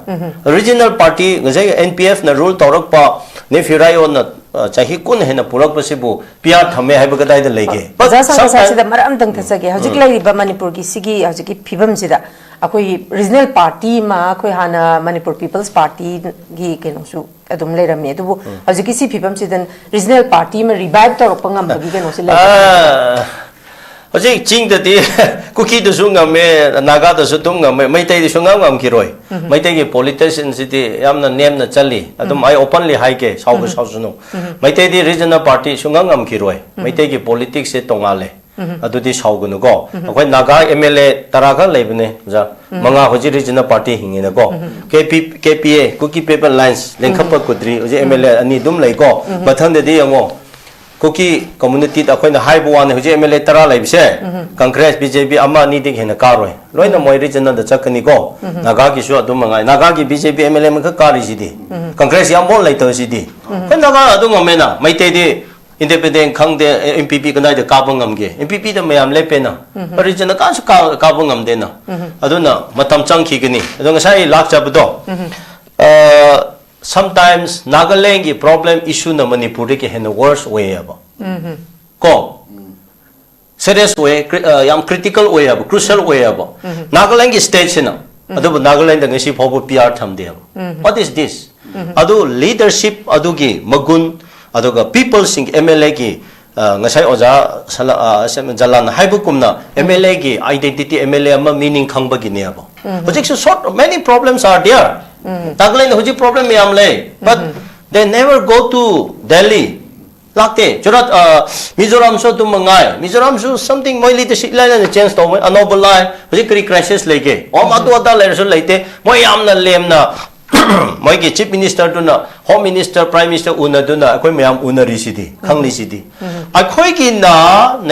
ꯔꯤꯖꯅꯦꯜ ꯄꯥꯔꯇꯤ, ꯉꯁꯥꯏ ꯑꯦꯟ ꯄꯤ ꯑꯦꯐ ꯅ ꯔꯨꯜ ꯇꯧꯔꯛꯄ, ꯅꯤꯐ꯭ꯌꯨ ꯔꯥꯏꯌꯣꯅ ꯑ, ꯆꯍꯤ ꯀꯨꯟ ꯍꯦꯟꯅ ꯄꯨꯔꯛꯄꯁꯤꯕꯨ ꯄꯤ ꯑꯥꯔ ꯊꯝꯃꯦ ꯍꯥꯏꯕ ꯀꯗꯥꯏꯗ ꯂꯩꯒꯦ? But ꯑꯣꯖꯥ ꯁꯥꯡ, sometime- ꯁꯥꯁꯤꯗ ꯃꯔꯛ ꯑꯝꯇꯪ ꯊꯠꯆꯒꯦ꯫ ꯍꯧꯖꯤꯛ ꯎꯝ꯫ ꯂꯩꯔꯤꯕ ꯃꯅꯤꯄꯨꯔꯒꯤ ꯁꯤꯒꯤ ꯍꯧꯖꯤꯛꯀꯤ ꯐꯤꯕꯝꯁꯤꯗ ꯑꯩꯈꯣꯏꯒꯤ regional party ꯑꯃ, ꯑꯩꯈꯣꯏ ꯍꯥꯟꯅ Manipur People's Party ꯒꯤ ꯀꯩꯅꯣꯁꯨ ꯑꯗꯨꯝ ꯂꯩꯔꯝꯃꯤ, ꯑꯗꯨꯕꯨ ꯎꯝ꯫ ꯍꯧꯖꯤꯛꯀꯤ ꯁꯤ ꯐꯤꯕꯝꯁꯤꯗ regional party ꯑꯃ revive ꯇꯧꯔꯛꯄ ꯉꯝꯕꯒꯤ ꯀꯩꯅꯣꯁꯤ ꯂꯩꯕ꯭ꯔꯥ? ꯑ, ꯍꯧꯖꯤꯛ ꯆꯤꯡꯗꯗꯤ ꯀꯨꯀꯤꯗꯁꯨ ꯉꯝꯃꯦ, ꯅꯥꯒꯥꯗꯁꯨ ꯑꯗꯨꯝ ꯉꯝꯃꯦ, ꯃꯩꯇꯩꯗꯤ ꯁꯨꯡꯉꯝ ꯉꯝꯈꯤꯔꯣꯏ꯫ ꯎꯝ꯫ ꯃꯩꯇꯩꯒꯤ politician ꯁꯤꯗꯤ ꯌꯥꯝꯅ ꯅꯦꯝꯅ ꯆꯠꯂꯤ꯫ ꯑꯗꯨꯝ ꯎꯝ꯫ ꯑꯩ openly ꯍꯥꯏꯒꯦ, ꯁꯥꯎꯕ ꯎꯝ꯫ ꯁꯥꯎꯁꯅꯨ꯫ ꯎꯝ꯫ ꯃꯩꯇꯩꯗꯤ regional party ꯁꯨꯡꯉꯝ ꯉꯝꯈꯤꯔꯣꯏ꯫ ꯎꯝ꯫ ꯃꯩꯇꯩꯒꯤ politics ꯁꯦ ꯇꯣꯡꯉꯥꯜꯂꯦ꯫ ꯎꯝ꯫ ꯑꯗꯨꯗꯤ ꯁꯥꯎꯒꯅꯨꯀꯣ꯫ ꯎꯝ꯫ ꯑꯩꯈꯣꯏ ꯅꯥꯒꯥ M L A ꯇꯔꯥ ꯈꯛ ꯂꯩꯕꯅꯦ, ꯑꯣꯖꯥ꯫ ꯎꯝ꯫ ꯃꯉꯥ ꯍꯧꯖꯤꯛ regional party ꯍꯤꯡꯉꯤꯅꯀꯣ꯫ Um. K P, K P A, Kuki People Alliance, ꯂꯦꯡꯈꯠꯄ ꯎꯝ꯫ ꯀꯨꯗ꯭ꯔꯤ, ꯍꯧꯖꯤꯛ ꯎꯝ꯫ M L A ꯑꯅꯤ ꯑꯗꯨꯝ ꯂꯩꯀꯣ꯫ ꯎꯝ꯫ ꯃꯊꯪꯗꯗꯤ ꯌꯦꯡꯉꯣ, ꯀꯨꯀꯤ community ꯗ ꯑꯩꯈꯣꯏꯅ ꯍꯥꯏꯕ ꯋꯥꯅꯤ, ꯍꯧꯖꯤꯛ M L A ꯇꯔꯥ ꯂꯩꯕꯁꯦ, ꯎꯝ꯫ Congress, B J P ꯑꯃ ꯑꯅꯤꯗꯒꯤ ꯍꯦꯟꯅ ꯀꯥꯔꯣꯏ꯫ ꯂꯣꯏꯅ ꯎꯝ꯫ ꯃꯣꯏ regional ꯗ ꯆꯠꯀꯅꯤꯀꯣ꯫ ꯎꯝ꯫ ꯅꯥꯒꯥꯒꯤꯁꯨ ꯑꯗꯨꯝ ꯃꯉꯥꯏ꯫ ꯅꯥꯒꯥꯒꯤ B J P M L A ꯑꯃꯈꯛ ꯀꯥꯔꯤꯁꯤꯗꯤ꯫ ꯎꯝ꯫ Congress ꯌꯥꯝ ꯚꯣꯠ ꯂꯩꯇꯕꯁꯤꯗꯤ꯫ ꯎꯝ꯫ ꯑꯩꯈꯣꯏ ꯅꯥꯒꯥ ꯑꯗꯨ ꯉꯝꯃꯦꯅ꯫ ꯃꯩꯇꯩꯗꯤ independent ꯈꯪꯗꯦ, M P P ꯀꯗꯥꯏꯗ ꯀꯥꯕ ꯉꯝꯒꯦ? M P P ꯗ ꯃꯌꯥꯝ ꯂꯦꯞꯄꯦꯅ꯫ ꯎꯝ꯫ Region ꯗ ꯀꯥꯁꯨ ꯀꯥ-, ꯀꯥꯕ ꯉꯝꯗꯦꯅ꯫ ꯎꯝ꯫ ꯑꯗꯨꯅ ꯃꯇꯝ ꯆꯪꯈꯤꯒꯅꯤ꯫ ꯑꯗꯣ ꯉꯁꯥꯏ ꯑꯩ ꯂꯥꯛꯆꯕꯗꯣ, ꯎꯝ꯫ ꯑ, sometimes ꯅꯥꯒꯥꯂꯦꯟꯒꯤ problem issue ꯅ ꯃꯅꯤꯄꯨꯔꯗꯒꯤ ꯍꯦꯟꯅ worse ꯑꯣꯏꯌꯦꯕ꯫ ꯎꯝ꯫ ꯀꯣ? Serious ꯑꯣꯏꯌꯦ, cri-, ꯑ, ꯌꯥꯝ critical ꯑꯣꯏꯌꯦꯕ, crucial ꯑꯣꯏꯌꯦꯕ꯫ ꯎꯝ꯫ ꯅꯥꯒꯥꯂꯦꯟꯒꯤ state ꯁꯤꯅ꯫ ꯎꯝ꯫ ꯑꯗꯨꯕꯨ ꯅꯥꯒꯥꯂꯦꯟꯗ ꯉꯁꯤ ꯐꯥꯎꯕ P R ꯊꯝꯗꯦꯕ꯫ Um. What is this? ꯎꯝ꯫ ꯑꯗꯨ leadership ꯑꯗꯨꯒꯤ ꯃꯒꯨꯟ, ꯑꯗꯨꯒ people ꯁꯤꯡ, M L A ꯒꯤ, ꯑ, ꯉꯁꯥꯏ ꯑꯣꯖꯥ ꯁꯂ-, ꯑ, ꯖꯂꯥꯟꯅ ꯍꯥꯏꯕꯒꯨꯝꯅ, ꯎꯝ꯫ M L A ꯒꯤ identity, M L A ꯑꯃ meaning ꯈꯪꯕꯒꯤꯅꯦꯕ꯫ ꯎꯝ꯫ ꯍꯧꯖꯤꯛꯁꯨ short, many problems are there. ꯎꯝ꯫ ꯅꯥꯒꯥꯂꯦꯟꯗ ꯍꯧꯖꯤꯛ problem ꯃꯌꯥꯝ ꯂꯩ, but um. They never go to Delhi. ꯂꯥꯛꯇꯦ꯫ ꯆꯨꯔꯥ-, ꯑ, ꯃꯤꯖꯣꯔꯥꯝꯁꯨ ꯑꯗꯨꯝ ꯃꯉꯥꯏ꯫ ꯃꯤꯖꯣꯔꯥꯝꯁꯨ something ꯃꯣꯏ leadership ꯏꯂꯥꯏ ꯂꯥꯏꯅ change ꯇꯧꯕ, ꯑꯅꯧꯕ ꯂꯥꯛꯑꯦ꯫ ꯍꯧꯖꯤꯛ ꯀꯔꯤ crisis ꯂꯩꯒꯦ? ꯑꯣ, ꯎꯝ꯫ ꯑꯗꯨ ꯑꯗꯥ ꯂꯩꯔꯁꯨ ꯂꯩꯇꯦ꯫ ꯃꯣꯏ ꯌꯥꯝꯅ ꯂꯦꯝꯅ ꯃꯣꯏꯒꯤ Chief Minister ꯗꯨꯅ, Home Minister, Prime Minister ꯎꯅꯗꯨꯅ ꯑꯩꯈꯣꯏ ꯃꯌꯥꯝ ꯎꯅꯔꯤꯁꯤꯗꯤ, ꯎꯝ꯫ ꯈꯪꯂꯤꯁꯤꯗꯤ꯫ ꯎꯝ꯫ ꯑꯩꯈꯣꯏꯒꯤꯅ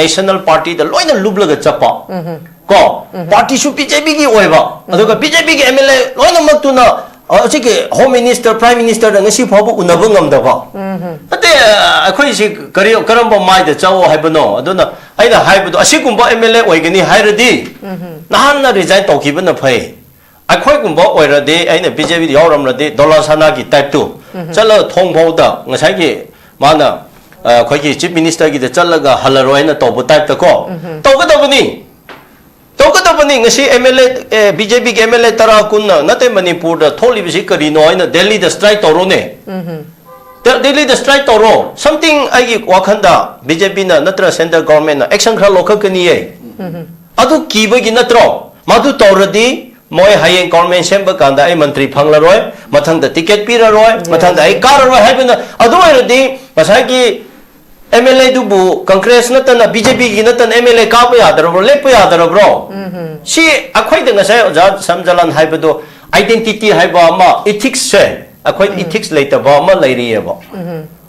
National Party ꯗ ꯂꯣꯏꯅ ꯂꯨꯞꯂꯒ ꯆꯠꯄ꯫ ꯎꯝ꯫ ꯀꯣ? ꯎꯝ꯫ Party ꯁꯨ B J P ꯒꯤ ꯑꯣꯏꯕ, ꯎꯝ꯫ ꯑꯗꯨꯒ B J P ꯒꯤ M L A ꯂꯣꯏꯅꯃꯛꯇꯨꯅ, ꯑ, ꯍꯧꯖꯤꯛꯀꯤ Home Minister, Prime Minister ꯗ ꯉꯁꯤ ꯐꯥꯎꯕ ꯎꯅꯕ ꯉꯝꯗꯕ꯫ ꯎꯝ꯫ ꯅꯠꯇꯦ, ꯑꯩꯈꯣꯏꯁꯤ ꯀꯔꯤ, ꯀꯔꯝꯕ ꯃꯥꯏꯗ ꯆꯠꯂꯣ ꯍꯥꯏꯕꯅꯣ? ꯑꯗꯨꯅ ꯑꯩꯅ ꯍꯥꯏꯕꯗꯣ, ꯑꯁꯤꯒꯨꯝꯕ M L A ꯑꯣꯏꯒꯅꯤ ꯍꯥꯏꯔꯗꯤ, ꯎꯝ꯫ ꯅꯍꯥꯟꯅ resign ꯇꯧꯈꯤꯕꯅ ꯐꯩ꯫ ꯑꯩꯈꯣꯏꯒꯨꯝꯕ ꯑꯣꯏꯔꯗꯤ, ꯑꯩꯅ B J P ꯗ ꯌꯥꯎꯔꯝꯂꯗꯤ, ꯗꯣꯂꯥ ꯁꯅꯥꯒꯤ type ꯇꯨ ꯎꯝ꯫ ꯆꯠꯂꯒ ꯊꯣꯡ ꯐꯥꯎꯗ ꯉꯁꯥꯏꯒꯤ ꯃꯥꯅ ꯑ, ꯑꯩꯈꯣꯏꯒꯤ ꯆꯤꯐ ꯃꯤꯅꯤꯁꯇꯔꯒꯤꯗ ꯆꯠꯂꯒ ꯍꯜꯂꯔꯣꯏ ꯍꯥꯏꯅ ꯇꯧꯕ ꯇꯥꯏꯞꯇꯀꯣ, ꯇꯧꯒꯗꯕꯅꯤ, ꯇꯧꯒꯗꯕꯅꯤ꯫ ꯉꯁꯤ ꯑꯦꯝ ꯑꯦꯜ ꯑꯦ, ꯕꯤ ꯖꯦ ꯄꯤꯒꯤ ꯑꯦꯝ ꯑꯦꯜ ꯑꯦ ꯇꯔꯥ ꯀꯨꯟꯅ ꯅꯠꯇꯦ ꯃꯅꯤꯄꯨꯔꯗ ꯊꯣꯛꯂꯤꯕꯁꯤ ꯀꯔꯤꯅꯣ ꯍꯥꯏꯅ ꯗꯦꯜꯂꯤꯗ ꯁ꯭ꯇ꯭ꯔꯥꯏꯛ ꯇꯧꯔꯣꯅꯦ꯫ ꯗꯦꯜꯂꯤꯗ ꯁ꯭ꯇ꯭ꯔꯥꯏꯛ ꯇꯧꯔꯣ꯫ ꯁꯝꯊꯤꯡ ꯑꯩꯒꯤ ꯋꯥꯈꯜꯗ ꯕꯤ ꯖꯦ ꯄꯤꯅ ꯅꯠꯇ꯭ꯔ ꯁꯦꯟꯇ꯭ꯔꯦꯜ ꯒꯣꯚꯔꯟꯃꯦꯟꯠꯅ ꯑꯦꯛꯁꯟ ꯈꯔ ꯂꯧꯈꯠꯀꯅꯤꯌꯦ꯫ ꯑꯗꯨ ꯀꯤꯕꯒꯤ ꯅꯠꯇ꯭ꯔꯣ? ꯃꯗꯨ ꯇꯧꯔꯗꯤ ꯃꯣꯏ ꯍꯌꯦꯡ ꯒꯣꯚꯔꯟꯃꯦꯟꯠ ꯁꯦꯝꯕ ꯀꯥꯟꯗ ꯑꯩ ꯃꯟꯇ꯭ꯔꯤ ꯐꯪꯂꯔꯣꯏ, ꯃꯊꯪꯗ ꯇꯤꯀꯦꯠ ꯄꯤꯔꯔꯣꯏ, ꯃꯊꯪꯗ ꯑꯩ ꯀꯥꯔꯔꯣꯏ ꯍꯥꯏꯕꯅ, ꯑꯗꯨ ꯑꯣꯏꯔꯗꯤ ꯉꯁꯥꯏꯒꯤ ꯑꯦꯝ ꯑꯦꯜ ꯑꯦꯗꯨꯕꯨ ꯀꯪꯒ꯭ꯔꯦꯁ ꯅꯠꯇꯅ, ꯕꯤ ꯖꯦ ꯄꯤꯒꯤ ꯅꯠꯇꯅ ꯑꯦꯝ ꯑꯦꯜ ꯑꯦ ꯀꯥꯕ ꯌꯥꯗ꯭ꯔꯕ꯭ꯔꯣ, ꯂꯦꯞꯄ ꯌꯥꯗ꯭ꯔꯕ꯭ꯔꯣ? ꯁꯤ ꯑꯩꯈꯣꯏꯗ ꯉꯁꯥꯏ ꯑꯣꯖꯥ ꯁꯝꯖꯂꯥꯟ ꯍꯥꯏꯕꯗꯣ ꯑꯥꯏꯗꯦꯟꯇꯤꯇꯤ ꯍꯥꯏꯕ ꯑꯃ, ꯏꯊꯤꯛꯁꯁꯦ, ꯑꯩꯈꯣꯏ ꯏꯊꯤꯛꯁ ꯂꯩꯇꯕ ꯑꯃ ꯂꯩꯔꯤꯑꯕ꯫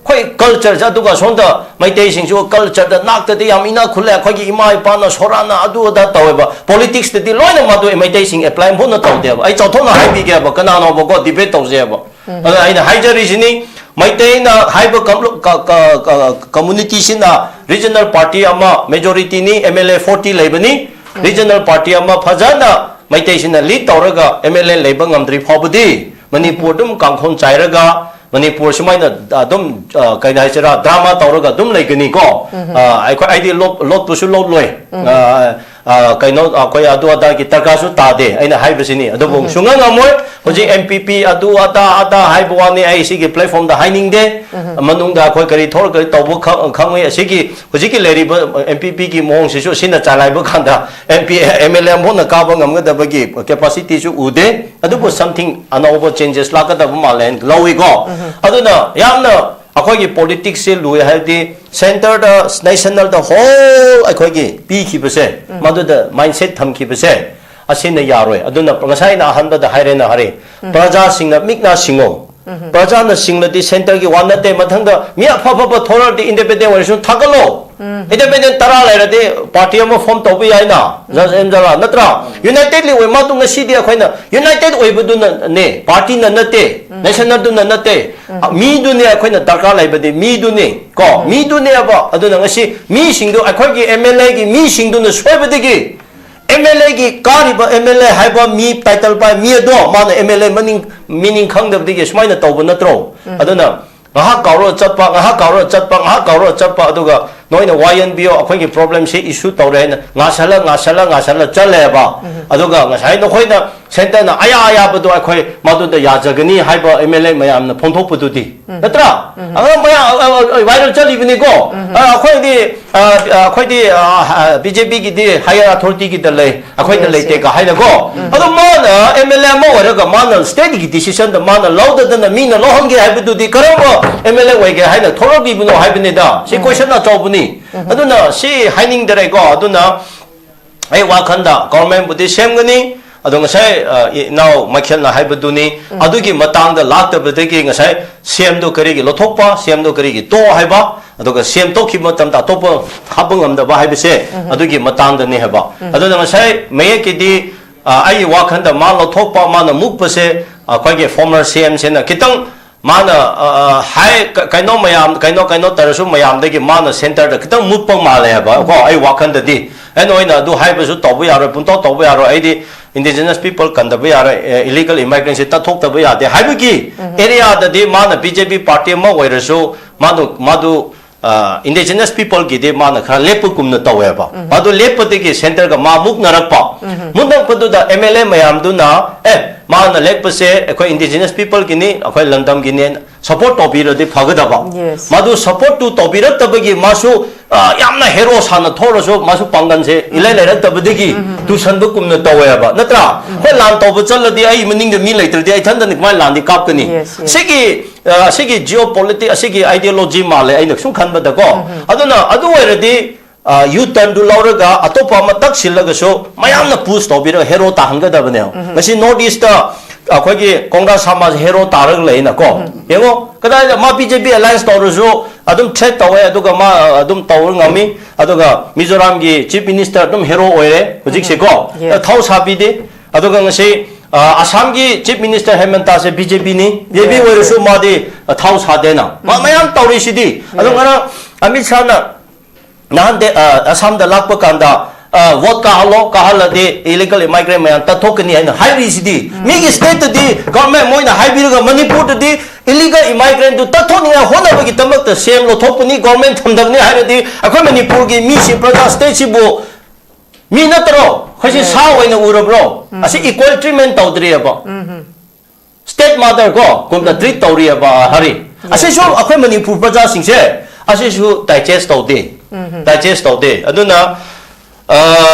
ꯑꯩꯈꯣꯏ ꯀꯜꯆꯔꯁꯦ, ꯑꯗꯨꯒ ꯁꯣꯝꯗ ꯃꯩꯇꯩꯁꯤꯡꯁꯨ ꯀꯜꯆꯔꯗ ꯅꯥꯛꯇꯗꯤ ꯌꯥꯝ ꯏꯅꯥꯛ ꯈꯨꯜꯂꯦ, ꯑꯩꯈꯣꯏꯒꯤ ꯏꯃꯥ ꯏꯄꯥꯅ ꯁꯣꯔꯥꯅ ꯑꯗꯨ ꯑꯗꯥ ꯇꯧꯋꯦꯕ꯫ ꯄꯣꯂꯤꯇꯤꯛꯁꯇꯗꯤ ꯂꯣꯏꯅ ꯃꯗꯨ ꯃꯩꯇꯩꯁꯤꯡ ꯑꯦꯄ꯭ꯂꯥꯏ ꯑꯃꯐꯥꯎꯅ ꯇꯧꯗꯦꯕ꯫ ꯑꯩ ꯆꯥꯎꯊꯣꯛꯅ ꯍꯥꯏꯕꯤꯒꯦꯕ, ꯀꯅꯥꯅꯣꯕꯀꯣ ꯗꯤꯕꯦꯠ ꯇꯧꯁꯦꯕ꯫ ꯑꯗꯨꯅ ꯑꯩꯅ ꯍꯥꯏꯖꯔꯤꯁꯤꯅꯤ, ꯃꯩꯇꯩꯅ ꯍꯥꯏꯕ ꯀꯝ-, ꯀ-, ꯀ-, ꯀ-, ꯀꯝꯃꯨꯅꯤꯇꯤꯁꯤꯅ ꯔꯤꯖꯅꯦꯜ ꯄꯥꯔꯇꯤ ꯑꯃ ꯃꯦꯖꯣꯔꯤꯇꯤꯅꯤ, ꯑꯦꯝ ꯑꯦꯜ ꯑꯦ ꯐꯣꯔꯇꯤ ꯂꯩꯕꯅꯤ꯫ ꯔꯤꯖꯅꯦꯜ ꯄꯥꯔꯇꯤ ꯑꯃ ꯐꯖꯅ ꯃꯩꯇꯩꯁꯤꯅ ꯂꯤꯗ ꯇꯧꯔꯒ ꯑꯦꯝ ꯑꯦꯜ ꯑꯦ ꯂꯩꯕ ꯉꯝꯗ꯭ꯔꯤ ꯐꯥꯎꯕꯗꯤ ꯃꯅꯤꯄꯨꯔ ꯑꯗꯨꯝ ꯀꯥꯡꯈꯣꯟ ꯆꯥꯏꯔꯒ, ꯃꯅꯤꯄꯨꯔ ꯁꯨꯃꯥꯏꯅ ꯑꯗꯨꯝ, ꯑ, ꯀꯩ ꯍꯥꯏꯁꯤꯔꯥ, ꯗ꯭ꯔꯥꯃꯥ ꯇꯧꯔꯒ ꯑꯗꯨꯝ ꯂꯩꯒꯅꯤꯀꯣ꯫ ꯑ, ꯑꯩꯈꯣꯏ, ꯑꯩꯗꯤ ꯂꯣꯞ-, ꯂꯣꯠꯄꯁꯨ ꯂꯣꯠꯂꯣꯏ꯫ ꯑ, ꯑ, ꯀꯩꯅꯣ, ꯑꯩꯈꯣꯏ ꯑꯗꯨ ꯑꯗꯥꯒꯤ ꯗꯔꯀꯥꯔꯁꯨ ꯇꯥꯗꯦ ꯑꯩꯅ ꯍꯥꯏꯕꯁꯤꯅꯤ꯫ ꯑꯗꯨꯕꯨ ꯁꯨꯡꯉꯝ ꯉꯝꯃꯣꯏ꯫ ꯍꯧꯖꯤꯛ ꯑꯦꯝ ꯄꯤ ꯄꯤ ꯑꯗꯨ ꯑꯗꯥ ꯑꯗꯥ ꯍꯥꯏꯕ ꯋꯥꯅꯤ, ꯑꯩ ꯁꯤꯒꯤ ꯄ꯭ꯂꯦꯠꯐꯣꯝꯗ ꯍꯥꯏꯅꯤꯡꯗꯦ꯫ ꯃꯅꯨꯡꯗ ꯑꯩꯈꯣꯏ ꯀꯔꯤ ꯊꯣꯛꯂꯛꯀꯅꯤ ꯇꯧꯕ ꯈ-, ꯈꯪꯉꯣꯏ꯫ ꯑꯁꯤꯒꯤ ꯍꯧꯖꯤꯛꯀꯤ ꯂꯩꯔꯤꯕ ꯑꯦꯝ ꯄꯤ ꯄꯤꯒꯤ ꯃꯑꯣꯡꯁꯤꯁꯨ ꯁꯤꯅ ꯆꯂꯥꯏꯕ ꯀꯥꯟꯗ M P, M L A ꯑꯃꯐꯥꯎꯅ ꯀꯥꯕ ꯉꯝꯒꯗꯕꯒꯤ ꯀꯦꯄꯥꯁꯤꯇꯤꯁꯨ ꯎꯗꯦ꯫ ꯑꯗꯨꯕꯨ ꯁꯝꯊꯤꯡ ꯑꯅꯧꯕ ꯆꯦꯟꯖꯦꯁ ꯂꯥꯛꯀꯗꯕ ꯃꯥꯜꯂꯦ ꯍꯥꯏꯅ ꯂꯧꯏꯀꯣ꯫ ꯑꯗꯨꯅ ꯌꯥꯝꯅ ꯑꯩꯈꯣꯏꯒꯤ ꯄꯣꯂꯤꯇꯤꯛꯁꯁꯦ ꯂꯨꯏ ꯍꯥꯏꯕꯗꯤ ꯁꯦꯟꯇꯔꯗ, ꯅꯦꯁꯅꯦꯜꯗ ꯍꯣꯜ ꯑꯩꯈꯣꯏꯒꯤ ꯄꯤꯈꯤꯕꯁꯦ, ꯃꯗꯨꯗ ꯃꯥꯏꯟꯁꯦꯠ ꯊꯝꯈꯤꯕꯁꯦ, ꯑꯁꯤꯅ ꯌꯥꯔꯣꯏ꯫ ꯑꯗꯨꯅ ꯉꯁꯥꯏ ꯑꯩꯅ ꯑꯍꯥꯟꯕꯗ ꯍꯥꯏꯔꯦꯅ ꯍꯥꯏꯔꯦ, ꯄ꯭ꯔꯖꯥꯁꯤꯡꯅ ꯃꯤꯠ ꯅꯥ ꯁꯤꯡꯉꯣ꯫ ꯄ꯭ꯔꯖꯥꯅ ꯁꯤꯡꯂꯗꯤ ꯁꯦꯟꯇꯔꯒꯤ ꯋꯥ ꯅꯠꯇꯦ, ꯃꯊꯪꯗ ꯃꯤ ꯑꯐ ꯑꯐꯕ ꯊꯣꯔꯛꯑꯗꯤ ꯏꯟꯗꯤꯄꯦꯟꯗꯦꯟ ꯑꯣꯏꯔꯁꯨ ꯊꯥꯒꯠꯂꯣ꯫ ꯏꯟꯗꯤꯄꯦꯟꯗꯦꯟ ꯇꯔꯥ ꯂꯩꯔꯗꯤ ꯄꯥꯔꯇꯤ ꯑꯃ ꯐꯣꯔꯝ ꯇꯧꯕ ꯌꯥꯏꯅ, ꯖꯁ ꯑꯦꯝ ꯖꯔꯥ, ꯅꯠꯇ꯭ꯔꯥ? ꯌꯨꯅꯥꯏꯇꯦꯗꯂꯤ ꯑꯣꯏ ꯃꯥꯗꯨ ꯉꯁꯤꯗꯤ ꯑꯩꯈꯣꯏꯅ ꯌꯨꯅꯥꯏꯇꯦꯗ ꯑꯣꯏꯕꯗꯨꯅꯅꯦ, ꯄꯥꯔꯇꯤꯅ ꯅꯠꯇꯦ, ꯅꯦꯁꯅꯦꯜꯗꯨꯅ ꯅꯠꯇꯦ꯫ ꯃꯤꯗꯨꯅꯦ ꯑꯩꯈꯣꯏꯅ ꯗꯔꯀꯥꯔ ꯂꯩꯕꯗꯤ, ꯃꯤꯗꯨꯅꯦ ꯀꯣ, ꯃꯤꯗꯨꯅꯦꯕ꯫ ꯑꯗꯨꯅ ꯉꯁꯤ ꯃꯤꯁꯤꯡꯗꯨ, ꯑꯩꯈꯣꯏꯒꯤ ꯑꯦꯝ ꯑꯦꯜ ꯑꯦꯒꯤ ꯃꯤꯁꯤꯡꯗꯨꯅ ꯁꯣꯏꯕꯗꯒꯤ ꯑꯦꯝ ꯑꯦꯜ ꯑꯦꯒꯤ ꯀꯥꯔꯤꯕ ꯑꯦꯝ ꯑꯦꯜ ꯑꯦ ꯍꯥꯏꯕ ꯃꯤ, ꯇꯥꯏꯇꯜ ꯄꯥꯏ ꯃꯤ ꯑꯗꯣ ꯃꯥꯅ ꯑꯦꯝ ꯑꯦꯜ ꯑꯦ ꯃꯅꯤꯡ, ꯃꯤꯅꯤꯡ ꯈꯪꯗꯕꯗꯒꯤ ꯁꯨꯃꯥꯏꯅ ꯇꯧꯕ ꯅꯠꯇ꯭ꯔꯣ? ꯑꯗꯨꯅ ꯉꯥꯏꯍꯥꯛ ꯀꯥꯎꯔ ꯆꯠꯄ, ꯉꯥꯏꯍꯥꯛ ꯀꯥꯎꯔ ꯆꯠꯄ, ꯉꯥꯏꯍꯥꯛ ꯀꯥꯎꯔ ꯆꯠꯄ, ꯑꯗꯨꯒ ꯅꯣꯏꯅ ꯋꯥ ꯌꯦꯟꯕꯤꯌꯣ, ꯑꯩꯈꯣꯏꯒꯤ ꯄ꯭ꯔꯣꯕ꯭ꯂꯦꯝꯁꯦ ꯏꯁꯨ ꯇꯧꯔꯦ ꯍꯥꯏꯅ ꯉꯥꯁꯜꯂ, ꯉꯥꯁꯜꯂ, ꯉꯥꯁꯜꯂ ꯆꯠꯂꯦꯕ꯫ ꯑꯗꯨꯒ ꯉꯁꯥꯏ ꯅꯈꯣꯏꯅ ꯁꯦꯟꯇꯔꯅ ꯑꯌꯥ ꯑꯌꯥꯕꯗꯣ ꯑꯩꯈꯣꯏ ꯃꯗꯨꯗ ꯌꯥꯖꯒꯅꯤ ꯍꯥꯏꯕ ꯑꯦꯝ ꯑꯦꯜ ꯑꯦ ꯃꯌꯥꯝꯅ ꯐꯣꯡꯗꯣꯛꯄꯗꯨꯗꯤ, ꯅꯠꯇ꯭ꯔꯥ? ꯑꯉꯥꯡ ꯃꯌꯥꯝ ꯚꯥꯏꯔꯦꯜ ꯆꯠꯂꯤꯕꯅꯤꯀꯣ꯫ ꯑ, ꯑꯩꯈꯣꯏꯗꯤ, ꯑ, ꯑꯩꯈꯣꯏꯗꯤ ꯕꯤ ꯖꯦ ꯄꯤꯒꯤꯗꯤ ꯍꯥꯏꯌꯔ ꯑꯊꯣꯔꯤꯇꯤꯒꯤꯗ ꯂꯩ, ꯑꯩꯈꯣꯏꯗ ꯂꯩꯇꯦ ꯀ ꯍꯥꯏꯅꯀꯣ꯫ ꯑꯗꯣ ꯃꯥꯅ ꯑꯦꯝ ꯑꯦꯜ ꯑꯦ ꯑꯃ ꯑꯣꯏꯔꯒ ꯃꯥꯅ ꯁ꯭ꯇꯦꯠꯀꯤ ꯗꯤꯁꯤꯖꯟꯗ ꯃꯥꯅ ꯂꯧꯗꯗꯅ ꯃꯤꯅ ꯂꯧꯍꯟꯒꯦ ꯍꯥꯏꯕꯗꯨꯗꯤ ꯀꯔꯝꯕ ꯑꯦꯝ ꯑꯦꯜ ꯑꯦ ꯑꯣꯏꯒꯦ ꯍꯥꯏꯅ ꯊꯣꯔꯛꯂꯤꯕꯅꯣ ꯍꯥꯏꯕꯅꯤꯗ꯫ ꯁꯤ ꯀꯣꯏꯁꯟ ꯑꯆꯧꯕꯅꯤ꯫ ꯑꯗꯨꯅ ꯁꯤ ꯍꯥꯏꯅꯤꯡꯗꯔꯦꯀꯣ꯫ ꯑꯗꯨꯅ ꯑꯩ ꯋꯥꯈꯜꯗ ꯒꯣꯔꯃꯦꯟꯕꯨꯗꯤ ꯁꯦꯝꯒꯅꯤ꯫ ꯑꯗꯣ ꯉꯁꯥꯏ, ꯑ, ꯏꯅꯥꯎ ꯃꯥꯏꯈꯦꯜꯅ ꯍꯥꯏꯕꯗꯨꯅꯤ, ꯑꯗꯨꯒꯤ ꯃꯇꯥꯡꯗ ꯂꯥꯛꯇꯕꯗꯒꯤ ꯉꯁꯥꯏ ꯁꯤ ꯑꯦꯝꯗꯣ ꯀꯔꯤꯒꯤ ꯂꯧꯊꯣꯛꯄ, ꯁꯤ ꯑꯦꯝꯗꯣ ꯀꯔꯤꯒꯤ ꯇꯣꯛ ꯍꯥꯏꯕ, ꯑꯗꯨꯒ ꯁꯤ ꯑꯦꯝ ꯇꯣꯛꯈꯤꯕ ꯃꯇꯝꯗ ꯑꯇꯣꯞꯄ ꯍꯥꯞꯄ ꯉꯝꯗꯕ ꯍꯥꯏꯕꯁꯦ, ꯑꯗꯨꯒꯤ ꯃꯇꯥꯡꯗꯅꯤ ꯍꯥꯏꯕ꯫ ꯑꯗꯨꯅ ꯉꯁꯥꯏ ꯃꯌꯦꯛꯀꯤꯗꯤ, ꯑ, ꯑꯩꯒꯤ ꯋꯥꯈꯜꯗ ꯃꯥ ꯂꯧꯊꯣꯛꯄ, ꯃꯥꯅ ꯃꯨꯛꯄꯁꯦ ꯑꯩꯈꯣꯏꯒꯤ ꯐꯣꯔꯃꯔ ꯁꯤ ꯑꯦꯝꯁꯤꯅ ꯈꯤꯇꯪ ꯃꯥꯅ, ꯑ, ꯑ, ꯍꯥꯏ, ꯀ-, ꯀꯩꯅꯣ ꯃꯌꯥꯝ, ꯀꯩꯅꯣ, ꯀꯩꯅꯣ ꯇꯧꯔꯁꯨ ꯃꯌꯥꯝꯗꯒꯤ ꯃꯥꯅ ꯁꯦꯟꯇꯔꯗ ꯈꯤꯇꯪ ꯃꯨꯠꯄ ꯃꯥꯜꯂꯦ ꯍꯥꯏꯕ ꯀꯣ, ꯑꯩ ꯋꯥꯈꯜꯗꯗꯤ꯫ ꯑꯩꯅ ꯑꯣꯏꯅ ꯑꯗꯨ ꯍꯥꯏꯕꯁꯨ ꯇꯧꯕ ꯌꯥꯔꯣꯏ, ꯄꯨꯡꯇꯧ ꯇꯧꯕ ꯌꯥꯔꯣꯏ꯫ ꯑꯩꯗꯤ ꯏꯟꯗꯤꯖꯤꯅꯁ ꯄꯤꯄꯜ ꯀꯟꯗꯕ ꯌꯥꯔꯣꯏ, ꯑꯦ, ꯏꯂꯤꯒꯜ ꯏꯃꯥꯏꯒ꯭ꯔꯦꯟꯁꯤ ꯇꯠꯊꯣꯛꯇꯕ ꯌꯥꯗꯦ ꯍꯥꯏꯕꯒꯤ ꯑꯦꯔꯤꯌꯥꯗꯗꯤ ꯃꯥꯅ ꯕꯤ ꯖꯦ ꯄꯤ ꯄꯥꯔꯇꯤ ꯑꯃ ꯑꯣꯏꯔꯁꯨ ꯃꯥꯗꯨ, ꯃꯥꯗꯨ, ꯑ, ꯏꯟꯗꯤꯖꯤꯅꯁ ꯄꯤꯄꯜꯒꯤꯗꯤ ꯃꯥꯅ ꯈꯔ ꯂꯦꯞꯄꯒꯨꯝꯅ ꯇꯧꯋꯦꯕ꯫ ꯃꯥꯗꯨ ꯂꯦꯞꯄꯗꯒꯤ ꯁꯦꯟꯇꯔꯒ ꯃꯥ ꯃꯨꯛꯅꯔꯛꯄ꯫ ꯃꯨꯛꯅꯔꯛꯄꯗꯨꯗ ꯑꯦꯝ ꯑꯦꯜ ꯑꯦ ꯃꯌꯥꯝꯗꯨꯅ, "ꯑꯦ, ꯃꯥꯅ ꯂꯦꯞꯄꯁꯦ ꯑꯩꯈꯣꯏ ꯏꯟꯗꯤꯖꯤꯅꯁ ꯄꯤꯄꯜꯒꯤꯅꯤ, ꯑꯩꯈꯣꯏ ꯂꯝꯗꯝꯒꯤꯅꯦꯅ ꯁꯄꯣꯔꯠ ꯇꯧꯕꯤꯔꯗꯤ ꯐꯒꯗꯕ꯫ Yes. ꯃꯥꯗꯨ ꯁꯄꯣꯔꯠꯇꯨ ꯇꯧꯕꯤꯔꯛꯇꯕꯒꯤ ꯃꯥꯁꯨ, ꯑ, ꯌꯥꯝꯅ ꯍꯦꯔꯣ ꯁꯥꯟꯅ ꯊꯣꯛꯂꯁꯨ ꯃꯥꯁꯨ ꯄꯥꯡꯒꯜꯁꯦ ꯏꯂꯩ ꯂꯩꯔꯛꯇꯕꯗꯒꯤ ꯇꯨꯁꯟꯕꯒꯨꯝꯅ ꯇꯧꯋꯦꯕ, ꯅꯠꯇ꯭ꯔꯥ? ꯑꯩꯈꯣꯏ ꯂꯥꯟ ꯇꯧꯕ ꯆꯠꯂꯗꯤ ꯑꯩ ꯃꯅꯤꯡꯗ ꯃꯤ ꯂꯩꯇ꯭ꯔꯗꯤ ꯑꯩ ꯏꯊꯟꯗꯅꯤ ꯀꯃꯥꯏꯅ ꯂꯥꯟꯗꯤ ꯀꯥꯞꯀꯅꯤ?" Yes, yes. ꯁꯤꯒꯤ, ꯑ, ꯁꯤꯒꯤ ꯖꯤꯑꯣ ꯄꯣꯂꯤꯇꯤꯛ, ꯑꯁꯤꯒꯤ ꯑꯥꯏꯗꯤꯌꯣꯂꯣꯖꯤ ꯃꯥꯜꯂꯦ ꯑꯩꯅ ꯁꯨꯝ ꯈꯟꯕꯗꯀꯣ꯫ ꯑꯗꯨꯅ ꯑꯗꯨ ꯑꯣꯏꯔꯗꯤ, ꯑ, ꯌꯨ ꯇꯔꯟꯗꯨ ꯂꯧꯔꯒ ꯑꯇꯣꯞꯄ ꯑꯃ ꯇꯛꯁꯤꯜꯂꯒꯁꯨ ꯃꯌꯥꯝꯅ ꯄꯨꯁ ꯇꯧꯕꯤꯔꯒ ꯍꯦꯔꯣ ꯇꯥꯍꯟꯒꯗꯕꯅꯦꯕ꯫ ꯉꯁꯤ ꯅꯣꯔꯠ ꯏꯁꯇ ꯑꯩꯈꯣꯏꯒꯤ ꯀꯣꯡꯒ꯭ꯔꯥꯁ ꯁꯃꯥꯖ ꯍꯦꯔꯣ ꯇꯥꯔꯒ ꯂꯩꯅꯀꯣ꯫ ꯌꯦꯡꯉꯣ, ꯀꯗꯥꯏꯗ ꯃꯥ ꯕꯤ ꯖꯦ ꯄꯤ ꯑꯦꯂꯥꯏꯟꯁ ꯇꯧꯔꯁꯨ ꯑꯗꯨꯝ ꯊ꯭ꯔꯦꯠ ꯇꯧꯋꯦ, ꯑꯗꯨꯒ ꯃꯥ, ꯑ, ꯑꯗꯨꯝ ꯇꯧꯕ ꯉꯝꯃꯤ꯫ ꯑꯗꯨꯒ ꯃꯤꯖꯣꯔꯥꯝꯒꯤ ꯆꯤꯐ ꯃꯤꯅꯤꯁꯇꯔ ꯑꯗꯨꯝ ꯍꯦꯔꯣ ꯑꯣꯏꯔꯦ ꯍꯧꯖꯤꯛꯁꯦꯀꯣ꯫ Yes. ꯊꯥꯎ ꯁꯥꯕꯤꯗꯦ꯫ ꯑꯗꯨꯒ ꯉꯁꯤ, ꯑ, ꯑꯁꯥꯝꯒꯤ ꯆꯤꯐ ꯃꯤꯅꯤꯁꯇꯔ ꯍꯦꯃꯟꯇꯥꯁꯦ ꯕꯤ ꯖꯦ ꯄꯤꯅꯤ꯫ ꯕꯤ ꯖꯦ ꯄꯤ Yes. ꯑꯣꯏꯔꯁꯨ ꯃꯥꯗꯤ, ꯑ, ꯊꯥꯎ ꯁꯥꯗꯦꯅ꯫ ꯃꯥ ꯃꯌꯥꯝ ꯇꯧꯔꯤꯁꯤꯗꯤ꯫ ꯑꯗꯣ Yes. ꯉꯔꯥꯡ ꯑꯃꯤꯠ ꯁꯥꯍꯅ ꯅꯍꯥꯟ ꯗꯦ-, ꯑ, ꯑꯁꯥꯝꯗ ꯂꯥꯛꯄ ꯀꯥꯟꯗ, ꯑ, ꯚꯣꯠ ꯀꯥꯍꯜꯂꯣ, ꯀꯥꯍꯜꯂꯗꯤ ꯏꯂꯤꯒꯜ ꯏꯃꯥꯏꯒ꯭ꯔꯦꯟ ꯃꯌꯥꯝ ꯇꯠꯊꯣꯛꯀꯅꯤ ꯍꯥꯏꯅ ꯍꯥꯏꯔꯤꯁꯤꯗꯤ꯫ ꯃꯤꯒꯤ ꯁ꯭ꯇꯦꯠꯇꯗꯤ ꯒꯚꯔꯟꯃꯦꯟ ꯃꯣꯏꯅ ꯍꯥꯏꯕꯤꯔꯒ ꯃꯅꯤꯄꯨꯔꯗꯗꯤ ꯏꯂꯤꯒꯜ ꯏꯃꯥꯏꯒ꯭ꯔꯦꯟꯗꯨ ꯇꯛꯊꯣꯛꯅꯤꯡꯉꯥꯏ ꯍꯣꯠꯅꯕꯒꯤ ꯗꯃꯛꯇ ꯁꯦꯝ ꯂꯧꯊꯣꯛꯄꯅꯤ, ꯒꯣꯔꯃꯦꯟ ꯊꯝꯗꯕꯅꯤ ꯍꯥꯏꯔꯗꯤ ꯑꯩꯈꯣꯏ ꯃꯅꯤꯄꯨꯔꯒꯤ ꯃꯤꯁꯤ, ꯄ꯭ꯔꯖꯥ, ꯁ꯭ꯇꯦꯠꯁꯤꯕꯨ ꯃꯤ ꯅꯠꯇ꯭ꯔꯣ? ꯑꯩꯈꯣꯏꯁꯤ ꯁꯥ ꯑꯣꯏꯅ ꯎꯔꯕ꯭ꯔꯣ? ꯑꯁꯤ ꯏꯀ꯭ꯋꯦꯜ ꯇ꯭ꯔꯤꯠꯃꯦꯟ ꯇꯧꯗ꯭ꯔꯤꯑꯕ꯫ ꯁ꯭ꯇꯦꯠ ꯃꯥꯗꯔ ꯀꯣ ꯒꯨꯝꯅ ꯇ꯭ꯔꯤꯠ ꯇꯧꯔꯤꯑꯕ ꯍꯥꯏꯔꯤ꯫ ꯑꯁꯤꯁꯨ ꯑꯩꯈꯣꯏ ꯃꯅꯤꯄꯨꯔ ꯄ꯭ꯔꯖꯥꯁꯤꯡꯁꯦ ꯑꯁꯤꯁꯨ ꯗꯥꯏꯖꯦꯁ ꯇꯧꯗꯦ꯫ ꯗꯥꯏꯖꯦꯁ ꯇꯧꯗꯦ꯫ ꯑꯗꯨꯅ ꯑ,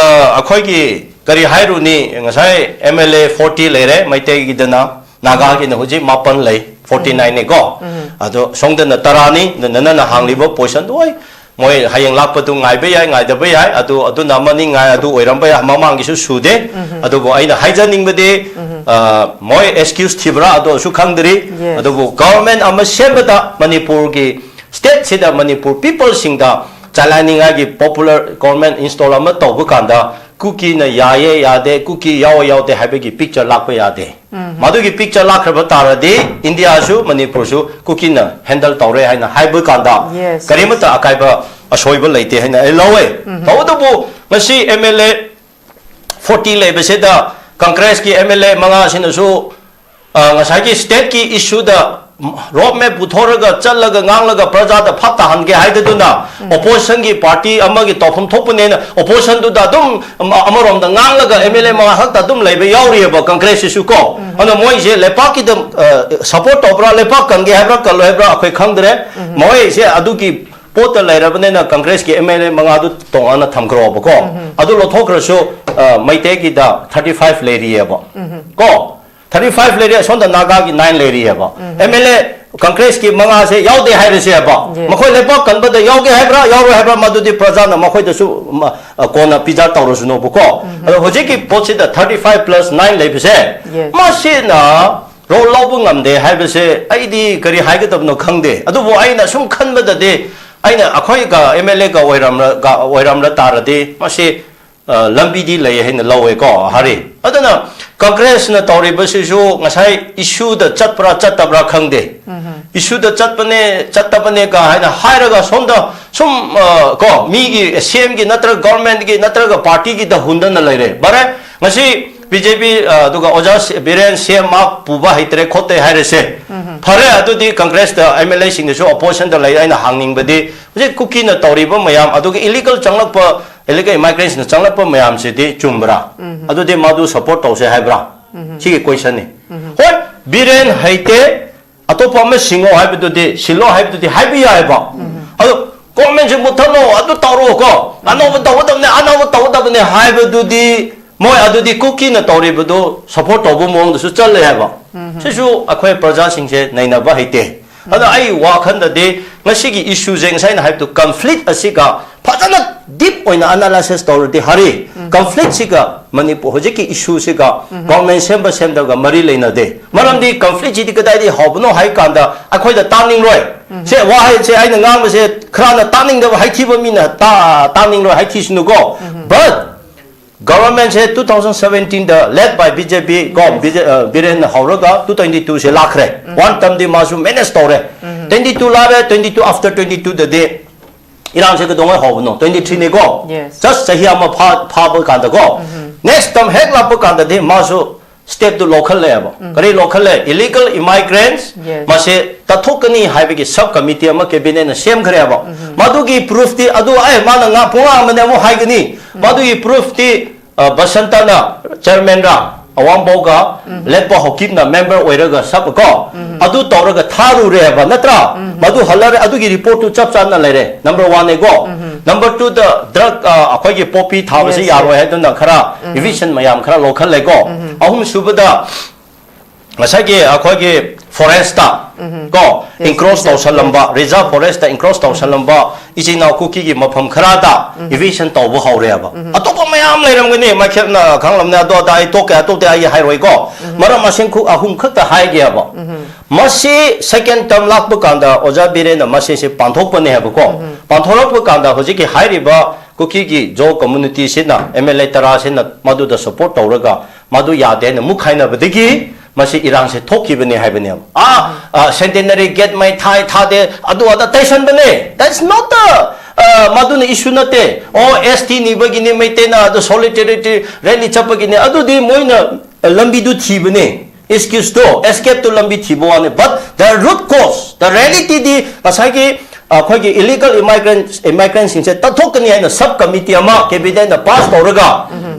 ꯑꯩꯈꯣꯏꯒꯤ ꯀꯔꯤ ꯍꯥꯏꯔꯨꯅꯤ, ꯉꯁꯥꯏ ꯑꯦꯝ ꯑꯦꯜ ꯑꯦ ꯐꯣꯔꯇꯤ ꯂꯩꯔꯦ, ꯃꯩꯇꯩꯒꯤꯗꯅ, ꯅꯥꯒꯥꯒꯤꯅ ꯍꯧꯖꯤꯛ ꯃꯥꯄꯟ ꯂꯩ, ꯐꯣꯔꯇꯤ ꯅꯥꯏꯟꯅꯦꯀꯣ꯫ ꯑꯗꯣ ꯁꯣꯝꯗꯅ ꯇꯔꯥꯅꯤ꯫ ꯑꯗꯨ ꯅꯪꯅ ꯍꯥꯡꯂꯤꯕ ꯄꯣꯖꯤꯁꯟꯗꯣ, ꯍꯣꯏ, ꯃꯣꯏ ꯍꯌꯦꯡ ꯂꯥꯛꯄꯗꯨ ꯉꯥꯏꯕ ꯌꯥꯏ, ꯉꯥꯏꯗꯕ ꯌꯥꯏ, ꯑꯗꯨ, ꯑꯗꯨꯅ ꯑꯃꯅꯤ ꯉꯥꯏ, ꯑꯗꯨ ꯑꯣꯏꯔꯝꯕ ꯌꯥꯏ, ꯃꯃꯥꯡꯒꯤꯁꯨ ꯁꯨꯗꯦ꯫ ꯑꯗꯨꯕꯨ ꯑꯩꯅ ꯍꯥꯏꯖꯅꯤꯡꯕꯗꯤ, ꯑ, ꯃꯣꯏ ꯑꯦꯛꯁꯀ꯭ꯌꯨꯁ ꯊꯤꯕ꯭ꯔꯥ ꯑꯗꯨꯁꯨ ꯈꯪꯗ꯭ꯔꯤ꯫ Yes. ꯑꯗꯨꯕꯨ ꯒꯚꯔꯟꯃꯦꯟ ꯑꯃ ꯁꯦꯝꯕꯗ ꯃꯅꯤꯄꯨꯔꯒꯤ ꯁ꯭ꯇꯦꯠꯁꯤꯗ ꯃꯅꯤꯄꯨꯔ ꯄꯤꯄꯜꯁꯤꯡꯗ ꯆꯂꯥꯏꯅꯤꯡꯉꯥꯏꯒꯤ ꯄꯣꯄꯨꯂꯔ ꯒꯣꯔꯃꯦꯟ ꯏꯟꯁꯇꯣꯜ ꯑꯃ ꯇꯧꯕ ꯀꯥꯟꯗ ꯀꯨꯀꯤꯅ ꯌꯥꯏꯌꯦ ꯌꯥꯗꯦ, ꯀꯨꯀꯤ ꯌꯥꯎꯋꯦ ꯌꯥꯎꯗꯦ ꯍꯥꯏꯕꯒꯤ ꯄꯤꯛꯆꯔ ꯂꯥꯛꯄ ꯌꯥꯗꯦ꯫ ꯃꯗꯨꯒꯤ ꯄꯤꯛꯆꯔ ꯂꯥꯛꯈ꯭ꯔꯕ ꯇꯥꯔꯗꯤ ꯏꯟꯗꯤꯌꯥꯁꯨ ꯃꯅꯤꯄꯨꯔꯁꯨ ꯀꯨꯀꯤꯅ ꯍꯦꯟꯗꯜ ꯇꯧꯔꯦ ꯍꯥꯏꯅ ꯍꯥꯏꯕ ꯀꯥꯟꯗ Yes, ꯀꯔꯤꯃꯠꯇ ꯑꯀꯥꯏꯕ ꯑꯁꯣꯏꯕ ꯂꯩꯇꯦ ꯍꯥꯏꯅ ꯑꯩ ꯂꯧꯋꯦ꯫ ꯇꯧꯕꯇꯕꯨ ꯉꯁꯤ ꯑꯦꯝ ꯑꯦꯜ ꯑꯦ ꯐꯣꯔꯇꯤ ꯂꯩꯕꯁꯤꯗ ꯀꯪꯒ꯭ꯔꯦꯁꯀꯤ ꯑꯦꯝ ꯑꯦꯜ ꯑꯦ ꯃꯉꯥꯁꯤꯅꯁꯨ, ꯑ, ꯉꯁꯥꯏꯒꯤ ꯁ꯭ꯇꯦꯠꯀꯤ ꯏꯁꯨꯗ ꯔꯣꯗ ꯃꯦꯞ ꯄꯨꯊꯣꯔꯒ ꯆꯠꯂꯒ ꯉꯥꯡꯂꯒ ꯄ꯭ꯔꯖꯥꯗ ꯐꯠꯇꯍꯟꯒꯦ ꯍꯥꯏꯗꯗꯨꯅ ꯑꯣꯄꯣꯖꯤꯁꯟꯒꯤ ꯄꯥꯔꯇꯤ ꯑꯃꯒꯤ ꯇꯧꯐꯝ ꯊꯣꯛꯄꯅꯦꯅ ꯑꯣꯄꯣꯖꯤꯁꯟꯗꯨꯗ ꯑꯗꯨꯝ ꯑꯃ-, ꯑꯃꯔꯣꯝꯗ ꯉꯥꯡꯂꯒ ꯑꯦꯝ ꯑꯦꯜ ꯑꯦ ꯃꯉꯥ ꯈꯛꯇ ꯑꯗꯨꯝ ꯂꯩꯕ ꯌꯥꯎꯔꯤꯑꯕ ꯀꯪꯒ꯭ꯔꯦꯁꯁꯤꯁꯨ ꯀꯣ꯫ ꯑꯗꯣ ꯃꯣꯏꯁꯦ ꯂꯩꯄꯥꯛꯀꯤꯗ, ꯑ, ꯁꯄꯣꯔꯠ ꯇꯧꯕ꯭ꯔꯥ, ꯂꯩꯄꯥꯛ ꯀꯪꯒꯦ ꯍꯥꯏꯕ꯭ꯔꯥ, ꯀꯜꯂꯣꯏ ꯍꯥꯏꯕ꯭ꯔꯥ ꯑꯩꯈꯣꯏ ꯈꯪꯗ꯭ꯔꯦ꯫ ꯃꯣꯏꯁꯦ ꯑꯗꯨꯒꯤ ꯄꯣꯠꯇ ꯂꯩꯔꯕꯅꯤꯅ ꯀꯪꯒ꯭ꯔꯦꯁꯀꯤ ꯑꯦꯝ ꯑꯦꯜ ꯑꯦ ꯃꯉꯥꯗꯨ ꯇꯣꯉꯥꯟꯅ ꯊꯝꯈ꯭ꯔꯣꯕꯀꯣ꯫ ꯑꯗꯨ ꯂꯧꯊꯣꯛꯈ꯭ꯔꯁꯨ, ꯑ, ꯃꯩꯇꯩꯒꯤꯗ ꯊꯥꯔꯇꯤ ꯐꯥꯏꯚ ꯂꯩꯔꯤꯑꯕ ꯀꯣ꯫ ꯊꯥꯔꯇꯤ ꯐꯥꯏꯚ ꯂꯩꯔꯤ, ꯑꯁꯣꯝꯗ ꯅꯥꯒꯥꯒꯤ ꯅꯥꯏꯟ ꯂꯩꯔꯤꯑꯕ꯫ ꯑꯦꯝ ꯑꯦꯜ ꯑꯦ ꯀꯪꯒ꯭ꯔꯦꯁꯀꯤ ꯃꯉꯥꯁꯦ ꯌꯥꯎꯗꯦ ꯍꯥꯏꯔꯁꯦꯕ꯫ Yes. ꯃꯈꯣꯏ ꯂꯩꯄꯥꯛ ꯀꯟꯕꯗ ꯌꯥꯎꯒꯦ ꯍꯥꯏꯕ꯭ꯔꯥ, ꯌꯥꯎꯔꯣꯏ ꯍꯥꯏꯕ꯭ꯔꯥ, ꯃꯗꯨꯗꯤ ꯄ꯭ꯔꯖꯥꯅ ꯃꯈꯣꯏꯗꯁꯨ ꯃ-, ꯑ, ꯀꯣꯟꯅ ꯄꯤꯖꯥ ꯇꯧꯔꯁꯅꯨꯕꯀꯣ꯫ ꯑꯗꯣ ꯍꯧꯖꯤꯛꯀꯤ ꯄꯣꯠꯁꯤꯗ ꯊꯥꯔꯇꯤ ꯐꯥꯏꯚ ꯄ꯭ꯂꯁ ꯅꯥꯏꯟ ꯂꯩꯕꯁꯦ, Yes. ꯃꯁꯤꯅ ꯔꯣꯜ ꯂꯧꯕ ꯉꯝꯗꯦ ꯍꯥꯏꯕꯁꯦ ꯑꯩꯗꯤ ꯀꯔꯤ ꯍꯥꯏꯒꯗꯕꯅꯣ ꯈꯪꯗꯦ꯫ ꯑꯗꯨꯕꯨ ꯑꯩꯅ ꯁꯨꯝ ꯈꯟꯕꯗꯗꯤ, ꯑꯩꯅ ꯑꯩꯈꯣꯏꯒ ꯑꯦꯝ ꯑꯦꯜ ꯑꯦꯒ ꯑꯣꯏꯔꯝꯂꯒ, ꯑꯣꯏꯔꯝꯂ ꯇꯥꯔꯗꯤ ꯃꯁꯤ, ꯑ, ꯂꯝꯕꯤꯗꯤ ꯂꯩ ꯍꯥꯏꯅ ꯂꯧꯋꯦꯀꯣ, ꯍꯥꯔꯤ꯫ ꯑꯗꯨꯅ ꯀꯪꯒ꯭ꯔꯦꯁꯅ ꯇꯧꯔꯤꯕꯁꯤꯁꯨ ꯉꯁꯥꯏ ꯏꯁꯨꯗ ꯆꯠꯄ꯭ꯔꯥ ꯆꯠꯇꯕ꯭ꯔꯥ ꯈꯪꯗꯦ꯫ ꯏꯁꯨꯗ ꯆꯠꯄꯅꯦ, ꯆꯠꯇꯕꯅꯦ ꯀ ꯍꯥꯏꯅ ꯍꯥꯏꯔꯒ ꯁꯣꯝꯗ ꯁꯨꯝ, ꯑ, ꯀꯣ, ꯃꯤꯒꯤ ꯁꯤ ꯑꯦꯝꯒꯤ ꯅꯠꯇ꯭ꯔꯒ ꯒꯣꯔꯃꯦꯟꯒꯤ ꯅꯠꯇ꯭ꯔꯒ ꯄꯥꯔꯇꯤꯒꯤꯗ ꯍꯨꯟꯗꯅ ꯂꯩꯔꯦ꯫ ꯐꯔꯦ, ꯉꯁꯤ ꯕꯤ ꯖꯦ ꯄꯤ ꯑꯗꯨꯒ ꯑꯣꯖꯥ ꯁꯤ- ꯕꯤꯔꯦꯟ ꯁꯤ ꯑꯦꯝ ꯃꯥ ꯄꯨꯕ ꯍꯩꯇ꯭ꯔꯦ ꯈꯣꯠꯇꯦ ꯍꯥꯏꯔꯁꯦ꯫ ꯐꯔꯦ, ꯑꯗꯨꯗꯤ ꯀꯪꯒ꯭ꯔꯦꯁꯇ ꯑꯦꯝ ꯑꯦꯜ ꯑꯦꯁꯤꯡꯗꯁꯨ ꯑꯣꯄꯣꯖꯤꯁꯟꯗ ꯂꯩ꯫ ꯑꯩꯅ ꯍꯥꯡꯅꯤꯡꯕꯗꯤ ꯍꯧꯖꯤꯛ ꯀꯨꯀꯤꯅ ꯇꯧꯔꯤꯕ ꯃꯌꯥꯝ, ꯑꯗꯨꯒ ꯏꯂꯤꯒꯦꯜ ꯆꯪꯂꯛꯄ, ꯏꯂꯤꯒꯦꯜ ꯏꯃꯥꯏꯒ꯭ꯔꯦꯟꯁꯅ ꯆꯪꯂꯛꯄ ꯃꯌꯥꯝꯁꯤꯗꯤ ꯆꯨꯝꯕ꯭ꯔꯥ? ꯑꯗꯨꯗꯤ ꯃꯥꯗꯨ ꯁꯄꯣꯔꯠ ꯇꯧꯁꯦ ꯍꯥꯏꯕ꯭ꯔꯥ? ꯁꯤꯒꯤ ꯀꯣꯏꯁꯟꯅꯤ꯫ ꯍꯣꯏ, ꯕꯤꯔꯦꯟ ꯍꯩꯇꯦ, ꯑꯇꯣꯞꯄ ꯑꯃ ꯁꯤꯡꯉꯣ ꯍꯥꯏꯕꯗꯨꯗꯤ, ꯁꯤꯜꯂꯣ ꯍꯥꯏꯕꯗꯨꯗꯤ ꯍꯥꯏꯕ ꯌꯥꯏꯑꯕ꯫ ꯑꯗꯣ ꯒꯣꯔꯃꯦꯟꯁꯦ ꯃꯨꯠꯊꯠꯂꯣ, ꯑꯗꯨ ꯇꯧꯔꯣ ꯀꯣ, ꯑꯅꯧꯕ ꯇꯧꯒꯗꯕꯅꯦ, ꯑꯅꯧꯕ ꯇꯧꯒꯗꯕꯅꯦ ꯍꯥꯏꯕꯗꯨꯗꯤ ꯃꯣꯏ ꯑꯗꯨꯗꯤ ꯀꯨꯀꯤꯅ ꯇꯧꯔꯤꯕꯗꯨ ꯁꯄꯣꯔꯠ ꯇꯧꯕ ꯃꯑꯣꯡꯗꯁꯨ ꯆꯠꯂꯦ ꯍꯥꯏꯕ꯫ ꯁꯤꯁꯨ ꯑꯩꯈꯣꯏ ꯄ꯭ꯔꯖꯥꯁꯤꯡꯁꯦ ꯅꯩꯅꯕ ꯍꯩꯇꯦ꯫ ꯑꯗꯣ ꯑꯩ ꯋꯥꯈꯜꯗꯗꯤ ꯉꯁꯤꯒꯤ ꯏꯁꯨꯁꯦ ꯉꯁꯥꯏ ꯑꯩꯅ ꯍꯥꯏꯕꯗꯨ ꯀꯟꯐ꯭ꯂꯤꯛ ꯑꯁꯤꯒ ꯐꯖꯅ ꯗꯤꯞ ꯑꯣꯏꯅ ꯑꯦꯅꯥꯂꯥꯏꯁꯤꯁ ꯇꯧꯔꯗꯤ ꯍꯥꯏꯔꯤ, ꯀꯟꯐ꯭ꯂꯤꯛꯁꯤꯒ ꯃꯅꯤꯄꯨꯔ ꯍꯧꯖꯤꯛꯀꯤ ꯏꯁꯨꯁꯤꯒ ꯒꯣꯔꯃꯦꯟ ꯁꯦꯝꯕ ꯁꯦꯝꯗꯕꯒ ꯃꯔꯤ ꯂꯩꯅꯗꯦ꯫ ꯃꯔꯝꯗꯤ ꯀꯟꯐ꯭ꯂꯤꯛꯁꯤꯗꯤ ꯀꯗꯥꯏꯗꯒꯤ ꯍꯧꯕꯅꯣ ꯍꯥꯏ ꯀꯥꯟꯗ ꯑꯩꯈꯣꯏꯗ ꯇꯥꯅꯤꯡꯂꯣꯏ꯫ ꯁꯦ ꯋꯥꯍꯩꯁꯦ ꯑꯩꯅ ꯉꯥꯡꯕꯁꯦ ꯈꯔꯅ ꯇꯥꯅꯤꯡꯗꯕ ꯍꯩꯊꯤꯕ ꯃꯤꯅ ꯇꯥ- ꯇꯥꯅꯤꯡꯂꯣꯏ, ꯍꯩꯊꯤꯁꯅꯨꯀꯣ꯫ But ꯒꯣꯚꯔꯟꯃꯦꯟꯁꯦ two thousand seventeenꯗ led by B J P ꯀꯣ, ꯕꯤ ꯖꯦ- ꯑ, ꯕꯤꯔꯦꯟꯅ ꯍꯧꯔꯒ two twenty twoꯁꯦ ꯂꯥꯛꯈ꯭ꯔꯦ꯫ One termꯗꯤ ꯃꯥꯁꯨ ꯃꯦꯅꯦꯖ ꯇꯧꯔꯦ꯫ Twenty two ꯂꯥꯛꯔꯦ, twenty two, after twenty twoꯗꯗꯤ ꯏꯔꯥꯡꯁꯦ ꯀꯩꯗꯧꯉꯩ ꯍꯧꯕꯅꯣ? Twenty threeꯅꯦꯀꯣ꯫ Yes. Just ꯆꯍꯤ ꯑꯃ ꯐꯥ- ꯐꯥꯕ ꯀꯥꯟꯗꯀꯣ꯫ Next term ꯍꯦꯛ ꯂꯥꯛꯄ ꯀꯥꯟꯗꯗꯤ ꯃꯥꯁꯨ stepꯇꯨ ꯂꯧꯈꯠꯂꯛꯑꯦꯕ꯫ ꯀꯔꯤ ꯂꯧꯈꯠꯂꯦ? Illegal immigrants Yes. ꯃꯁꯦ ꯇꯥꯊꯣꯛꯀꯅꯤ ꯍꯥꯏꯕꯒꯤ sub committee ꯑꯃ cabinetꯅ ꯁꯦꯝꯈ꯭ꯔꯦꯕ꯫ ꯃꯗꯨꯒꯤ proofꯇꯤ ꯑꯗꯨ ꯑꯩ ꯃꯥꯅ ꯉꯥ ꯄꯨꯡꯉꯥꯡ ꯑꯃꯅꯦ ꯑꯃꯨꯛ ꯍꯥꯏꯒꯅꯤ꯫ ꯃꯗꯨꯒꯤ proofꯇꯤ ꯑ, ꯕꯁꯟꯇꯅ chairmanꯔ ꯑꯋꯥꯡꯕꯧꯒ ꯂꯦꯠꯄ ꯍꯧꯀꯤꯞꯅ member ꯑꯣꯏꯔꯒ ꯁꯕ ꯀꯣ ꯑꯗꯨ ꯇꯧꯔꯒ ꯊꯥꯔꯨꯔꯦꯕ ꯅꯠꯇ꯭ꯔꯥ? ꯃꯗꯨ ꯍꯜꯂꯔꯦ, ꯑꯗꯨꯒꯤ reportꯇꯨ ꯆꯞ ꯆꯥꯅ ꯂꯩꯔꯦ꯫ Number oneꯅꯦꯀꯣ꯫ Number twoꯗ drug, ꯑ, ꯑꯩꯈꯣꯏꯒꯤ poppy ꯊꯥꯕꯁꯤ Yes, ꯌꯥꯔꯣꯏ yes. ꯍꯥꯏꯗꯨꯅ ꯈꯔ eviction ꯃꯌꯥꯝ ꯈꯔ ꯂꯧꯈꯠꯂꯦꯀꯣ꯫ ꯑꯍꯨꯝ ꯁꯨꯕꯗ ꯉꯁꯥꯏꯒꯤ ꯑꯩꯈꯣꯏꯒꯤ forestꯇ ꯀꯣ Yes, encroach reserve ꯇꯧꯁꯜꯂꯝꯕ, reserve forestꯇ encroach ꯇꯧꯁꯜꯂꯝꯕ ꯏꯆꯤꯟ ꯏꯅꯥꯎ ꯀꯨꯀꯤꯒꯤ ꯃꯐꯝ ꯈꯔꯗ eviction ꯇꯧꯕ ꯍꯧꯔꯦꯕ꯫ ꯑꯇꯣꯞꯄ ꯃꯌꯥꯝ ꯂꯩꯔꯝꯒꯅꯤ, ꯃꯈꯦꯠꯅ ꯈꯪꯂꯝꯅꯤ, ꯑꯗꯣ ꯑꯗ ꯑꯩ ꯇꯣꯛꯀꯦ, ꯑꯇꯣꯞꯄꯗꯤ ꯑꯩ ꯍꯥꯏꯔꯣꯏꯀꯣ꯫ ꯃꯔꯝ ꯑꯁꯦꯡ ꯈꯨ- ꯑꯍꯨꯝ ꯈꯛꯇ ꯍꯥꯏꯒꯦꯕ꯫ ꯃꯁꯤ second term ꯂꯥꯛꯄ ꯀꯥꯟꯗ ꯑꯣꯖꯥ ꯕꯤꯔꯦꯟꯅ ꯃꯁꯤꯁꯦ ꯄꯥꯟꯊꯣꯛꯄꯅꯦ ꯍꯥꯏꯕꯀꯣ꯫ ꯄꯥꯟꯊꯣꯔꯛꯄ ꯀꯥꯟꯗ ꯍꯧꯖꯤꯛꯀꯤ ꯍꯥꯏꯔꯤꯕ ꯀꯨꯀꯤꯒꯤ ꯖꯣ communityꯁꯤꯅ, M L A ꯇꯔꯥꯁꯤꯅ ꯃꯗꯨꯗ support ꯇꯧꯔꯒ ꯃꯗꯨ ꯌꯥꯗꯦ ꯍꯥꯏꯅ ꯑꯃꯨꯛ ꯈꯥꯏꯅꯕꯗꯒꯤ ꯃꯁꯤ ꯏꯔꯥꯡꯁꯦ ꯊꯣꯛꯈꯤꯕꯅꯦ ꯍꯥꯏꯕꯅꯦꯕ꯫ ꯑꯥ, ꯑ, centenary gate ꯃꯩ ꯊꯥꯏ ꯊꯥꯗꯦ, ꯑꯗꯨ ꯑꯗ ꯇꯩꯁꯟꯕꯅꯦ꯫ That's not the, ꯑ, ꯑ, ꯃꯗꯨꯅ ꯏꯁꯨ ꯅꯠꯇꯦ꯫ ꯑꯣ, ꯑꯦꯁ ꯇꯤ ꯅꯤꯕꯒꯤꯅꯦ, ꯃꯩꯇꯩꯅ ꯑꯗꯨ ꯁꯣꯂꯤꯗꯦꯔꯤꯇꯤ ꯔꯦꯂꯤ ꯆꯠꯄꯒꯤꯅꯦ, ꯑꯗꯨꯗꯤ ꯃꯣꯏꯅ, ꯑ, ꯂꯝꯕꯤꯗꯨ ꯊꯤꯕꯅꯦ꯫ ꯑꯦꯛꯁꯀ꯭ꯌꯨꯁꯇꯣ, ꯑꯦꯁꯀꯦꯞꯇꯣ ꯂꯝꯕꯤ ꯊꯤꯕ ꯋꯥꯅꯤ꯫ But the root cause, the realityꯗꯤ ꯉꯁꯥꯏꯒꯤ ꯑꯩꯈꯣꯏꯒꯤ ꯏꯂꯤꯒꯜ ꯏꯃꯥꯏꯒ꯭ꯔꯦꯟ ꯏꯃꯥꯏꯒ꯭ꯔꯦꯟꯁꯤꯡꯁꯦ ꯇꯥꯟꯊꯣꯛꯀꯅꯤ ꯍꯥꯏꯅ ꯁꯕ ꯀꯃꯤꯇꯤ ꯑꯃ ꯀꯦꯕꯤꯅꯦꯠꯅ ꯄꯥꯁ ꯇꯧꯔꯒ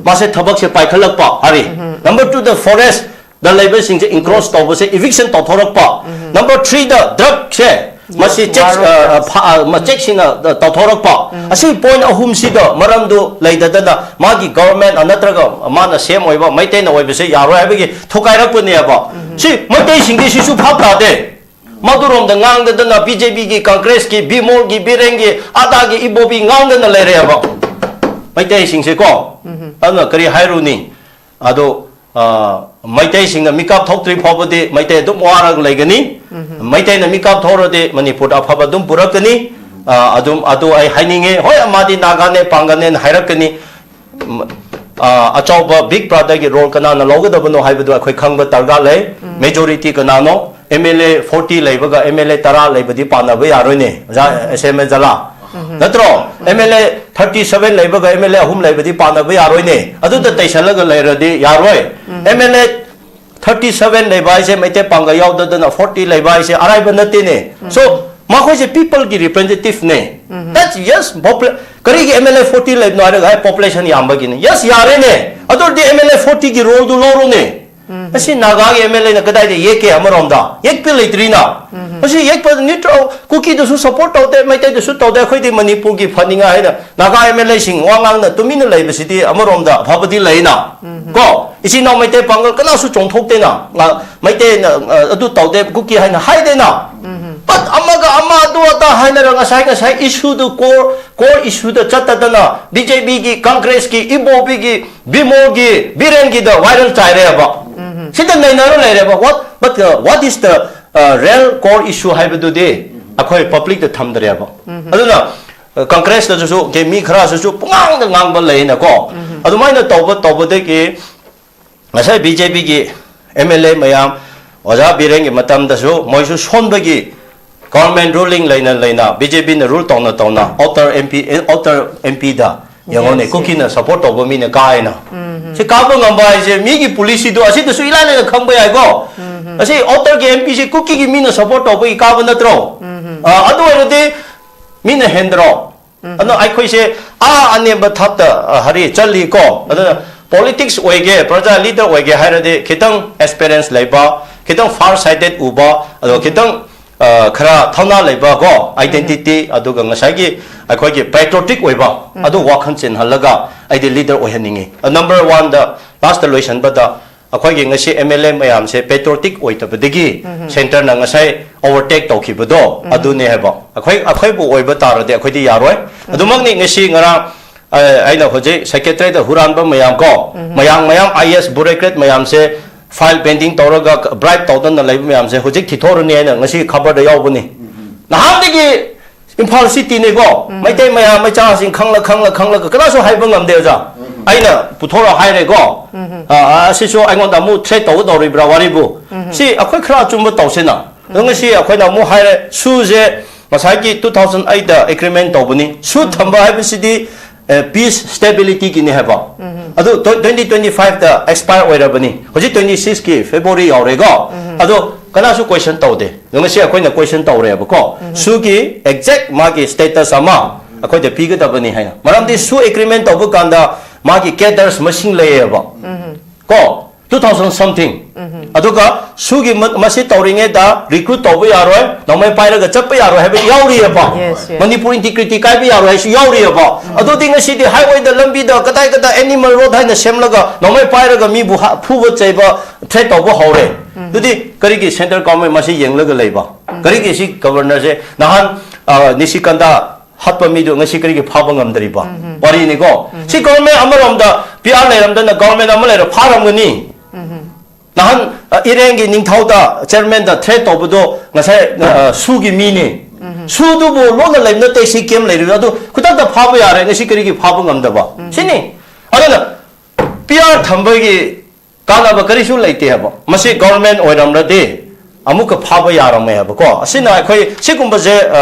ꯃꯥꯁꯦ ꯊꯕꯛꯁꯦ ꯄꯥꯏꯈꯠꯂꯛꯄ꯫ ꯍꯥꯏꯔꯤ, number two, the forest ꯗ ꯂꯩꯕꯁꯤꯡꯁꯦ ꯏꯟꯀ꯭ꯔꯣꯁ ꯇꯧꯕꯁꯦ, ꯏꯚꯤꯛꯁꯟ ꯇꯧꯊꯣꯔꯛꯄ꯫ Number threeꯗ ꯗ꯭ꯔꯒꯁꯦ, ꯃꯁꯤ ꯆꯦꯛ ꯋꯥꯔꯣꯛ ꯑ, drugs꯫ ꯐ-, ꯑ, ꯃ-, ꯆꯦꯛꯁꯤꯡꯅ ꯇꯧꯊꯣꯔꯛꯄ꯫ ꯑꯁꯤ ꯄꯣꯏꯟ ꯑꯍꯨꯝꯁꯤꯗ ꯃꯔꯝꯗꯨ ꯂꯩꯇꯗꯅ ꯃꯥꯒꯤ ꯒꯚꯔꯟꯃꯦꯟ ꯅꯠꯇ꯭ꯔꯒ ꯃꯥꯅ ꯁꯦꯝ ꯑꯣꯏꯕ ꯃꯩꯇꯩꯅ ꯑꯣꯏꯕꯁꯦ ꯌꯥꯔꯣꯏ ꯍꯥꯏꯕꯒꯤ ꯊꯨꯒꯥꯏꯔꯛꯄꯅꯦꯕ꯫ ꯁꯤ ꯃꯩꯇꯩꯁꯤꯡꯗꯤ ꯁꯤꯁꯨ ꯚꯥꯞ ꯇꯥꯗꯦ꯫ ꯃꯗꯨꯔꯣꯝꯗ ꯉꯥꯡꯗꯗꯅ ꯕꯤ ꯖꯦ ꯄꯤꯒꯤ, ꯀꯪꯒ꯭ꯔꯦꯁꯀꯤ, ꯕꯤꯃꯣꯜꯒꯤ, ꯕꯤꯔꯦꯟꯒꯤ, ꯑꯗꯥꯒꯤ ꯏꯕꯣꯕꯤ ꯉꯥꯡꯗꯅ ꯂꯩꯔꯦꯕ ꯃꯩꯇꯩꯁꯤꯡꯁꯦꯀꯣ꯫ ꯑꯗꯨꯅ ꯀꯔꯤ ꯍꯥꯏꯔꯨꯅꯤ? ꯑꯗꯣ, ꯑ, ꯃꯩꯇꯩꯁꯤꯡꯅ ꯃꯤꯀꯞ ꯊꯣꯛꯇ꯭ꯔꯤ ꯐꯥꯎꯕꯗꯤ ꯃꯩꯇꯩ ꯑꯗꯨꯝ ꯋꯥꯔꯒ ꯂꯩꯒꯅꯤ꯫ ꯃꯩꯇꯩꯅ ꯃꯤꯀꯞ ꯊꯣꯛꯔꯗꯤ ꯃꯅꯤꯄꯨꯔꯗ ꯑꯐꯕ ꯑꯗꯨꯝ ꯄꯨꯔꯛꯀꯅꯤ꯫ ꯑ, ꯑꯗꯨꯝ, ꯑꯗꯨ ꯑꯩ ꯍꯥꯏꯅꯤꯡꯉꯦ꯫ ꯍꯣꯏ, ꯃꯥꯗꯤ ꯅꯥꯒꯥꯅꯦ, ꯄꯥꯡꯒꯜꯅꯦꯅ ꯍꯥꯏꯔꯛꯀꯅꯤ꯫ ꯎꯝ, ꯑ, ꯑꯆꯧꯕ ꯕꯤꯛ ꯕ꯭ꯔꯥꯗꯔꯒꯤ ꯔꯣꯜ ꯀꯅꯥꯅ ꯂꯧꯒꯗꯕꯅꯣ ꯍꯥꯏꯕꯗꯨ ꯑꯩꯈꯣꯏ ꯈꯪꯕ ꯗꯔꯀꯥꯔ ꯂꯩ꯫ ꯃꯦꯖꯣꯔꯤꯇꯤ ꯀꯅꯥꯅꯣ? ꯑꯦꯝ ꯑꯦꯜ ꯑꯦ ꯐꯣꯔꯇꯤ ꯂꯩꯕꯒ ꯑꯦꯝ ꯑꯦꯜ ꯑꯦ ꯇꯔꯥ ꯂꯩꯕꯗꯤ ꯄꯥꯟꯅꯕ ꯌꯥꯔꯣꯏꯅꯦ, ꯑꯣꯖꯥ ꯑꯦꯁ ꯑꯦꯝ ꯑꯦ ꯖꯂꯥ꯫ ꯅꯠꯇ꯭ꯔꯣ? M L A thirty seven ꯂꯩꯕꯒ ꯑꯦꯝ ꯑꯦꯜ ꯑꯦ ꯑꯍꯨꯝ ꯂꯩꯕꯗꯤ ꯄꯥꯟꯅꯕ ꯌꯥꯔꯣꯏꯅꯦ꯫ ꯑꯗꯨꯗ ꯇꯩꯁꯜꯂꯒ ꯂꯩꯔꯗꯤ ꯌꯥꯔꯣꯏ꯫ M L A thirty seven ꯂꯩꯕ ꯍꯥꯏꯁꯦ ꯃꯩꯇꯩ ꯄꯥꯡꯒꯜ ꯌꯥꯎꯗꯗꯅ ꯐꯣꯔꯇꯤ ꯂꯩꯕ ꯍꯥꯏꯁꯦ ꯑꯔꯥꯏꯕ ꯅꯠꯇꯦꯅꯦ꯫ So, ꯃꯈꯣꯏꯁꯦ ꯄꯤꯄꯜꯒꯤ ꯔꯤꯄ꯭ꯔꯖꯦꯟꯇꯦꯇꯤꯚꯅꯦ꯫ That's, yes, popula-, ꯀꯔꯤꯒꯤ ꯑꯦꯝ ꯑꯦꯜ ꯑꯦ ꯐꯣꯔꯇꯤ ꯂꯩꯕꯅꯣ ꯍꯥꯏꯔꯒ, ꯍꯥꯏ, ꯄꯣꯄꯨꯂꯦꯁꯟ ꯌꯥꯝꯕꯒꯤꯅꯦ꯫ Yes, ꯌꯥꯔꯦꯅꯦ꯫ ꯑꯗꯨ ꯑꯣꯏꯔꯗꯤ ꯑꯦꯝ ꯑꯦꯜ ꯑꯦ ꯐꯣꯔꯇꯤꯒꯤ ꯔꯣꯜꯗꯨ ꯂꯧꯔꯣꯅꯦ꯫ ꯑꯁꯤ ꯅꯥꯒꯥꯒꯤ ꯑꯦꯝ ꯑꯦꯜ ꯑꯦꯅ ꯀꯗꯥꯏꯗ ꯌꯦꯛꯀꯦ? ꯑꯃꯔꯣꯝꯗ ꯌꯦꯛꯄ ꯂꯩꯇ꯭ꯔꯤꯅ꯫ ꯃꯁꯤ ꯌꯦꯛꯄ ꯅ꯭ꯌꯨꯇ꯭ꯔꯦꯜ, ꯀꯨꯀꯤꯗꯁꯨ ꯁꯄꯣꯔꯠ ꯇꯧꯗꯦ, ꯃꯩꯇꯩꯗꯁꯨ ꯇꯧꯗꯦ, ꯑꯩꯈꯣꯏꯗꯤ ꯃꯅꯤꯄꯨꯔꯒꯤ ꯐꯅꯤꯡꯉꯥꯏ ꯍꯥꯏꯅ ꯅꯥꯒꯥ ꯑꯦꯝ ꯑꯦꯜ ꯑꯦꯁꯤꯡ ꯋꯥ ꯉꯥꯡꯅ ꯇꯨꯃꯤꯟꯅ ꯂꯩꯕꯁꯤꯗꯤ ꯑꯃꯔꯣꯝꯗ ꯑꯐꯕꯗꯤ ꯂꯩꯅ꯫ ꯀꯣ, ꯏꯆꯤꯟ ꯏꯅꯥꯎ ꯃꯩꯇꯩ ꯄꯥꯡꯒꯜ ꯀꯅꯥꯁꯨ ꯆꯣꯡꯊꯣꯛꯇꯦꯅ꯫ ꯉ-, ꯃꯩꯇꯩꯅ, ꯑ, ꯑꯗꯨ ꯇꯧꯗꯦ, ꯀꯨꯀꯤ ꯍꯥꯏꯅ ꯍꯥꯏꯗꯦꯅ꯫ But ꯑꯃꯒ ꯑꯃ ꯑꯗꯨ ꯑꯗꯥ ꯍꯥꯏꯅꯔ ꯉꯁꯥꯏ, ꯉꯁꯥꯏ ꯏꯁꯨꯗꯨ, core, core ꯏꯁꯨꯗ ꯆꯠꯇꯗꯅ ꯕꯤ ꯖꯦ ꯄꯤꯒꯤ, ꯀꯪꯒ꯭ꯔꯦꯁꯀꯤ, ꯏꯕꯣꯕꯤꯒꯤ, ꯕꯤꯃꯣꯜꯒꯤ, ꯕꯤꯔꯦꯟꯒꯤꯗ ꯚꯥꯏꯔꯦꯜ ꯆꯥꯏꯔꯦꯕ꯫ ꯁꯤꯗ ꯅꯩꯅꯔ ꯂꯩꯔꯦꯕ꯫ What, but, uh, what is the, uh, real core issue ꯍꯥꯏꯕꯗꯨꯗꯤ ꯑꯩꯈꯣꯏ ꯄꯕ꯭ꯂꯤꯛꯇ ꯊꯝꯗ꯭ꯔꯦꯕ꯫ ꯑꯗꯨꯅ, ꯑ, ꯀꯪꯒ꯭ꯔꯦꯁꯇꯁꯨ ꯀꯦ-, ꯃꯤ ꯈꯔꯁꯨ ꯄꯨꯡꯉꯥꯡꯗ ꯉꯥꯡꯕ ꯂꯩꯅꯀꯣ꯫ ꯑꯗꯨꯃꯥꯏꯅ ꯇꯧꯕ, ꯇꯧꯕꯗꯒꯤ ꯉꯁꯥꯏ ꯕꯤ ꯖꯦ ꯄꯤꯒꯤ ꯑꯦꯝ ꯑꯦꯜ ꯑꯦ ꯃꯌꯥꯝ, ꯑꯣꯖꯥ ꯕꯤꯔꯦꯟꯒꯤ ꯃꯇꯝꯗꯁꯨ ꯃꯣꯏꯁꯨ ꯁꯣꯟꯕꯒꯤ ꯒꯣꯔꯃꯦꯟ ꯔꯨꯂꯤꯡ ꯂꯩꯅ ꯂꯩꯅ, ꯕꯤ ꯖꯦ ꯄꯤꯅ ꯔꯨꯜ ꯇꯧꯅ ꯇꯧꯅ outer M P, outer M ꯄꯤꯗ ꯌꯦꯡꯉꯣꯅꯦ, Yes, yes. ꯀꯨꯀꯤꯅ ꯁꯞꯄꯣꯔꯠ ꯇꯧꯕ ꯃꯤꯅ ꯀꯥꯏꯅ꯫ ꯁꯤ ꯀꯥꯕ ꯉꯝꯕ ꯍꯥꯏꯁꯦ ꯃꯤꯒꯤ ꯄꯣꯂꯤꯁꯤꯗꯣ ꯑꯁꯤꯗꯁꯨ ꯏꯂꯥꯏ ꯂꯥꯏꯅ ꯈꯪꯕ ꯌꯥꯏꯀꯣ꯫ ꯑꯁꯤ ꯑꯥꯎꯇꯔꯒꯤ ꯑꯦꯝ ꯄꯤꯁꯤ ꯀꯨꯀꯤꯒꯤ ꯃꯤꯅ ꯁꯞꯄꯣꯔꯠ ꯇꯧꯕꯒꯤ ꯀꯥꯕ ꯅꯠꯇ꯭ꯔꯣ? ꯑ, ꯑꯗꯨ ꯑꯣꯏꯔꯗꯤ ꯃꯤꯅ ꯍꯦꯟꯗ꯭ꯔꯣ? ꯑꯗꯣ ꯑꯩꯈꯣꯏꯁꯦ ꯑꯥ ꯑꯅꯦꯝꯕ ꯊꯥꯛꯇ, ꯑ, ꯍꯥꯏꯗꯤ ꯆꯠꯂꯤꯀꯣ꯫ ꯑꯗꯨꯅ ꯄꯣꯂꯤꯇꯤꯛꯁ ꯑꯣꯏꯒꯦ, ꯄ꯭ꯔꯖꯥ ꯂꯤꯗꯔ ꯑꯣꯏꯒꯦ ꯍꯥꯏꯔꯗꯤ ꯈꯤꯇꯪ ꯑꯦꯛꯁꯄꯤꯔꯤꯌꯦꯟꯁ ꯂꯩꯕ, ꯈꯤꯇꯪ ꯐꯥꯔ ꯁꯥꯏꯇꯦꯠ ꯎꯕ, ꯑꯗꯣ ꯈꯤꯇꯪ, ꯑ, ꯈꯔ ꯊꯧꯅꯥ ꯂꯩꯕ ꯀꯣ, ꯑꯥꯏꯗꯦꯟꯇꯤꯇꯤ, ꯑꯗꯨꯒ ꯉꯁꯥꯏꯒꯤ ꯑꯩꯈꯣꯏꯒꯤ ꯄꯦꯇ꯭ꯔꯣꯇꯤꯛ ꯑꯣꯏꯕ, ꯑꯗꯨ ꯋꯥꯈꯜ ꯆꯦꯟꯍꯜꯂꯒ ꯑꯩꯗꯤ ꯂꯤꯗꯔ ꯑꯣꯏꯍꯟꯅꯤꯡꯉꯤ꯫ ꯅꯝꯕꯔ ꯋꯥꯟꯗ, ꯂꯥꯁꯇ ꯂꯣꯏꯁꯤꯟꯕꯗ, ꯑꯩꯈꯣꯏꯒꯤ ꯉꯁꯤ ꯑꯦꯝ ꯑꯦꯜ ꯑꯦ ꯃꯌꯥꯝꯁꯦ ꯄꯦꯇ꯭ꯔꯣꯇꯤꯛ ꯑꯣꯏꯗꯕꯗꯒꯤ ꯁꯦꯟꯇꯔꯅ ꯉꯁꯥꯏ ꯑꯣꯚꯔꯇꯦꯛ ꯇꯧꯈꯤꯕꯗꯣ ꯑꯗꯨꯅꯦ ꯍꯥꯏꯕ꯫ ꯑꯩꯈꯣꯏ, ꯑꯩꯈꯣꯏꯕꯨ ꯑꯣꯏꯕ ꯇꯥꯔꯗꯤ ꯑꯩꯈꯣꯏꯗꯤ ꯌꯥꯔꯣꯏ꯫ ꯑꯗꯨꯃꯛꯅꯤ ꯉꯁꯤ ꯉꯔꯥꯡ, ꯑ, ꯑꯩꯅ ꯍꯧꯖꯤꯛ ꯁꯦꯀ꯭ꯔꯦꯇꯔꯤꯗ ꯍꯨꯔꯥꯟꯕ ꯃꯌꯥꯝ ꯀꯣ, ꯃꯌꯥꯝ, ꯃꯌꯥꯝ ꯑꯥꯏ ꯑꯦꯁ ꯕ꯭ꯌꯨꯔꯣꯀ꯭ꯔꯦꯠ ꯃꯌꯥꯝꯁꯦ ꯐꯥꯏꯜ ꯄꯦꯟꯗꯤꯡ ꯇꯧꯔꯒ ꯕ꯭ꯔꯥꯏꯕ ꯇꯧꯗꯅ ꯂꯩꯕ ꯃꯌꯥꯝꯁꯦ ꯍꯧꯖꯤꯛ ꯊꯤꯊꯣꯔꯅꯤ ꯍꯥꯏꯅ ꯉꯁꯤ ꯈꯕꯔꯗ ꯌꯥꯎꯕꯅꯤ꯫ ꯅꯍꯥꯟꯗꯒꯤ ꯏꯝꯐꯥꯜ ꯁꯤꯇꯤꯅꯦꯀꯣ, ꯃꯩꯇꯩ ꯃꯌꯥꯝ ꯃꯆꯥꯁꯤꯡ ꯈꯪꯂ, ꯈꯪꯂ, ꯈꯪꯂꯒ ꯀꯅꯥꯁꯨ ꯍꯥꯏꯕ ꯉꯝꯗꯦ ꯑꯣꯖꯥ꯫ ꯑꯩꯅ ꯄꯨꯊꯣꯔ ꯍꯥꯏꯔꯦꯀꯣ꯫ ꯑ, ꯑꯁꯤꯁꯨ ꯑꯩꯉꯣꯟꯗ ꯑꯃꯨꯛ ꯊ꯭ꯔꯦꯠ ꯇꯧꯒꯗꯧꯔꯤꯕ꯭ꯔꯥ ꯋꯥꯔꯤꯕꯨ? ꯁꯤ ꯑꯩꯈꯣꯏ ꯈꯔ ꯑꯆꯨꯝꯕ ꯇꯧꯁꯤꯅ꯫ ꯑꯗꯣ ꯉꯁꯤ ꯑꯩꯈꯣꯏꯅ ꯑꯃꯨꯛ ꯍꯥꯏꯔꯦ, ꯁꯨꯁꯦ ꯉꯁꯥꯏꯒꯤ two thousand eight ꯑꯦꯒ꯭ꯔꯤꯃꯦꯟ ꯇꯧꯕꯅꯤ꯫ ꯁꯨ ꯊꯝꯕ ꯍꯥꯏꯕꯁꯤꯗꯤ, ꯑꯦ, ꯄꯤꯁ ꯁ꯭ꯇꯦꯕꯤꯂꯤꯇꯤꯒꯤꯅꯤ ꯍꯥꯏꯕ꯫ ꯑꯗꯨ twenty twenty five ꯇ ꯑꯦꯛꯁꯄꯥꯌꯔ ꯑꯣꯏꯔꯕꯅꯤ꯫ ꯍꯧꯖꯤꯛ twenty six ꯀꯤ ꯐꯦꯕ꯭ꯔꯨꯋꯥꯔꯤ ꯌꯧꯔꯦꯀꯣ꯫ ꯑꯗꯣ ꯀꯅꯥꯁꯨ ꯀꯣꯏꯁꯟ ꯇꯧꯗꯦ꯫ ꯑꯗꯣ ꯉꯁꯤ ꯑꯩꯈꯣꯏꯅ ꯀꯣꯏꯁꯟ ꯇꯧꯔꯦꯕꯀꯣ꯫ ꯁꯨꯒꯤ ꯑꯦꯛꯖꯦꯛ ꯃꯥꯒꯤ ꯁ꯭ꯇꯦꯇꯁ ꯑꯃ ꯑꯩꯈꯣꯏꯗ ꯄꯤꯒꯗꯕꯅꯤ ꯍꯥꯏꯅ꯫ ꯃꯔꯝꯗꯤ ꯁꯨ ꯑꯦꯒ꯭ꯔꯤꯃꯦꯟ ꯇꯧꯕ ꯀꯥꯟꯗ ꯃꯥꯒꯤ ꯀꯦꯗꯔꯁ ꯃꯁꯤꯡ ꯂꯩꯌꯦꯕ꯫ ꯀꯣ? Two thousand something꯫ ꯑꯗꯨꯒ ꯁꯨꯒꯤ ꯃ-, ꯃꯁꯤ ꯇꯧꯔꯤꯉꯩꯗ ꯔꯤꯀ꯭ꯔꯨꯠ ꯇꯧꯕ ꯌꯥꯔꯣꯏ, ꯅꯣꯡꯃꯩ ꯄꯥꯏꯔꯒ ꯆꯠꯄ ꯌꯥꯔꯣꯏ ꯍꯥꯏꯕ ꯌꯥꯎꯔꯤꯑꯕ꯫ Yes, yes. ꯃꯅꯤꯄꯨꯔ ꯏꯟꯇꯤꯒ꯭ꯔꯤꯇꯤ ꯀꯥꯏꯕ ꯌꯥꯔꯣꯏ ꯍꯥꯏꯁꯨ ꯌꯥꯎꯔꯤꯑꯕ꯫ ꯑꯗꯨꯗꯤ ꯉꯁꯤꯗꯤ ꯍꯥꯏꯋꯦꯗ, ꯂꯝꯕꯤꯗ, ꯀꯗꯥꯏ ꯀꯗꯥꯏ ꯑꯦꯅꯤꯃꯦꯜ ꯔꯣꯗ ꯍꯥꯏꯅ ꯁꯦꯝꯂꯒ ꯅꯣꯡꯃꯩ ꯄꯥꯏꯔꯒ ꯃꯤꯕꯨ ꯍꯥ-, ꯐꯨꯕ ꯆꯩꯕ ꯊ꯭ꯔꯦꯠ ꯇꯧꯕ ꯍꯧꯔꯦ꯫ ꯑꯗꯨꯗꯤ ꯀꯔꯤꯒꯤ ꯁꯦꯟꯇ꯭ꯔꯦꯜ ꯒꯣꯔꯃꯦꯟ ꯃꯁꯤ ꯌꯦꯡꯂꯒ ꯂꯩꯕ? ꯀꯔꯤꯒꯤ ꯁꯤ ꯒꯕꯔꯅꯔꯁꯦ ꯅꯍꯥꯟ, ꯑ, ꯅꯤꯁꯤꯀꯟꯗ ꯍꯥꯠꯄ ꯃꯤꯗꯨ ꯉꯁꯤ ꯀꯔꯤꯒꯤ ꯐꯥꯕ ꯉꯝꯗ꯭ꯔꯤꯕ? ꯋꯥꯔꯤꯅꯤꯀꯣ꯫ ꯁꯤ ꯒꯣꯔꯃꯦꯟ ꯑꯃꯔꯣꯝꯗ ꯄꯤ ꯑꯥꯔ ꯂꯩꯔꯝꯗꯅ ꯒꯣꯔꯃꯦꯟ ꯑꯃ ꯂꯩꯔ ꯐꯥꯔꯝꯒꯅꯤ꯫ ꯅꯍꯥꯟ, ꯑ, ꯏꯔꯦꯡꯒꯤ ꯅꯤꯡꯊꯧꯗ ꯆꯤꯌꯔꯃꯦꯟꯗ ꯊ꯭ꯔꯦꯠ ꯇꯧꯕꯗꯣ ꯉꯁꯥꯏ, ꯑ, ꯁꯨꯒꯤ ꯃꯤꯅꯤ꯫ ꯁꯨꯗꯨꯕꯨ ꯂꯣꯟꯅ ꯂꯩꯕ ꯅꯠꯇꯦ, ꯁꯤ ꯀꯦꯝ ꯂꯩꯔꯤꯕ ꯑꯗꯨ ꯈꯨꯗꯛꯇ ꯐꯥꯕ ꯌꯥꯔꯦ, ꯉꯁꯤ ꯀꯔꯤꯒꯤ ꯐꯥꯕ ꯉꯝꯗꯕ? ꯁꯤꯅꯤ꯫ ꯑꯗꯨꯅ ꯄꯤ ꯑꯥꯔ ꯊꯝꯕꯒꯤ ꯀꯥꯟꯅꯕ ꯀꯔꯤꯁꯨ ꯂꯩꯇꯦ ꯍꯥꯏꯕ꯫ ꯃꯁꯤ ꯒꯣꯔꯃꯦꯟ ꯑꯣꯏꯔꯝꯂꯗꯤ ꯑꯃꯨꯛꯀ ꯐꯥꯕ ꯌꯥꯔꯝꯃꯦ ꯍꯥꯏꯕꯀꯣ꯫ ꯑꯁꯤꯅ ꯑꯩꯈꯣꯏ ꯁꯤꯒꯨꯝꯕꯁꯦ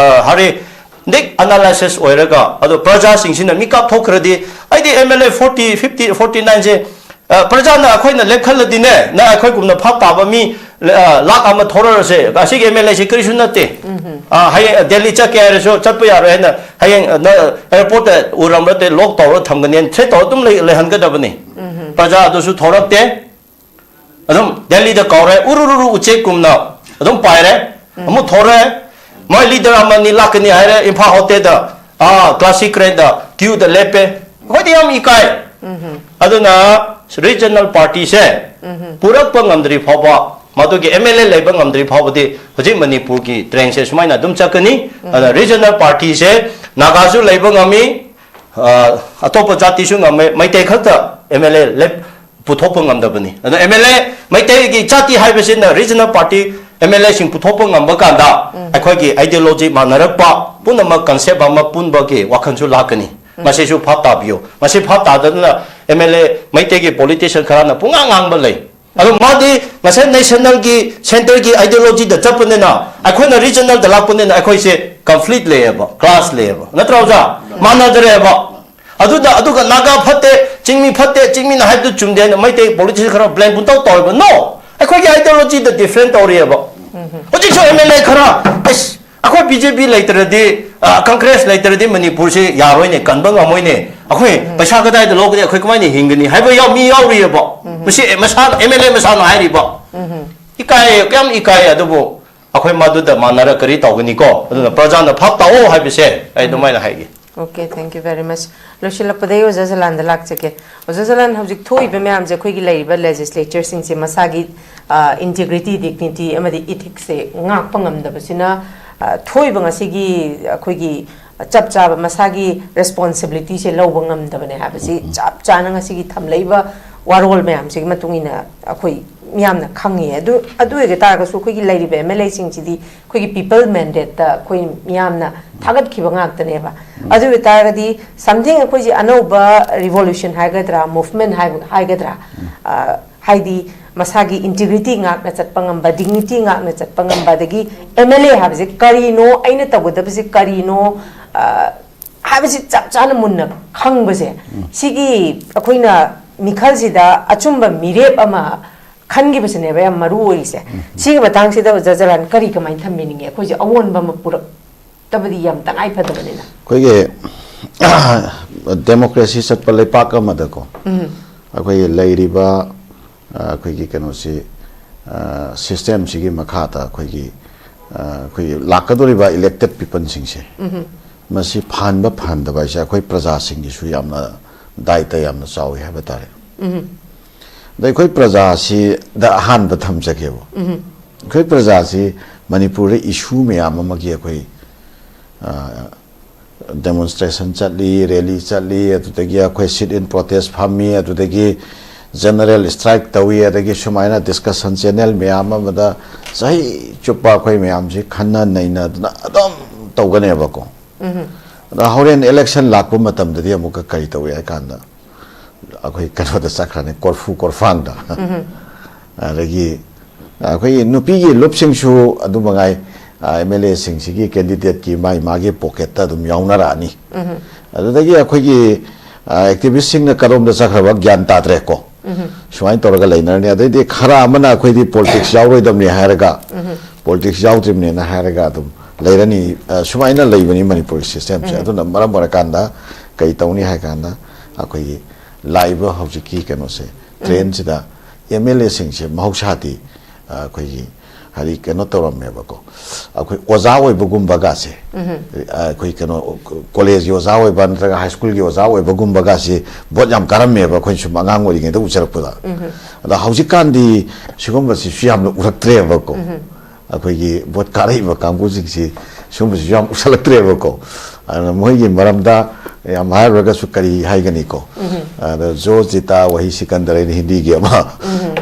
ꯍꯥꯏꯗꯤ ꯗꯤꯛ ꯑꯦꯅꯥꯂꯥꯏꯁꯤꯁ ꯑꯣꯏꯔꯒ, ꯑꯗꯣ ꯄ꯭ꯔꯖꯥꯁꯤꯡꯁꯤꯅ ꯃꯤꯀꯥꯞ ꯊꯣꯛꯈ꯭ꯔꯗꯤ, ꯑꯩꯗꯤ M L A forty, fifty, forty nine ꯁꯦ ꯄ꯭ꯔꯖꯥꯅ ꯑꯩꯈꯣꯏꯅ ꯂꯦꯞꯈꯠꯂꯗꯤꯅꯦ, ꯅ ꯑꯩꯈꯣꯏꯒꯨꯝꯅ ꯐꯥꯞ ꯇꯥꯕ ꯃꯤ ꯂꯥꯛ ꯑꯃ ꯊꯣꯔꯛꯑꯁꯦ, ꯑꯁꯤꯒꯤ M L A ꯁꯤ ꯀꯔꯤꯁꯨ ꯅꯠꯇꯦ꯫ ꯍꯌꯦꯡ ꯗꯦꯜꯂꯤ ꯆꯠꯀꯦ ꯍꯥꯏꯔꯁꯨ ꯆꯠꯄ ꯌꯥꯔꯣꯏ ꯍꯥꯏꯅ ꯍꯌꯦꯡ ꯑꯦꯌꯥꯔꯄꯣꯔꯠꯇ ꯎꯔꯝꯕ ꯂꯣꯛ ꯇꯧꯔ ꯊꯝꯒꯅꯤ ꯍꯥꯏꯅ ꯊ꯭ꯔꯦꯠ ꯇꯧꯔ ꯑꯗꯨꯝ ꯂꯩꯍꯟꯒꯗꯕꯅꯤ꯫ ꯄ꯭ꯔꯖꯥ ꯑꯗꯨꯁꯨ ꯊꯣꯔꯛꯇꯦ꯫ ꯑꯗꯨꯝ ꯗꯦꯜꯂꯤꯗ ꯀꯧꯔꯦ, ꯎꯔꯨꯔꯨꯔꯨ ꯎꯆꯦꯛꯀꯨꯝꯅ ꯑꯗꯨꯝ ꯄꯥꯏꯔꯦ꯫ ꯑꯃꯨꯛ ꯊꯣꯔꯛꯑꯦ, ꯃꯣꯏ ꯂꯤꯗꯔ ꯑꯃꯅꯤ ꯂꯥꯛꯀꯅꯤ ꯍꯥꯏꯔꯦ, ꯏꯝꯐꯥꯜ ꯍꯣꯇꯦꯜꯗ, ꯑꯥ, ꯀ꯭ꯂꯥꯁꯤꯛ ꯔꯦꯠꯇ ꯀ꯭ꯌꯨꯗ ꯂꯦꯞꯄꯦ꯫ ꯑꯩꯈꯣꯏꯗꯤ ꯌꯥꯝ ꯏꯀꯥꯏ꯫ ꯑꯗꯨꯅ ꯔꯤꯖꯅꯦꯜ ꯄꯥꯔꯇꯤꯁꯦ ꯄꯨꯔꯛꯄ ꯉꯝꯗ꯭ꯔꯤ ꯐꯥꯎꯕ, ꯃꯗꯨꯒꯤ M L A ꯂꯩꯕ ꯉꯝꯗ꯭ꯔꯤ ꯐꯥꯎꯕꯗꯤ ꯍꯧꯖꯤꯛ ꯃꯅꯤꯄꯨꯔꯒꯤ ꯇ꯭ꯔꯦꯟꯁꯦ ꯁꯨꯃꯥꯏꯅ ꯑꯗꯨꯝ ꯆꯠꯀꯅꯤ꯫ ꯑꯗꯨꯅ ꯔꯤꯖꯅꯦꯜ ꯄꯥꯔꯇꯤꯁꯦ ꯅꯥꯒꯥꯁꯨ ꯂꯩꯕ ꯉꯝꯃꯤ, ꯑꯇꯣꯞꯄ ꯖꯥꯇꯤꯁꯨ ꯉꯝꯃꯦ, ꯃꯩꯇꯩ ꯈꯛꯇ M L A ꯂꯦꯞ ꯄꯨꯊꯣꯛꯄ ꯉꯝꯗꯕꯅꯤ꯫ ꯑꯗꯣ M L A ꯃꯩꯇꯩꯒꯤ ꯖꯥꯇꯤ ꯍꯥꯏꯕꯁꯤꯅ regional party M L A ꯁꯤꯡ ꯄꯨꯊꯣꯛꯄ ꯉꯝꯕ ꯀꯥꯟꯗ ꯑꯩꯈꯣꯏꯒꯤ ideology ꯃꯥꯟꯅꯔꯛꯄ, ꯄꯨꯝꯅꯃꯛ concept ꯑꯃ ꯄꯨꯟꯕꯒꯤ ꯋꯥꯈꯜꯁꯨ ꯂꯥꯛꯀꯅꯤ꯫ ꯃꯁꯤꯁꯨ ꯚꯥꯞ ꯇꯥꯕꯤꯌꯨ꯫ ꯃꯁꯤ ꯚꯥꯞ ꯇꯥꯗꯗꯅ M L A ꯃꯩꯇꯩꯒꯤ politician ꯈꯔꯅ ꯄꯨꯡꯉꯥꯡ ꯉꯥꯡꯕ ꯂꯩ꯫ ꯑꯗꯣ ꯃꯥꯗꯤ ꯉꯁꯥꯏ ꯅꯦꯁꯅꯦꯜꯒꯤ ꯁꯦꯟꯇꯔꯒꯤ ideologyꯗ ꯆꯠꯄꯅꯤꯅ, ꯑꯩꯈꯣꯏꯅ ꯔꯤꯖꯅꯦꯜꯗ ꯂꯥꯛꯄꯅꯤꯅ ꯑꯩꯈꯣꯏꯁꯦ conflict ꯂꯩꯌꯦꯕ, clash ꯂꯩꯌꯦꯕ, ꯅꯠꯇ꯭ꯔꯥ ꯑꯣꯖꯥ? ꯃꯥꯟꯅꯗ꯭ꯔꯦꯕ꯫ ꯑꯗꯨꯗ ꯑꯗꯨꯒ ꯅꯥꯒꯥ ꯐꯠꯇꯦ, ꯆꯤꯡꯃꯤ ꯐꯠꯇꯦ, ꯆꯤꯡꯃꯤꯅ ꯍꯥꯏꯕꯗꯨ ꯆꯨꯝꯗꯦ ꯍꯥꯏꯅ ꯃꯩꯇꯩ politician ꯈꯔ blame ꯄꯨꯡꯇꯧ ꯇꯧꯋꯦꯕ꯫ No, ꯑꯩꯈꯣꯏꯒꯤ ideologyꯗ different ꯇꯧꯔꯤꯑꯕ꯫ ꯍꯧꯖꯤꯛꯁꯨ M L A ꯈꯔ, ꯑꯁ, ꯑꯩꯈꯣꯏ B J P ꯂꯩꯇ꯭ꯔꯗꯤ, ꯑ, Congress ꯂꯩꯇ꯭ꯔꯗꯤ ꯃꯅꯤꯄꯨꯔꯁꯤ ꯌꯥꯔꯣꯏꯅꯦ, ꯀꯟꯕ ꯉꯝꯃꯣꯏꯅꯦ, ꯑꯩꯈꯣꯏ ꯄꯩꯁꯥ ꯀꯗꯥꯏꯗ ꯂꯧꯒꯅꯤ, ꯑꯩꯈꯣꯏ ꯀꯃꯥꯏꯅ ꯍꯤꯡꯒꯅꯤ ꯍꯥꯏꯕ ꯌꯥꯎ-, ꯃꯤ ꯌꯥꯎꯔꯤꯑꯕ꯫ ꯃꯁꯤ ꯃꯁꯥꯅ, M L A ꯃꯁꯥꯅ ꯍꯥꯏꯔꯤꯕ꯫ ꯏꯀꯥꯏꯌꯦ, ꯀꯌꯥꯝ ꯏꯀꯥꯏꯌꯦ꯫ ꯑꯗꯨꯕꯨ ꯑꯩꯈꯣꯏ ꯃꯗꯨꯗ ꯃꯥꯟꯅꯔ ꯀꯔꯤ ꯇꯧꯒꯅꯤꯀꯣ? ꯑꯗꯨꯅ ꯄ꯭ꯔꯖꯥꯅ ꯚꯥꯞ ꯇꯥꯑꯣ ꯍꯥꯏꯕꯁꯦ ꯑꯩ ꯑꯗꯨꯃꯥꯏꯅ ꯍꯥꯏꯒꯦ꯫ Okay, thank you very much. ꯂꯣꯏꯁꯤꯜꯂꯛꯄꯗ ꯑꯩ ꯑꯣꯖꯥ ꯖꯂꯥꯟꯗ ꯂꯥꯛꯆꯒꯦ꯫ ꯑꯣꯖꯥ ꯖꯂꯥꯟ, ꯍꯧꯖꯤꯛ ꯊꯣꯛꯏꯕ ꯃꯌꯥꯝꯁꯦ ꯑꯩꯈꯣꯏꯒꯤ ꯂꯩꯔꯤꯕ legislatureꯁꯤꯡꯁꯦ ꯃꯁꯥꯒꯤ, ꯑ, integrity, dignity ꯑꯃꯗꯤ ethicsꯁꯦ ꯉꯥꯛꯄ ꯉꯝꯗꯕꯁꯤꯅ, ꯑ, ꯊꯣꯛꯏꯕ ꯉꯁꯤꯒꯤ ꯑꯩꯈꯣꯏꯒꯤ ꯆꯞ ꯆꯥꯕ ꯃꯁꯥꯒꯤ responsibilityꯁꯦ ꯂꯧꯕ ꯉꯝꯗꯕꯅꯦ ꯍꯥꯏꯕꯁꯤ ꯆꯞ ꯆꯥꯅ ꯉꯁꯤꯒꯤ ꯊꯝꯂꯛꯏꯕ ꯋꯥꯔꯣꯜ ꯃꯌꯥꯝꯁꯤꯒꯤ ꯃꯇꯨꯡ ꯏꯟꯅ ꯑꯩꯈꯣꯏ ꯃꯤꯌꯥꯝꯅ ꯈꯪꯉꯤ꯫ ꯑꯗꯨ, ꯑꯗꯨ ꯑꯣꯏꯕ ꯇꯥꯔꯒꯁꯨ ꯑꯩꯈꯣꯏꯒꯤ ꯂꯩꯔꯤꯕ M L Aꯁꯤꯡꯁꯤꯗꯤ ꯑꯩꯈꯣꯏꯒꯤ people mandateꯇ ꯑꯩꯈꯣꯏ ꯃꯤꯌꯥꯝꯅ ꯊꯥꯒꯠꯈꯤꯕ ꯉꯥꯛꯇꯅꯦꯕ꯫ ꯑꯗꯨ ꯑꯣꯏꯕ ꯇꯥꯔꯒꯗꯤ something ꯑꯩꯈꯣꯏꯁꯦ ꯑꯅꯧꯕ revolution ꯍꯥꯏꯒꯗ꯭ꯔꯥ, movement ꯍꯥꯏꯕ, ꯍꯥꯏꯒꯗ꯭ꯔꯥ, ꯑ, ꯍꯥꯏꯗꯤ ꯃꯁꯥꯒꯤ ꯏꯟꯇꯤꯒ꯭ꯔꯤꯇꯤ ꯉꯥꯛꯅ ꯆꯠꯄ ꯉꯝꯕ, ꯗꯤꯒꯅꯤꯇꯤ ꯉꯥꯛꯅ ꯆꯠꯄ ꯉꯝꯕ, ꯑꯗꯒꯤ ꯑꯦꯝ ꯑꯦꯜ ꯑꯦ ꯍꯥꯏꯕꯁꯦ ꯀꯔꯤꯅꯣ, ꯑꯩꯅ ꯇꯧꯒꯗꯕꯁꯦ ꯀꯔꯤꯅꯣ, ꯑ, ꯍꯥꯏꯕꯁꯤ ꯆꯞ ꯆꯥꯅ ꯃꯨꯟꯅ ꯈꯪꯕꯁꯦ, ꯁꯤꯒꯤ ꯑꯩꯈꯣꯏꯅ ꯃꯤꯈꯜꯁꯤꯗ ꯑꯆꯨꯝꯕ ꯃꯤꯔꯦꯞ ꯑꯃ ꯈꯟꯈꯤꯕꯁꯤꯅꯦꯕ ꯌꯥꯝ ꯃꯔꯨ ꯑꯣꯏꯔꯤꯁꯦ꯫ ꯁꯤꯒꯤ ꯃꯇꯥꯡꯁꯤꯗ ꯑꯣꯖꯥ ꯖꯂꯥꯟ ꯀꯔꯤ ꯀꯃꯥꯏꯅ ꯊꯝꯕꯤꯅꯤꯡꯉꯤ? ꯑꯩꯈꯣꯏꯁꯦ ꯑꯑꯣꯟꯕ ꯑꯃ ꯄꯨꯔꯛꯇꯕꯗꯤ ꯌꯥꯝ ꯇꯉꯥꯏ ꯐꯗꯕꯅꯤꯅ꯫ ꯑꯩꯈꯣꯏꯒꯤ ꯗꯦꯃꯣꯀ꯭ꯔꯦꯁꯤ ꯆꯠꯄ ꯂꯩꯄꯥꯛ ꯑꯃꯗꯀꯣ, ꯑꯩꯈꯣꯏꯒꯤ ꯂꯩꯔꯤꯕ, ꯑ, ꯑꯩꯈꯣꯏꯒꯤ ꯀꯩꯅꯣꯁꯤ, ꯑ, ꯁꯤꯁꯇꯦꯝꯁꯤꯒꯤ ꯃꯈꯥꯗ ꯑꯩꯈꯣꯏꯒꯤ, ꯑ, ꯑꯩꯈꯣꯏꯒꯤ ꯂꯥꯛꯀꯗꯧꯔꯤꯕ ꯏꯂꯦꯛꯇꯦꯠ ꯄꯤꯄꯜꯁꯤꯡꯁꯦ, ꯃꯁꯤ ꯐꯍꯟꯕ ꯐꯍꯟꯗꯕ ꯍꯥꯏꯁꯦ ꯑꯩꯈꯣꯏ ꯄ꯭ꯔꯖꯥꯁꯤꯡꯒꯤꯁꯨ ꯌꯥꯝꯅ ꯗꯥꯏꯇ ꯌꯥꯝꯅ ꯆꯥꯎꯏ ꯍꯥꯏꯕ ꯇꯥꯔꯦ꯫ ꯑꯗ ꯑꯩꯈꯣꯏ ꯄ꯭ꯔꯖꯥꯁꯤꯗ ꯑꯍꯥꯟꯕ ꯊꯝꯖꯒꯦꯕ꯫ ꯑꯩꯈꯣꯏ ꯄ꯭ꯔꯖꯥꯁꯤ ꯃꯅꯤꯄꯨꯔꯗ ꯏꯁꯨ ꯃꯌꯥꯝ ꯑꯃꯒꯤ ꯑꯩꯈꯣꯏ, ꯑ, ꯗꯦꯃꯣꯟꯁꯇ꯭ꯔꯦꯁꯟ ꯆꯠꯂꯤ, ꯔꯦꯂꯤ ꯆꯠꯂꯤ, ꯑꯗꯨꯗꯒꯤ ꯑꯩꯈꯣꯏ ꯁꯤꯠ ꯏꯟ ꯄ꯭ꯔꯣꯇꯦꯁ ꯐꯝꯃꯤ, ꯑꯗꯨꯗꯒꯤ ꯖꯦꯅꯔꯦꯜ ꯁ꯭ꯇ꯭ꯔꯥꯏꯛ ꯇꯧꯏ, ꯑꯗꯒꯤ ꯁꯨꯃꯥꯏꯅ ꯗꯤꯁꯀꯁꯟ ꯆꯦꯅꯦꯜ ꯃꯌꯥꯝ ꯑꯃꯗ ꯆꯍꯤ ꯆꯨꯞꯄ ꯑꯩꯈꯣꯏ ꯃꯌꯥꯝꯁꯤ ꯈꯟꯅ ꯅꯩꯅꯗꯅ ꯑꯗꯨꯝ ꯇꯧꯒꯅꯦꯕꯀꯣ꯫ ꯑꯗ ꯍꯣꯔꯦꯟ ꯏꯂꯦꯛꯁꯟ ꯂꯥꯛꯄ ꯃꯇꯝꯗꯗꯤ ꯑꯃꯨꯛꯀ ꯀꯔꯤ ꯇꯧꯏ ꯍꯥꯏ ꯀꯥꯟꯗ, ꯑꯩꯈꯣꯏ ꯀꯩꯅꯣꯗ ꯆꯠꯈ꯭ꯔꯅꯤ, ꯀꯣꯔꯐꯨ ꯀꯣꯔꯐꯥꯡꯗ꯫ ꯑꯗꯒꯤ ꯑꯩꯈꯣꯏꯒꯤ ꯅꯨꯄꯤꯒꯤ ꯂꯨꯞꯁꯤꯡꯁꯨ ꯑꯗꯨ ꯃꯉꯥꯏ, ꯑꯦꯝ ꯑꯦꯜ ꯑꯦꯁꯤꯡꯁꯤꯒꯤ ꯀꯦꯟꯗꯤꯗꯦꯠꯀꯤ ꯃꯥꯒꯤ ꯃꯥꯒꯤ ꯄꯣꯀꯦꯠꯇ ꯑꯗꯨꯝ ꯌꯥꯎꯅꯔꯛꯑꯅꯤ꯫ ꯑꯗꯨꯗꯒꯤ ꯑꯩꯈꯣꯏꯒꯤ, ꯑ, ꯑꯦꯛꯇꯤꯚꯤꯁ꯭ꯠꯁꯤꯡꯅ ꯀꯔꯣꯝꯗ ꯆꯠꯈ꯭ꯔꯕ ꯒ꯭ꯌꯥꯟ ꯇꯥꯗ꯭ꯔꯦꯀꯣ꯫ ꯁꯨꯃꯥꯏꯅ ꯇꯧꯔꯒ ꯂꯩꯅꯔꯅꯤ꯫ ꯑꯗꯩꯗꯤ ꯈꯔ ꯑꯃꯅ ꯑꯩꯈꯣꯏꯗꯤ ꯄꯣꯂꯤꯇꯤꯛꯁ ꯌꯥꯎꯔꯣꯏꯗꯕꯅꯤ ꯍꯥꯏꯔꯒ, ꯄꯣꯂꯤꯇꯤꯛꯁ ꯌꯥꯎꯗ꯭ꯔꯤꯕꯅꯦꯅ ꯍꯥꯏꯔꯒ ꯑꯗꯨꯝ ꯂꯩꯔꯅꯤ꯫ ꯑ, ꯁꯨꯃꯥꯏꯅ ꯂꯩꯕꯅꯤ ꯃꯅꯤꯄꯨꯔꯒꯤ ꯁꯤꯁꯇꯦꯝꯁꯦ꯫ ꯑꯗꯨꯅ ꯃꯔꯝ ꯑꯣꯏꯔꯀꯥꯟꯗ ꯀꯩ ꯇꯧꯅꯤ ꯍꯥꯏ ꯀꯥꯟꯗ, ꯑꯩꯈꯣꯏꯒꯤ ꯂꯥꯛꯏꯕ ꯍꯧꯖꯤꯛꯀꯤ ꯀꯩꯅꯣꯁꯦ, ꯇ꯭ꯔꯦꯟꯁꯤꯗ ꯑꯦꯝ ꯑꯦꯜ ꯑꯦꯁꯤꯡꯁꯦ ꯃꯍꯧꯁꯥꯗꯤ, ꯑ, ꯑꯩꯈꯣꯏꯒꯤ ꯍꯥꯏꯗꯤ ꯀꯩꯅꯣ ꯇꯧꯔꯝꯃꯦꯕꯀꯣ, ꯑꯩꯈꯣꯏ ꯑꯣꯖꯥ ꯑꯣꯏꯕꯒꯨꯝꯕꯒꯁꯦ, ꯑꯩꯈꯣꯏ ꯀꯩꯅꯣ, ꯀꯣꯂꯦꯖꯀꯤ ꯑꯣꯖꯥ ꯑꯣꯏꯕ ꯅꯠꯇ꯭ꯔꯒ ꯍꯥꯏ ꯁ꯭ꯀꯨꯜꯒꯤ ꯑꯣꯖꯥ ꯑꯣꯏꯕꯒꯨꯝꯕꯒꯁꯦ ꯚꯣꯠ ꯌꯥꯝ ꯀꯥꯔꯝꯃꯦꯕ, ꯑꯩꯈꯣꯏꯅ ꯁꯨꯝ ꯑꯉꯥꯡ ꯑꯣꯏꯔꯤꯉꯩꯗ ꯎꯖꯔꯛꯄꯗ꯫ ꯑꯗ ꯍꯧꯖꯤꯛꯀꯥꯟꯗꯤ ꯁꯤꯒꯨꯝꯕꯁꯤꯁꯨ ꯌꯥꯝꯅ ꯎꯔꯛꯇ꯭ꯔꯦꯕꯀꯣ꯫ ꯑꯩꯈꯣꯏꯒꯤ ꯚꯣꯠ ꯀꯥꯔꯛꯏꯕ ꯀꯥꯡꯕꯨꯁꯤꯡꯁꯤ ꯁꯤꯒꯨꯝꯕꯁꯤꯁꯨ ꯌꯥꯝ ꯎꯁꯜꯂꯛꯇ꯭ꯔꯦꯕꯀꯣ꯫ ꯑꯗꯨꯅ ꯃꯣꯏꯒꯤ ꯃꯔꯝꯗ ꯌꯥꯝ ꯍꯥꯏꯔꯨꯔꯒꯁꯨ ꯀꯔꯤ ꯍꯥꯏꯒꯅꯤꯀꯣ꯫ ꯑꯗ ꯖꯣ ꯖꯤꯇꯥ ꯋꯥꯍꯤ ꯁꯤꯀꯟꯗꯔ ꯍꯥꯏꯅ ꯍꯤꯟꯗꯤꯒꯤ ꯑꯃ,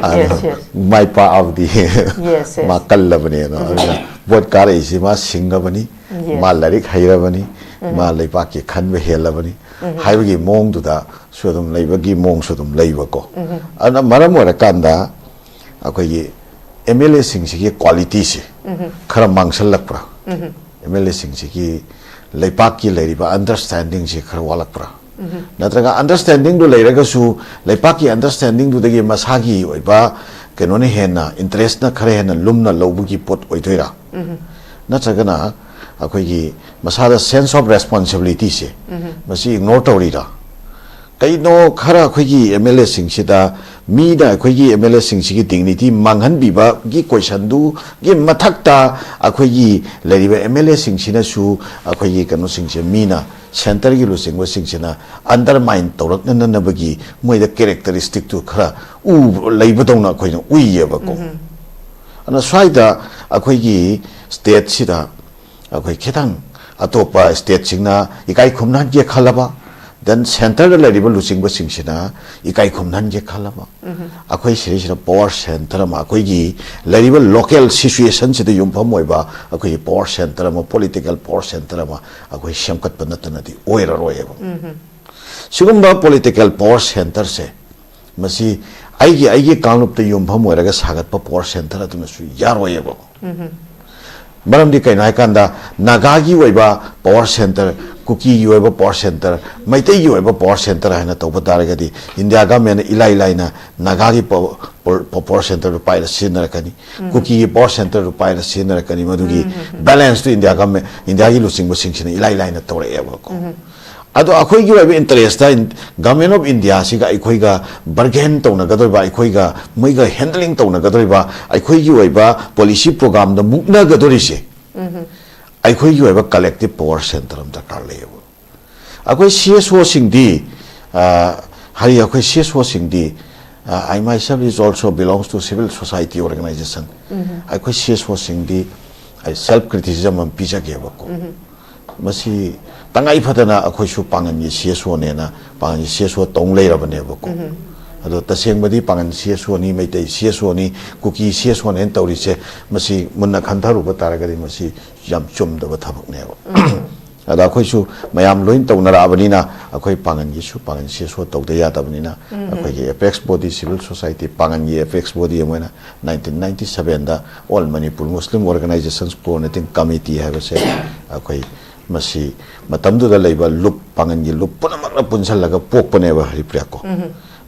ꯑꯗ Yes, yes. ꯃꯥꯏ ꯄꯥꯛꯑꯕꯗꯤ Yes, yes. ꯃꯥ ꯀꯜꯂꯕꯅꯦꯅ꯫ ꯑꯗꯨꯅ ꯚꯣꯠ ꯀꯥꯔꯛꯏꯁꯤ ꯃꯥ ꯁꯤꯡꯉꯕꯅꯤ, Yes. ꯃꯥ ꯂꯥꯏꯔꯤꯛ ꯍꯩꯔꯕꯅꯤ, ꯃꯥ ꯂꯩꯕꯥꯛꯀꯤ ꯈꯟꯕ ꯍꯦꯜꯂꯕꯅꯤ ꯍꯥꯏꯕꯒꯤ ꯃꯑꯣꯡꯗꯨꯗꯁꯨ ꯑꯗꯨꯝ ꯂꯩꯕꯒꯤ ꯃꯑꯣꯡꯁꯨ ꯑꯗꯨꯝ ꯂꯩꯕꯀꯣ꯫ ꯑꯗꯨꯅ ꯃꯔꯝ ꯑꯣꯏꯔꯀꯥꯟꯗ ꯑꯩꯈꯣꯏꯒꯤ ꯑꯦꯝ ꯑꯦꯜ ꯑꯦꯁꯤꯡꯁꯤꯒꯤ ꯀ꯭ꯋꯥꯂꯤꯇꯤꯁꯦ ꯈꯔ ꯃꯥꯡꯁꯜꯂꯛꯄ꯭ꯔꯥ? ꯑꯦꯝ ꯑꯦꯜ ꯑꯦꯁꯤꯡꯁꯤꯒꯤ ꯂꯩꯄꯥꯛꯀꯤ ꯂꯩꯔꯤꯕ ꯑꯟꯗꯔꯁ꯭ꯇꯦꯟꯗꯤꯡꯁꯤ ꯈꯔ ꯋꯥꯠꯂꯛꯄ꯭ꯔꯥ? ꯅꯠꯇ꯭ꯔꯒ ꯑꯟꯗꯔꯁ꯭ꯇꯦꯟꯗꯤꯡꯗꯨ ꯂꯩꯔꯒꯁꯨ ꯂꯩꯄꯥꯛꯀꯤ ꯑꯟꯗꯔꯁ꯭ꯇꯦꯟꯗꯤꯡꯗꯨꯗꯒꯤ ꯃꯁꯥꯒꯤ ꯑꯣꯏꯕ ꯀꯩꯅꯣꯅ ꯍꯦꯟꯅ, ꯏꯟꯇꯔꯦꯁꯅ ꯈꯔ ꯍꯦꯟꯅ ꯂꯨꯝꯅ ꯂꯧꯕꯒꯤ ꯄꯣꯠ ꯑꯣꯏꯗꯣꯏꯔꯥ? ꯅꯠꯇ꯭ꯔꯒꯅ ꯑꯩꯈꯣꯏꯒꯤ ꯃꯁꯥꯗ ꯁꯦꯟꯁ ꯑꯣꯐ ꯔꯦꯁꯄꯣꯟꯁꯤꯕꯤꯂꯤꯇꯤꯁꯦ ꯃꯁꯤ ꯏꯒꯅꯣꯔ ꯇꯧꯔꯤꯔꯥ? ꯀꯩꯅꯣ ꯈꯔ ꯑꯩꯈꯣꯏꯒꯤ ꯑꯦꯝ ꯑꯦꯜ ꯑꯦꯁꯤꯡꯁꯤꯗ ꯃꯤꯅ ꯑꯩꯈꯣꯏꯒꯤ ꯑꯦꯝ ꯑꯦꯜ ꯑꯦꯁꯤꯡꯁꯤꯒꯤ ꯗꯤꯒꯅꯤꯇꯤ ꯃꯥꯡꯍꯟꯕꯤꯕꯒꯤ ꯀꯣꯏꯁꯟꯗꯨꯒꯤ ꯃꯊꯛꯇ ꯑꯩꯈꯣꯏꯒꯤ ꯂꯩꯔꯤꯕ ꯑꯦꯝ ꯑꯦꯜ ꯑꯦꯁꯤꯡꯁꯤꯅꯁꯨ ꯑꯩꯈꯣꯏꯒꯤ ꯀꯩꯅꯣꯁꯤꯡꯁꯦ ꯃꯤꯅ ꯁꯦꯟꯇꯔꯒꯤ ꯂꯨꯆꯤꯡꯕꯁꯤꯡꯁꯤꯅ ꯑꯟꯗꯔꯃꯥꯏꯟ ꯇꯧꯔꯛꯅꯅꯕꯒꯤ ꯃꯣꯏꯗ ꯀꯦꯔꯦꯛꯇꯔꯤꯁꯇꯤꯛꯇꯨ ꯈꯔ ꯎ ꯂꯩꯕꯗꯧꯅ ꯑꯩꯈꯣꯏꯅ ꯎꯏꯌꯦꯕꯀꯣ꯫ ꯑꯗꯨꯅ ꯁ꯭ꯋꯥꯏꯗ ꯑꯩꯈꯣꯏꯒꯤ ꯁ꯭ꯇꯦꯠꯁꯤꯗ ꯑꯩꯈꯣꯏ ꯈꯤꯇꯪ ꯑꯇꯣꯞꯄ ꯁ꯭ꯇꯦꯠꯁꯤꯡꯅ ꯏꯀꯥꯏ ꯈꯨꯝꯅꯍꯟꯒꯦ ꯈꯜꯂꯕ, ꯗꯦꯟ ꯁꯦꯟꯇꯔꯗ ꯂꯩꯔꯤꯕ ꯂꯨꯆꯤꯡꯕꯁꯤꯡꯁꯤꯅ ꯏꯀꯥꯏ ꯈꯨꯝꯅꯍꯟꯒꯦ ꯈꯜꯂꯕ, ꯑꯩꯈꯣꯏ ꯁꯤꯗꯩꯁꯤꯗ ꯄꯋꯥꯔ ꯁꯦꯟꯇꯔ ꯑꯃ, ꯑꯩꯈꯣꯏꯒꯤ ꯂꯩꯔꯤꯕ ꯂꯣꯀꯦꯜ ꯁꯤꯆꯨꯋꯦꯁꯟꯁꯤꯗ ꯌꯨꯝꯐꯝ ꯑꯣꯏꯕ ꯑꯩꯈꯣꯏꯒꯤ ꯄꯋꯥꯔ ꯁꯦꯟꯇꯔ ꯑꯃ, ꯄꯣꯂꯤꯇꯤꯀꯦꯜ ꯄꯋꯥꯔ ꯁꯦꯟꯇꯔ ꯑꯃ ꯑꯩꯈꯣꯏ ꯁꯦꯝꯒꯠꯄ ꯅꯠꯇꯅꯗꯤ ꯑꯣꯏꯔꯔꯣꯏꯕ꯫ ꯁꯤꯒꯨꯝꯕ ꯄꯣꯂꯤꯇꯤꯀꯦꯜ ꯄꯋꯥꯔ ꯁꯦꯟꯇꯔꯁꯦ ꯃꯁꯤ ꯑꯩꯒꯤ, ꯑꯩꯒꯤ ꯀꯥꯡꯂꯨꯞꯇ ꯌꯨꯝꯐꯝ ꯑꯣꯏꯔꯒ ꯁꯥꯒꯠꯄ ꯄꯋꯥꯔ ꯁꯦꯟꯇꯔ ꯑꯗꯨꯅꯁꯨ ꯌꯥꯔꯣꯏꯕ꯫ ꯃꯔꯝꯗꯤ ꯀꯩꯅꯣ ꯍꯥꯏꯀꯥꯟꯗ, ꯅꯥꯒꯥꯒꯤ ꯑꯣꯏꯕ ꯄꯋꯥꯔ ꯁꯦꯟꯇꯔ, ꯀꯨꯀꯤꯒꯤ ꯑꯣꯏꯕ ꯄꯋꯥꯔ ꯁꯦꯟꯇꯔ, ꯃꯩꯇꯩꯒꯤ ꯑꯣꯏꯕ ꯄꯋꯥꯔ ꯁꯦꯟꯇꯔ ꯍꯥꯏꯅ ꯇꯧꯕ ꯇꯥꯔꯒꯗꯤ ꯏꯟꯗꯤꯌꯥ ꯒꯃꯦꯟꯅ ꯏꯂꯥꯏ ꯂꯥꯏꯅ ꯅꯥꯒꯥꯒꯤ ꯄ-, ꯄ-, ꯄ-, ꯄꯋꯥꯔ ꯁꯦꯟꯇꯔꯗꯨ ꯄꯥꯏꯔ ꯁꯤꯖꯤꯟꯅꯔꯛꯀꯅꯤ, ꯀꯨꯀꯤꯒꯤ ꯄꯋꯥꯔ ꯁꯦꯟꯇꯔꯗꯨ ꯄꯥꯏꯔ ꯁꯤꯖꯤꯟꯅꯔꯛꯀꯅꯤ꯫ ꯃꯗꯨꯒꯤ ꯕꯦꯂꯦꯟꯁꯇꯨ ꯏꯟꯗꯤꯌꯥ ꯒꯃꯦꯟ, ꯏꯟꯗꯤꯌꯥꯒꯤ ꯂꯨꯆꯤꯡꯕꯁꯤꯡꯁꯤꯅ ꯏꯂꯥꯏ ꯂꯥꯏꯅ ꯇꯧꯔꯛꯑꯦꯕꯀꯣ꯫ ꯑꯗꯣ ꯑꯩꯈꯣꯏꯒꯤ ꯑꯣꯏꯕ ꯏꯟꯇꯔꯦꯁꯇ ꯏꯟ-, ꯒꯃꯦꯟ ꯑꯣꯐ ꯏꯟꯗꯤꯌꯥꯁꯤꯒ ꯑꯩꯈꯣꯏꯒ ꯕꯔꯒꯦꯟ ꯇꯧꯅꯒꯗꯧꯔꯤꯕ, ꯑꯩꯈꯣꯏꯒ ꯃꯣꯏꯒ ꯍꯦꯟꯗꯂꯤꯡ ꯇꯧꯅꯒꯗꯧꯔꯤꯕ, ꯑꯩꯈꯣꯏꯒꯤ ꯑꯣꯏꯕ ꯄꯣꯂꯤꯁꯤ ꯄ꯭ꯔꯣꯒ꯭ꯔꯥꯝꯗ ꯃꯨꯛꯅꯒꯗꯧꯔꯤꯁꯦ ꯑꯩꯈꯣꯏꯒꯤ ꯑꯣꯏꯕ ꯀꯂꯦꯛꯇꯤꯞ ꯄꯋꯥꯔ ꯁꯦꯟꯇꯔ ꯑꯃ ꯗꯔꯀꯥꯔ ꯂꯩꯌꯦꯕ꯫ ꯑꯩꯈꯣꯏ ꯁꯤ ꯑꯦꯁ ꯑꯣꯁꯤꯡꯗꯤ, ꯑ, ꯍꯥꯏꯔꯤ ꯑꯩꯈꯣꯏ ꯁꯤ ꯑꯦꯁ ꯑꯣꯁꯤꯡꯗꯤ, ꯑ, I myself is also belongs to civil society organization꯫ ꯑꯩꯈꯣꯏ ꯁꯤ ꯑꯦꯁ ꯑꯣꯁꯤꯡꯗꯤ ꯑꯩ ꯁꯦꯜꯐ ꯀ꯭ꯔꯤꯇꯤꯁꯤꯖꯝ ꯑꯃ ꯄꯤꯖꯒꯦꯕꯀꯣ꯫ ꯃꯁꯤ ꯇꯉꯥꯏ ꯐꯗꯅ ꯑꯩꯈꯣꯏꯁꯨ ꯄꯥꯡꯒꯟꯒꯤ ꯁꯤ ꯑꯦꯁ ꯑꯣꯅꯦꯅ ꯄꯥꯡꯒꯟꯒꯤ ꯁꯤ ꯑꯦꯁ ꯑꯣ ꯇꯧ ꯂꯩꯔꯕꯅꯦꯕꯀꯣ꯫ ꯑꯗꯣ ꯇꯁꯦꯡꯕꯗꯤ ꯄꯥꯡꯒꯟ C S ꯑꯣꯅꯤ, Meitei C S ꯑꯣꯅꯤ, ꯀꯨꯀꯤ ꯁꯤ ꯑꯦꯁ ꯑꯣꯅꯦꯅ ꯇꯧꯔꯤꯁꯦ, ꯃꯁꯤ ꯃꯨꯟꯅ ꯈꯟꯊꯔꯨꯕ ꯇꯥꯔꯒꯗꯤ ꯃꯁꯤ ꯌꯥꯝ ꯆꯨꯝꯗꯕ ꯊꯕꯛꯅꯦꯕ꯫ ꯑꯗ ꯑꯩꯈꯣꯏꯁꯨ ꯃꯌꯥꯝ ꯂꯣꯏ ꯇꯧꯅꯔꯛꯑꯕꯅꯤꯅ, ꯑꯩꯈꯣꯏ ꯄꯥꯡꯒꯜꯒꯤꯁꯨ ꯄꯥꯡꯒꯜ ꯁꯤ ꯑꯦꯁ ꯑꯣ ꯇꯧꯗ ꯌꯥꯗꯕꯅꯤꯅ, ꯑꯩꯈꯣꯏꯒꯤ ꯑꯦꯄꯦꯛꯁ ꯕꯣꯗꯤ, ꯁꯤꯚꯤꯜ ꯁꯣꯁꯥꯏꯇꯤ, ꯄꯥꯡꯒꯜꯒꯤ ꯑꯦꯄꯦꯛꯁ ꯕꯣꯗꯤ ꯑꯃ ꯑꯣꯏꯅ ꯅꯥꯏꯟꯇꯤꯟ ꯅꯥꯏꯟꯇꯤ ꯁꯚꯦꯟꯗ All Manipur Muslim Organizations Coordinating Committee ꯍꯥꯏꯕꯁꯦ ꯑꯩꯈꯣꯏ ꯃꯁꯤ ꯃꯇꯝꯗꯨꯗ ꯂꯩꯕ ꯂꯨꯞ, ꯄꯥꯡꯒꯜꯒꯤ ꯂꯨꯞ ꯄꯨꯝꯅꯃꯛꯅ ꯄꯨꯟꯁꯤꯜꯂꯒ ꯄꯣꯛꯄꯅꯦꯕ, ꯍꯔꯤꯄ꯭ꯔꯤꯌꯥ ꯀꯣ꯫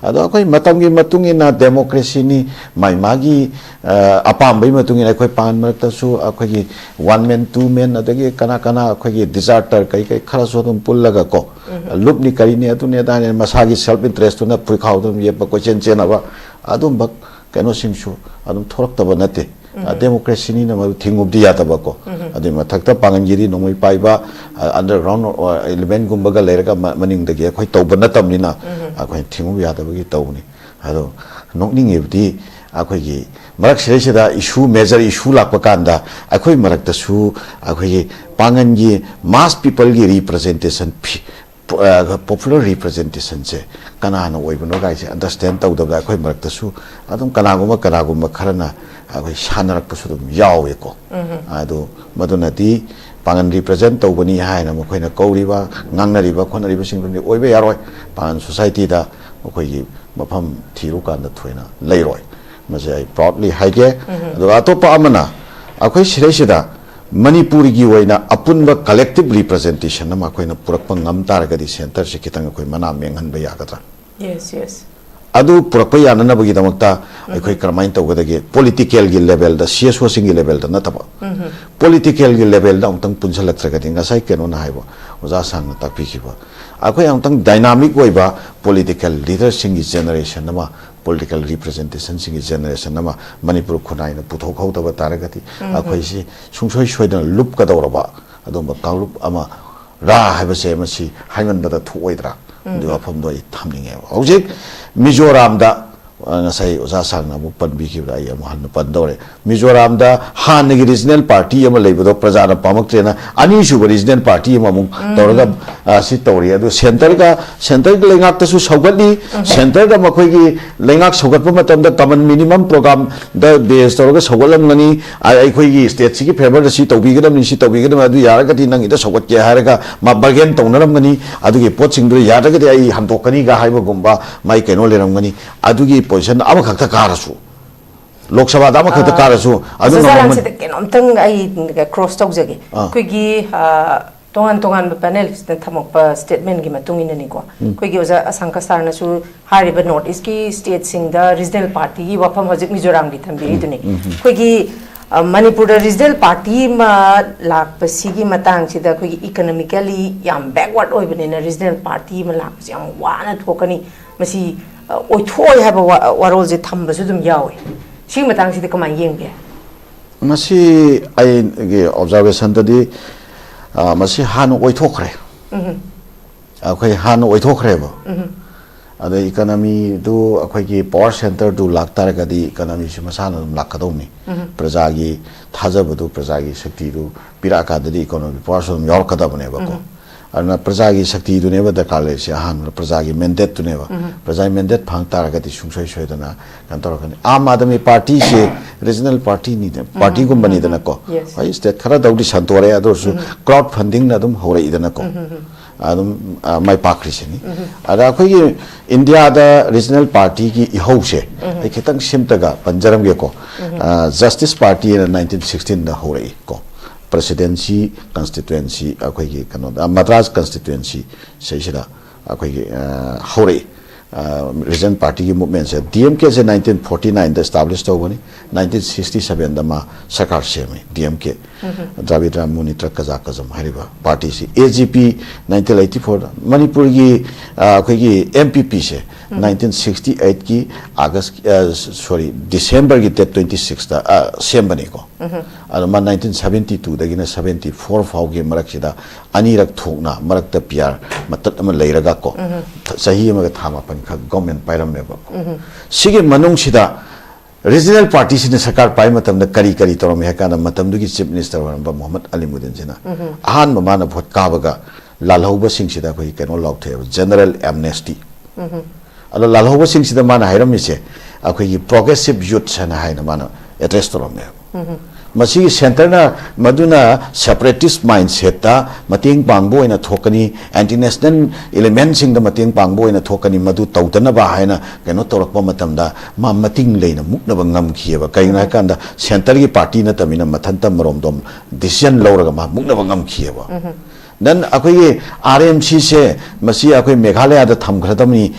ꯑꯗꯣ ꯑꯩꯈꯣꯏ ꯃꯇꯝꯒꯤ ꯃꯇꯨꯡ ꯏꯟꯅ ꯗꯦꯃꯣꯀ꯭ꯔꯦꯁꯤꯅꯤ, ꯃꯥꯏ ꯃꯥꯒꯤ, ꯑ, ꯑꯄꯥꯝꯕꯒꯤ ꯃꯇꯨꯡ ꯏꯟꯅ ꯑꯩꯈꯣꯏ ꯄꯥꯡꯒꯜ ꯃꯔꯛꯇꯁꯨ ꯑꯩꯈꯣꯏꯒꯤ ꯋꯥꯟ ꯃꯦꯟ, ꯇꯨ ꯃꯦꯟ, ꯑꯗꯒꯤ ꯀꯅꯥ ꯀꯅꯥ ꯑꯩꯈꯣꯏꯒꯤ ꯗꯤꯖꯥꯔꯇꯔ ꯀꯩ ꯀꯩ ꯈꯔꯁꯨ ꯑꯗꯨꯝ ꯄꯨꯜꯂꯒ ꯀꯣ, ꯂꯨꯞꯅꯤ ꯀꯔꯤꯅꯤ ꯑꯗꯨꯅꯤ ꯑꯗꯥꯅꯤ ꯃꯁꯥꯒꯤ ꯁꯦꯜꯐ ꯏꯟꯇꯔꯦꯁꯇꯨꯅ ꯐꯨꯔꯤꯈꯥꯎ ꯑꯗꯨꯝ ꯌꯦꯞꯄ ꯀꯣꯏꯆꯦꯟ ꯆꯦꯟꯅꯕ ꯑꯗꯨꯝꯕ ꯀꯩꯅꯣꯁꯤꯡꯁꯨ ꯑꯗꯨꯝ ꯊꯣꯛꯂꯛꯇꯕ ꯅꯠꯇꯦ꯫ ꯑ, ꯗꯦꯃꯣꯀ꯭ꯔꯦꯁꯤꯅꯤꯅ ꯃꯗꯨ ꯊꯤꯡꯉꯨꯕꯗꯤ ꯌꯥꯗꯕꯀꯣ꯫ ꯑꯗꯨꯏ ꯃꯊꯛꯇ ꯄꯥꯡꯒꯜꯒꯤꯗꯤ ꯅꯣꯡꯃꯩ ꯄꯥꯏꯕ, ꯑ, ꯑꯟꯗꯔꯒ꯭ꯔꯥꯎꯟ, ꯑ, ꯏꯂꯤꯃꯦꯟꯒꯨꯝꯕꯒ ꯂꯩꯔꯒ ꯃ-, ꯃꯅꯤꯡꯗꯒꯤ ꯑꯩꯈꯣꯏ ꯇꯧꯕ ꯅꯠꯇꯕꯅꯤꯅ ꯑꯩꯈꯣꯏ ꯊꯤꯡꯉꯨꯕ ꯌꯥꯗꯕꯒꯤ ꯇꯧꯕꯅꯤ꯫ ꯑꯗꯣ ꯅꯣꯛꯅꯤꯡꯉꯤꯕꯗꯤ ꯑꯩꯈꯣꯏꯒꯤ ꯃꯔꯛꯁꯤꯗꯩꯁꯤꯗ ꯏꯁꯨ, ꯃꯦꯖꯔ ꯏꯁꯨ ꯂꯥꯛꯄ ꯀꯥꯟꯗ ꯑꯩꯈꯣꯏ ꯃꯔꯛꯇꯁꯨ ꯑꯩꯈꯣꯏꯒꯤ ꯄꯥꯡꯒꯜꯒꯤ ꯃꯥꯁ ꯄꯤꯄꯜꯒꯤ ꯔꯤꯄ꯭ꯔꯖꯦꯟꯇꯦꯁꯟ ꯄꯣꯄꯨꯂꯔ ꯔꯤꯄ꯭ꯔꯖꯦꯟꯇꯦꯁꯟꯁꯦ ꯀꯅꯥꯅ ꯑꯣꯏꯕꯅꯣ ꯀꯥꯏꯁꯦ ꯑꯟꯗꯔꯁꯇꯦꯟ ꯇꯧꯗꯕꯗ ꯑꯩꯈꯣꯏ ꯃꯔꯛꯇꯁꯨ ꯑꯗꯨꯝ ꯀꯅꯥꯒꯨꯝꯕ ꯀꯅꯥꯒꯨꯝꯕ ꯈꯔꯅ ꯑꯩꯈꯣꯏ ꯁꯥꯟꯅꯔꯛꯄꯁꯨ ꯑꯗꯨꯝ ꯌꯥꯎꯋꯦꯀꯣ꯫ ꯑꯗꯣ ꯃꯗꯨꯅꯗꯤ ꯄꯥꯡꯒꯜ ꯔꯤꯄ꯭ꯔꯖꯦꯟ ꯇꯧꯕꯅꯤ ꯍꯥꯏꯅ ꯃꯈꯣꯏꯅ ꯀꯧꯔꯤꯕ, ꯉꯥꯡꯅꯔꯤꯕ, ꯈꯣꯠꯅꯔꯤꯕꯁꯤꯡꯗꯨꯗꯤ ꯑꯣꯏꯕ ꯌꯥꯔꯣꯏ꯫ ꯄꯥꯡꯒꯜ ꯁꯣꯁꯥꯏꯇꯤꯗ ꯃꯈꯣꯏꯒꯤ ꯃꯐꯝ ꯊꯤꯔꯨꯀꯥꯟꯗ ꯊꯣꯏꯅ ꯂꯩꯔꯣꯏ꯫ ꯃꯁꯤ ꯑꯩ ꯄ꯭ꯔꯥꯎꯗꯂꯤ ꯍꯥꯏꯒꯦ꯫ ꯑꯗꯨꯒ ꯑꯇꯣꯞꯄ ꯑꯃꯅ, ꯑꯩꯈꯣꯏ ꯁꯤꯗꯩꯁꯤꯗ ꯃꯅꯤꯄꯨꯔꯒꯤ ꯑꯣꯏꯅ ꯑꯄꯨꯟꯕ ꯀꯂꯦꯛꯇꯤꯚ ꯔꯤꯄ꯭ꯔꯖꯦꯟꯇꯦꯁꯟ ꯑꯃ ꯑꯩꯈꯣꯏꯅ ꯄꯨꯔꯛꯄ ꯉꯝ ꯇꯥꯔꯒꯗꯤ ꯁꯦꯟꯇꯔꯁꯤ ꯈꯤꯇꯪ ꯑꯩꯈꯣꯏ ꯃꯅꯥ ꯃꯦꯡꯍꯟꯕ ꯌꯥꯒꯗ꯭ꯔꯥ? Yes, yes. ꯑꯗꯨ ꯄꯨꯔꯛꯄ ꯌꯥꯅꯅꯕꯒꯤꯗꯃꯛꯇ ꯑꯩꯈꯣꯏ ꯀꯔꯝꯍꯥꯏꯅ ꯇꯧꯒꯗꯒꯦ? ꯄꯣꯂꯤꯇꯤꯀꯦꯜꯒꯤ ꯂꯦꯚꯦꯜꯗ, ꯁꯤ ꯑꯦꯁ ꯑꯣꯁꯤꯡꯒꯤ ꯂꯦꯚꯦꯜꯗ ꯅꯠꯇꯕ, ꯄꯣꯂꯤꯇꯤꯀꯦꯜꯒꯤ ꯂꯦꯚꯦꯜꯗ ꯑꯃꯨꯛꯇꯪ ꯄꯨꯟꯁꯤꯜꯂꯛꯇ꯭ꯔꯒꯗꯤ, ꯉꯁꯥꯏ ꯀꯩꯅꯣꯅ ꯍꯥꯏꯕ, ꯑꯣꯖꯥ ꯁꯥꯡꯅ ꯇꯥꯛꯄꯤꯈꯤꯕ, ꯑꯩꯈꯣꯏ ꯑꯃꯨꯛꯇꯪ ꯗꯥꯏꯅꯥꯃꯤꯛ ꯑꯣꯏꯕ ꯄꯣꯂꯤꯇꯤꯀꯦꯜ ꯂꯤꯗꯔꯁꯤꯡꯒꯤ ꯖꯦꯅꯦꯔꯦꯁꯟ ꯑꯃ, ꯄꯣꯂꯤꯇꯤꯀꯦꯜ ꯔꯤꯄ꯭ꯔꯖꯦꯟꯇꯦꯁꯟꯁꯤꯡꯒꯤ ꯖꯦꯅꯦꯔꯦꯁꯟ ꯑꯃ ꯃꯅꯤꯄꯨꯔ ꯈꯨꯟꯅꯥꯏꯅ ꯄꯨꯊꯣꯛꯍꯧꯗꯕ ꯇꯥꯔꯒꯗꯤ, ꯑꯩꯈꯣꯏꯁꯤ ꯁꯨꯡꯁꯣꯏ ꯁꯣꯏꯗꯅ ꯂꯨꯞꯀꯗꯧꯔꯕ ꯑꯗꯨꯝꯕ ꯀꯥꯡꯂꯨꯞ ꯑꯃ ꯔꯥ ꯍꯥꯏꯕꯁꯦ ꯃꯁꯤ ꯍꯥꯏꯃꯟꯕꯗ ꯊꯣꯛꯑꯣꯏꯗ꯭ꯔꯥ? ꯑꯗꯨꯒꯤ ꯋꯥꯐꯝꯗꯣ ꯑꯩ ꯊꯝꯅꯤꯡꯉꯦꯕ꯫ ꯍꯧꯖꯤꯛ ꯃꯤꯖꯣꯔꯥꯝꯗ, ꯑ, ꯉꯁꯥꯏ ꯑꯣꯖꯥ ꯁꯥꯡꯅ ꯑꯃꯨꯛ ꯄꯟꯕꯤꯈꯤꯕꯗ ꯑꯩ ꯑꯃꯨꯛ ꯍꯟꯅ ꯄꯟꯗꯧꯔꯦ꯫ ꯃꯤꯖꯣꯔꯥꯝꯗ ꯍꯥꯟꯅꯒꯤ ꯔꯤꯖꯅꯦꯜ ꯄꯥꯔꯇꯤ ꯑꯃ ꯂꯩꯕꯗꯣ ꯄ꯭ꯔꯖꯥꯅ ꯄꯥꯝꯃꯛꯇ꯭ꯔꯦꯅ ꯑꯅꯤꯁꯨꯕ ꯔꯤꯖꯅꯦꯜ ꯄꯥꯔꯇꯤ ꯑꯃꯃꯨꯛ ꯇꯧꯔꯒ, ꯑ, ꯁꯤ ꯇꯧꯔꯤ꯫ ꯑꯗꯨ ꯁꯦꯟꯇꯔꯒ, ꯁꯦꯟꯇꯔꯒꯤ ꯂꯩꯉꯥꯛꯇꯁꯨ ꯁꯧꯒꯠꯂꯤ, ꯁꯦꯟꯇꯔꯗ ꯃꯈꯣꯏꯒꯤ ꯂꯩꯉꯥꯛ ꯁꯧꯒꯠꯄ ꯃꯇꯝꯗ common minimum program ꯗ base ꯇꯧꯔꯒ ꯁꯧꯒꯠꯂꯝꯒꯅꯤ꯫ ꯑ-, ꯑꯩꯈꯣꯏꯒꯤ state ꯁꯤꯒꯤ favour ꯗ ꯁꯤ ꯇꯧꯕꯤꯒꯗꯕꯅꯤ, ꯁꯤ ꯇꯧꯕꯤꯒꯗꯕꯅꯤ, ꯑꯗꯨ ꯌꯥꯔꯒꯗꯤ ꯅꯪꯒꯤꯗ ꯁꯧꯒꯠꯀꯦ ꯍꯥꯏꯔꯒ ꯃꯥ bargain ꯇꯧꯅꯔꯝꯒꯅꯤ꯫ ꯑꯗꯨꯒꯤ ꯄꯣꯠꯁꯤꯡꯗꯨ ꯌꯥꯗ꯭ꯔꯒꯗꯤ ꯑꯩ ꯍꯟꯗꯣꯛꯀꯅꯤꯒ ꯍꯥꯏꯕꯒꯨꯝꯕ ꯃꯥꯏ ꯀꯩꯅꯣ ꯂꯩꯔꯝꯒꯅꯤ꯫ ꯑꯗꯨꯒꯤ position ꯑꯃꯈꯛꯇ ꯀꯥꯔꯁꯨ, ꯂꯣꯛ ꯁꯚꯥꯗ ꯑꯃꯈꯛꯇ ꯑꯥ, ꯀꯥꯔꯁꯨ ꯑꯗꯨ ꯉꯝꯃꯝꯒꯅꯤ꯫ ꯑꯣꯖꯥ ꯁꯤꯗ ꯀꯩꯅꯣꯝꯇꯪ ꯑꯩ cross ꯇꯧꯖꯒꯦ꯫ ꯑꯥ꯫ ꯑꯩꯈꯣꯏꯒꯤ, ꯑꯥ, ꯇꯣꯉꯥꯟ ꯇꯣꯉꯥꯟꯕ panelist ꯅ ꯊꯝꯃꯛꯄ statement ꯀꯤ ꯃꯇꯨꯡ ꯏꯟꯅꯅꯤꯀꯣ꯫ ꯎꯝ꯫ ꯑꯩꯈꯣꯏꯒꯤ ꯑꯣꯖꯥ ꯑꯁꯪꯀ sir ꯅꯁꯨ ꯍꯥꯏꯔꯤꯕ North East ꯀꯤ state ꯁꯤꯡꯗ regional party ꯒꯤ ꯋꯥꯐꯝ ꯍꯧꯖꯤꯛ ꯃꯤꯖꯣꯔꯥꯝꯒꯤ ꯊꯝꯕꯤꯔꯤꯗꯨꯅꯤ꯫ ꯎꯝ, ꯎꯝ, ꯎꯝ꯫ ꯑꯩꯈꯣꯏꯒꯤ, ꯑ, ꯃꯅꯤꯄꯨꯔꯗ regional party ꯑꯃ ꯂꯥꯛꯄꯁꯤꯒꯤ ꯃꯇꯥꯡꯁꯤꯗ ꯑꯩꯈꯣꯏꯒꯤ economically ꯌꯥꯝ backward ꯑꯣꯏꯕꯅꯤꯅ regional party ꯑꯃ ꯂꯥꯛꯄꯁꯤ ꯌꯥꯝ ꯋꯥꯅ ꯊꯣꯛꯀꯅꯤ꯫ ꯃꯁꯤ, ꯑ, ꯑꯣꯏꯊꯣꯛꯑꯣꯏ ꯍꯥꯏꯕ ꯋꯥ-, ꯋꯥꯔꯣꯜꯁꯦ ꯊꯝꯕꯁꯨ ꯑꯗꯨꯝ ꯌꯥꯎꯋꯤ꯫ ꯁꯤꯒꯤ ꯃꯇꯥꯡꯁꯤꯗ ꯀꯃꯥꯏꯅ ꯌꯦꯡꯒꯦ? ꯃꯁꯤ ꯑꯩꯒꯤ observation ꯗꯗꯤ, ꯑ, ꯃꯁꯤ ꯍꯥꯟꯅ ꯑꯣꯏꯊꯣꯛꯈ꯭ꯔꯦ꯫ ꯎꯝ꯫ ꯑꯩꯈꯣꯏ ꯍꯥꯟꯅ ꯑꯣꯏꯊꯣꯛꯈ꯭ꯔꯦꯕ꯫ ꯎꯝ꯫ ꯑꯗ economy ꯗꯨ ꯑꯩꯈꯣꯏꯒꯤ power centre ꯗꯨ ꯂꯥꯛꯇꯥꯔꯒꯗꯤ economy ꯁꯤ ꯃꯁꯥꯅ ꯑꯗꯨꯝ ꯂꯥꯛꯀꯗꯧꯅꯤ꯫ ꯎꯝ꯫ ꯄ꯭ꯔꯖꯥꯒꯤ ꯊꯥꯖꯕꯗꯨ, ꯄ꯭ꯔꯖꯥꯒꯤ ꯁꯛꯇꯤꯗꯨ ꯄꯤꯔꯛꯑꯀꯥꯟꯗꯗꯤ economic power ꯁꯨ ꯑꯗꯨꯝ ꯌꯥꯎꯔꯛꯀꯗꯕꯅꯦꯕꯀꯣ꯫ ꯎꯝ꯫ ꯑꯗꯨꯅ ꯄ꯭ꯔꯖꯥꯒꯤ ꯁꯛꯇꯤꯗꯨꯅꯦꯕ ꯗꯔꯀꯥꯔ ꯂꯩꯔꯤꯁꯦ, ꯑꯍꯥꯟꯕꯗ ꯄ꯭ꯔꯖꯥꯒꯤ mandate ꯇꯨꯅꯦꯕ꯫ ꯎꯝ꯫ ꯄ꯭ꯔꯖꯥꯒꯤ mandate ꯐꯪ ꯇꯥꯔꯒꯗꯤ ꯁꯨꯡꯁꯣꯏ ꯁꯣꯏꯗꯅ ꯀꯩꯅꯣ ꯇꯧꯔꯛꯀꯅꯤ꯫ ꯑꯥꯝ ꯑꯥꯗꯃꯤ ꯄꯥꯔꯇꯤꯁꯦ regional party ꯅꯤꯗ, ꯎꯝ꯫ Party ꯒꯨꯝꯕꯅꯤꯗꯅꯀꯣ꯫ ꯎꯝ꯫ Yes꯫ ꯍꯣꯏ, state ꯈꯔꯗꯧꯗꯤ ꯁꯟꯇꯣꯔꯛꯑꯦ, ꯑꯗꯨ ꯑꯣꯏꯔꯁꯨ ꯎꯝ꯫ Crowd funding ꯅ ꯑꯗꯨꯝ ꯍꯧꯔꯛꯏꯗꯅꯀꯣ꯫ ꯎꯝ, ꯎꯝ, ꯎꯝ꯫ ꯑꯗꯨꯝ, ꯑ, ꯃꯥꯏ ꯄꯥꯛꯈ꯭ꯔꯤꯁꯤꯅꯤ꯫ ꯎꯝ꯫ ꯑꯗ ꯑꯩꯈꯣꯏꯒꯤ ꯏꯟꯗꯤꯌꯥꯗ regional party ꯒꯤ ꯏꯍꯧꯁꯦ ꯎꯝ꯫ ꯑꯩ ꯈꯤꯇꯪ ꯁꯤꯝꯇꯒ ꯄꯟꯖꯔꯝꯒꯦꯀꯣ꯫ ꯎꯝ꯫ ꯑ, Justice Party ꯍꯥꯏꯅ nineteen sixteen ꯗ ꯍꯧꯔꯛꯏ ꯀꯣ꯫ Presidency constituency, ꯑꯩꯈꯣꯏꯒꯤ ꯀꯩꯅꯣꯗ, ꯑ, Madras constituency ꯁꯤꯁꯤꯗ ꯑꯩꯈꯣꯏꯒꯤ, ꯑ, ꯍꯧꯔꯛꯏ꯫ ꯑ, regional party ꯒꯤ movement ꯁꯦ, D M K ꯁꯦ nineteen forty nine ꯗ establish ꯇꯧꯕꯅꯤ, nineteen sixty seven ꯗ ꯃꯥ ꯁꯔꯀꯥꯔ ꯁꯦꯝꯃꯤ, D M K꯫ ꯎꯝ꯫ Dravidra Munnetra Kazhakam ꯍꯥꯏꯔꯤꯕ party ꯁꯤ꯫ A G P nineteen eighty four ꯗ, ꯃꯅꯤꯄꯨꯔꯒꯤ, ꯑ, ꯑꯩꯈꯣꯏꯒꯤ M P P ꯁꯦ ꯎꯝ꯫ Nineteen sixty eight ꯀꯤ August, ꯑ, sorry, December ꯒꯤ date twenty six ꯇ, ꯑ, ꯁꯦꯝꯕꯅꯤꯀꯣ꯫ ꯎꯝ꯫ ꯑꯗꯣ ꯃꯥ nineteen seventy two ꯗꯒꯤꯅ seventy four ꯐꯥꯎꯒꯤ ꯃꯔꯛꯁꯤꯗ ꯑꯅꯤꯔꯛ ꯊꯣꯛꯅ, ꯃꯔꯛꯇ P R ꯃꯇꯠ ꯑꯃ ꯂꯩꯔꯒ ꯀꯣ, ꯎꯝ꯫ ꯆꯍꯤ ꯑꯃꯒ ꯊꯥ ꯃꯥꯄꯟ ꯈꯛ government ꯄꯥꯏꯔꯝꯃꯦꯕ꯫ ꯎꯝ꯫ ꯁꯤꯒꯤ ꯃꯅꯨꯡꯁꯤꯗ regional party ꯁꯤꯅ ꯁꯔꯀꯥꯔ ꯄꯥꯏ ꯃꯇꯝꯗ ꯀꯔꯤ ꯀꯔꯤ ꯇꯧꯔꯝꯃꯤ ꯍꯥꯏ ꯀꯥꯟꯗ, ꯃꯇꯝꯗꯨꯒꯤ chief minister ꯑꯣꯏꯔꯝꯕ ꯃꯣꯍꯝꯃꯗ ꯑꯂꯤꯃꯨꯗꯤꯟꯁꯤꯅ ꯎꯝ꯫ ꯑꯍꯥꯟꯕ ꯃꯥꯅ vote ꯀꯥꯕꯒ ꯂꯥꯜꯍꯧꯕꯁꯤꯡꯁꯤꯗ ꯑꯩꯈꯣꯏꯒꯤ ꯀꯩꯅꯣ ꯂꯥꯎꯊꯣꯛꯑꯦꯕ, general amnesty꯫ ꯎꯝ꯫ ꯑꯗꯣ ꯂꯥꯜꯍꯧꯕꯁꯤꯡꯁꯤꯗ ꯃꯥꯅ ꯍꯥꯏꯔꯝꯃꯤꯁꯦ ꯑꯩꯈꯣꯏꯒꯤ progressive youths ꯍꯥꯏꯅ ꯍꯥꯏꯅ ꯃꯥꯅ address ꯇꯧꯔꯝꯃꯦꯕ꯫ ꯃꯁꯤꯒꯤ centreꯅ ꯃꯗꯨꯅ separatist mindsetꯇ ꯃꯇꯦꯡ ꯄꯥꯡꯕ ꯑꯣꯏꯅ ꯊꯣꯛꯀꯅꯤ, anti national elementꯁꯤꯡꯗ ꯃꯇꯦꯡ ꯄꯥꯡꯕ ꯑꯣꯏꯅ ꯊꯣꯛꯀꯅꯤ, ꯃꯗꯨ ꯇꯧꯗꯅꯕ ꯍꯥꯏꯅ ꯀꯩꯅꯣ ꯇꯧꯔꯛꯄ ꯃꯇꯝꯗ ꯃꯥ ꯃꯇꯤꯡ ꯂꯩꯅ ꯃꯨꯛꯅꯕ ꯉꯝꯈꯤꯑꯕ꯫ ꯀꯩꯒꯤꯅꯣ ꯍꯥꯏꯀꯥꯟꯗ centreꯒꯤ party ꯅꯠꯇꯕꯅꯤꯅ ꯃꯊꯟꯇ ꯃꯔꯣꯝꯗꯣꯝ decision ꯂꯧꯔꯒ ꯃꯥ ꯃꯨꯛꯅꯕ ꯉꯝꯈꯤꯑꯕ꯫ Then ꯑꯩꯈꯣꯏꯒꯤ RMCꯁꯦ ꯃꯁꯤ ꯑꯩꯈꯣꯏ ꯃꯦꯘꯥꯂꯌꯥꯗ ꯊꯝꯈ꯭ꯔꯗꯕꯅꯤ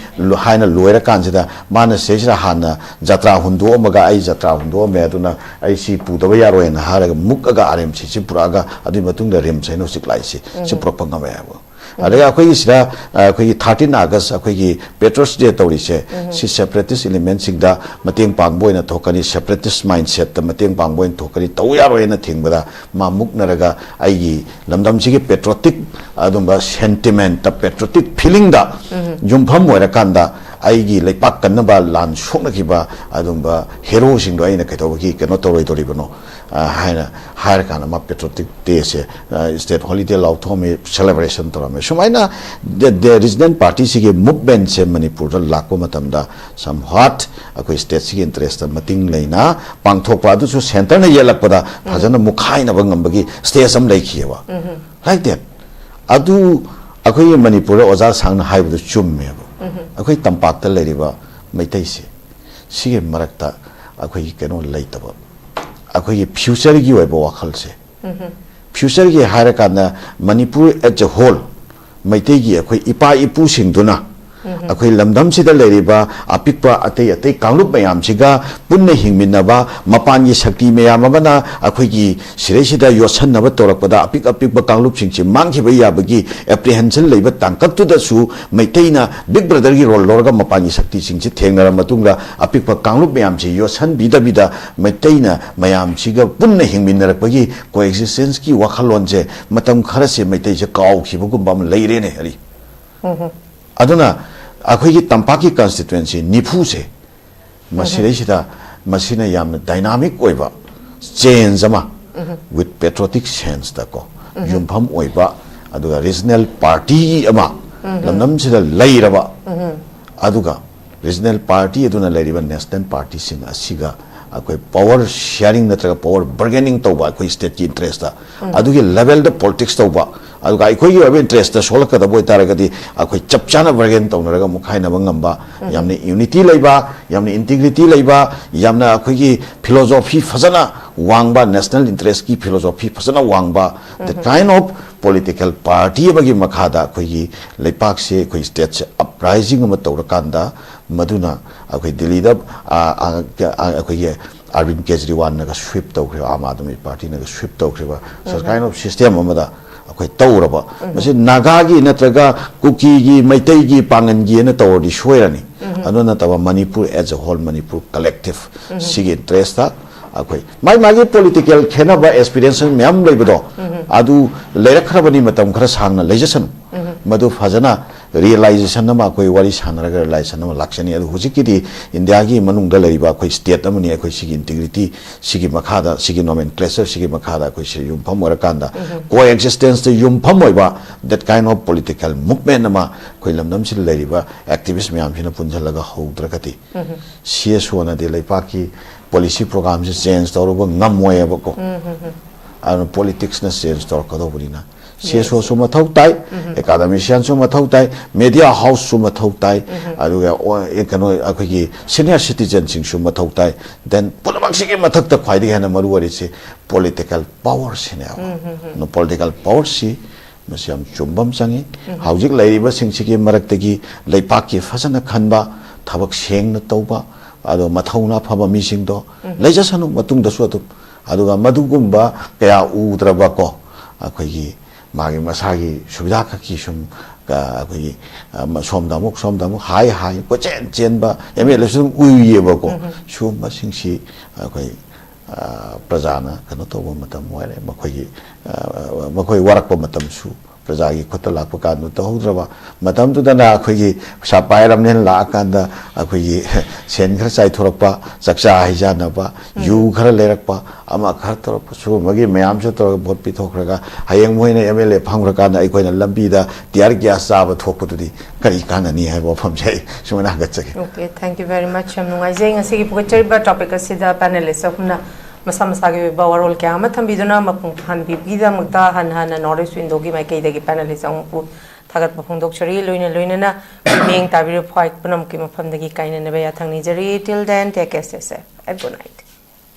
ꯍꯥꯏꯅ ꯂꯣꯏꯔꯀꯥꯟꯁꯤꯗ ꯃꯥꯅ ꯁꯤꯗꯩꯁꯤꯗ ꯍꯥꯟꯅ ꯖꯇ꯭ꯔꯥ ꯍꯨꯟꯗꯣꯛꯑꯝꯃꯒ, "ꯑꯩ ꯖꯇ꯭ꯔꯥ ꯍꯨꯟꯗꯣꯛꯑꯝꯃꯦ, ꯑꯗꯨꯅ ꯑꯩ ꯁꯤ ꯄꯨꯗꯕ ꯌꯥꯔꯣꯏꯅ" ꯍꯥꯏꯔꯒ ꯃꯨꯛꯑꯒ RMCꯁꯤ ꯄꯨꯔꯛꯑꯒ ꯑꯗꯨꯒꯤ ꯃꯇꯨꯡꯗ RIMS ꯍꯥꯏꯅ ꯍꯧꯖꯤꯛ ꯂꯥꯛꯏꯁꯤ ꯁꯤ ꯄꯨꯔꯛꯄ ꯉꯝꯃꯦ ꯍꯥꯏꯕ꯫ ꯑꯗꯒꯤ ꯑꯩꯈꯣꯏꯒꯤ ꯁꯤꯗ ꯑꯩꯈꯣꯏꯒꯤ thirteen August ꯑꯩꯈꯣꯏꯒꯤ Patriots Day ꯇꯧꯔꯤꯁꯦ ꯁꯤ separatist elementꯁꯤꯡꯗ ꯃꯇꯦꯡ ꯄꯥꯡꯕ ꯑꯣꯏꯅ ꯊꯣꯛꯀꯅꯤ, separatist mindsetꯇ ꯃꯇꯦꯡ ꯄꯥꯡꯕ ꯑꯣꯏꯅ ꯊꯣꯛꯀꯅꯤ, ꯇꯧ ꯌꯥꯔꯣꯏꯅ ꯊꯤꯡꯕꯗ ꯃꯥ ꯃꯨꯛꯅꯔꯒ ꯑꯩꯒꯤ ꯂꯝꯗꯝꯁꯤꯒꯤ patriotic ꯑꯗꯨꯝꯕ sentimentꯇ, patriotic feelingꯗ ꯌꯨꯝꯐꯝ ꯑꯣꯏꯔꯀꯥꯟꯗ ꯑꯩꯒꯤ ꯂꯩꯄꯥꯛ ꯀꯟꯅꯕ ꯂꯥꯟ ꯁꯣꯛꯅꯈꯤꯕ ꯑꯗꯨꯝꯕ heroꯁꯤꯡꯗꯣ ꯑꯩꯅ ꯀꯩꯗꯧꯕꯒꯤ ꯀꯩꯅꯣ ꯇꯧꯔꯣꯏꯗꯧꯔꯤꯕꯅꯣ, ꯑ, ꯍꯥꯏꯅ ꯍꯥꯏꯔꯀꯥꯟꯗ ꯃꯥ Patriotic Dayꯁꯦ, ꯑ, state holiday ꯂꯥꯎꯊꯣꯛꯑꯝꯃꯤ, celebration ꯇꯧꯔꯝꯃꯤ꯫ ꯁꯨꯃꯥꯏꯅ the, the regional partyꯁꯤꯒꯤ movementꯁꯦ ꯃꯅꯤꯄꯨꯔꯗ ꯂꯥꯛꯄ ꯃꯇꯝꯗ somewhat ꯑꯩꯈꯣꯏ stateꯁꯤꯒꯤ interestꯇ ꯃꯇꯤꯡ ꯂꯩꯅ ꯄꯥꯡꯊꯣꯛꯄ, ꯑꯗꯨꯁꯨ centreꯅ ꯌꯦꯠꯂꯛꯄꯗ ꯐꯖꯅ ꯃꯨꯛꯈꯥꯏꯅꯕ ꯉꯝꯕꯒꯤ stage ꯑꯃ ꯂꯩꯈꯤꯑꯕ꯫ Like that꯫ ꯑꯗꯨ ꯑꯩꯈꯣꯏꯒꯤ ꯃꯅꯤꯄꯨꯔꯗ ꯑꯣꯖꯥ ꯁꯥꯡꯅ ꯍꯥꯏꯕꯗꯨ ꯆꯨꯝꯃꯦꯕ꯫ ꯑꯩꯈꯣꯏ ꯇꯝꯄꯥꯛꯇ ꯂꯩꯔꯤꯕ ꯃꯩꯇꯩꯁꯦ ꯁꯤꯒꯤ ꯃꯔꯛꯇ ꯑꯩꯈꯣꯏꯒꯤ ꯀꯩꯅꯣ ꯂꯩꯇꯕ, ꯑꯩꯈꯣꯏꯒꯤ futureꯒꯤ ꯑꯣꯏꯕ ꯋꯥꯈꯜꯁꯦ, futureꯒꯤ ꯍꯥꯏꯔꯀꯥꯟꯗ ꯃꯅꯤꯄꯨꯔ as a whole, ꯃꯩꯇꯩꯒꯤ ꯑꯩꯈꯣꯏ ꯏꯄꯥ ꯏꯄꯨꯁꯤꯡꯗꯨꯅ ꯑꯩꯈꯣꯏ ꯂꯝꯗꯝꯁꯤꯗ ꯂꯩꯔꯤꯕ ꯑꯄꯤꯛꯄ ꯑꯇꯩ ꯑꯇꯩ ꯀꯥꯡꯂꯨꯞ ꯃꯌꯥꯝꯁꯤꯒ ꯄꯨꯟꯅ ꯍꯤꯡꯃꯤꯟꯅꯕ, ꯃꯄꯥꯟꯒꯤ ꯁꯛꯇꯤ ꯃꯌꯥꯝ ꯑꯃꯅ ꯑꯩꯈꯣꯏꯒꯤ ꯁꯤꯗꯩꯁꯤꯗ ꯌꯣꯠꯁꯟꯅꯕ ꯇꯧꯔꯛꯄꯗ ꯑꯄꯤꯛ ꯑꯄꯤꯛꯄ ꯀꯥꯡꯂꯨꯞꯁꯤꯡꯁꯤ ꯃꯥꯡꯈꯤꯕ ꯌꯥꯕꯒꯤ apprehension ꯂꯩꯕ ꯇꯥꯡꯀꯛꯇꯨꯗꯁꯨ ꯃꯩꯇꯩꯅ big brotherꯒꯤ role ꯂꯧꯔꯒ ꯃꯄꯥꯟꯒꯤ ꯁꯛꯇꯤꯁꯤꯡꯁꯤ ꯊꯦꯡꯅꯔ ꯃꯇꯨꯡꯗ ꯑꯄꯤꯛꯄ ꯀꯥꯡꯂꯨꯞ ꯃꯌꯥꯝꯁꯤ ꯌꯣꯠꯁꯟꯕꯤꯗꯕꯤꯗ ꯃꯩꯇꯩꯅ ꯃꯌꯥꯝꯁꯤꯒ ꯄꯨꯟꯅ ꯍꯤꯡꯃꯤꯟꯅꯔꯛꯄꯒꯤ coexistenceꯀꯤ ꯋꯥꯈꯜꯂꯣꯟꯁꯦ ꯃꯇꯝ ꯈꯔꯁꯦ ꯃꯩꯇꯩꯁꯦ ꯀꯥꯎꯈꯤꯕꯒꯨꯝꯕ ꯑꯃ ꯂꯩꯔꯦꯅꯦ ꯍꯥꯏꯔꯤ꯫ ꯑꯗꯨꯅ ꯑꯩꯈꯣꯏꯒꯤ ꯇꯝꯄꯥꯛꯀꯤ constituency ꯅꯤꯐꯨꯁꯦ ꯃꯁꯤꯗꯩꯁꯤꯗ ꯃꯁꯤꯅ ꯌꯥꯝꯅ dynamic ꯑꯣꯏꯕ change ꯑꯃ with patriotic senseꯇꯀꯣ ꯌꯨꯝꯐꯝ ꯑꯣꯏꯕ, ꯑꯗꯨꯒ regional party ꯑꯃ ꯂꯝꯗꯝꯁꯤꯗ ꯂꯩꯔꯕ ꯑꯗꯨꯒ regional party ꯑꯗꯨꯅ ꯂꯩꯔꯤꯕ national partyꯁꯤꯡ ꯑꯁꯤꯒ ꯑꯩꯈꯣꯏ power sharing ꯅꯠꯇ꯭ꯔꯒ power bargaining ꯇꯧꯕ ꯑꯩꯈꯣꯏ stateꯀꯤ interestꯇ, ꯑꯗꯨꯒꯤ levelꯗ politics ꯇꯧꯕ, ꯑꯗꯨꯒ ꯑꯩꯈꯣꯏꯒꯤ ꯑꯣꯏꯕ interestꯇ ꯁꯣꯛꯂꯛꯀꯗꯕ ꯑꯣꯏꯇꯥꯔꯒꯗꯤ ꯑꯩꯈꯣꯏ ꯆꯞ ꯆꯥꯅ bargain ꯇꯧꯅꯔꯒ ꯃꯨꯛꯈꯥꯏꯅꯕ ꯉꯝꯕ, ꯌꯥꯝꯅ unity ꯂꯩꯕ, ꯌꯥꯝꯅ integrity ꯂꯩꯕ, ꯌꯥꯝꯅ ꯑꯩꯈꯣꯏꯒꯤ philosophy ꯐꯖꯅ ꯋꯥꯡꯕ, national interestꯀꯤ philosophy ꯐꯖꯅ ꯋꯥꯡꯕ, the kind of political party ꯑꯃꯒꯤ ꯃꯈꯥꯗ ꯑꯩꯈꯣꯏꯒꯤ ꯂꯩꯄꯥꯛꯁꯦ, ꯑꯩꯈꯣꯏ stateꯁꯦ uprising ꯑꯃ ꯇꯧꯔꯀꯥꯟꯗ, ꯃꯗꯨꯅ ꯑꯩꯈꯣꯏ ꯗꯤꯜꯂꯤꯗ, ꯑ, ꯑ, ꯑ, ꯑꯩꯈꯣꯏꯒꯤ ꯑꯔꯕꯤꯟ ꯀꯦꯖꯔꯤꯋꯥꯜꯅꯒ sweep ꯇꯧꯈ꯭ꯔꯤꯕ, Aam Aadmi ꯄꯥꯔꯇꯤꯅꯒ sweep ꯇꯧꯈ꯭ꯔꯤꯕ such kind of system ꯑꯃꯗ ꯑꯩꯈꯣꯏ ꯇꯧꯔꯕ, ꯃꯁꯤ ꯅꯥꯒꯥꯒꯤ ꯅꯠꯇ꯭ꯔꯒ ꯀꯨꯀꯤꯒꯤ, ꯃꯩꯇꯩꯒꯤ, ꯄꯥꯡꯒꯟꯒꯤ ꯍꯥꯏꯅ ꯇꯧꯔꯗꯤ ꯁꯣꯏꯔꯅꯤ꯫ ꯑꯗꯨ ꯅꯠꯇꯕ Manipur as a whole, Manipur collective ꯁꯤꯒꯤ interestꯇ ꯑꯩꯈꯣꯏ ꯃꯥꯏ ꯃꯥꯒꯤ political ꯈꯦꯠꯅꯕ aspiration ꯃꯌꯥꯝ ꯂꯩꯕꯗꯣ, ꯑꯗꯨ ꯂꯩꯔꯛꯈ꯭ꯔꯕꯅꯤ, ꯃꯇꯝ ꯈꯔ ꯁꯥꯡꯅ ꯂꯩꯖꯁꯅꯨ꯫ ꯃꯗꯨ ꯐꯖꯅ realization ꯑꯃ ꯑꯩꯈꯣꯏ ꯋꯥꯔꯤ ꯁꯥꯟꯅꯔꯒ realization ꯑꯃ ꯂꯥꯛꯆꯅꯤ꯫ ꯑꯗꯨ ꯍꯧꯖꯤꯛꯀꯤꯗꯤ ꯏꯟꯗꯤꯌꯥꯒꯤ ꯃꯅꯨꯡꯗ ꯂꯩꯔꯤꯕ ꯑꯩꯈꯣꯏ state ꯑꯃꯅꯤ, ꯑꯩꯈꯣꯏ ꯁꯤꯒꯤ integrity ꯁꯤꯒꯤ ꯃꯈꯥꯗ, ꯁꯤꯒꯤ nomenclature ꯁꯤꯒꯤ ꯃꯈꯥꯗ ꯑꯩꯈꯣꯏ ꯁꯤ ꯌꯨꯝꯐꯝ ꯑꯣꯏꯔꯀꯥꯟꯗ, coexistence ꯇ ꯌꯨꯝꯐꯝ ꯑꯣꯏꯕ that kind of political movement ꯑꯃ ꯑꯩꯈꯣꯏ ꯂꯝꯗꯝꯁꯤꯗ ꯂꯩꯔꯤꯕ activist ꯃꯌꯥꯝꯁꯤꯅ ꯄꯨꯟꯁꯤꯜꯂꯒ ꯍꯧꯗ꯭ꯔꯒꯗꯤ, CSO ꯅꯗꯤ ꯂꯩꯄꯥꯛꯀꯤ policy program ꯁꯦ change ꯇꯧꯔꯨꯕ ꯉꯝꯃꯣꯏꯕꯀꯣ꯫ ꯑꯗꯨꯅ politics ꯅ change ꯇꯧꯔꯛꯀꯗꯧꯕꯅꯤꯅ, CSO ꯁꯨ ꯃꯊꯧ ꯇꯥꯏ, academician ꯁꯨ ꯃꯊꯧ ꯇꯥꯏ, media house ꯁꯨ ꯃꯊꯧ ꯇꯥꯏ, ꯑꯗꯨꯒ ꯑꯣ-, ꯑꯦ, ꯀꯩꯅꯣ, ꯑꯩꯈꯣꯏꯒꯤ senior citizen ꯁꯤꯡꯁꯨ ꯃꯊꯧ ꯇꯥꯏ꯫ Then ꯄꯨꯝꯅꯃꯛꯁꯤꯒꯤ ꯃꯊꯛꯇ ꯈ꯭ꯋꯥꯏꯗꯒꯤ ꯍꯦꯟꯅ ꯃꯔꯨ ꯑꯣꯏꯔꯤꯁꯤ political power ꯁꯤꯅꯦꯕ꯫ ꯑꯗꯨꯅ political power ꯁꯤ ꯃꯁꯤ ꯌꯥꯝ ꯆꯨꯝꯕ ꯑꯃ ꯆꯪꯉꯤ꯫ ꯍꯧꯖꯤꯛ ꯂꯩꯔꯤꯕꯁꯤꯡꯁꯤꯒꯤ ꯃꯔꯛꯇꯒꯤ ꯂꯩꯄꯥꯛꯀꯤ ꯐꯖꯅ ꯈꯟꯕ, ꯊꯕꯛ ꯁꯦꯡꯅ ꯇꯧꯕ, ꯑꯗꯣ ꯃꯊꯧꯅꯥ ꯐꯕ ꯃꯤꯁꯤꯡꯗꯣ ꯂꯩꯖꯁꯅꯨ ꯃꯇꯨꯡꯗꯁꯨ ꯑꯗꯨꯝ꯫ ꯑꯗꯨꯒ ꯃꯗꯨꯒꯨꯝꯕ ꯀꯌꯥ ꯎꯗ꯭ꯔꯕꯀꯣ, ꯑꯩꯈꯣꯏꯒꯤ ꯃꯥꯒꯤ ꯃꯁꯥꯒꯤ ꯁꯨꯕꯤꯙꯥ ꯈꯛꯀꯤ ꯁꯨꯝ, ꯑ, ꯑꯩꯈꯣꯏꯒꯤ, ꯑ, ꯃ-, ꯁꯣꯝꯗ ꯑꯃꯨꯛ, ꯁꯣꯝꯗ ꯑꯃꯨꯛ, ꯍꯥꯏ, ꯍꯥꯏ, ꯀꯣꯏꯆꯦꯟ ꯆꯦꯟꯕ MLA ꯁꯨ ꯑꯗꯨꯝ ꯎꯏꯌꯦꯕꯀꯣ꯫ ꯁꯤꯒꯨꯝꯕꯁꯤꯡꯁꯤ ꯑꯩꯈꯣꯏ, ꯑ, ꯄ꯭ꯔꯖꯥꯅ ꯀꯩꯅꯣ ꯇꯧꯕ ꯃꯇꯝ ꯑꯣꯏꯔꯦ, ꯃꯈꯣꯏꯒꯤ, ꯑ, ꯃꯈꯣꯏ ꯋꯥꯔꯛꯄ ꯃꯇꯝꯁꯨ ꯄ꯭ꯔꯖꯥꯒꯤ ꯈꯨꯠꯇ ꯂꯥꯛꯄ ꯀꯥꯟꯗ ꯇꯧꯍꯧꯗ꯭ꯔꯕ, ꯃꯇꯝꯗꯨꯗꯅ ꯑꯩꯈꯣꯏꯒꯤ ꯄꯩꯁꯥ ꯄꯥꯏꯔꯕꯅꯤꯅ ꯂꯥꯛꯑꯀꯥꯟꯗ ꯑꯩꯈꯣꯏꯒꯤ ꯁꯦꯟ ꯈꯔ ꯆꯥꯏꯊꯣꯔꯛꯄ, ꯆꯥꯛꯆꯥ ꯍꯩꯖꯥꯟꯅꯕ, ꯌꯨ ꯈꯔ ꯂꯩꯔꯛꯄ, ꯑꯃ ꯈꯔ ꯇꯧꯔꯛꯄ, ꯁꯤꯒꯨꯝꯕꯒꯤ ꯃꯌꯥꯝꯁꯨ ꯇꯧꯔꯒ ꯚꯣꯠ ꯄꯤꯊꯣꯛꯈ꯭ꯔꯒ ꯍꯌꯦꯡ ꯃꯣꯏꯅ ꯑꯦꯝ ꯑꯦꯜ ꯑꯦ ꯐꯝꯈ꯭ꯔꯀꯥꯟꯗ ꯑꯩꯈꯣꯏꯅ ꯂꯝꯕꯤꯗ ꯇꯤꯌꯥꯔ ꯒ꯭ꯌꯥꯁ ꯆꯥꯕ ꯊꯣꯛꯄꯗꯨꯗꯤ ꯀꯔꯤ ꯀꯥꯟꯅꯅꯤ ꯍꯥꯏꯕ ꯋꯥꯐꯝꯁꯦ ꯑꯩ ꯁꯨꯃꯥꯏꯅ ꯍꯪꯒꯠꯆꯒꯦ꯫ Okay, thank you very much. ꯌꯥꯝ ꯅꯨꯡꯉꯥꯏꯖꯩ ꯉꯁꯤꯒꯤ ꯄꯨꯈꯠꯆꯔꯤꯕ topic ꯑꯁꯤꯗ panelist ꯑꯍꯨꯝꯅ ꯃꯁꯥ ꯃꯁꯥꯒꯤ ꯑꯣꯏꯕ ꯋꯥꯔꯣꯜ ꯀꯌꯥ ꯑꯃ ꯊꯝꯕꯤꯗꯨꯅ ꯃꯄꯨꯡ ꯐꯥꯍꯟꯕꯤꯕꯒꯤꯗꯃꯛꯇ ꯍꯟꯅ ꯍꯟꯅ North East Window ꯒꯤ ꯃꯥꯏꯀꯩꯗꯒꯤ panelist ꯑꯍꯨꯝꯕꯨ ꯊꯥꯒꯠꯄ ꯐꯣꯡꯗꯣꯛꯆꯔꯤ꯫ ꯂꯣꯏꯅ ꯂꯣꯏꯅꯅ ꯃꯤꯠꯌꯦꯡ ꯇꯥꯕꯤꯔꯤꯕ ꯈ꯭ꯋꯥꯏ ꯄꯨꯝꯅꯃꯛꯀꯤ ꯃꯐꯝꯗꯒꯤ ꯀꯥꯏꯅꯅꯕ ꯌꯥꯊꯪ ꯅꯤꯖꯔꯤ꯫ Till then, take care, stay safe and good night.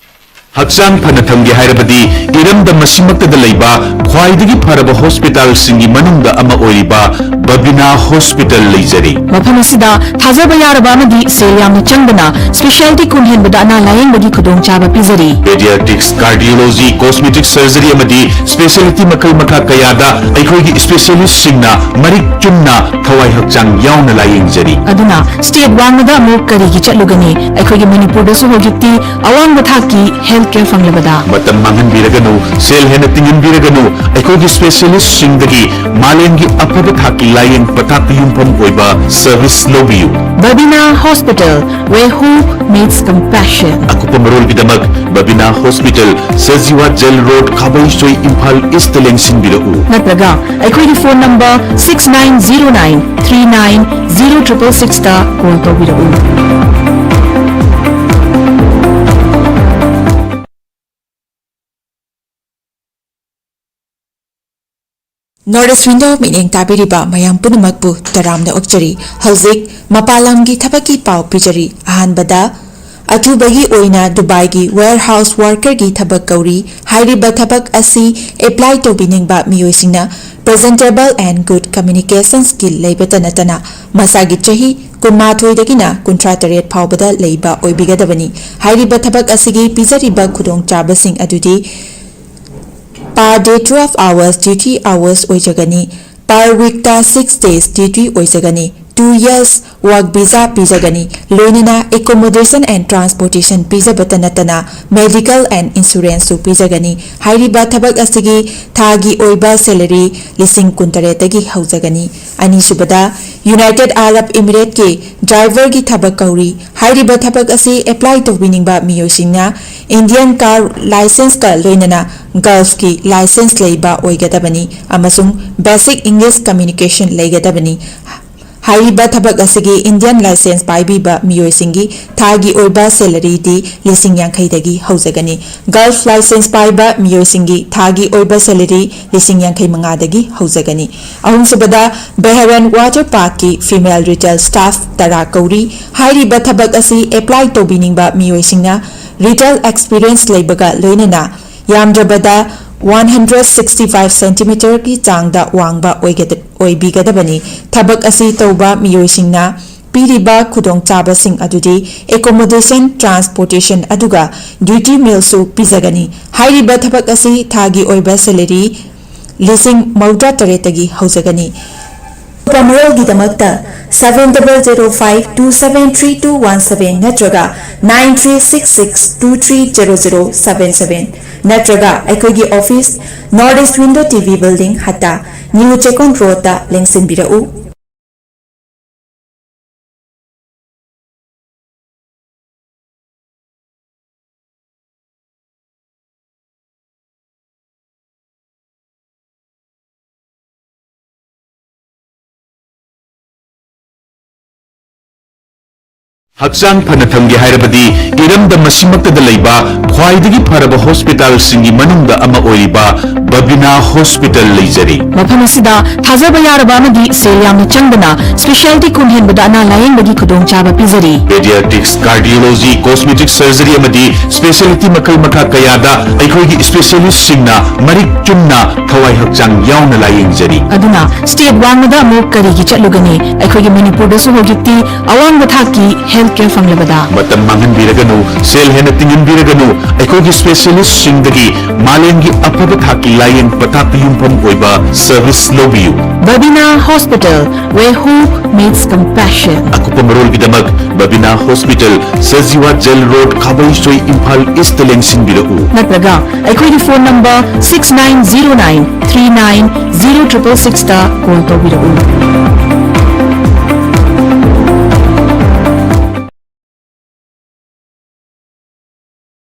ꯍꯛꯆꯥꯡ ꯐꯅ ꯊꯝꯒꯦ ꯍꯥꯏꯔꯕꯗꯤ ꯏꯔꯝꯗꯝ ꯑꯁꯤꯃꯛꯇꯗ ꯂꯩꯕ ꯈ꯭ꯋꯥꯏꯗꯒꯤ ꯐꯔꯕ ꯍꯣꯁꯄꯤꯇꯥꯜꯁꯤꯡꯒꯤ ꯃꯅꯨꯡꯗ ꯑꯃ ꯑꯣꯏꯔꯤꯕ ꯕꯕꯤꯅꯥ ꯍꯣꯁꯄꯤꯇꯥꯜ ꯂꯩꯖꯔꯤ꯫ ꯃꯐꯝ ꯑꯁꯤꯗ ꯊꯥꯖꯕ ꯌꯥꯔꯕ ꯑꯃꯗꯤ ꯁꯦꯜ ꯌꯥꯝꯅ ꯆꯪꯗꯅ specialty ꯀꯨꯟ ꯍꯦꯟꯕꯗ ꯑꯅꯥ ꯂꯥꯌꯦꯡꯕꯒꯤ ꯈꯨꯗꯣꯡꯆꯥꯕ ꯄꯤꯖꯔꯤ꯫ Pediatrics, Cardiology, Cosmetic Surgery ꯑꯃꯗꯤ specialty ꯃꯈꯜ ꯃꯈꯥ ꯀꯌꯥꯗ ꯑꯩꯈꯣꯏꯒꯤ specialist ꯁꯤꯡꯅ ꯃꯔꯤꯛ ꯆꯨꯝꯅ ꯊꯋꯥꯏ ꯍꯛꯆꯥꯡ ꯌꯥꯎꯅ ꯂꯥꯌꯦꯡꯖꯔꯤ꯫ ꯑꯗꯨꯅ state ꯋꯥꯡꯃꯗ ꯑꯃꯨꯛ ꯀꯔꯤꯒꯤ ꯆꯠꯂꯨꯒꯅꯤ? ꯑꯩꯈꯣꯏꯒꯤ ꯃꯅꯤꯄꯨꯔꯗꯁꯨ ꯍꯧꯖꯤꯛꯇꯤ ꯑꯋꯥꯡꯕ ꯊꯥꯛꯀꯤ health care ꯐꯪꯂꯕꯗ꯫ ꯃꯇꯝ ꯃꯥꯡꯍꯟꯕꯤꯔꯒꯅꯨ, ꯁꯦꯜ ꯍꯦꯟꯅ ꯇꯤꯡꯍꯟꯕꯤꯔꯒꯅꯨ, ꯑꯩꯈꯣꯏꯒꯤ specialist ꯁꯤꯡꯗꯒꯤ ꯃꯥꯂꯦꯝꯒꯤ ꯑꯐꯕ ꯊꯥꯛꯀꯤ ꯂꯥꯌꯦꯡ ꯄꯊꯥꯞꯇ ꯌꯨꯝꯐꯝ ꯑꯣꯏꯕ service ꯂꯧꯕꯤꯌꯨ꯫ Babina Hospital, where hope meets compassion. ꯑꯀꯨꯞꯄ ꯃꯔꯣꯜꯒꯤꯗꯃꯛ ꯕꯕꯤꯅꯥ hospital, Sajiwa jail road, Khabeisoi, Imphal east ꯂꯦꯡꯁꯤꯟꯕꯤꯔꯛꯎ꯫ ꯅꯠꯇ꯭ꯔꯒ ꯑꯩꯈꯣꯏꯒꯤ phone number six nine zero nine three nine zero triple six ꯇ call ꯇꯧꯕꯤꯔꯛꯎ꯫ North East Window ꯃꯤꯠꯌꯦꯡ ꯇꯥꯕꯤꯔꯤꯕ ꯃꯌꯥꯝ ꯄꯨꯝꯅꯃꯛꯄꯨ ꯇꯔꯥꯝꯅ ꯑꯣꯛꯆꯔꯤ꯫ ꯍꯧꯖꯤꯛ ꯃꯄꯥꯟ ꯂꯝꯒꯤ ꯊꯕꯛꯀꯤ ꯄꯥꯎ ꯄꯤꯖꯔꯤ꯫ ꯑꯍꯥꯟꯕꯗ, ꯑꯊꯨꯕꯒꯤ ꯑꯣꯏꯅ ꯗꯨꯕꯥꯏꯒꯤ warehouse worker ꯒꯤ ꯊꯕꯛ ꯀꯧꯔꯤ꯫ ꯍꯥꯏꯔꯤꯕ ꯊꯕꯛ ꯑꯁꯤ apply ꯇꯧꯕꯤꯅꯤꯡꯕ ꯃꯤꯑꯣꯏꯁꯤꯡꯅ presentable and good communication skill ꯂꯩꯕꯇ ꯅꯠꯇꯅ ꯃꯁꯥꯒꯤ ꯆꯍꯤ ꯀꯨꯟꯃꯥꯊꯣꯏꯗꯒꯤꯅ ꯀꯨꯟꯊ꯭ꯔꯥ ꯇꯔꯦꯠ ꯐꯥꯎꯕꯗ ꯂꯩꯕ ꯑꯣꯏꯕꯤꯒꯗꯕꯅꯤ꯫ ꯍꯥꯏꯔꯤꯕ ꯊꯕꯛ ꯑꯁꯤꯒꯤ ꯄꯤꯖꯔꯤꯕ ꯈꯨꯗꯣꯡꯆꯥꯕꯁꯤꯡ ꯑꯗꯨꯗꯤ per day twelve hours duty hours ꯑꯣꯏꯖꯒꯅꯤ꯫ Per week ꯇ six days duty ꯑꯣꯏꯖꯒꯅꯤ꯫ two years work visa ꯄꯤꯖꯒꯅꯤ꯫ ꯂꯣꯏꯅꯅ accommodation and transportation ꯄꯤꯖꯕꯇ ꯅꯠꯇꯅ medical and insurance ꯁꯨ ꯄꯤꯖꯒꯅꯤ꯫ ꯍꯥꯏꯔꯤꯕ ꯊꯕꯛ ꯑꯁꯤꯒꯤ ꯊꯥꯒꯤ ꯑꯣꯏꯕ salary ꯂꯤꯁꯤꯡ ꯀꯨꯟꯇꯔꯦꯠꯇꯒꯤ ꯍꯧꯖꯒꯅꯤ꯫ ꯑꯅꯤꯁꯨꯕꯗ, United Arab Emirates ꯀꯤ driver ꯒꯤ ꯊꯕꯛ ꯀꯧꯔꯤ꯫ ꯍꯥꯏꯔꯤꯕ ꯊꯕꯛ ꯑꯁꯤ apply ꯇꯧꯕꯤꯅꯤꯡꯕ ꯃꯤꯑꯣꯏꯁꯤꯡꯅ Indian car licence ꯀ ꯂꯣꯏꯅꯅ Gulf ꯀꯤ licence ꯂꯩꯕ ꯑꯣꯏꯒꯗꯕꯅꯤ ꯑꯃꯁꯨꯡ basic English communication ꯂꯩꯒꯗꯕꯅꯤ꯫ ꯍꯥꯏꯔꯤꯕ ꯊꯕꯛ ꯑꯁꯤꯒꯤ Indian licence ꯄꯥꯏꯕꯤꯕ ꯃꯤꯑꯣꯏꯁꯤꯡꯒꯤ ꯊꯥꯒꯤ ꯑꯣꯏꯕ salary ꯗꯤ ꯂꯤꯁꯤꯡ ꯌꯥꯡꯈꯩꯗꯒꯤ ꯍꯧꯖꯒꯅꯤ꯫ Gulf licence ꯄꯥꯏꯕ ꯃꯤꯑꯣꯏꯁꯤꯡꯒꯤ ꯊꯥꯒꯤ ꯑꯣꯏꯕ salary ꯂꯤꯁꯤꯡ ꯌꯥꯡꯈꯩ ꯃꯉꯥꯗꯒꯤ ꯍꯧꯖꯒꯅꯤ꯫ ꯑꯍꯨꯝꯁꯨꯕꯗ, Bahrain Water Park ꯀꯤ female retail staff ꯇꯔꯥ ꯀꯧꯔꯤ꯫ ꯍꯥꯏꯔꯤꯕ ꯊꯕꯛ ꯑꯁꯤ apply ꯇꯧꯕꯤꯅꯤꯡꯕ ꯃꯤꯑꯣꯏꯁꯤꯡꯅ retail experience ꯂꯩꯕꯒ ꯂꯣꯏꯅꯅ ꯌꯥꯝꯗ꯭ꯔꯕꯗ one hundred sixty five centimeter ꯒꯤ ꯆꯥꯡꯗ ꯋꯥꯡꯕ ꯑꯣꯏꯒꯗ-, ꯑꯣꯏꯕꯤꯒꯗꯕꯅꯤ꯫ ꯊꯕꯛ ꯑꯁꯤ ꯇꯧꯕ ꯃꯤꯑꯣꯏꯁꯤꯡꯅ ꯄꯤꯔꯤꯕ ꯈꯨꯗꯣꯡꯆꯥꯕꯁꯤꯡ ꯑꯗꯨꯗꯤ accommodation, transportation ꯑꯗꯨꯒ duty meal ꯁꯨ ꯄꯤꯖꯒꯅꯤ꯫ ꯍꯥꯏꯔꯤꯕ ꯊꯕꯛ ꯑꯁꯤ ꯊꯥꯒꯤ ꯑꯣꯏꯕ salary ꯂꯤꯁꯤꯡ ꯃꯧꯗ꯭ꯔꯥ ꯇꯔꯦꯠꯇꯒꯤ ꯍꯧꯖꯒꯅꯤ꯫ ꯑꯀꯨꯞꯄ ꯃꯔꯣꯜꯒꯤꯗꯃꯛꯇ seven double zero five two seven three two one seven ꯅꯠꯇ꯭ꯔꯒ nine three six six two three zero zero seven seven ꯅꯠꯇ꯭ꯔꯒ ꯑꯩꯈꯣꯏꯒꯤ office, North East Window T V Building, ꯍꯠꯇꯥ, New Chekon Road ꯇ ꯂꯦꯡꯁꯤꯟꯕꯤꯔꯛꯎ꯫ ꯍꯛꯆꯥꯡ ꯐꯅ ꯊꯝꯒꯦ ꯍꯥꯏꯔꯕꯗꯤ ꯏꯔꯝꯗꯝ ꯑꯁꯤꯃꯛꯇꯗ ꯂꯩꯕ ꯈ꯭ꯋꯥꯏꯗꯒꯤ ꯐꯔꯕ hospital ꯁꯤꯡꯒꯤ ꯃꯅꯨꯡꯗ ꯑꯃ ꯑꯣꯏꯔꯤꯕ ꯕꯕꯤꯅꯥ Hospital ꯂꯩꯖꯔꯤ꯫ ꯃꯐꯝ ꯑꯁꯤꯗ ꯊꯥꯖꯕ ꯌꯥꯔꯕ ꯑꯃꯗꯤ ꯁꯦꯜ ꯌꯥꯝꯅ ꯆꯪꯗꯅ specialty ꯀꯨꯟ ꯍꯦꯟꯕꯗ ꯑꯅꯥ ꯂꯥꯌꯦꯡꯕꯒꯤ ꯈꯨꯗꯣꯡꯆꯥꯕ ꯄꯤꯖꯔꯤ꯫ Pediatrics, cardiology, cosmetic surgery ꯑꯃꯗꯤ specialty ꯃꯈꯜ ꯃꯈꯥ ꯀꯌꯥꯗ ꯑꯩꯈꯣꯏꯒꯤ specialist ꯁꯤꯡꯅ ꯃꯔꯤꯛ ꯆꯨꯝꯅ ꯊꯋꯥꯏ ꯍꯛꯆꯥꯡ ꯌꯥꯎꯅ ꯂꯥꯌꯦꯡꯖꯔꯤ꯫ ꯑꯗꯨꯅ state ꯋꯥꯡꯃꯗ ꯑꯃꯨꯛ ꯀꯔꯤꯒꯤ ꯆꯠꯂꯨꯒꯅꯤ? ꯑꯩꯈꯣꯏꯒꯤ ꯃꯅꯤꯄꯨꯔꯗꯁꯨ ꯍꯧꯖꯤꯛꯇꯤ ꯑꯋꯥꯡꯕ ꯊꯥꯛꯀꯤ health ꯀꯦꯌꯔ ꯐꯪꯂꯕꯗ꯫ ꯃꯇꯝ ꯃꯥꯡꯍꯟꯕꯤꯔꯒꯅꯨ, ꯁꯦꯜ ꯍꯦꯟꯅ ꯇꯤꯡꯍꯟꯕꯤꯔꯒꯅꯨ꯫ ꯑꯩꯈꯣꯏꯒꯤ ꯁ꯭ꯄꯦꯁꯤꯌꯦꯂꯤꯁꯁꯤꯡꯗꯒꯤ ꯃꯥꯂꯦꯝꯒꯤ ꯑꯐꯕ ꯊꯥꯛꯀꯤ ꯂꯥꯌꯦꯡ ꯄꯊꯥꯞꯇ ꯌꯨꯝꯐꯝ ꯑꯣꯏꯕ ꯁꯔꯚꯤꯁ ꯂꯧꯕꯤꯌꯨ꯫ Babina Hospital, where hope meets compassion. ꯑꯀꯨꯞꯄ ꯃꯔꯣꯜꯒꯤꯗꯃꯛ ꯕꯕꯤꯅꯥ hospital, Sajiwa jail road, Khabeisoi, Imphal east ꯂꯦꯡꯁꯤꯟꯕꯤꯔꯛꯎ꯫ ꯅꯠꯇ꯭ꯔꯒ ꯑꯩꯈꯣꯏꯒꯤ phone number six nine zero nine three nine zero triple sixꯇ ꯀꯣꯜ ꯇꯧꯕꯤꯔꯛꯎ꯫